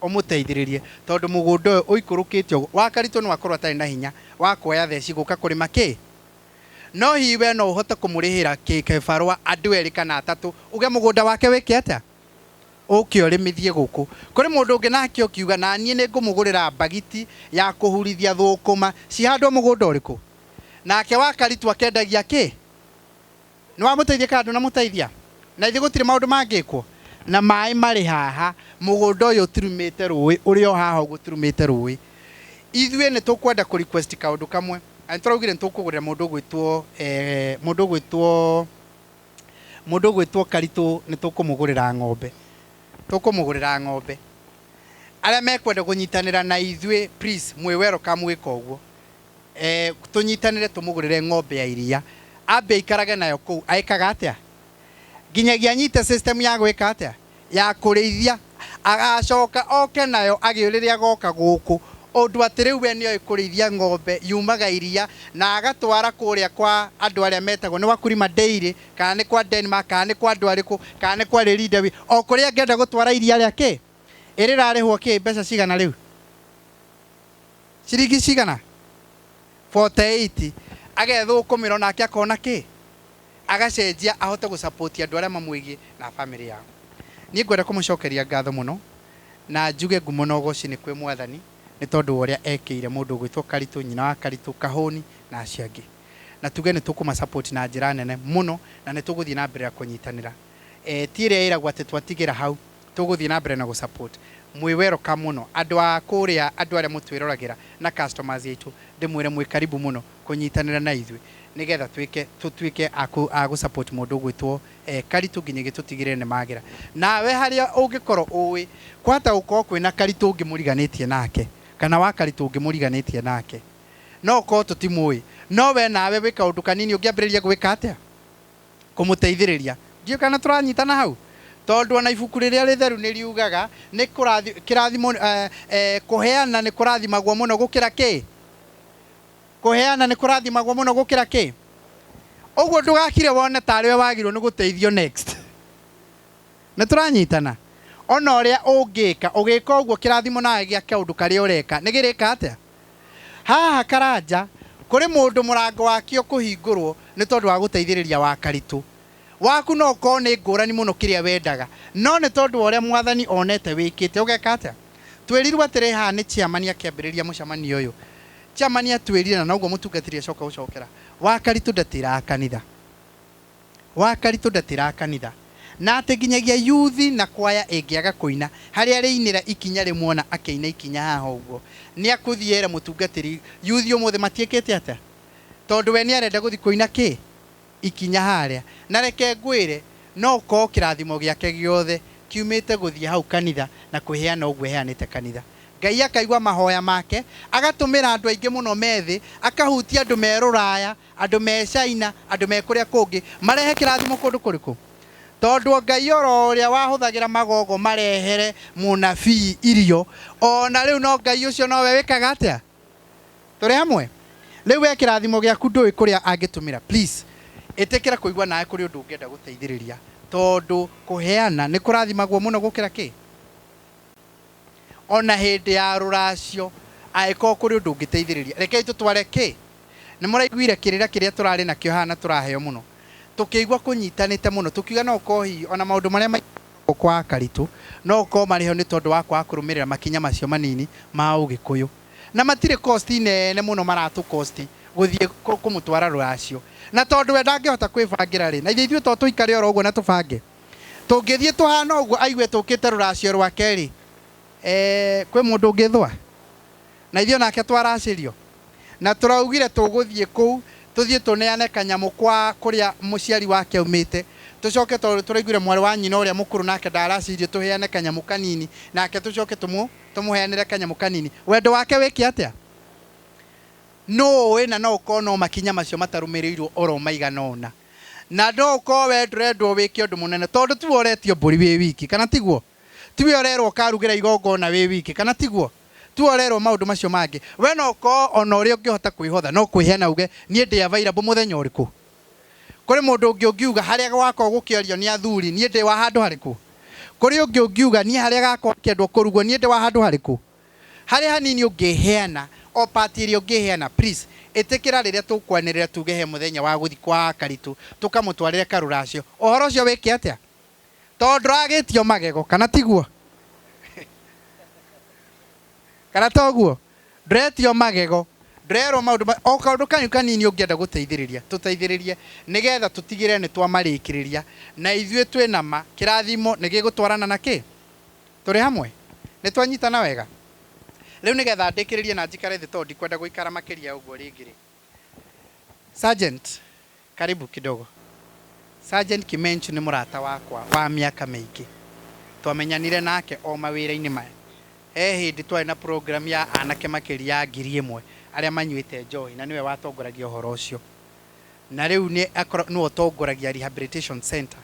Ũmũteithĩrĩrie, tondũ mũgũnda ũyũ ũikũrũkĩte ũguo. Wa Karitũ no akorwo atarĩ na hinya wa kuoya theci gũka kũrĩma kĩ? No hihi we no ũhote kũmũrĩhĩra kĩbarũa andũ erĩ kana atatũ, uge mũgũnda wake wĩke atĩa? Ũke ũrĩmithie gũkũ. Kũrĩ mũndũ ũngĩ nake ũkiuga na niĩ nĩ ngũmũgũrĩra mbagiti ya kũhurithia thũkũma cihandwo mũgũnda ũrĩkũ? Nake wa Karitũ akendagia kĩ? Nĩ wamũteithia kana ndũnamũteithia? Na ithuĩ gũtirĩ maũndũ mangĩkwo? Na maĩ marĩ haha, mũgũnda ũyũ ũturumĩte rũĩ, ũrĩ o haha ũguo ũturumĩte rũĩ. Ithuĩ nĩ tũkwenda kũ request kaũndũ kamwe. Na nĩ tũraugire nĩ tũkũgũrĩra mũndũ ũgwĩtwo, mũndũ ũgwĩtwo, mũndũ ũgwĩtwo Karitũ nĩ tũkũmũgũrĩra ng'ombe. Tũkũmũgũrĩra ng'ombe. Arĩa mekwenda kũnyitanĩra na ithuĩ, please, mwĩ welcome gwĩka ũguo. Tũnyitanĩre tũmũgũrĩre ng'ombe ya iria. Ambe aikarage nayo kũu, aĩkaga atĩa? Nginyagia anyite system ya gwĩka atĩa? Ya kũrĩithia. Agacoka oke nayo agĩ rĩrĩa agoka gũkũ. Ũndũ atĩ rĩu we nĩoĩ kũrĩithia ng'ombe yumaga iria na agatwara kũrĩa kwa andũ arĩa metagwo nĩ Wakulima Dairy, kana nĩ kwa Denmark, kana nĩ kwa andũ arĩkũ, kana nĩ kwa Lerinda, o kũrĩa angĩenda gũtwara iria rĩa kĩ? Ĩrĩrarĩhwo kĩ mbeca cigana rĩu? Ciringi cigana? 48. Agethũkũmĩra onake akona kĩ? Agacenjia ahote gũsupport andũ arĩa mamwĩgiĩ na family yao. Niĩ ngwenda kũmũcokeria ngatho mũno na njuge ngumo na ũgoci nĩ kwĩ Mwathani nĩ tondũ wa ũrĩa ekĩire mũndũ ũgwĩtwo Karitũ, nyina wa Karitũ, Kahũni na acio angĩ. Na tuge nĩ tũkũma support na njĩra nene mũno na nĩ tũgũthiĩ na mbere na kũnyitanĩra. Ti ĩrĩa ĩragwo atĩ twatigĩra hau, tũgũthiĩ na mbere na gũ-support. Mwĩ welcome mũno andũ a kũrĩa, andũ arĩa mũtwĩroragĩra na customers aitũ, ndĩmwĩre mwĩ karibu mũno kũnyitanĩra na ithuĩ nĩgetha tũtuĩke a gũ-support mũndũ ũgwĩtwo Karitũ nginyagia tũtigĩrĩre nĩ magĩra. Nawe harĩa ũngĩkorwo ũĩ kwahota gũkorwo kwĩna Karitũ ũngĩ mũriganĩtie nake kana wa Karitũ ũngĩ mũriganĩtie nake, no ũkorwo tũtimũĩ, no we nawe wĩ kaũndũ kanini ũngĩambĩrĩria gwĩka atĩa? Kũmũteithĩrĩria. Ndiũĩ kana tũranyitana hau, tondũ ona ibuku rĩrĩa rĩtheru nĩ riugaga nĩ kĩrathimo, kũheana nĩ kũrathimagwo mũno gũkĩra kĩ? Kũheana nĩ kũrathimagwo mũno gũkĩra kĩ? Ũguo ndũgakire wone tarĩ we wagĩrĩirwo nĩ gũteithio next. Nĩ tũranyitana? Ona ũrĩa ũngĩka, ũgĩka ũguo kĩrathimo nawe gĩa kaũndũ karĩa ũreka, nĩ gĩrĩka atĩa? Haha Karanja, kũrĩ mũndũ mũrango wake ũkũhingũrwo nĩ tondũ wa gũteithĩrĩria wa Karitũ. Waku no ũkorwo nĩ ngũrani mũno kĩrĩa wendaga, no nĩ tondũ wa ũrĩa Mwathani onete wĩkĩte, ũgeka atĩa? Twĩrirwo atĩrĩ haha nĩ chairman akĩambĩrĩria mũcemanio ũyũ. Chairman atwĩrire na noguo mũtungatĩri acoka gũcokera. Wa Karitũ ndatĩraga kanitha. Wa Karitũ ndatĩraga kanitha. Na atĩ nginyagia yuthi na kwaya ĩngĩaga kũina, harĩa arĩinĩra ikinya rĩmwe ona akĩina ikinya haha ũguo, nĩ akũthiĩ ere mũtungatĩri, yuthi ũmũthĩ matiĩkĩte atĩa? Tondũ we nĩ arenda gũthiĩ kũina kĩ? Ikinya harĩa. Na reke ngwĩre, no ũkorwo kĩrathimo gĩake gĩothe kiumĩte gũthiĩ hau kanitha na kwĩheana ũguo eheanĩte kanitha. Ngai akaigua mahoya make, agatũmĩra andũ aingĩ mũno methĩ, akahutia andũ me Rũraya, andũ me China, andũ me kũrĩa kũngĩ, marehe kĩrathimo kũndũ kũrĩkũ? Tondũ Ngai oro ũrĩa wahũthagĩra magogo marehere mũnabii irio, ona rĩu no Ngai ũcio nowe wĩkaga atĩa? Tũrĩ hamwe? Rĩu we kĩrathimo gĩaku ndũĩ kũrĩa angĩtũmĩra. Please, ĩtĩkĩra kũigua nawe kũrĩ ũndũ ũngĩenda gũteithĩrĩria, tondũ kũheana nĩ kũrathimagwo mũno gũkĩra kĩ? Ona hĩndĩ ya rũracio, angĩkorwo kũrĩ ũndũ ũngĩteithĩrĩria, rekei tũtware kĩ? Nĩ mũraiguire kĩrĩra kĩrĩa tũrarĩ nakĩo haha na tũraheo mũno. Tũkĩigua kũnyitanĩte mũno, tũkiuga no ũkorwo hihi ona maũndũ marĩa maigagwo kwa Karitũ, no ũkorwo marĩ ho nĩ tondũ wa kwaga kũrũmĩrĩra makinya macio manini ma Ũgĩkũyũ. Na matirĩ cost nene mũno maratũ cost gũthiĩ kũmũtwara rũracio. Na tondũ we ndangĩhota kwĩbangĩra rĩ, na ithuĩ ithuĩ to tũikare oro ũguo na tũbange. Tũngĩthiĩ tũhana ũguo aigue tũkĩte rũracio rwake rĩ, kwĩ mũndũ ũngĩthũa? Na ithuĩ onake twaracĩrio. Na tũraugire tũgũthiĩ kũu, tũthiĩ tũneane kanyamũ kwa kũrĩa mũciari wake aumĩte, tũcoke tondũ tũraiguire mwarĩ wa nyina ũrĩa mũkũrũ nake ndaracĩirio tũheane kanyamũ kanini, nake tũcoke tũmũheanĩre kanyamũ kanini. Wendo wake wĩke atĩa? Nũĩ na no ũkorwo no makinya macio matarũmĩrĩirwo oro maigana ũna. Na no ũkorwo we ndũrendwo wĩke ũndũ mũnene, tondũ tiwe ũretio mbũri wĩ wiki, kana tiguo? Tiwe ũrerwo ũkarugĩra igongona wĩ wiki, kana tiguo? Tiwe ũrerwo maũndũ macio mangĩ. We no ũkorwo ona ũrĩa ũngĩhota kwĩhotha, no kwĩheana uge, niĩ ndĩ available mũthenya ũrĩkũ? Kũrĩ mũndũ ũngĩ ũngiuga harĩa gwakwa gũkĩario nĩ athuri, niĩ ndĩ wa handũ harĩkũ? Kũrĩ ũngĩ ũngiuga niĩ harĩa gakwa kĩendwo kũrugwo, niĩ ndĩ wa handũ harĩkũ? Harĩa hanini ũngĩheana, o part ĩrĩa ũngĩheana, please, ĩtĩkĩra rĩrĩa tũkwanĩrĩra tuge he mũthenya wa gũthiĩ kwa Karitũ, tũkamũtwarĩre karũracio. Ũhoro ũcio wĩke atĩa? Tondũ ndũragĩtio magego, kana tiguo? Kana toguo? Ndũretio magego, ndũrerwo maũndũ o kaũndũ kanyu kanini ũngĩenda gũteithĩrĩria, tũteithĩrĩrie nĩgetha tũtigĩrĩre nĩ twamarĩkĩrĩria, na ithuĩ twĩna ma kĩrathimo nĩ gĩgũtwarana na kĩ? Tũrĩ hamwe? Nĩ twanyitana wega? Rĩu nĩgetha ndĩkĩrĩrie na njikare thĩ tondũ ndikwenda gũikara makĩria ũguo rĩngĩ rĩ. Sergeant, karibu kidogo. Sergeant Kimenchu nĩ mũrata wakwa wa mĩaka mĩingĩ. Twamenyanire nake o mawĩra-inĩ maya. He hĩndĩ twarĩ na program ya anake makĩria ya 1000 arĩa manyuĩte njohi na nĩwe watongoragia ũhoro ũcio. Na rĩu nĩwe ũtongoragia rehabilitation center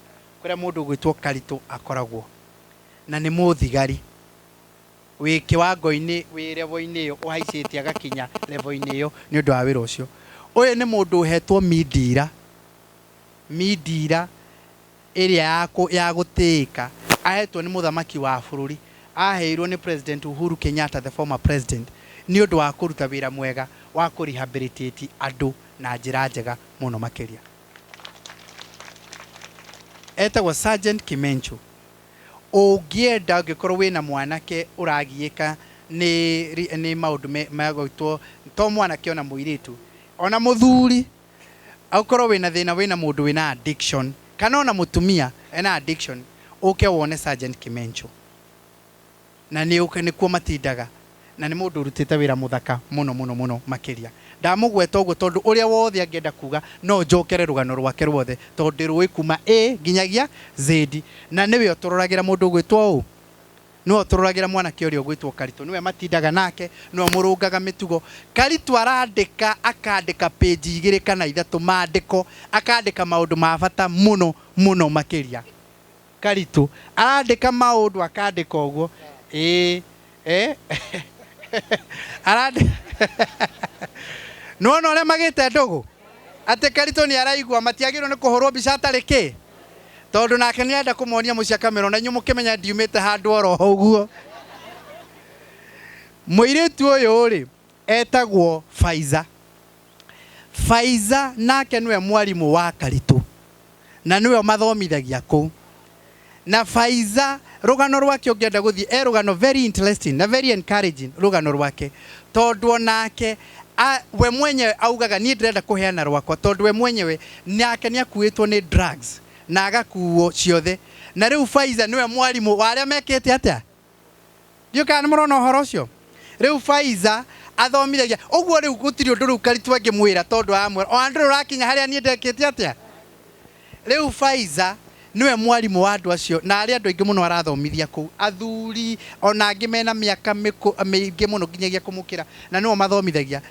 kũrĩa mũndũ ũgwĩtwo Karitũ akoragwo. Na nĩ mũthigari. Wĩ kĩwango-inĩ, wĩ level-inĩ ĩyo ũhaicĩte agakinya level-inĩ ĩyo nĩ ũndũ wa wĩra ũcio. Ũyũ nĩ mũndũ ũhetwo mindira. Mindira ĩrĩa ya gũtĩĩka ahetwo nĩ mũthamaki wa bũrũri. Aheirwo nĩ President Uhuru Kenyatta, the former president, nĩ ũndũ wa kũruta wĩra mwega wa kũrehabilitate andũ na njĩra njega mũno makĩria. Etagwo Sergeant Kimenchu. Ũngĩenda ũngĩkorwo wĩna mwanake ũragiĩka nĩ maũndũ magwĩtwo, to mwanake ona mũirĩtu, ona mũthuri, ũkorwo wĩna thĩna wĩna mũndũ wĩna addiction, kana ona mũtumia ena addiction, ũke wone Sergeant Kimenchu. Na nĩ ũke nĩkuo matindaga. Na nĩ mũndũ ũrutĩte wĩra mũthaka mũno mũno mũno makĩria. Ndamũgweta ũguo tondũ ũrĩa wothe angĩenda kuga no njokere rũgano rwake ruothe tondũ ndĩrũĩ kuma A nginyagia Z. Na nĩwe ũtũroragĩra mũndũ ũgwĩtwo ũũ, nĩwe ũtũroragĩra mwanake ũrĩa ũgwĩtwo Karitũ, nĩwe matindaga nake, nĩwe mũrũngaga mĩtugo. Karitũ arandĩka, akandĩka page 2 kana 3 maandĩko, akandĩka maũndũ ma bata mũno mũno makĩria. Karitũ arandĩka maũndũ akandĩka ũguo. Arandĩka. Nĩwona ũrĩa magĩte ndũgũ? Atĩ Karitũ nĩ araigua matiagĩrĩirwo nĩ kũhũrwo mbica atarĩ kĩ? Tondũ nake nĩ arenda kũmonia mũciĩ akamera na inyuĩ mũkĩmenya ndiumĩte handũ oro ũguo. Mũirĩtu ũyũ rĩ, etagwo Faiza. Faiza nake nĩwe mwarimũ wa Karitũ na nĩwe mathomithagia kũu. Na Faiza rũgano rwake ũngĩenda gũthiĩ, e rũgano very interesting na very encouraging rũgano rwake, tondũ onake we mwenyewe augaga niĩ ndĩrenda kũheana rwakwa, tondũ we mwenyewe nake nĩ akuĩtwo nĩ drugs na agakuo ciothe. Na rĩu Faiza nĩwe mwarimũ wa arĩa mekĩte atĩa? Ndiũĩ kana nĩ mũrona ũhoro ũcio. Rĩu Faiza athomithagia ũguo. Rĩu gũtirĩ ũndũ rĩu Karitũ angĩmwĩra, tondũ aramwĩra ona ndũrĩ ũrakinya harĩa niĩ ndekĩte atĩa. Rĩu Faiza nĩwe mwarimũ wa andũ acio, na arĩa andũ aingĩ mũno arathomithia kũu, athuri ona angĩ mena mĩaka mĩingĩ mũno nginyagia kũmũkĩra, na nĩo mathomithagia.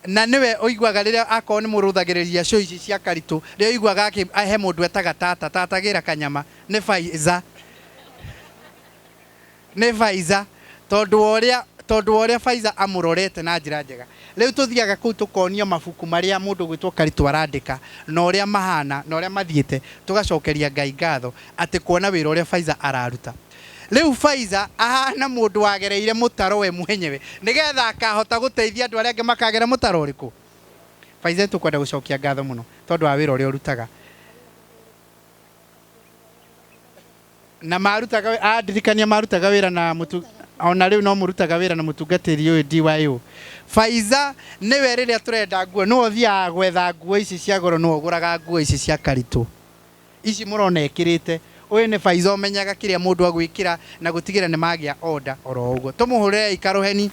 Na nĩwe ũiguaga rĩrĩa akorwo nĩ mũrũthagĩrĩria show ici cia Karitũ, rĩrĩa ũiguaga he mũndũ etaga tata, tata gĩra kanyama, nĩ Faiza. Nĩ Faiza tondũ wa ũrĩa tondũ wa ũrĩa Faiza amũrorete na njĩra njega. Rĩu tũthiaga kũu tũkonio mabuku marĩa mũndũ ũgwĩtwo Karitũ arandĩka na ũrĩa mahana na ũrĩa mathiĩte, tũgacokeria Ngai ngatho atĩ kuona wĩra ũrĩa Faiza araruta. Rĩu Faiza ahana mũndũ wagereire mũtaro we mwenyewe nĩgetha akahota gũteithia andũ arĩa angĩ makagera mũtaro ũrĩkũ. Faiza, tũkwenda gũcokia ngatho mũno tondũ wa wĩra ũrĩa ũrutaga. Na marutaga andirikania marutaga wĩra na mũtu ona rĩu no mũrutaga wĩra na mũtungatĩri ũyũ DYO. Faiza nĩwe rĩrĩa tũrenda nguo nĩwe ũthiaga gwetha nguo ici cia goro, nĩwe ũgũraga nguo ici cia Karitũ ici mũrona ĩkĩrĩte. Ũyũ nĩ Faiza ũmenyaga kĩrĩa mũndũ agwĩkĩra na gũtigĩra nĩ magĩa order oro ũguo. Tũmũhũrĩre ikarũheni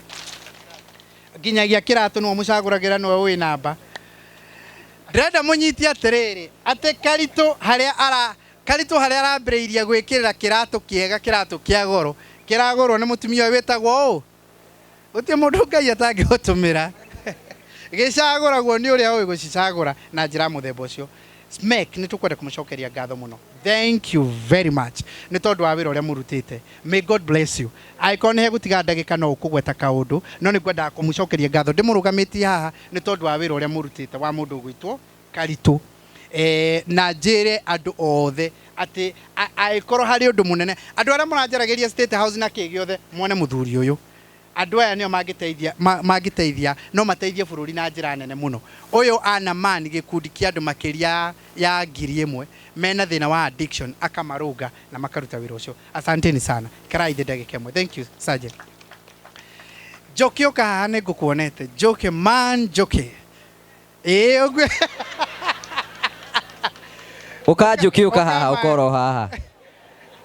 nginyagia kĩratũ nĩwe mũcagũragĩra, nĩwe ũĩ namba. Ndĩrenda mũnyitie atĩrĩrĩ atĩ Karitũ harĩa ara Karitũ harĩa arambĩrĩirie gwĩkĩrĩra kĩratũ kĩega, kĩratũ kĩa goro kĩragũrwo nĩ mũtumia ũyũ wĩtagwo ũũ. Gũtirĩ mũndũ Ngai atangĩgũtũmĩra. Gĩcagũragwo nĩ ũrĩa ũĩ gũcicagũra na njĩra ya mũthemba ũcio. Smek, nĩ tũkwenda kũmũcokeria ngatho mũno. Thank you very much nĩ tondũ wa wĩra ũrĩa mũrutĩte. May God bless you. Angĩkorwo nĩ hegũtiga ndagĩka no ũkũgweta kaũndũ, no nĩ ngwendaga kũmũcokeria ngatho ndĩmũrũgamĩtie haha nĩ tondũ wa wĩra ũrĩa mũrutĩte wa mũndũ ũgwĩtwo Karitũ. Na njĩre andũ othe atĩ angĩkorwo harĩ ũndũ mũnene, andũ arĩa mũranjaragĩria State House na kĩ gĩothe, muone mũthuri ũyũ. Andũ aya nĩo mangĩteithia, mangĩteithia, no mateithie bũrũri na njĩra nene mũno. Ũyũ ana man gĩkundi kĩa andũ makĩria ya 1000 mena thĩna wa addiction, akamarũnga na makaruta wĩra ũcio. Asanteni sana. Ikarai thĩ ndagĩka ĩmwe. Thank you, Sergeant. Njoki ũka haha nĩ ngũkuonete. Njoki man, Njoki. Ĩĩ ũguo. Ũka Njoki ũka haha, ũkorwo haha.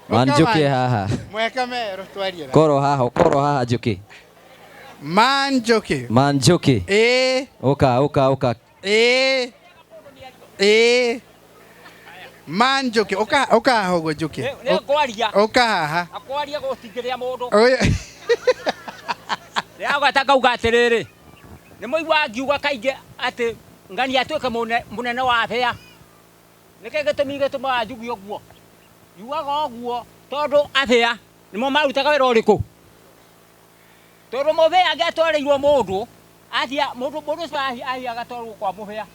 Man Njoki haha. Mweka mero twarie. Korwo haha, ũkorwo haha Njoki. Man Njoki. Man Njoki. Ĩĩ. Ũka, ũka, ũka. Ĩĩ. Ĩĩ. Man Njoki, ũka, ũka haha ũguo Njoki. Nĩ ngwaria. Ũka haha. Akwaria gũtingĩrĩa mũndũ. Ũyũ. Ndĩragweta ngauga atĩrĩrĩ. Nĩ mũiguaga ngiuga kaingĩ atĩ ngani atuĩke mũnene wa bĩa. Nĩkĩ gĩtũmi gĩtũmaga njuge ũguo? Njugaga ũguo tondũ abĩa nĩmo marutaga wĩra ũrĩkũ? Tondũ mũbĩa angĩatwarĩirwo mũndũ, athia, mũndũ, mũndũ ũcio athiaga agatwarwo kwa mũbĩa.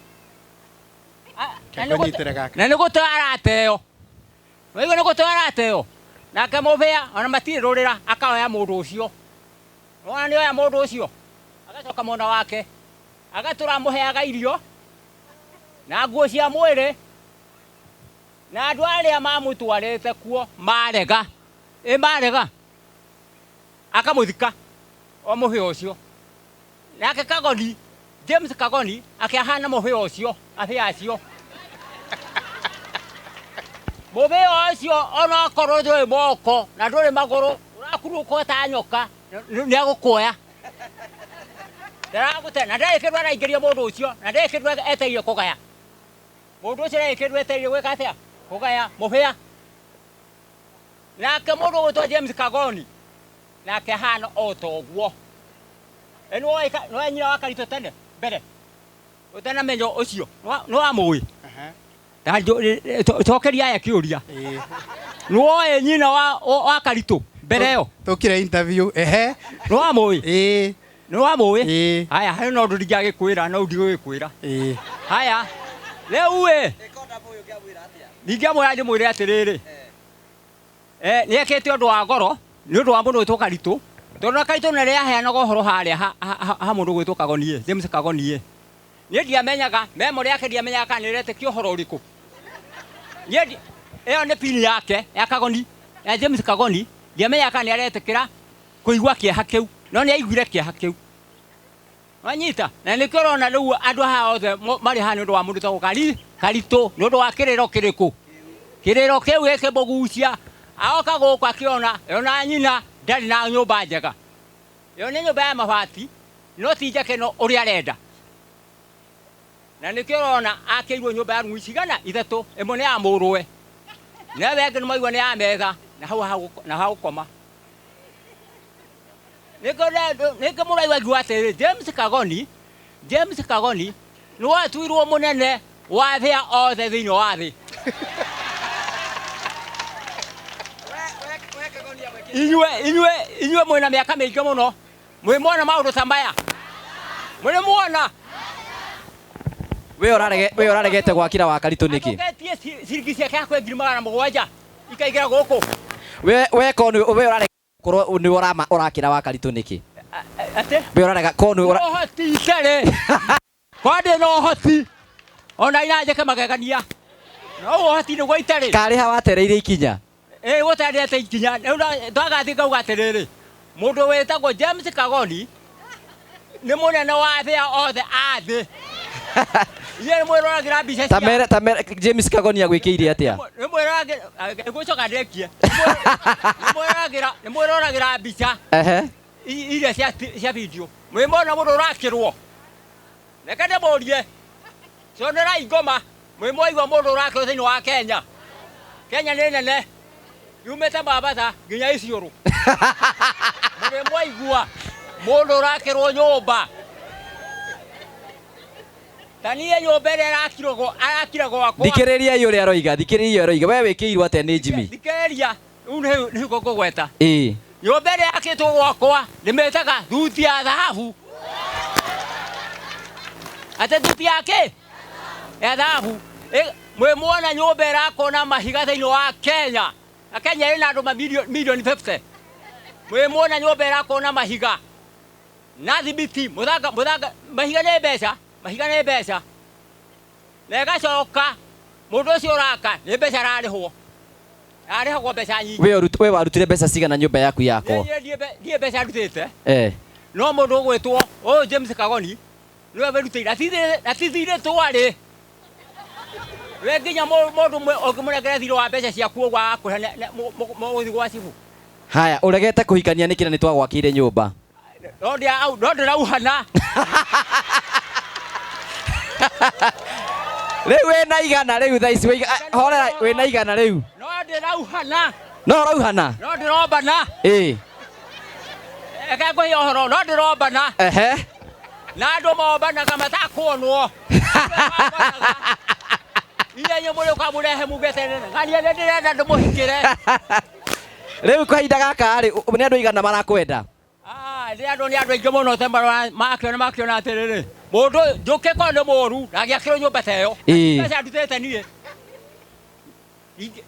Kĩngũnyitĩra gaka. Na nĩ gũteo arateo. Waigua nĩ gũteo arateo? Nake mũbĩa ona matirĩ rũrĩra akaoya mũndũ ũcio. Wona nĩ oya mũndũ ũcio, agacoka mwena wake, agatũra amũheaga irio na nguo cia mwĩrĩ, na andũ arĩa mamũtwarĩte kuo marega, ĩ marega, akamũthika o mũhĩa ũcio. Nake Kagoni, James Kagoni, akĩhana mũhĩa ũcio, abĩa acio. Mũhĩa ũcio onokorwo ndũrĩ moko na ndũrĩ magũrũ, ũrakurũka ta nyoka, nĩ agũkuoya. Ndaragũte, na ndarĩ kĩndũ araingĩria mũndũ ũcio, na ndarĩ kĩndũ etereire kũgaya. Mũndũ ũcio ndarĩ kĩndũ etereire gwĩka atĩa? Kũgaya mũhĩa. Nake mũndũ ũgwĩtwo James Kagoni, nake ahana o ta ũguo. Nĩwoĩ nyina wa Karitũ tene mbere? Ũtanamenya ũcio, nĩwamũĩ? Cokeria aya kĩũria. Nĩwoĩ nyina wa Karitũ mbere ĩyo? Tũkire interview, ehe. Nĩwamũĩ? Nĩwamũĩ? Haya, harĩ na ũndũ ndingĩagĩkwĩra, no ndigũgĩkwĩra. Haya, rĩu ĩ, ndingĩamwĩra ndĩmwĩre atĩrĩrĩ. Nĩekĩte ũndũ wa goro, nĩ ũndũ wa mũndũ ũgwĩtwo Karitũ. Tondũ na Karitũ nĩ rĩaheanaga ũhoro harĩa ha mũndũ ũgwĩtwo Kagoni, James Kagoni. Niĩ ndiamenyaga, memory yake ndiamenyaga kana nĩ ĩretĩkia ũhoro ũrĩkũ. Niĩ ĩyo nĩ pin yake ya Kagoni, ya James Kagoni, ndiamenyaga kana nĩ aretĩkĩra kũigua kĩeha kĩu, no nĩ aiguire kĩeha kĩu. Wanyita? Na nĩkĩo ũrona rĩu andũ haha othe marĩ haha nĩ ũndũ wa mũndũ ũtagwo Karitũ, nĩ ũndũ wa kĩrĩro kĩrĩkũ? Kĩrĩro kĩu gĩkĩmũgucia, agoka gũkũ akĩona, ona nyina ndarĩ na nyũmba njega. Ĩyo nĩ nyũmba ya mabati, no ti njake no ũrĩa arenda. Na nĩkĩo ũrona akĩirwo nyũmba ya rumu cigana ithatũ, ĩmwe nĩ ya mũrũwe, na ĩyo ĩngĩ nĩmaigua nĩ ya metha, na hau na ha gũkoma. Nĩkĩo mũraigua ngiuga atĩrĩrĩ, James Kagoni James Kagoni nĩ watuirwo mũnene wa thĩa othe thĩinĩ wa thĩ. Inyuĩ mwĩna mĩaka mĩingĩ mũno, mwĩ mwona maũndũ ta maya, mwĩ muona. We ũraregete gwakĩra wa Karitũ nĩkĩ? Acoketie ciringi ciake hakuhĩ 700,000 ikaingĩra gũkũ. We ko nĩ we ũrarega korwo nĩ ũrakĩra wa Karitũ nĩkĩ? Atĩ? We ũrarega ko nĩ Ũhoti itarĩ. Kwa ndĩ na ũhoti ona ina njĩke magegania, no ũhoti nĩguo itarĩ. Karĩ ha watereire ikinya? Ĩ, gũterete ikinya. Rĩu twagathiĩ ngauga atĩrĩrĩ, mũndũ wĩtagwo James Kagoni nĩ mũnene wa thĩa othe a thĩ. Inyuĩ nĩ mwĩroragĩra mbica cia Ta mere James Kagoni agwĩkĩire atĩa? Nĩ mwĩroragĩra, ngũcoka ndĩkie. Nĩ mwĩroragĩra mbica iria cia video. Mwĩ mwona mũndũ ũrakĩrwo. Reke ndĩmũrie, cionerai ngoma, mwĩ mwaigua mũndũ ũrakĩrwo thĩinĩ wa Kenya. Kenya nĩ nene, yumĩte Mombasa nginya Isiolo. Mwĩ mwaigua mũndũ ũrakĩrwo nyũmba. Ta niĩ nyũmba ĩrĩa arakire gwakwa. Thikĩrĩria ũrĩa aroiga, thikĩrĩria ũrĩa aroiga. We wĩkĩirwo atĩa nĩ Jimmy? Thikĩrĩria, rĩu nĩ ngũgweta. Ĩĩ. Nyũmba ĩrĩa yakĩtwo gwakwa nĩmĩtaga thuti ya thahabu. Atĩ thuti ya kĩ? Ya thahabu. Mwĩ mwona nyũmba ĩrakwo na mahiga thĩinĩ wa Kenya. Na Kenya ĩna andũ ma milioni 50. Mwĩ mwona nyũmba ĩrakwo na mahiga na thimiti, mũthanga, mahiga nĩ mbeca, mahiga nĩ mbeca. Na ĩgacoka mũndũ ũcio ũraka nĩ mbeca ararĩhwo. Ararĩhagwo mbeca nyingĩ. We warutire mbeca cigana nyũmba yaku yakwo? Niĩ mbeca ndutĩte. No mũndũ ũgwĩtwo ũyũ James Kagoni nĩwe wĩrutĩire. Na ti thirĩ twarĩ. We nginya mũndũ ũngĩmũnengera thirĩ wa mbeca ciaku ũguo agakũhe mũgũthiĩ gwa cibũ. Haya, ũregete kũhikania nĩkĩ na nĩtwagwakĩire nyũmba? No ndĩrauhana. Rĩu wĩna igana rĩu thaa ici, horera, wĩna igana rĩu. No ndĩrauhana. No ũrauhana? No ndĩrombana. Ĩĩ. Reke ngũhe ũhoro, no ndĩrombana. Ehe. Na andũ mombanaga matakuonwo. Inyuĩ inyuĩ mũrĩũka mũrehe mugĩte ng'ania nĩ ndĩrenda ndĩmũhikĩre. Rĩu kahinda gaka rĩ, nĩ andũ aigana marakwenda? Nĩ andũ, nĩ andũ aingĩ mũno te marora, makĩona atĩrĩrĩ, mũndũ ũyũ, njũkĩ korwo nĩ mũũru, na agĩakĩrwo nyũmba ta ĩyo. Mbeca ndutĩte niĩ.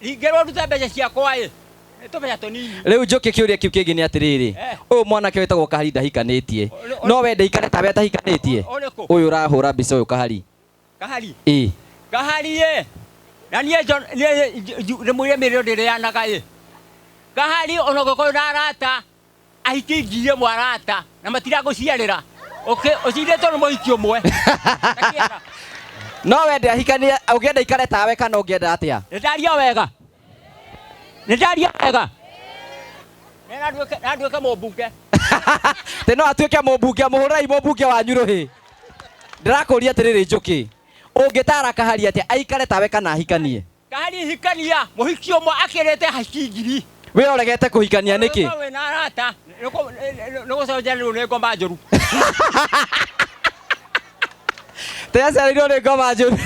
Ingĩrwo ndute mbeca ciakwa ĩ, nĩ tũbeca tũnini. Rĩu njũkĩ kĩũria kĩu kĩngĩ nĩ atĩrĩrĩ, ũyũ mwanake wĩtagwo Kahari ndahikanĩtie. No wende ikare tawe atahikanĩtie? Ũrĩkũ? Ũyũ ũrahũra mbica ũyũ Kahari. Kahari? Ĩĩ. Kahari ĩ. Na niĩ niĩ ndĩmwĩre mĩrĩo ndĩrĩanaga ĩ. Kahari ona ũngĩkorwo na arata, ahiki ngiri ĩmwe arata, na matiragũciarĩra. Ũcindĩtwo nĩ mũhiki ũmwe. No wende ahikanie, ũngĩenda ikare tawe kana ũngĩenda atĩa? Nĩ ndaria wega. Nĩ ndaria wega. Na nduĩke mũmbunge. Tĩ no atuĩke mũmbunge, mũhũrei mũmbunge wanyu rũhĩ. Ndĩrakũria atĩrĩrĩ Njũkĩ, ũngĩtara Kahari atĩa aikare tawe kana ahikanie? Kahari hikania, mũhiki ũmwe akĩrĩte haki ngiri. We ũregete kũhikania nĩkĩ? Ũrĩ na arata, nĩ gũcenjanĩrwo nĩ ngoma njũru. Tĩ aciarĩirwo nĩ ngoma njũru.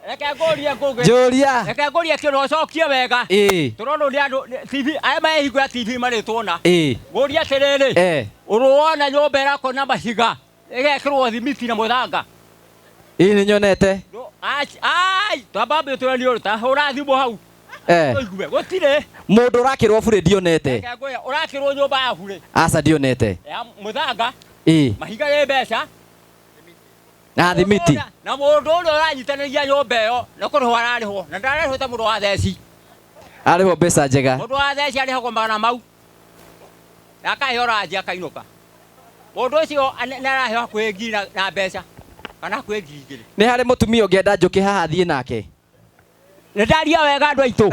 Reke ngũrie ngũgĩ. Njũria. Reke ngũrie kĩndũ ũcokie wega. Ĩĩ. Tũronwo nĩ andũ, nĩ TV, arĩa marehingũra TV marĩtuona. Ĩĩ. Ngũrie atĩrĩrĩ. Ũrĩ wona nyũmba ĩrakwo na mahiga, ĩgekĩrwo thimiti na mũthanga. Ĩĩ, nĩ nyonete. Ai, twamba mbĩtũre nĩ ũrũ, ta hũra thimũ hau. Ũigue, gũtirĩ. Mũndũ ũrakĩrwo burĩ ndionete. Reke ngwĩre, ũrakĩrwo nyũmba ya burĩ. Aca ndionete. Ya mũthanga. Ĩĩ. Mahiga nĩ mbeca. Na thimiti. Na mũndũ ũrĩa ũranyitanĩria nyũmba ĩyo, nĩ kũrĩhwo ararĩhwo, na ndararĩhwo ta mũndũ wa theci. Arĩhwo mbeca njega. Mũndũ wa theci arĩhagwo magana mau. Na akaheo ranji akainũka. Mũndũ ũcio nĩ araheo hakuhĩ ngiri na mbeca, kana hakuhĩ ngiri igĩrĩ. Nĩ harĩ mũtumia ũngĩenda njũkĩ haha athiĩ nake? Nĩ ndaria wega andũ aitũ.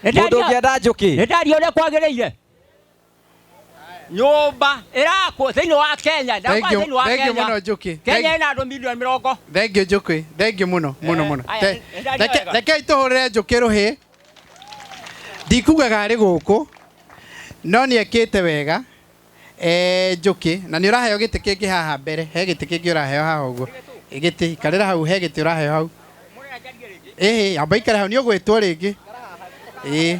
Mũndũ ũngĩenda njũkĩ? Nĩ ndaria ũrĩa kwagĩrĩire. Nyũmba ĩrakwo thĩinĩ wa Kenya, ndakwa Thank you, thĩinĩ wa thank you Kenya. mũno, Njũkĩ. Kenya Thank ĩna andũ milioni mĩrongo. Thank you, Njũkĩ. Thank you mũno, mũno, mũno. Aya, nĩ ndaria wega. Rekei tũhũrĩre Njũkĩ rũhĩ. Ndikugaga arĩ gũkũ, no nĩ ekĩte wega. Njũkĩ na nĩ ũraheo gĩtĩ kĩngĩ haha mbere, he gĩtĩ kĩngĩ ũraheo haha ũguo. Gĩtĩ ikarĩra hau, he gĩtĩ ũraheo hau. Ĩhĩ, amba ikare hau nĩ ũgwĩtwo rĩngĩ. Ĩĩ.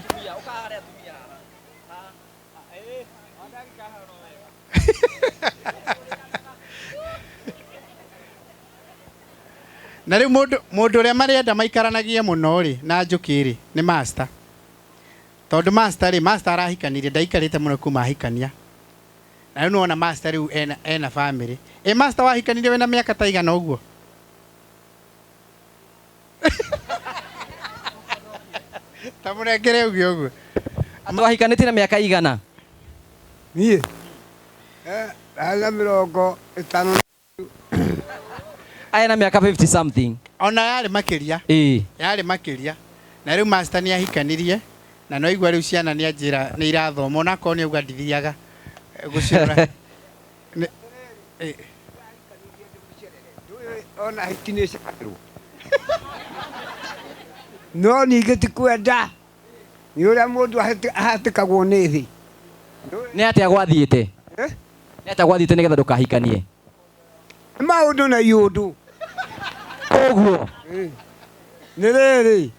Na rĩu mũndũ mũndũ ũrĩa marenda maikaranagie mũno rĩ na njũkĩ rĩ nĩ master. Tondũ master rĩ, master arahikanirie ndaikarĩte mũno kuma ahikania. Na rĩu nĩwona master rĩu ena, ena family. Ĩ master wahikanirie wĩna mĩaka ta igana ũguo? Ta mũnengere uge ũguo. Atĩ wahikanĩtie na mĩaka igana? Niĩ ndarĩ na 50. Aya na mĩaka 50 something. Ona yarĩ makĩria. Ĩĩ. Yarĩ makĩria. Na rĩu master nĩ ahikanirie na no igua rĩu ciana nĩ anjĩra nĩ irathoma ona akorwo nĩ auga ndithiaga gũciũra. Ona hiki nĩ ĩcemanĩrwo. No ningĩ ti kwenda nĩ ũrĩa mũndũ ahatĩkagwo nĩ thĩ. Nĩ atĩa gwathiĩte? Nĩ atĩa gwathiĩte nĩgetha ndũkahikanie? Nĩ maũndũ na iũndũ. Ũguo. Nĩ rĩrĩ,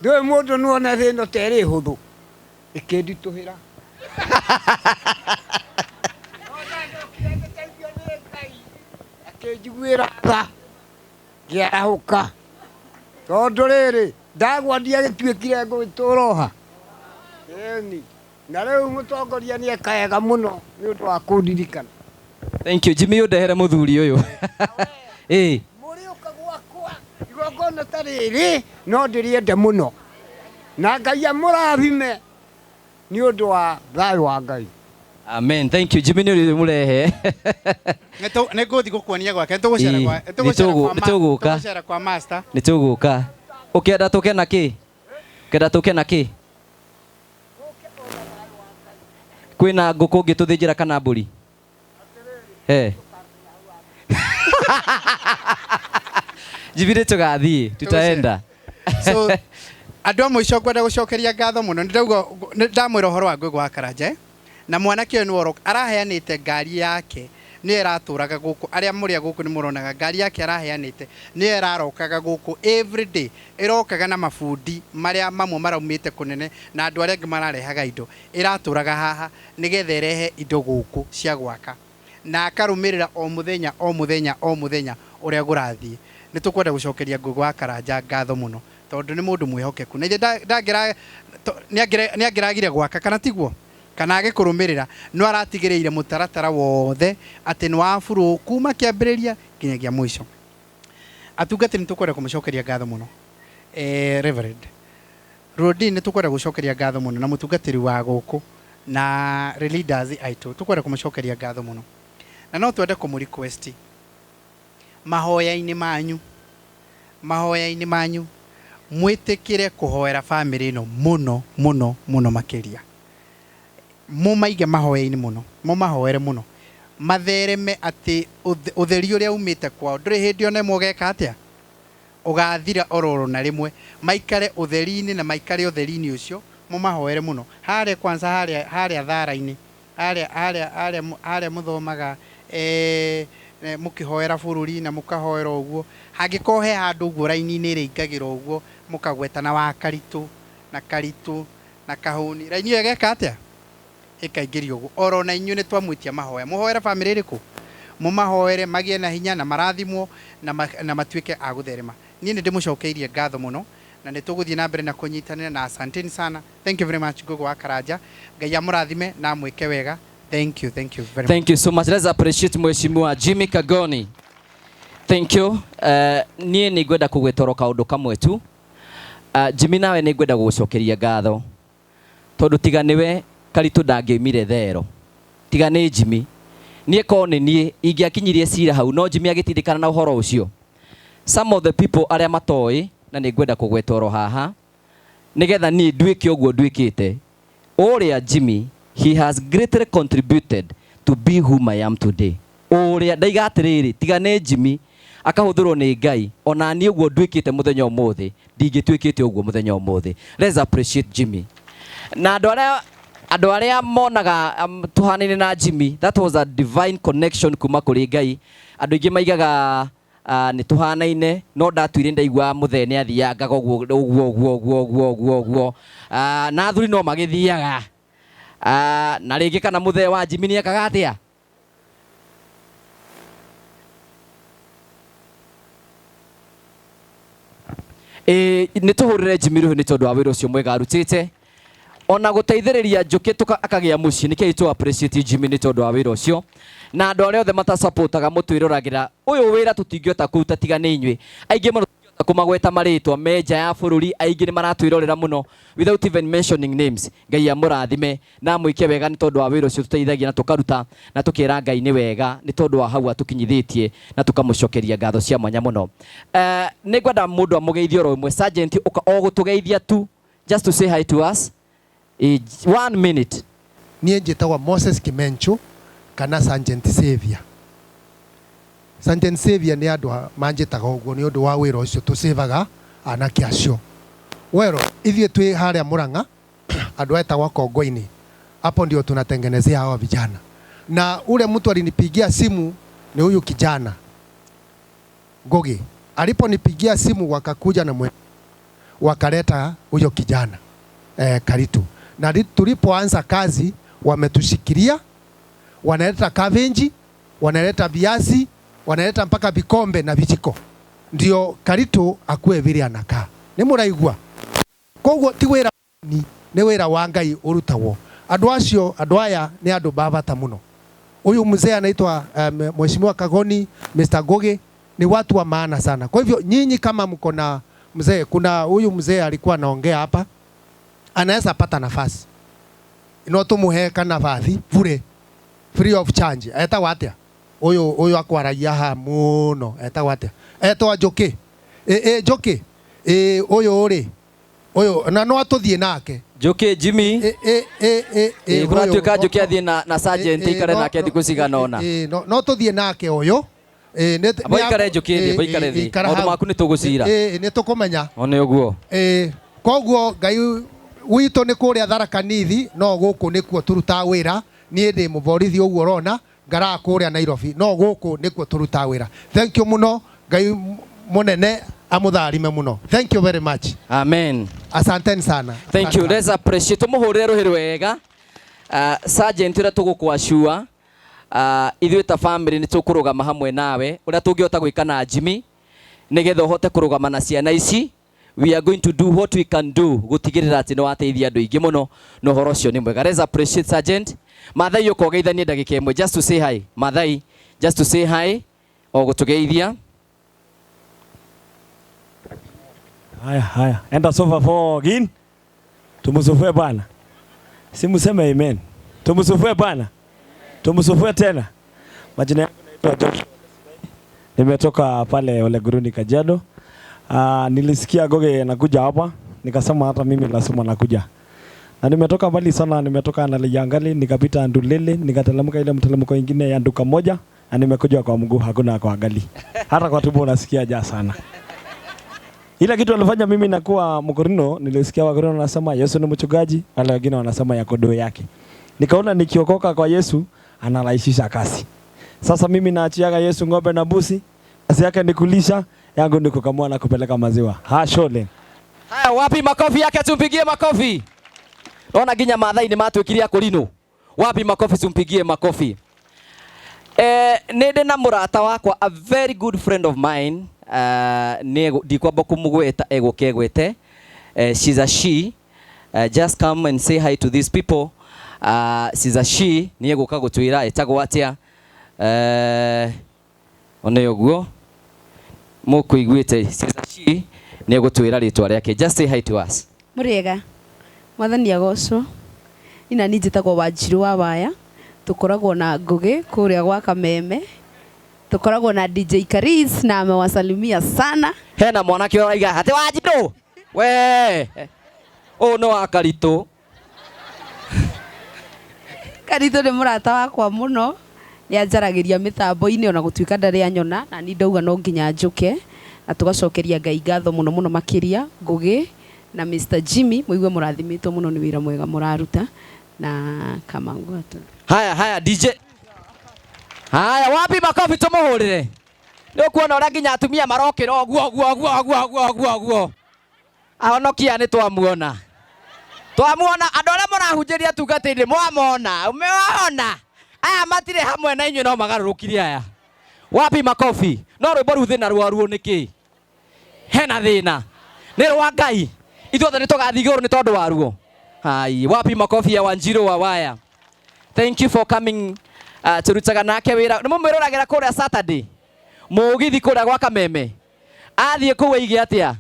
ndũĩ mũndũ nĩwona thĩ ĩno ta ĩrĩ hũthũ, ĩkĩnditũhĩra. Akĩnjiguĩra tha, ngĩarahũka. Tondũ rĩrĩ, ndagwa ndiagĩtuĩkire ngũgĩtũra oha. Ĩni. Na rĩu mũtongoria nĩ eka wega mũno nĩ ũndũ wa kũndirikana. Thank you. Jimmy ũndehere mũthuri ũyũ. Ĩĩ. Mũrĩũka gwakwa igongona ta rĩrĩ no ndĩrĩende mũno. Na Ngai amũrathime nĩ ũndũ wa thayũ wa Ngai. Amen. Thank you. Jimmy nĩ ũrĩ mũrehe. Nĩ ngũthiĩ gũkuonia gwake. Nĩ tũgũcera kwa, nĩ tũgũcera kwa Nĩ tũgũka. Tũgũcera kwa master. Nĩ tũgũka. Ũkĩenda tũke na kĩ? Ũkĩenda tũke na kĩ? Kwĩna ngũkũ ũngĩtũthĩnjĩra kana mbũri? He. Jimmy nĩ tũgathiĩ, tutaenda. So andũ a mũico ngwenda gũcokeria ngatho mũno. Nĩ ndauga nĩ ndamwĩra ũhoro wa Ngũgĩ wa Karanja eh? Na mwanake ũyũ nĩwe araheanĩte ngari yake nĩyo ĩratũraga gũkũ. Arĩa mũrĩ a gũkũ nĩ mũronaga ngari yake araheanĩte nĩyo ĩrarokaga gũkũ every day. Ĩrokaga na mabundi marĩa mamwe maraumĩte kũnene na andũ arĩa angĩ mararehaga indo. Ĩratũraga haha nĩgetha ĩrehe indo gũkũ cia gwaka. Na akarũmĩrĩra o mũthenya o mũthenya o mũthenya ũrĩa kũrathiĩ. Nĩ tũkwenda gũcokeria Ngũgĩ wa Karanja ngatho mũno tondũ nĩ mũndũ mwĩhokeku. Na ithe nĩ angĩragire gwaka kana tiguo? Kana age kũrũmĩrĩra, no aratigĩrĩire mũtaratara wothe atĩ nĩ wa flow kuma kĩambĩrĩria nginyagia mũico. Atungatĩri nĩ tũkwenda kũmũcokeria ngatho mũno. Reverend Rodi nĩ tũkwenda gũcokeria ngatho mũno na mũtungatĩri wa gũkũ na leaders aitũ tũkwenda kũmũcokeria ngatho mũno. Na no twende kũmũ request mahoya-inĩ manyu, mahoya-inĩ manyu mwĩtĩkĩre kũhoera family ĩno mũno mũno mũno makĩria. Mũmaige mahoya-inĩ mũno, mũmahoere mũno. Mathereme atĩ ũtheri ũrĩa umĩte kwao ndũrĩ hĩndĩ ona ĩmwe ũgeka atĩa? Ũgathira ororo na rĩmwe. Maikare ũtheri-inĩ na maikare ũtheri-inĩ ũcio, mũmahoere mũno. Harĩa kwanza harĩa harĩa thara-inĩ, harĩa harĩa harĩa harĩa mũthomaga mũkĩhoera bũrũri na mũkahoera ũguo. Hangĩkorwo he handũ ũguo raini-inĩ ĩrĩa ĩingagĩra ũguo, mũkagweta na wa Karitũ, na Karitũ, na Kahũni. Raini ĩyo ĩgeka atĩa? Ĩkaingĩrio ũguo. Oro na inyuĩ nĩ twamwĩtia mahoya. Mũhoere family ĩrĩkũ? Mũmahoere magĩe na hinya na marathimwo na matuĩke a gũtherema. Niĩ nĩ ndĩmũcokeirie ngatho mũno na nĩ tũgũthiĩ na mbere na kũnyitanĩra na asanteni sana. Thank you very much Ngũgĩ wa Karanja. Ngai amũrathime na amwĩke wega. Thank you, thank you very much. Thank you so much. Let's appreciate Mheshimiwa Jimmy Kagoni. Thank you. Niĩ nĩ ngwenda kũgwetoro kaũndũ kamwe tu. Jimmy nawe nĩ ngwenda gũgũcokeria ngatho. Tondũ tiga nĩwe Karitũ ndangĩoimire thero. Tiga nĩ Jimmy. Niĩ korwo nĩ niĩ ingĩakinyirie cira hau no Jimmy agĩtindĩkana na ũhoro ũcio. Some of the people arĩa matoĩ na nĩ ngwenda kũgweta oro haha nĩgetha niĩ nduĩke ũguo nduĩkĩte. Ũrĩa Jimmy, he has greatly contributed to be whom I am today. Ũrĩa ndaiga atĩrĩrĩ, tiga nĩ Jimmy akahũthĩrwo nĩ Ngai, ona niĩ ũguo nduĩkĩte mũthenya ũmũthĩ, ndingĩtuĩkĩte ũguo mũthenya ũmũthĩ. Let's appreciate Jimmy. Na andũ arĩa Andũ arĩa monaga tũhanaine na Jimmy, that was a divine connection kuma kũrĩ Ngai. Andũ aingĩ maigaga nĩ tũhanaine, no ndatuire ndaigua mũthee nĩ athiangaga ũguo ũguo ũguo ũguo ũguo ũguo ũguo. Na athuri no magĩthiaga. Na rĩngĩ kana mũthee wa Jimmy nĩ ekaga atĩa? Ĩĩ, nĩ tũhũrĩre Jimmy rũhĩ nĩ tondũ wa wĩra ũcio mwega arutĩte. Ona gũteithĩrĩria Njũkĩ akagĩa mũciĩ, nĩkĩo tũ appreciate Jimmy nĩ tondũ wa wĩra ũcio. Na andũ arĩa othe matasupportaga mũtwĩroragĩra, ũyũ wĩra tũtingĩhota kũruta tiga nĩ inyuĩ. Aingĩ mũno tũtingĩhota kũmagweta marĩtwa me nja ya bũrũri, aingĩ nĩ maratwĩrorera mũno without even mentioning names. Ngai amũrathime na amwĩke wega nĩ tondũ wa wĩra ũcio tũteithagia na tũkaruta na tũkera Ngai nĩ wega nĩ tondũ wa hau atũkinyithĩtie na tũkamũcokeria ngatho cia mwanya mũno. Nĩ ngwenda mũndũ amũgeithie oro ũmwe, Sergeant, ũka o gũtũgeithia tu, just to say hi to us. 1 minute. Niĩ njĩtagwo Moses Kimenchu kana Sergeant Savior. Sergeant Savior nĩ andũ manjĩtaga ũguo nĩ ũndũ wa wĩra ũcio tũcĩvaga anake acio. Wero, ithuĩ twĩ harĩa Murang'a, andũ etagwo Kongoini. Hapo ndio tunatengenezea hawa vijana. Na ule mtu alinipigia simu ni huyu kijana Ngugi. Aliponipigia simu wakakuja na wakaleta huyo kijana Karitu. Na tulipoanza kazi wametushikilia, wanaleta kavenji, wanaleta viazi, wanaleta mpaka vikombe na vijiko. Ndio Karitu akue vile anakaa. Ni muraigua. Koguo ti wira ni, ni wira wa Ngai urutagwo. Andu acio, andu aya ni andu ba bata muno. Huyu mzee anaitwa Mheshimiwa Kagoni, Mr. Ngugi, ni watu wa maana sana. Kwa hivyo nyinyi kama mko na mzee, kuna huyu mzee alikuwa anaongea hapa, anaweza pata nafasi. No tumuhe kana nafasi bure, free of charge. Etagwo atia? Huyu, huyu akwaragia ha muno. Etagwo atia? Etwa Njoki. Njoki. Huyu ri. Huyu na no atuthie nake. Njoki Jimmy. Kũratuĩka Njoki athiĩ na sergeant ikare nake thikũ cigana ũna. No tuthie nake ũyũ. Amba ikare Njoki thĩ, amba ikare thĩ. Maũndũ maku nĩ tũgũcira. Nĩ tũkũmenya. O nĩ ũguo. Koguo Ngai witũ nĩ kũrĩa Tharaka Nithi, no gũkũ nĩkuo tũrutaga wĩra. Niĩ ndĩ mũborithi ũguo ũrona, ngaraga kũrĩa Nairobi, no gũkũ nĩkuo tũrutaga wĩra. Thank you mũno, Ngai mũnene amũtharime mũno. Thank you very much. Amen. Asanteni sana. Thank you. Let's appreciate. Tũmũhũrĩre rũhĩ rwega. Sergeant ũrĩa tũgũkwacua, ithuĩ ta family nĩ tũkũrũgama hamwe nawe ũrĩa tũngĩhota gwĩka na Jimmy nĩgetha ũhote kũrũgama na ciana ici. We are going to do what we can do gũtigĩrĩra atĩ nĩ wateithia andũ aingĩ mũno na ũhoro ũcio nĩ mwega. Let's appreciate Sergeant. Mathai ũka ũgeithanie ndagĩka ĩmwe just to say hi. Mathai just to say hi o gũtũgeithia. Haya, haya. Enda sofa for again. Tumusufue Bwana. Simuseme amen. Tumusufue Bwana. Tumusufue tena. Majina yangu naitwa Joshua. Nimetoka pale Oleguruni Kajiado. Nilisikia Goge anakuja hapa, nikasema hata mimi lazima nakuja. Na nimetoka mbali sana, nimetoka Nalijangali, nikapita Ndulele, nikatelemka ile mtelemko ingine ya duka moja, na nimekuja kwa mguu, hakuna kwa gari. Hata kwa tumbo unasikia njaa sana. Ila kitu alifanya mimi nakuwa Mkorino, nilisikia Wakorino wanasema Yesu ni mchungaji, wale wengine wanasema ya kondoo yake. Nikaona nikiokoka kwa Yesu anarahisisha kazi. Sasa mimi naachiaga Yesu ng'ombe na mbuzi, kazi yake ni kulisha, yangu ni kukamua na kupeleka maziwa. Ha, shole. Haya, wapi makofi yake? Tumpigie makofi. Naona nginya Maathai ni matuĩkire akorino. Wapi makofi? Tumpigie makofi. Nĩ ndĩ na mũrata wakwa, a very good friend of mine. Ndikwamba kũmũgweta, egũke egwete. She's a she. Just come and say hi to these people. She's a she. Nĩ egũka gũtwĩra etagwo atĩa. One ũguo mũkũiguĩte. She's a she. Nĩ egũtwĩra rĩtwa rĩake. Just say hi to us. Mũrĩega. Mwathani agocwo. Ina niĩ njĩtagwo Wanjirũ wa Waya. Tũkoragwo na Ngũgĩ kũrĩa gwa Kameme. Tũkoragwo na DJ Karis na amewasalimia sana. Hena mwanake ũraiga atĩ Wanjirũ. We. Ũyũ nĩ wa Karitũ. Karitũ nĩ mũrata wakwa mũno. Nĩ anjaragĩria mĩtambo-inĩ ona gũtuĩka ndarĩ anyona, na niĩ ndauga no nginya njũke. Na tũgacokeria Ngai ngatho mũno mũno makĩria Ngũgĩ na Mr Jimmy, mũigue mũrathimĩtwo mũno nĩ wĩra mwega mũraruta. Na Kamangwata. Haya haya DJ. Haya wapi makofi tumuhurire. Nĩ ũkuona ũrĩa nginya atumia marokĩra ũguo ũguo ũguo ũguo ũguo ũguo ũguo. Ahonokia nĩ twamuona. Twamuona andũ arĩa mũrahunjĩria tungatĩri mwamona. Umewaona. Aya matirĩ hamwe na inyuĩ no magarũrũkire aya. Wapi makofi. No rwĩmbo rũu thĩna rwaruo nĩkĩ? Hena thĩna. Nĩ rwa Ngai. Ithuothe nĩ tũgathiĩ igũrũ nĩ tondũ waruo. Hai, wapi makofi ya Wanjiru wa Waya. Thank you for coming. Turutaga nake wĩra. Nĩ mũmwĩroragĩra kũrĩa Saturday. Mũgithi kũrĩa gwa Kameme. Athiĩ kũu aige atĩa?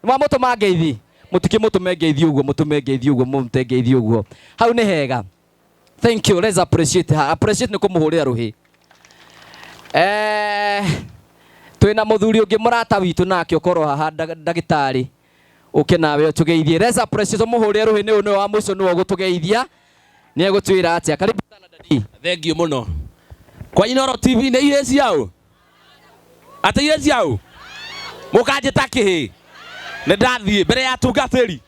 Nĩ mwamũtũma ngeithi. Mũtikĩmũtũme ngeithi ũguo, mũtũme ngeithi ũguo, mũmũte ngeithi ũguo. Hau nĩ hega. Thank you. Let's appreciate her. Appreciate nĩ kũmũhũrĩra rũhĩ. Twĩna mũthuri ũngĩ mũrata witũ nake ũkorwo haha ndagĩtarĩ. Ũke nawe ũtũgeithie. Let's appreciate tũmũhũrĩre rũhĩ nĩ ũyũ nĩwe wa mũico nĩwe ũgũtũgeithia. Nĩ egũtwĩra atĩa. Karibu sana daddy. Thank you mũno. Kwa Inooro TV nĩ irĩ ciaũ? Atĩ irĩ ciaũ? Mũkanjĩta kĩhĩ? Nĩ ndathiĩ mbere ya atungatĩri.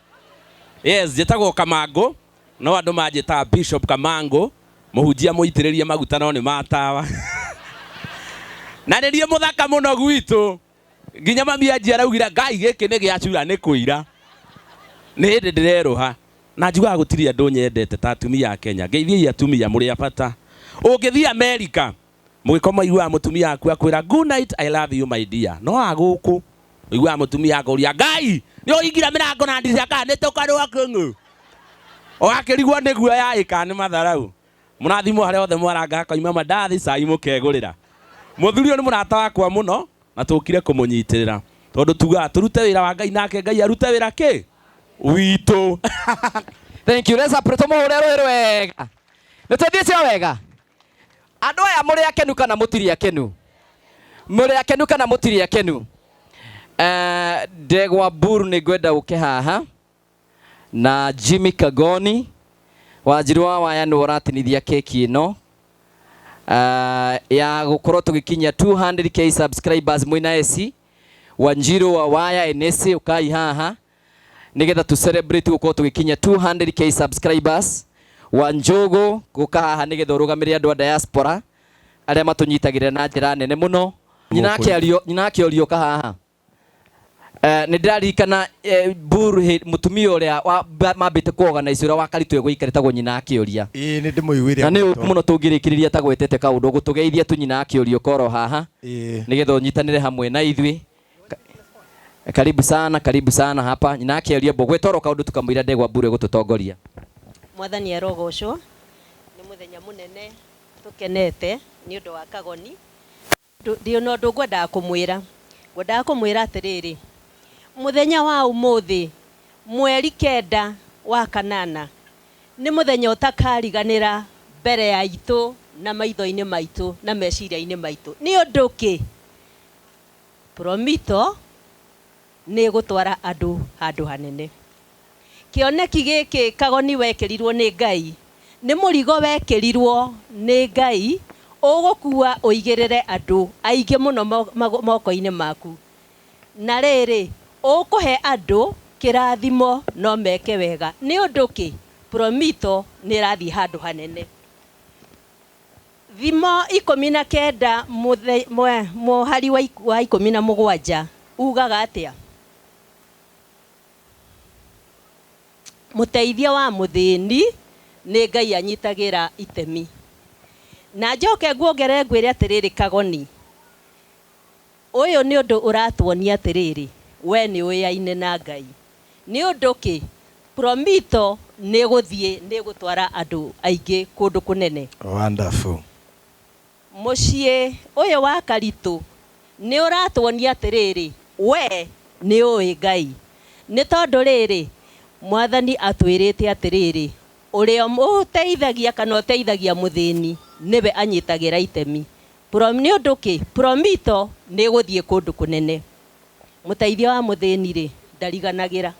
Yes, njĩtagwo Kamangũ, no andũ manjĩtaga Bishop Kamangũ, mũhunjia mũitĩrĩrie maguta no nĩ matawa. Na nĩ niĩ mũthaka mũno gwitũ. Nginya mami anjia araugire Ngai gĩkĩ nĩ gĩacura nĩ kũira. Nĩ hĩndĩ ndĩrerũha. Na njugaga gũtirĩ andũ nyendete ta atumia a Kenya. Ngeithiai atumia mũrĩ a bata. Ũngĩthiĩ Amerika, mũgĩkoma ũiguaga mũtumia waku akwĩra good night I love you my dear. No agũkũ ũiguaga mũtumia akũria Ngai nĩ ũhingire mĩrango na ndirica kana nĩ tũkarũa kĩng'ũ. Ũgakĩrigwo nĩ guoya ĩ kana nĩ matharau. Mũrathimwo harĩa hothe mwaranga hakoima mandathi cai mũkegũrĩra. Mũthuri ũyũ nĩ mũrata wakwa mũno na tũkire kũmũnyitĩrĩra tondũ tugaga tũrute wĩra wa Ngai nake Ngai arute wĩra kĩ witũ. Thank you. Let's appreciate tũmũhũre rũhĩ rwega. Nĩ tũthiĩte o wega. Andũ aya mũrĩ akenu kana mũtirĩ akenu? Mũrĩ akenu kana mũtirĩ akenu? Ndegwa Mburu nĩ ngwenda ũke haha na Jimmy Kagoni Wanjiru wa Waya nĩwe ũratinithia keki ĩno ya gũkorwo tũgĩkinyia 200k subscribers mwĩna eci. Wanjiru wa Waya enesi ũkai haha nĩgetha tu celebrate gũkorwo tũgĩkinyia 200k subscribers. Wanjogo gũka haha nĩgetha ũrũgamĩrĩre andũ a diaspora arĩa matũnyitagĩrĩra na njĩra nene mũno. Nyina akĩario, nyina akĩorio ũka haha. Nĩ ndĩraririkana Mburu mũtumia ũrĩa mambĩte kũ-organize ũrĩa wa Karitũ egũikarĩtagwo nyina akĩũria. Ĩĩ, nĩ ndĩmũiguire Na nĩ agwĩtwo. ũru mũno tũngĩrĩkĩrĩria tagwetete kaũndũ gũtũgeithia tu nyina akĩũria ũkorwo haha. Ĩĩ. Nĩgetha ũnyitanĩre hamwe na ithuĩ. Karibu sana, karibu sana hapa. Nyina akĩaria mbo gwĩtoro kaũndũ tukamwĩra Ndegwa Mburu egũtũtongoria. Mwathani arogocwo. Nĩ mũthenya mũnene tũkenete nĩ ũndũ wa Kagoni. Ndĩ na ũndũ ngwendaga kũmwĩra. Ngwendaga kũmwĩra atĩrĩrĩ, mũthenya wa ũmũthĩ mweri 9 wa kanana nĩ mũthenya ũtakariganĩra mbere ya itũ na maitho-inĩ maitũ na meciria-inĩ maitũ. Nĩ ũndũ kĩ? Promito nĩ ĩgũtwara andũ handũ hanene. Kĩoneki gĩkĩ Kagoni wekĩrirwo nĩ Ngai, nĩ mũrigo wekĩrirwo nĩ Ngai ũgũkua ũigĩrĩre andũ aingĩ mũno moko-inĩ maku. Na rĩrĩ, ũkũhe andũ kĩrathimo no meke wega. Nĩ ũndũ kĩ? Promito nĩ ĩrathiĩ handũ hanene. Thimo 19 mũhari wa 17 ugaga atĩa? Mũteithia wa mũthĩni nĩ Ngai anyitagĩra itemi. Na njoke nguongerere ngwĩre atĩrĩrĩ Kagoni, ũyũ nĩ ũndũ ũratuonia atĩrĩrĩ, we nĩ ũyaine na Ngai. Nĩ ũndũ kĩ? Promito nĩ ĩgũthiĩ, nĩ ĩgũtwara andũ aingĩ kũndũ kũnene. Wonderful. Mũciĩ ũyũ wa Karitũ nĩ ũratuonia atĩrĩrĩ, we nĩ ũĩ Ngai. Nĩ tondũ rĩrĩ, Mwathani atwĩrĩte atĩrĩrĩ, ũrĩa ũteithagia kana ũteithagia mũthĩni nĩwe anyitagĩra itemi. Nĩ ũndũ kĩ? Promito nĩ ĩgũthiĩ kũndũ kũnene. Mũteithia wa mũthĩni rĩ, ndariganagĩra.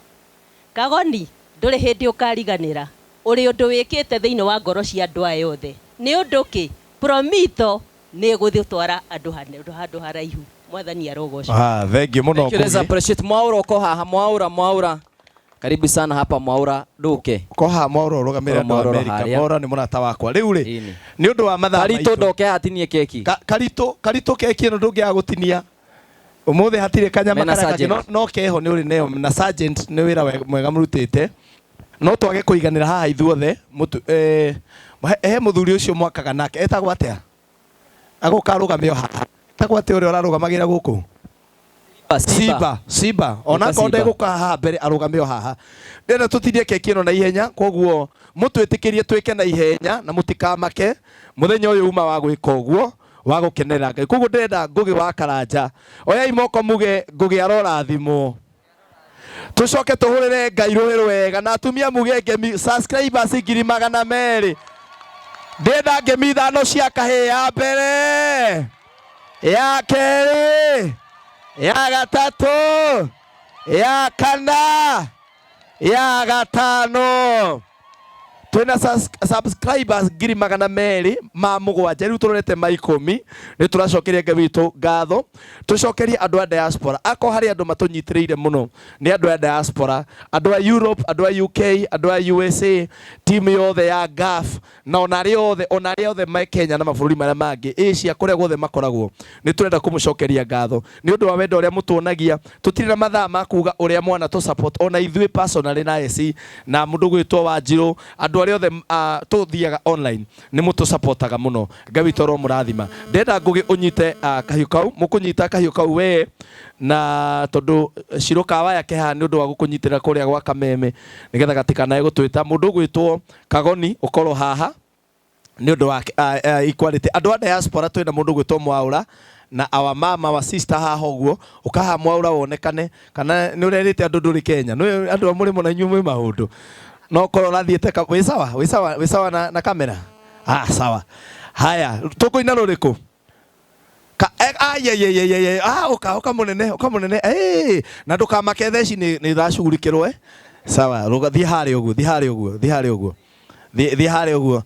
Kagoni, ndũrĩ hĩndĩ ũkariganĩra. Ũrĩ ũndũ wĩkĩte thĩinĩ wa ngoro cia andũ aya othe. Nĩ ũndũ kĩ? Promito nĩ ĩgũtwara andũ handũ haraihu. Mwathani arogocwo. Thank you mũno. Thank you, let's Ngugi. appreciate. Mwaura ũko haha, mwaura, mwaura. Karibu sana hapa Mwaura nduke. Ko haha Mwaura ũrũgamĩrĩre andũ a Mwaura America. harĩa. Mwaura nĩ mũrata wakwa. Rĩu rĩ, nĩ ũndũ wa mathaa Karitũ maitũ. ndoke hatinie keki. Karitũ, Karitũ keki ĩno ndũngĩaga gũtinia. Ũmũthĩ hatirĩ kanyama Mena karĩa kangĩ, sergeant. no keho nĩ ũrĩ nayo na sergeant nĩ wĩra mwega mũrutĩte. No twage kũiganĩra haha ithuothe. He mũthuri ũcio mwakaga nake etagwo atĩa? Agũka arũgame o haha. Etagwo atĩa ũrĩa ũrarũgamagĩra gũkũ? Simba, Simba. Ona Ĩka akorwo Simba. ndegũka haha mbere arũgame o haha. Ndĩrenda tũtinie keki ĩno na ihenya, koguo mũtwĩtĩkĩrie twĩke na ihenya na mũtikamake mũthenya ũyũ uma wa gwĩka ũguo wa gũkenerera Ngai. Koguo ndĩrenda Ngũgĩ wa Karanja, oyai moko muge Ngũgĩ arorathimwo. Tũcoke tũhũrĩre Ngai rũhĩ rwega na atumia muge ngemi subscribers 200,000. Ndĩrenda ngemi 5 cia kahĩĩ ya mbere, ya kerĩ, ya gatatũ, ya kana, ya gatano. Twĩna subscribers 207,000 rĩu tũrorete ma 10. Nĩ tũracokeria Ngai witũ ngatho. Tũcokerie andũ a diaspora. Akorwo harĩ andũ matũnyitĩrĩire mũno nĩ andũ a diaspora, andũ a Europe, andũ a UK, andũ a USA, timu yothe ya GAF, na ona arĩa othe, ona arĩa othe me Kenya na mabũrũri marĩa mangĩ, Asia, kũrĩa guothe makoragwo, nĩ tũrenda kũmũcokeria ngatho nĩ ũndũ wa wendo ũrĩa mũtuonagia. Tũtirĩ na mathaa ma kuga ũrĩa mwana tũ support ona ithuĩ personally na AC na mũndũ gwĩtwo Wanjirũ, andũ arĩa othe tũthiaga online nĩ mũtũsupportaga mũno. Ngai witũ aromũrathima. Ndĩrenda Ngũgĩ ũnyite kahiũ kau, mũkũnyita kahiũ kau we, na tondũ Shiro Kawaya ke haha nĩ ũndũ wa gũkũnyitĩrĩra kũrĩa gwa Kameme nĩgetha gatikanae gũtwĩta. Mũndũ ũgwĩtwo Kagoni ũkorwo haha nĩ ũndũ wa equality. Andũ a diaspora twĩna mũndũ ũgwĩtwo Mwaura na our mama, our sister haha ũguo. Ũkaha Mwaura wonekane kana nĩ ũrerĩte andũ ndũrĩ Kenya. Nĩ andũ a mũrĩmo na inyuĩ mwĩ maũndũ. No korwo ũrathiĩte ka-, wĩ sawa, wĩ sawa, wĩ sawa na kamera. Sawa. Haya, tũkũina rũrĩkũ? Ka, ai, ai, ai, ai, ai, ai. Ũka, ũka mũnene, ũka mũnene. Na ndũkamake theci nĩ ithacugurikĩrwo, eh? Sawa, rũga, thiĩ harĩa ũguo, thiĩ harĩa ũguo, thiĩ harĩa ũguo. Thiĩ, thiĩ harĩa ũguo.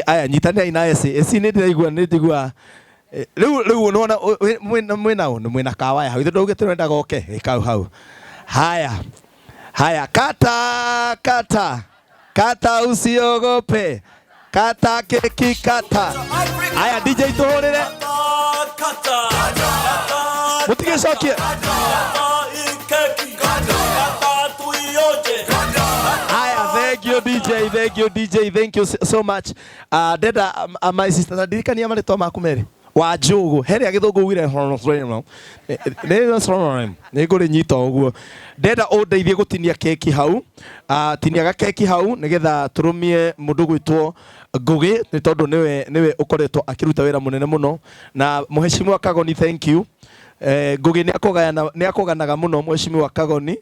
Aya, nyitanĩrai na Esi. Esi nĩ ndĩraigua, nĩ ndĩraigua. Rĩu, rĩu nĩwona, mwĩna, mwĩna ũ? Nĩ mwĩna kawaya hau. Ithe ndauge tũrenda goke. Kau hau. Haya. Haya, kata, kata. Kata usiogope. Kata keki kata. Haya, DJ tuhurire. Mutigecokie. Haya, thank you DJ, thank you DJ, thank you so much. Ndenda, my sister, na ndirikania marĩtwa maku merĩ. Wa Njũgũ, he rĩa gĩthũngũ ugire nĩ ngũrĩnyita ũguo. Ndenda ũndeithie gũtinia keki hau. Tinia gakeki hau nĩgetha tũrũmie mũndũ gwĩtwo Ngũgĩ, nĩ tondũ nĩwe ũkoretwo akĩruta wĩra mũnene mũno. Na Mheshimiwa Kagoni, thank you. Ngũgĩ nĩ akũganaga mũno Mheshimiwa Kagoni.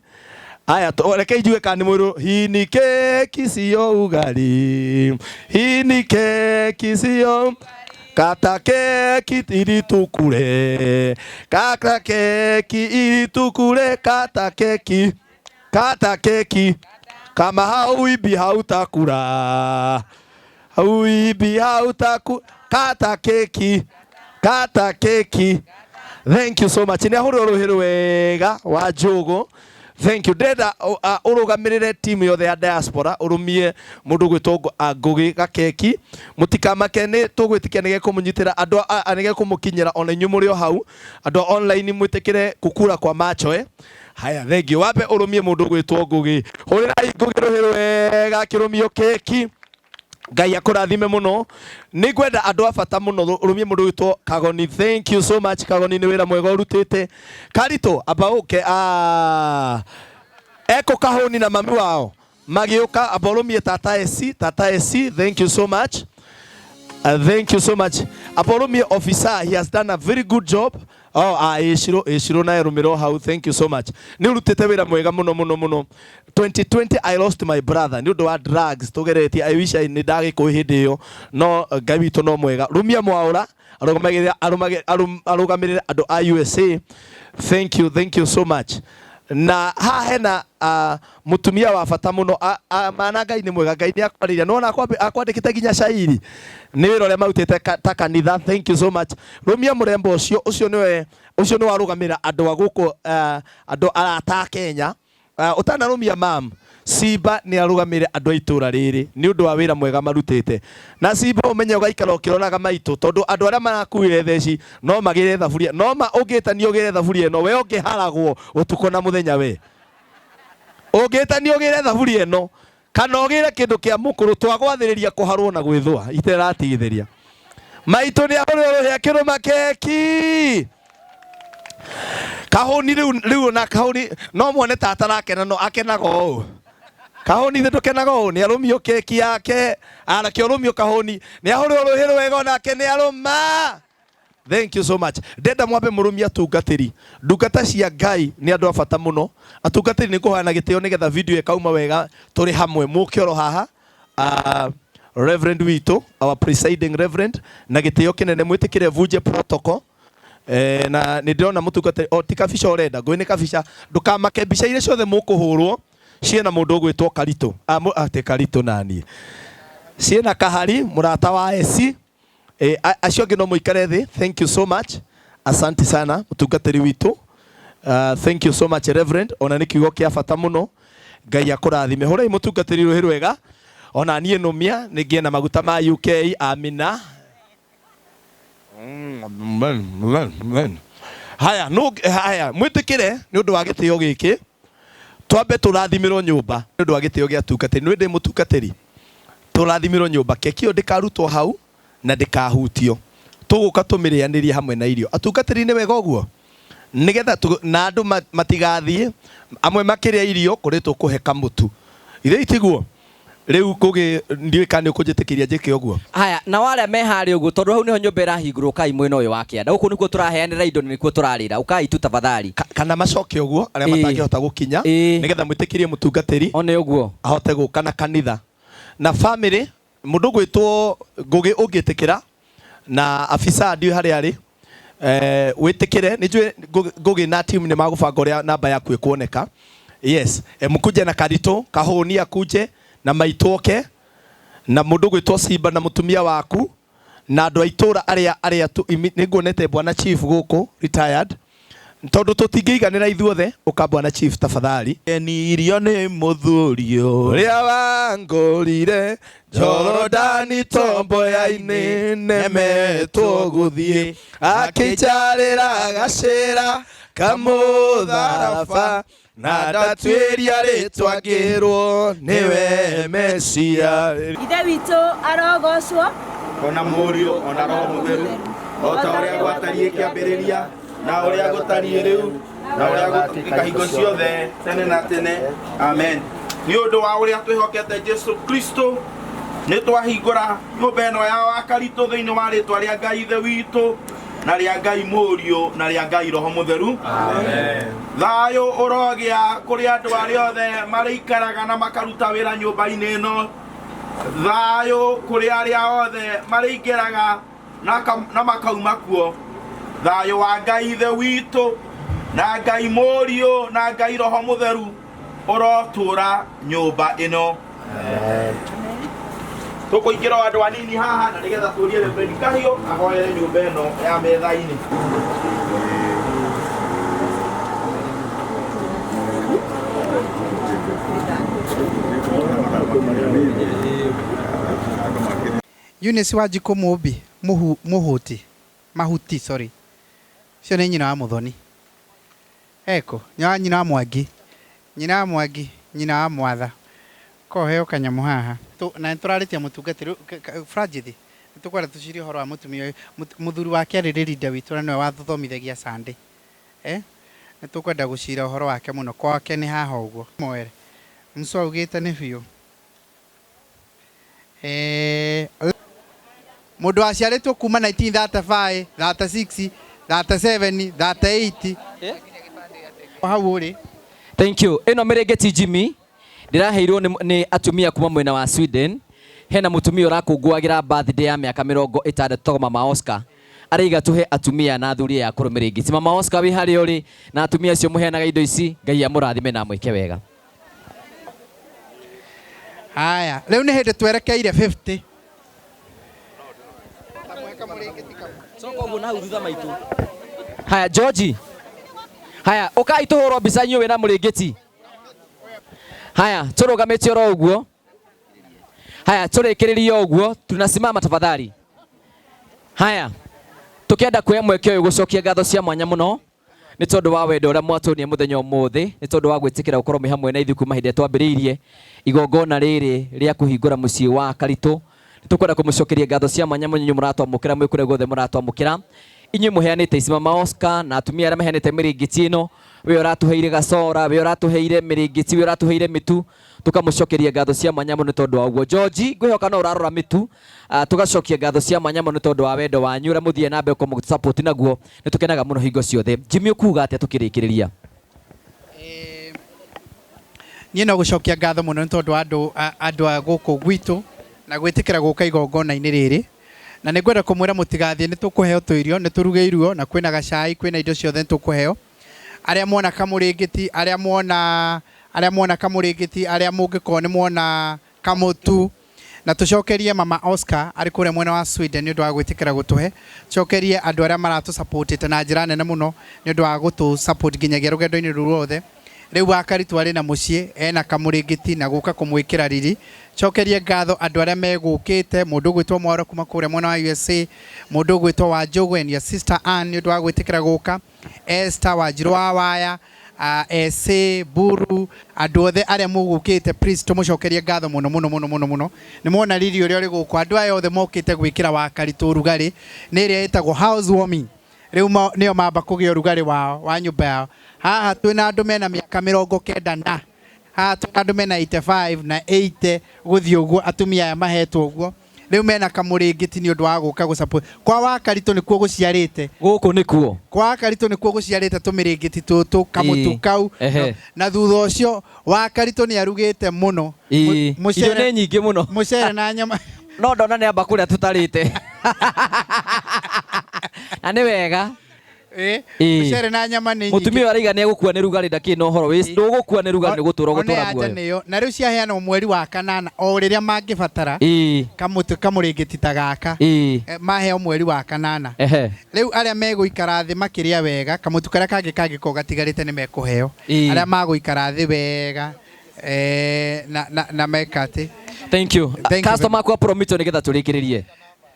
Aya, reke njuge kana nĩ mũirũ. Hii ni keki sio ugali. Hii ni keki sio kata keki ili tukule. Kata keki ili tukule. Kata keki. Kata keki. Kama hauibi hautakula. Hauibi hautaku-, kata keki. Kata keki. Thank you so much. Nĩ ahũrĩrwo rũhĩ rwega wa Njũgũ. Thank you. Ndĩrenda ũrũgamĩrĩre timu yothe ya diaspora, ũrũmie mũndũ ũgwĩtwo Ngũgĩ gakeki. Mũtikamake, nĩ tũgwĩtĩkia nĩ gekũmũnyitĩra andũ nĩ gekũmũkinyĩra ona inyuĩ mũrĩ o hau. Andũ a online mwĩtĩkĩre kũkura kwa macho, eh? Haya, thank you. Wambe ũrũmie mũndũ ũgwĩtwo Ngũgĩ. Hũrĩrai Ngũgĩ rũhĩ rwega akĩrũmio keki. Ngai akũrathime mũno. Nĩ ngwenda andũ a bata mũno ũrũmie mũndũ ũgwĩtwo Kagoni. Thank you so much Kagoni, nĩ wĩra mwega ũrutĩte. Karitũ, amba ũke, Eko Kahũni na mami wao magĩũka, amba ũrũmie Tata Esi, Tata Esi, thank you so much. Thank you so much. Amba ũrũmie officer, he has done a very good job. Oh, Ĩcirũ, Ĩcirũ na Rũmĩro hau, thank you so much. Nĩ ũrutĩte wĩra mwega mũno, mũno, mũno. 2020 I lost my brother nĩ ũndũ wa drugs tũgeretie. I wish I nĩ ndagĩkũĩ hĩndĩ ĩyo, no Ngai witũ no mwega. Rumia Mwaũra arũgamĩrĩre andũ a USA. Thank you, thank you so much. Na haha hena mũtumia wa bata mũno. Mana Ngai nĩ mwega, Ngai nĩ akwarĩria. Nĩwona akwandĩkĩte nginya cairi. Nĩ wĩra ũrĩa marutĩte ta kanitha. Thank you so much. Rumia mũrembo ũcio, ũcio nĩwe, ũcio nĩ warũgamĩrĩra andũ a gũkũ, andũ arata a Kenya. Ũtanarũmia mam, Simba nĩ arũgamĩre andũ a itũra rĩrĩ nĩ ũndũ wa wĩra mwega marutĩte. Na Simba ũmenye ũgaikara ũkĩroraga maitũ tondũ andũ arĩa marakuire theci no magĩre thaburia. No ma ũngĩtania ũgĩre thaburia ĩno we ũngĩharagwo ũtukũ na mũthenya we. Ũngĩtania ũgĩre thaburia ĩno kana ũgĩre kĩndũ kĩa mũkũrũ twagwathĩrĩria kũharwo na gwĩthũa iteratigithĩria. Maitũ nĩ ahũrĩrwo rũhĩ akĩrũma keki. Kahũni rĩu rĩu ona kahũni no muone ta atarakena no akenaga ũũ. Kahũni ithe ndũkenaga ũũ nĩ arũmio keki yake arake ũrũmio kahũni nĩ ahũrĩrwo rũhĩ rwega onake nĩ arũma. Thank you so much. Ndenda mwambe mũrũmie atungatĩri. Ndungata cia Ngai nĩ andũ a bata mũno. Atungatĩri nĩ ngũhoya na gĩtĩo nĩgetha video ĩkauma wega tũrĩ hamwe. Mũke oro haha. Reverend witũ, our presiding reverend, na gĩtĩo kĩnene mwĩtĩkĩre vunje protocol. Na nĩ ndĩrona mũtungatĩri o ti kabica ũrenda ngũĩ nĩ kabica ndũkamake mbica iria ciothe mũkũhũrwo ciĩna mũndũ ũgwĩtwo Karitũ atĩ Karitũ naniĩ ciĩna Kahari mũrata wa Esi. Acio angĩ no mũikare thĩ. Thank you so much, asante sana mũtungatĩri witũ. Thank you so much reverend, ona nĩ kiugo kĩa bata mũno. Ngai akũrathime. Hũrai mũtungatĩri rũhĩ rwega. Ona niĩ nũmia nĩ ngĩe na maguta ma UK. Amina. Haya, no haya mwĩtĩkĩre nĩ ũndũ wa gĩtĩo gĩkĩ twambe tũrathimĩrwo nyũmba nĩ ũndũ wa gĩtĩo gĩa tungatĩri. Nĩ ndĩ mũtungatĩri, tũrathimĩrwo nyũmba. Keki ĩyo ndĩkarutwo hau na ndĩkahutio, tũgũka tũmĩrĩanĩrie hamwe na irio. Atungatĩri nĩ wega ũguo nĩgetha na andũ matigathiĩ amwe makĩrĩa irio kũrĩ tũkũhe kamũtu ithe itiguo. Rĩu kũgĩ ndiũĩ kana nĩ ũkũnjĩtĩkĩria njĩke ũguo. Haya, na arĩa me harĩa ũguo tondũ hau nĩho nyũmba ĩrahingũrwo kai mwena ũyũ wa kĩanda. Gũkũ nĩkuo tũraheanĩra indo na nĩkuo tũrarĩra. Ũkai tu tafadhali. Kana macoke ũguo arĩa matangĩhota gũkinya nĩgetha mwĩtĩkĩrie mũtungatĩri one ũguo ahote gũka na kanitha na family. Mũndũ gwĩtwo Ngũgĩ ũngĩtĩkĩra na afisa ndiũĩ harĩa arĩ wĩtĩkĩre nĩ njũĩ Ngũgĩ na team nĩ magũbanga ũrĩa namba yaku ĩkuoneka. Yes, mũkuje na Karitũ Kahũni akuje na maitũ oke na mũndũ gwĩtwo Simba na mũtumia waku na andũ a itũra arĩa arĩa nĩ nguonete bwana chief gũkũ retired tondũ tũtingĩiganĩra ithuothe. Ũka bwana chief tafadhali. Irio nĩ mũthuri ũrĩa wangũrire Jorodani tomboya-inĩ nemetwo gũthiĩ akĩnjarĩra gacĩra kamũtharaba na ndatuĩria rĩtwa ngĩrwo nĩwe Mesia. Ithe witũ arogocwo ona Mũriũ ona Roho Mũtheru, o ta ũrĩa gwatariĩ kĩambĩrĩria na ũrĩa gũtariĩ rĩu na ũrĩa gũtuĩka hingo ciothe tene na tene. Amen. Nĩ ũndũ wa ũrĩa twĩhokete Jesu Kristo nĩ twahingũra nyũmba ĩno ya Wakaritũ thĩinĩ wa rĩtwa rĩa Ngai Ithe witũ na rĩa Ngai Mũriũ na rĩa Ngai Roho Mũtheru. Thayũ ũrogĩa kũrĩ andũ arĩa othe marĩikaraga na makaruta wĩra nyũmba-inĩ ĩno. Thayũ kũrĩ arĩa othe marĩingĩraga na makauma kuo. Thayũ wa Ngai Ithe witũ na Ngai Mũriũ na Ngai Roho Mũtheru ũrotũra nyũmba ĩno. Tũkũingĩra o andũ anini haha na nĩgetha tũrie Reverend Kahiũ ahoere nyũmba ĩno ya metha-inĩ. Eunice Wanjikũ Mũmbi Mũhũti Mahuti, sorry, ũcio nĩ nyina wa Mũthoni. Eko nyina wa Mwangi, nyina wa Mwangi, nyina wa Mwatha. Ko heo kanyamũ haha na nĩtũrarĩtie mũtungatĩri Franjithi, nĩtũkwenda tũcirie ũhoro wa mũtumia ũyũ. Mũthuri wake arĩ leader witũ na nĩwe wathothomithagia Sunday. Nĩtũkwenda gũcira ũhoro wake mũno, kwake nĩ haha ũguo. Moere Musa augĩte nĩ biũ. Mũndũ waciarĩtwo kuma 1935, 36, 37, 38. Hau ũrĩ. Thank you. Ĩno mĩrĩngĩti Jimmy ndĩraheirwo nĩ atumia kuma mwena wa Sweden. Hena mũtumia ũrakũngũagĩra birthday ya mĩaka 60 tagwo Mama Oscar. Araiga tũhe atumia na athuri aya akũrũ mĩrĩngĩti. Mama Oscar wĩ harĩa ũrĩ na atumia acio mũheanaga indo ici, Ngai amũrathime na amwĩke wega. Haya, rĩu nĩ hĩndĩ twerekeire 50. Coka ũguo na hau thutha maitũ. Haya George. Haya, ũkai tũhũrwo mbica inyuĩ wĩna mũrĩngĩti. Haya, tũrũgamĩte oro ũguo. Haya, tũrĩkĩrĩrie ũguo, tunasimama tafadhali. Haya, tũkĩenda kuoya mweke ũyũ gũcokia ngatho cia mwanya mũno nĩ tondũ wa wendo ũrĩa mwatuonia mũthenya ũmũthĩ, nĩ tondũ wa gwĩtĩkĩra gũkorwo mwĩ hamwe na ithuĩ kuma hĩndĩ ĩrĩa twambĩrĩirie igongona rĩrĩ rĩa kũhingũra mũciĩ wa Karitũ. Nĩ tũkwenda kũmũcokeria ngatho cia mwanya mũno inyuĩ mũratwamũkĩra mwĩ kũrĩa guothe mũratwamũkĩra. Inyuĩ mũheanĩte ici Mama Oscar na atumia arĩa maheanĩte mĩrĩngĩti ĩno, we ũratũheire gacora, we ũratũheire mĩrĩngĩti, we ũratũheire mĩtu, tũkamũcokeria ngatho cia mwanya mũno nĩ tondũ wa ũguo. George, ngwĩhoka no ũrarora mĩtu, tũgacokia ngatho cia mwanya mũno nĩ tondũ wa wendo wanyu ũrĩa mũthiaga na mbere gũkorwo mũgĩtũ-support naguo, nĩ tũkenaga mũno hingo ciothe. Jimmy ũkuga atĩa tũkĩrĩkĩrĩria? Niĩ no gũcokia ngatho mũno nĩ tondũ wa andũ a gũkũ gwitũ na gwĩtĩkĩra gũka igongona-inĩ rĩrĩ. Na nĩ ngwenda kũmwĩra mũtigathiĩ, nĩ tũkũheo tũirio, nĩ tũrugĩirwo na kwĩna gacai, kwĩna indo ciothe nĩ tũkũheo. Arĩa muona kamũrĩngĩti, arĩa muona, arĩa muona kamũrĩngĩti, arĩa mũngĩkorwo nĩ muona kamũtu. Na tũcokerie Mama Oscar arĩ kũrĩa mwena wa Sweden nĩ ũndũ wa gwĩtĩkĩra gũtũhe. Tũcokerie andũ arĩa maratũ-supportĩte na njĩra nene mũno nĩ ũndũ wa gũtũ-support nginyagia rũgendo-inĩ rũrũ ruothe. Rĩu Wakaritũ arĩ na mũciĩ, ena kamũrĩngĩti na gũka kũmwĩkĩra riri. Cokerie ngatho andũ arĩa megũkĩte, mũndũ ũgwĩtwo Mwaũra kuma kũrĩa mwena wa USA, mũndũ ũgwĩtwo Wanjũgũ and your sister Ann nĩ ũndũ wa gwĩtĩkĩra gũka, Esther Wanjirũ wa Waya, Ese, Buru, andũ othe arĩa mũgũkĩte, please tũmũcokerie ngatho mũno mũno mũno mũno mũno. Nĩ mwona riri ũrĩa ũrĩ gũkũ, andũ aya othe mokĩte gwĩkĩra Wakaritũ ũrugarĩ, nĩ ĩrĩa ĩtagwo house warming. Rĩu nĩo mamba kũgĩa ũrugarĩ wao wa nyũmba yao. Haha twĩna andũ mena mĩaka mĩrongo kenda na haha twĩna andũ mena 85 na 80 gũthiĩ ũguo, atumia aya mahetwo ũguo. Rĩu mena kamũrĩngĩti nĩ ũndũ wa gũka gũ-support. Kwa Wakaritũ nĩkuo gũciarĩte. Gũkũ nĩkuo. Kwa Wakaritũ nĩkuo gũciarĩte tũmĩrĩngĩti tũtũ, kamũtu kau. Na thutha ũcio Wakaritũ nĩ arugĩte mũno. Irio nĩ nyingĩ mũno. Mũcere na nyama. No ndona nĩ amba kũrĩa tũtarĩte. Na nĩ wega. Mũcere na nyama nĩ nyingĩ. Mũtumia ũyũ araiga nĩ egũkua nĩ rugarĩ ndakĩrĩ na ũhoro. Ndũgũkua nĩ rugarĩ, nĩ gũtũra ũgũtũra One anja muoyo. nĩyo. Na rĩu ciaheanwo mweri wa kanana o rĩrĩa mangĩbatara. Kamũtĩ kamũrĩngĩti ta gaka. Maheo mweri wa kanana. Rĩu arĩa megũikara thĩ makĩrĩa wega, kamũtu karĩa kangĩ kangĩkorwo gatigarĩte nĩ mekũheo. Arĩa magũikara thĩ wega, na meka atĩ. Thank you. Thank you. Customer akwa Promito nĩgetha tũrĩkĩrĩrie.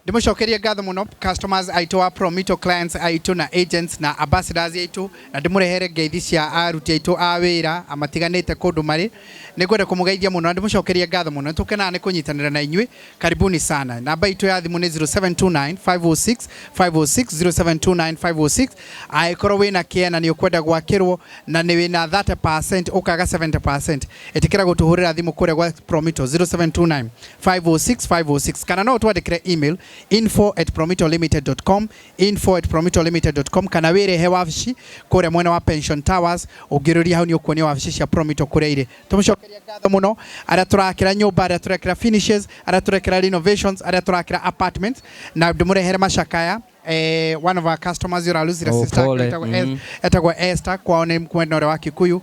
Ndĩmũcokerie ngatho mũno customers aitũ wa Promito, clients aitũ na agents na ambassadors aitũ, na ndĩmũrehere ngeithi cia aruti aitũ a wĩra amatiganĩte kũndũ marĩ. Nĩngwenda kũmũgeithia mũno na ndĩmũcokerie ngatho mũno. Nĩtũkenaga nĩ kũnyitanĩra na inyuĩ. Karibuni sana. Namba itũ ya thimũ nĩ 0729 506 506, 0729 506. Angĩkorwo wĩna kĩea na nĩ ũkwenda gwakĩrwo na nĩ wĩna 30% ũkaga 70%, ĩtĩkĩra gũtũhũrĩra thimũ kũrĩa gwa Promito 0729 506 506, kana no ũtwandĩkĩre email info@promitolimited.com, info@promitolimited.com, kana wĩrehe wabici kũrĩa mwena wa Pension Towers. Ũngĩrũria hau nĩ ũkuonio wabici cia Promito kũrĩa irĩ. Tũmũcokerie ngatho mũno arĩa tũrakĩra nyũmba, arĩa tũrekĩra finishes, arĩa tũrekĩra renovations, arĩa tũrakĩra apartments, na ndĩmũrehere macakaya. One of our customers ũrarusire Oh, sister pole. Etagwo Esther, kwao nĩ mwena ũrĩa wa Kikuyu.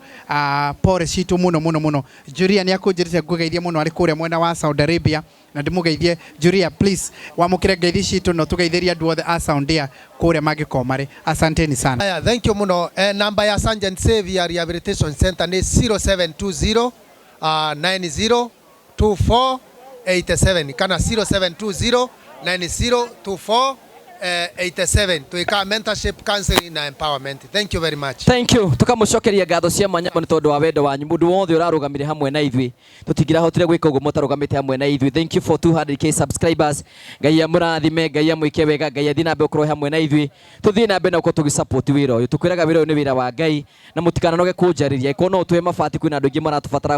Pole citũ mũno mũno mũno. Julia nĩ akũnjĩrĩte ngũgeithie mũno arĩ kũrĩa mwena wa Saudi Arabia, na ndĩmũgeithie. Julia, please wamũkĩre ngeithi citũ na ũtũgeithĩrie andũ othe a Saudia kũrĩa mangĩkorwo marĩ. Asanteni sana. Aya, thank you mũno. Namba ya Sergeant Xavier Rehabilitation Center nĩ 0720, 90 24 87 kana 0720 90 24 87. Twĩkaga mentorship, counseling na empowerment. Thank you very much. Thank you. Tukamũcokeria ngatho cia mwanya mũno tondũ wa wendo wanyu. Mũndũ wothe ũrarũgamire hamwe na ithuĩ, tũtingĩrahotire gwĩka ũguo mũtarũgamĩte hamwe na ithuĩ. Thank you for 200k subscribers. Ngai amũrathime, Ngai amwĩke wega, Ngai athiĩ na mbere gũkorwo hamwe na ithuĩ. Tũthiĩ na mbere na gũkorwo tũgĩsupport wĩra ũyũ. Tũkwĩraga wĩra ũyũ nĩ wĩra wa Ngai, na mũtikananoge kũnjarĩria. Angĩkorwo no ũtũhe mabati, kwĩna andũ aingĩ maratũbatara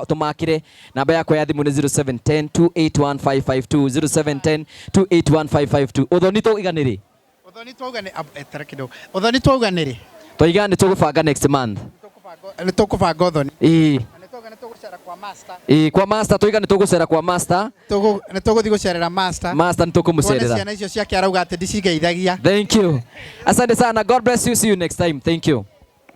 tũmakĩre. Namba yakwa ya thimũ nĩ 0710 281 552, 0710 281 552. Ũthoni twauga nĩ rĩ? Ũthoni twauga nĩ, tara kidogo. Ũthoni twauga nĩ rĩ? Twaiga nĩ tũgũbanga next month. Nĩ tũkũbanga ũthoni. Ĩĩ. Na nĩ twauga nĩ tũgũcera kwa master. Ĩĩ, kwa master twaiga nĩ tũgũcera kwa master. Nĩ tũgũthiĩ gũcerera master. Master nĩ tũkũmũcerera. Tuone ciana icio ciake arauga atĩ ndicigeithagia. Thank you. Asante sana. God bless you. See you next time. Thank you.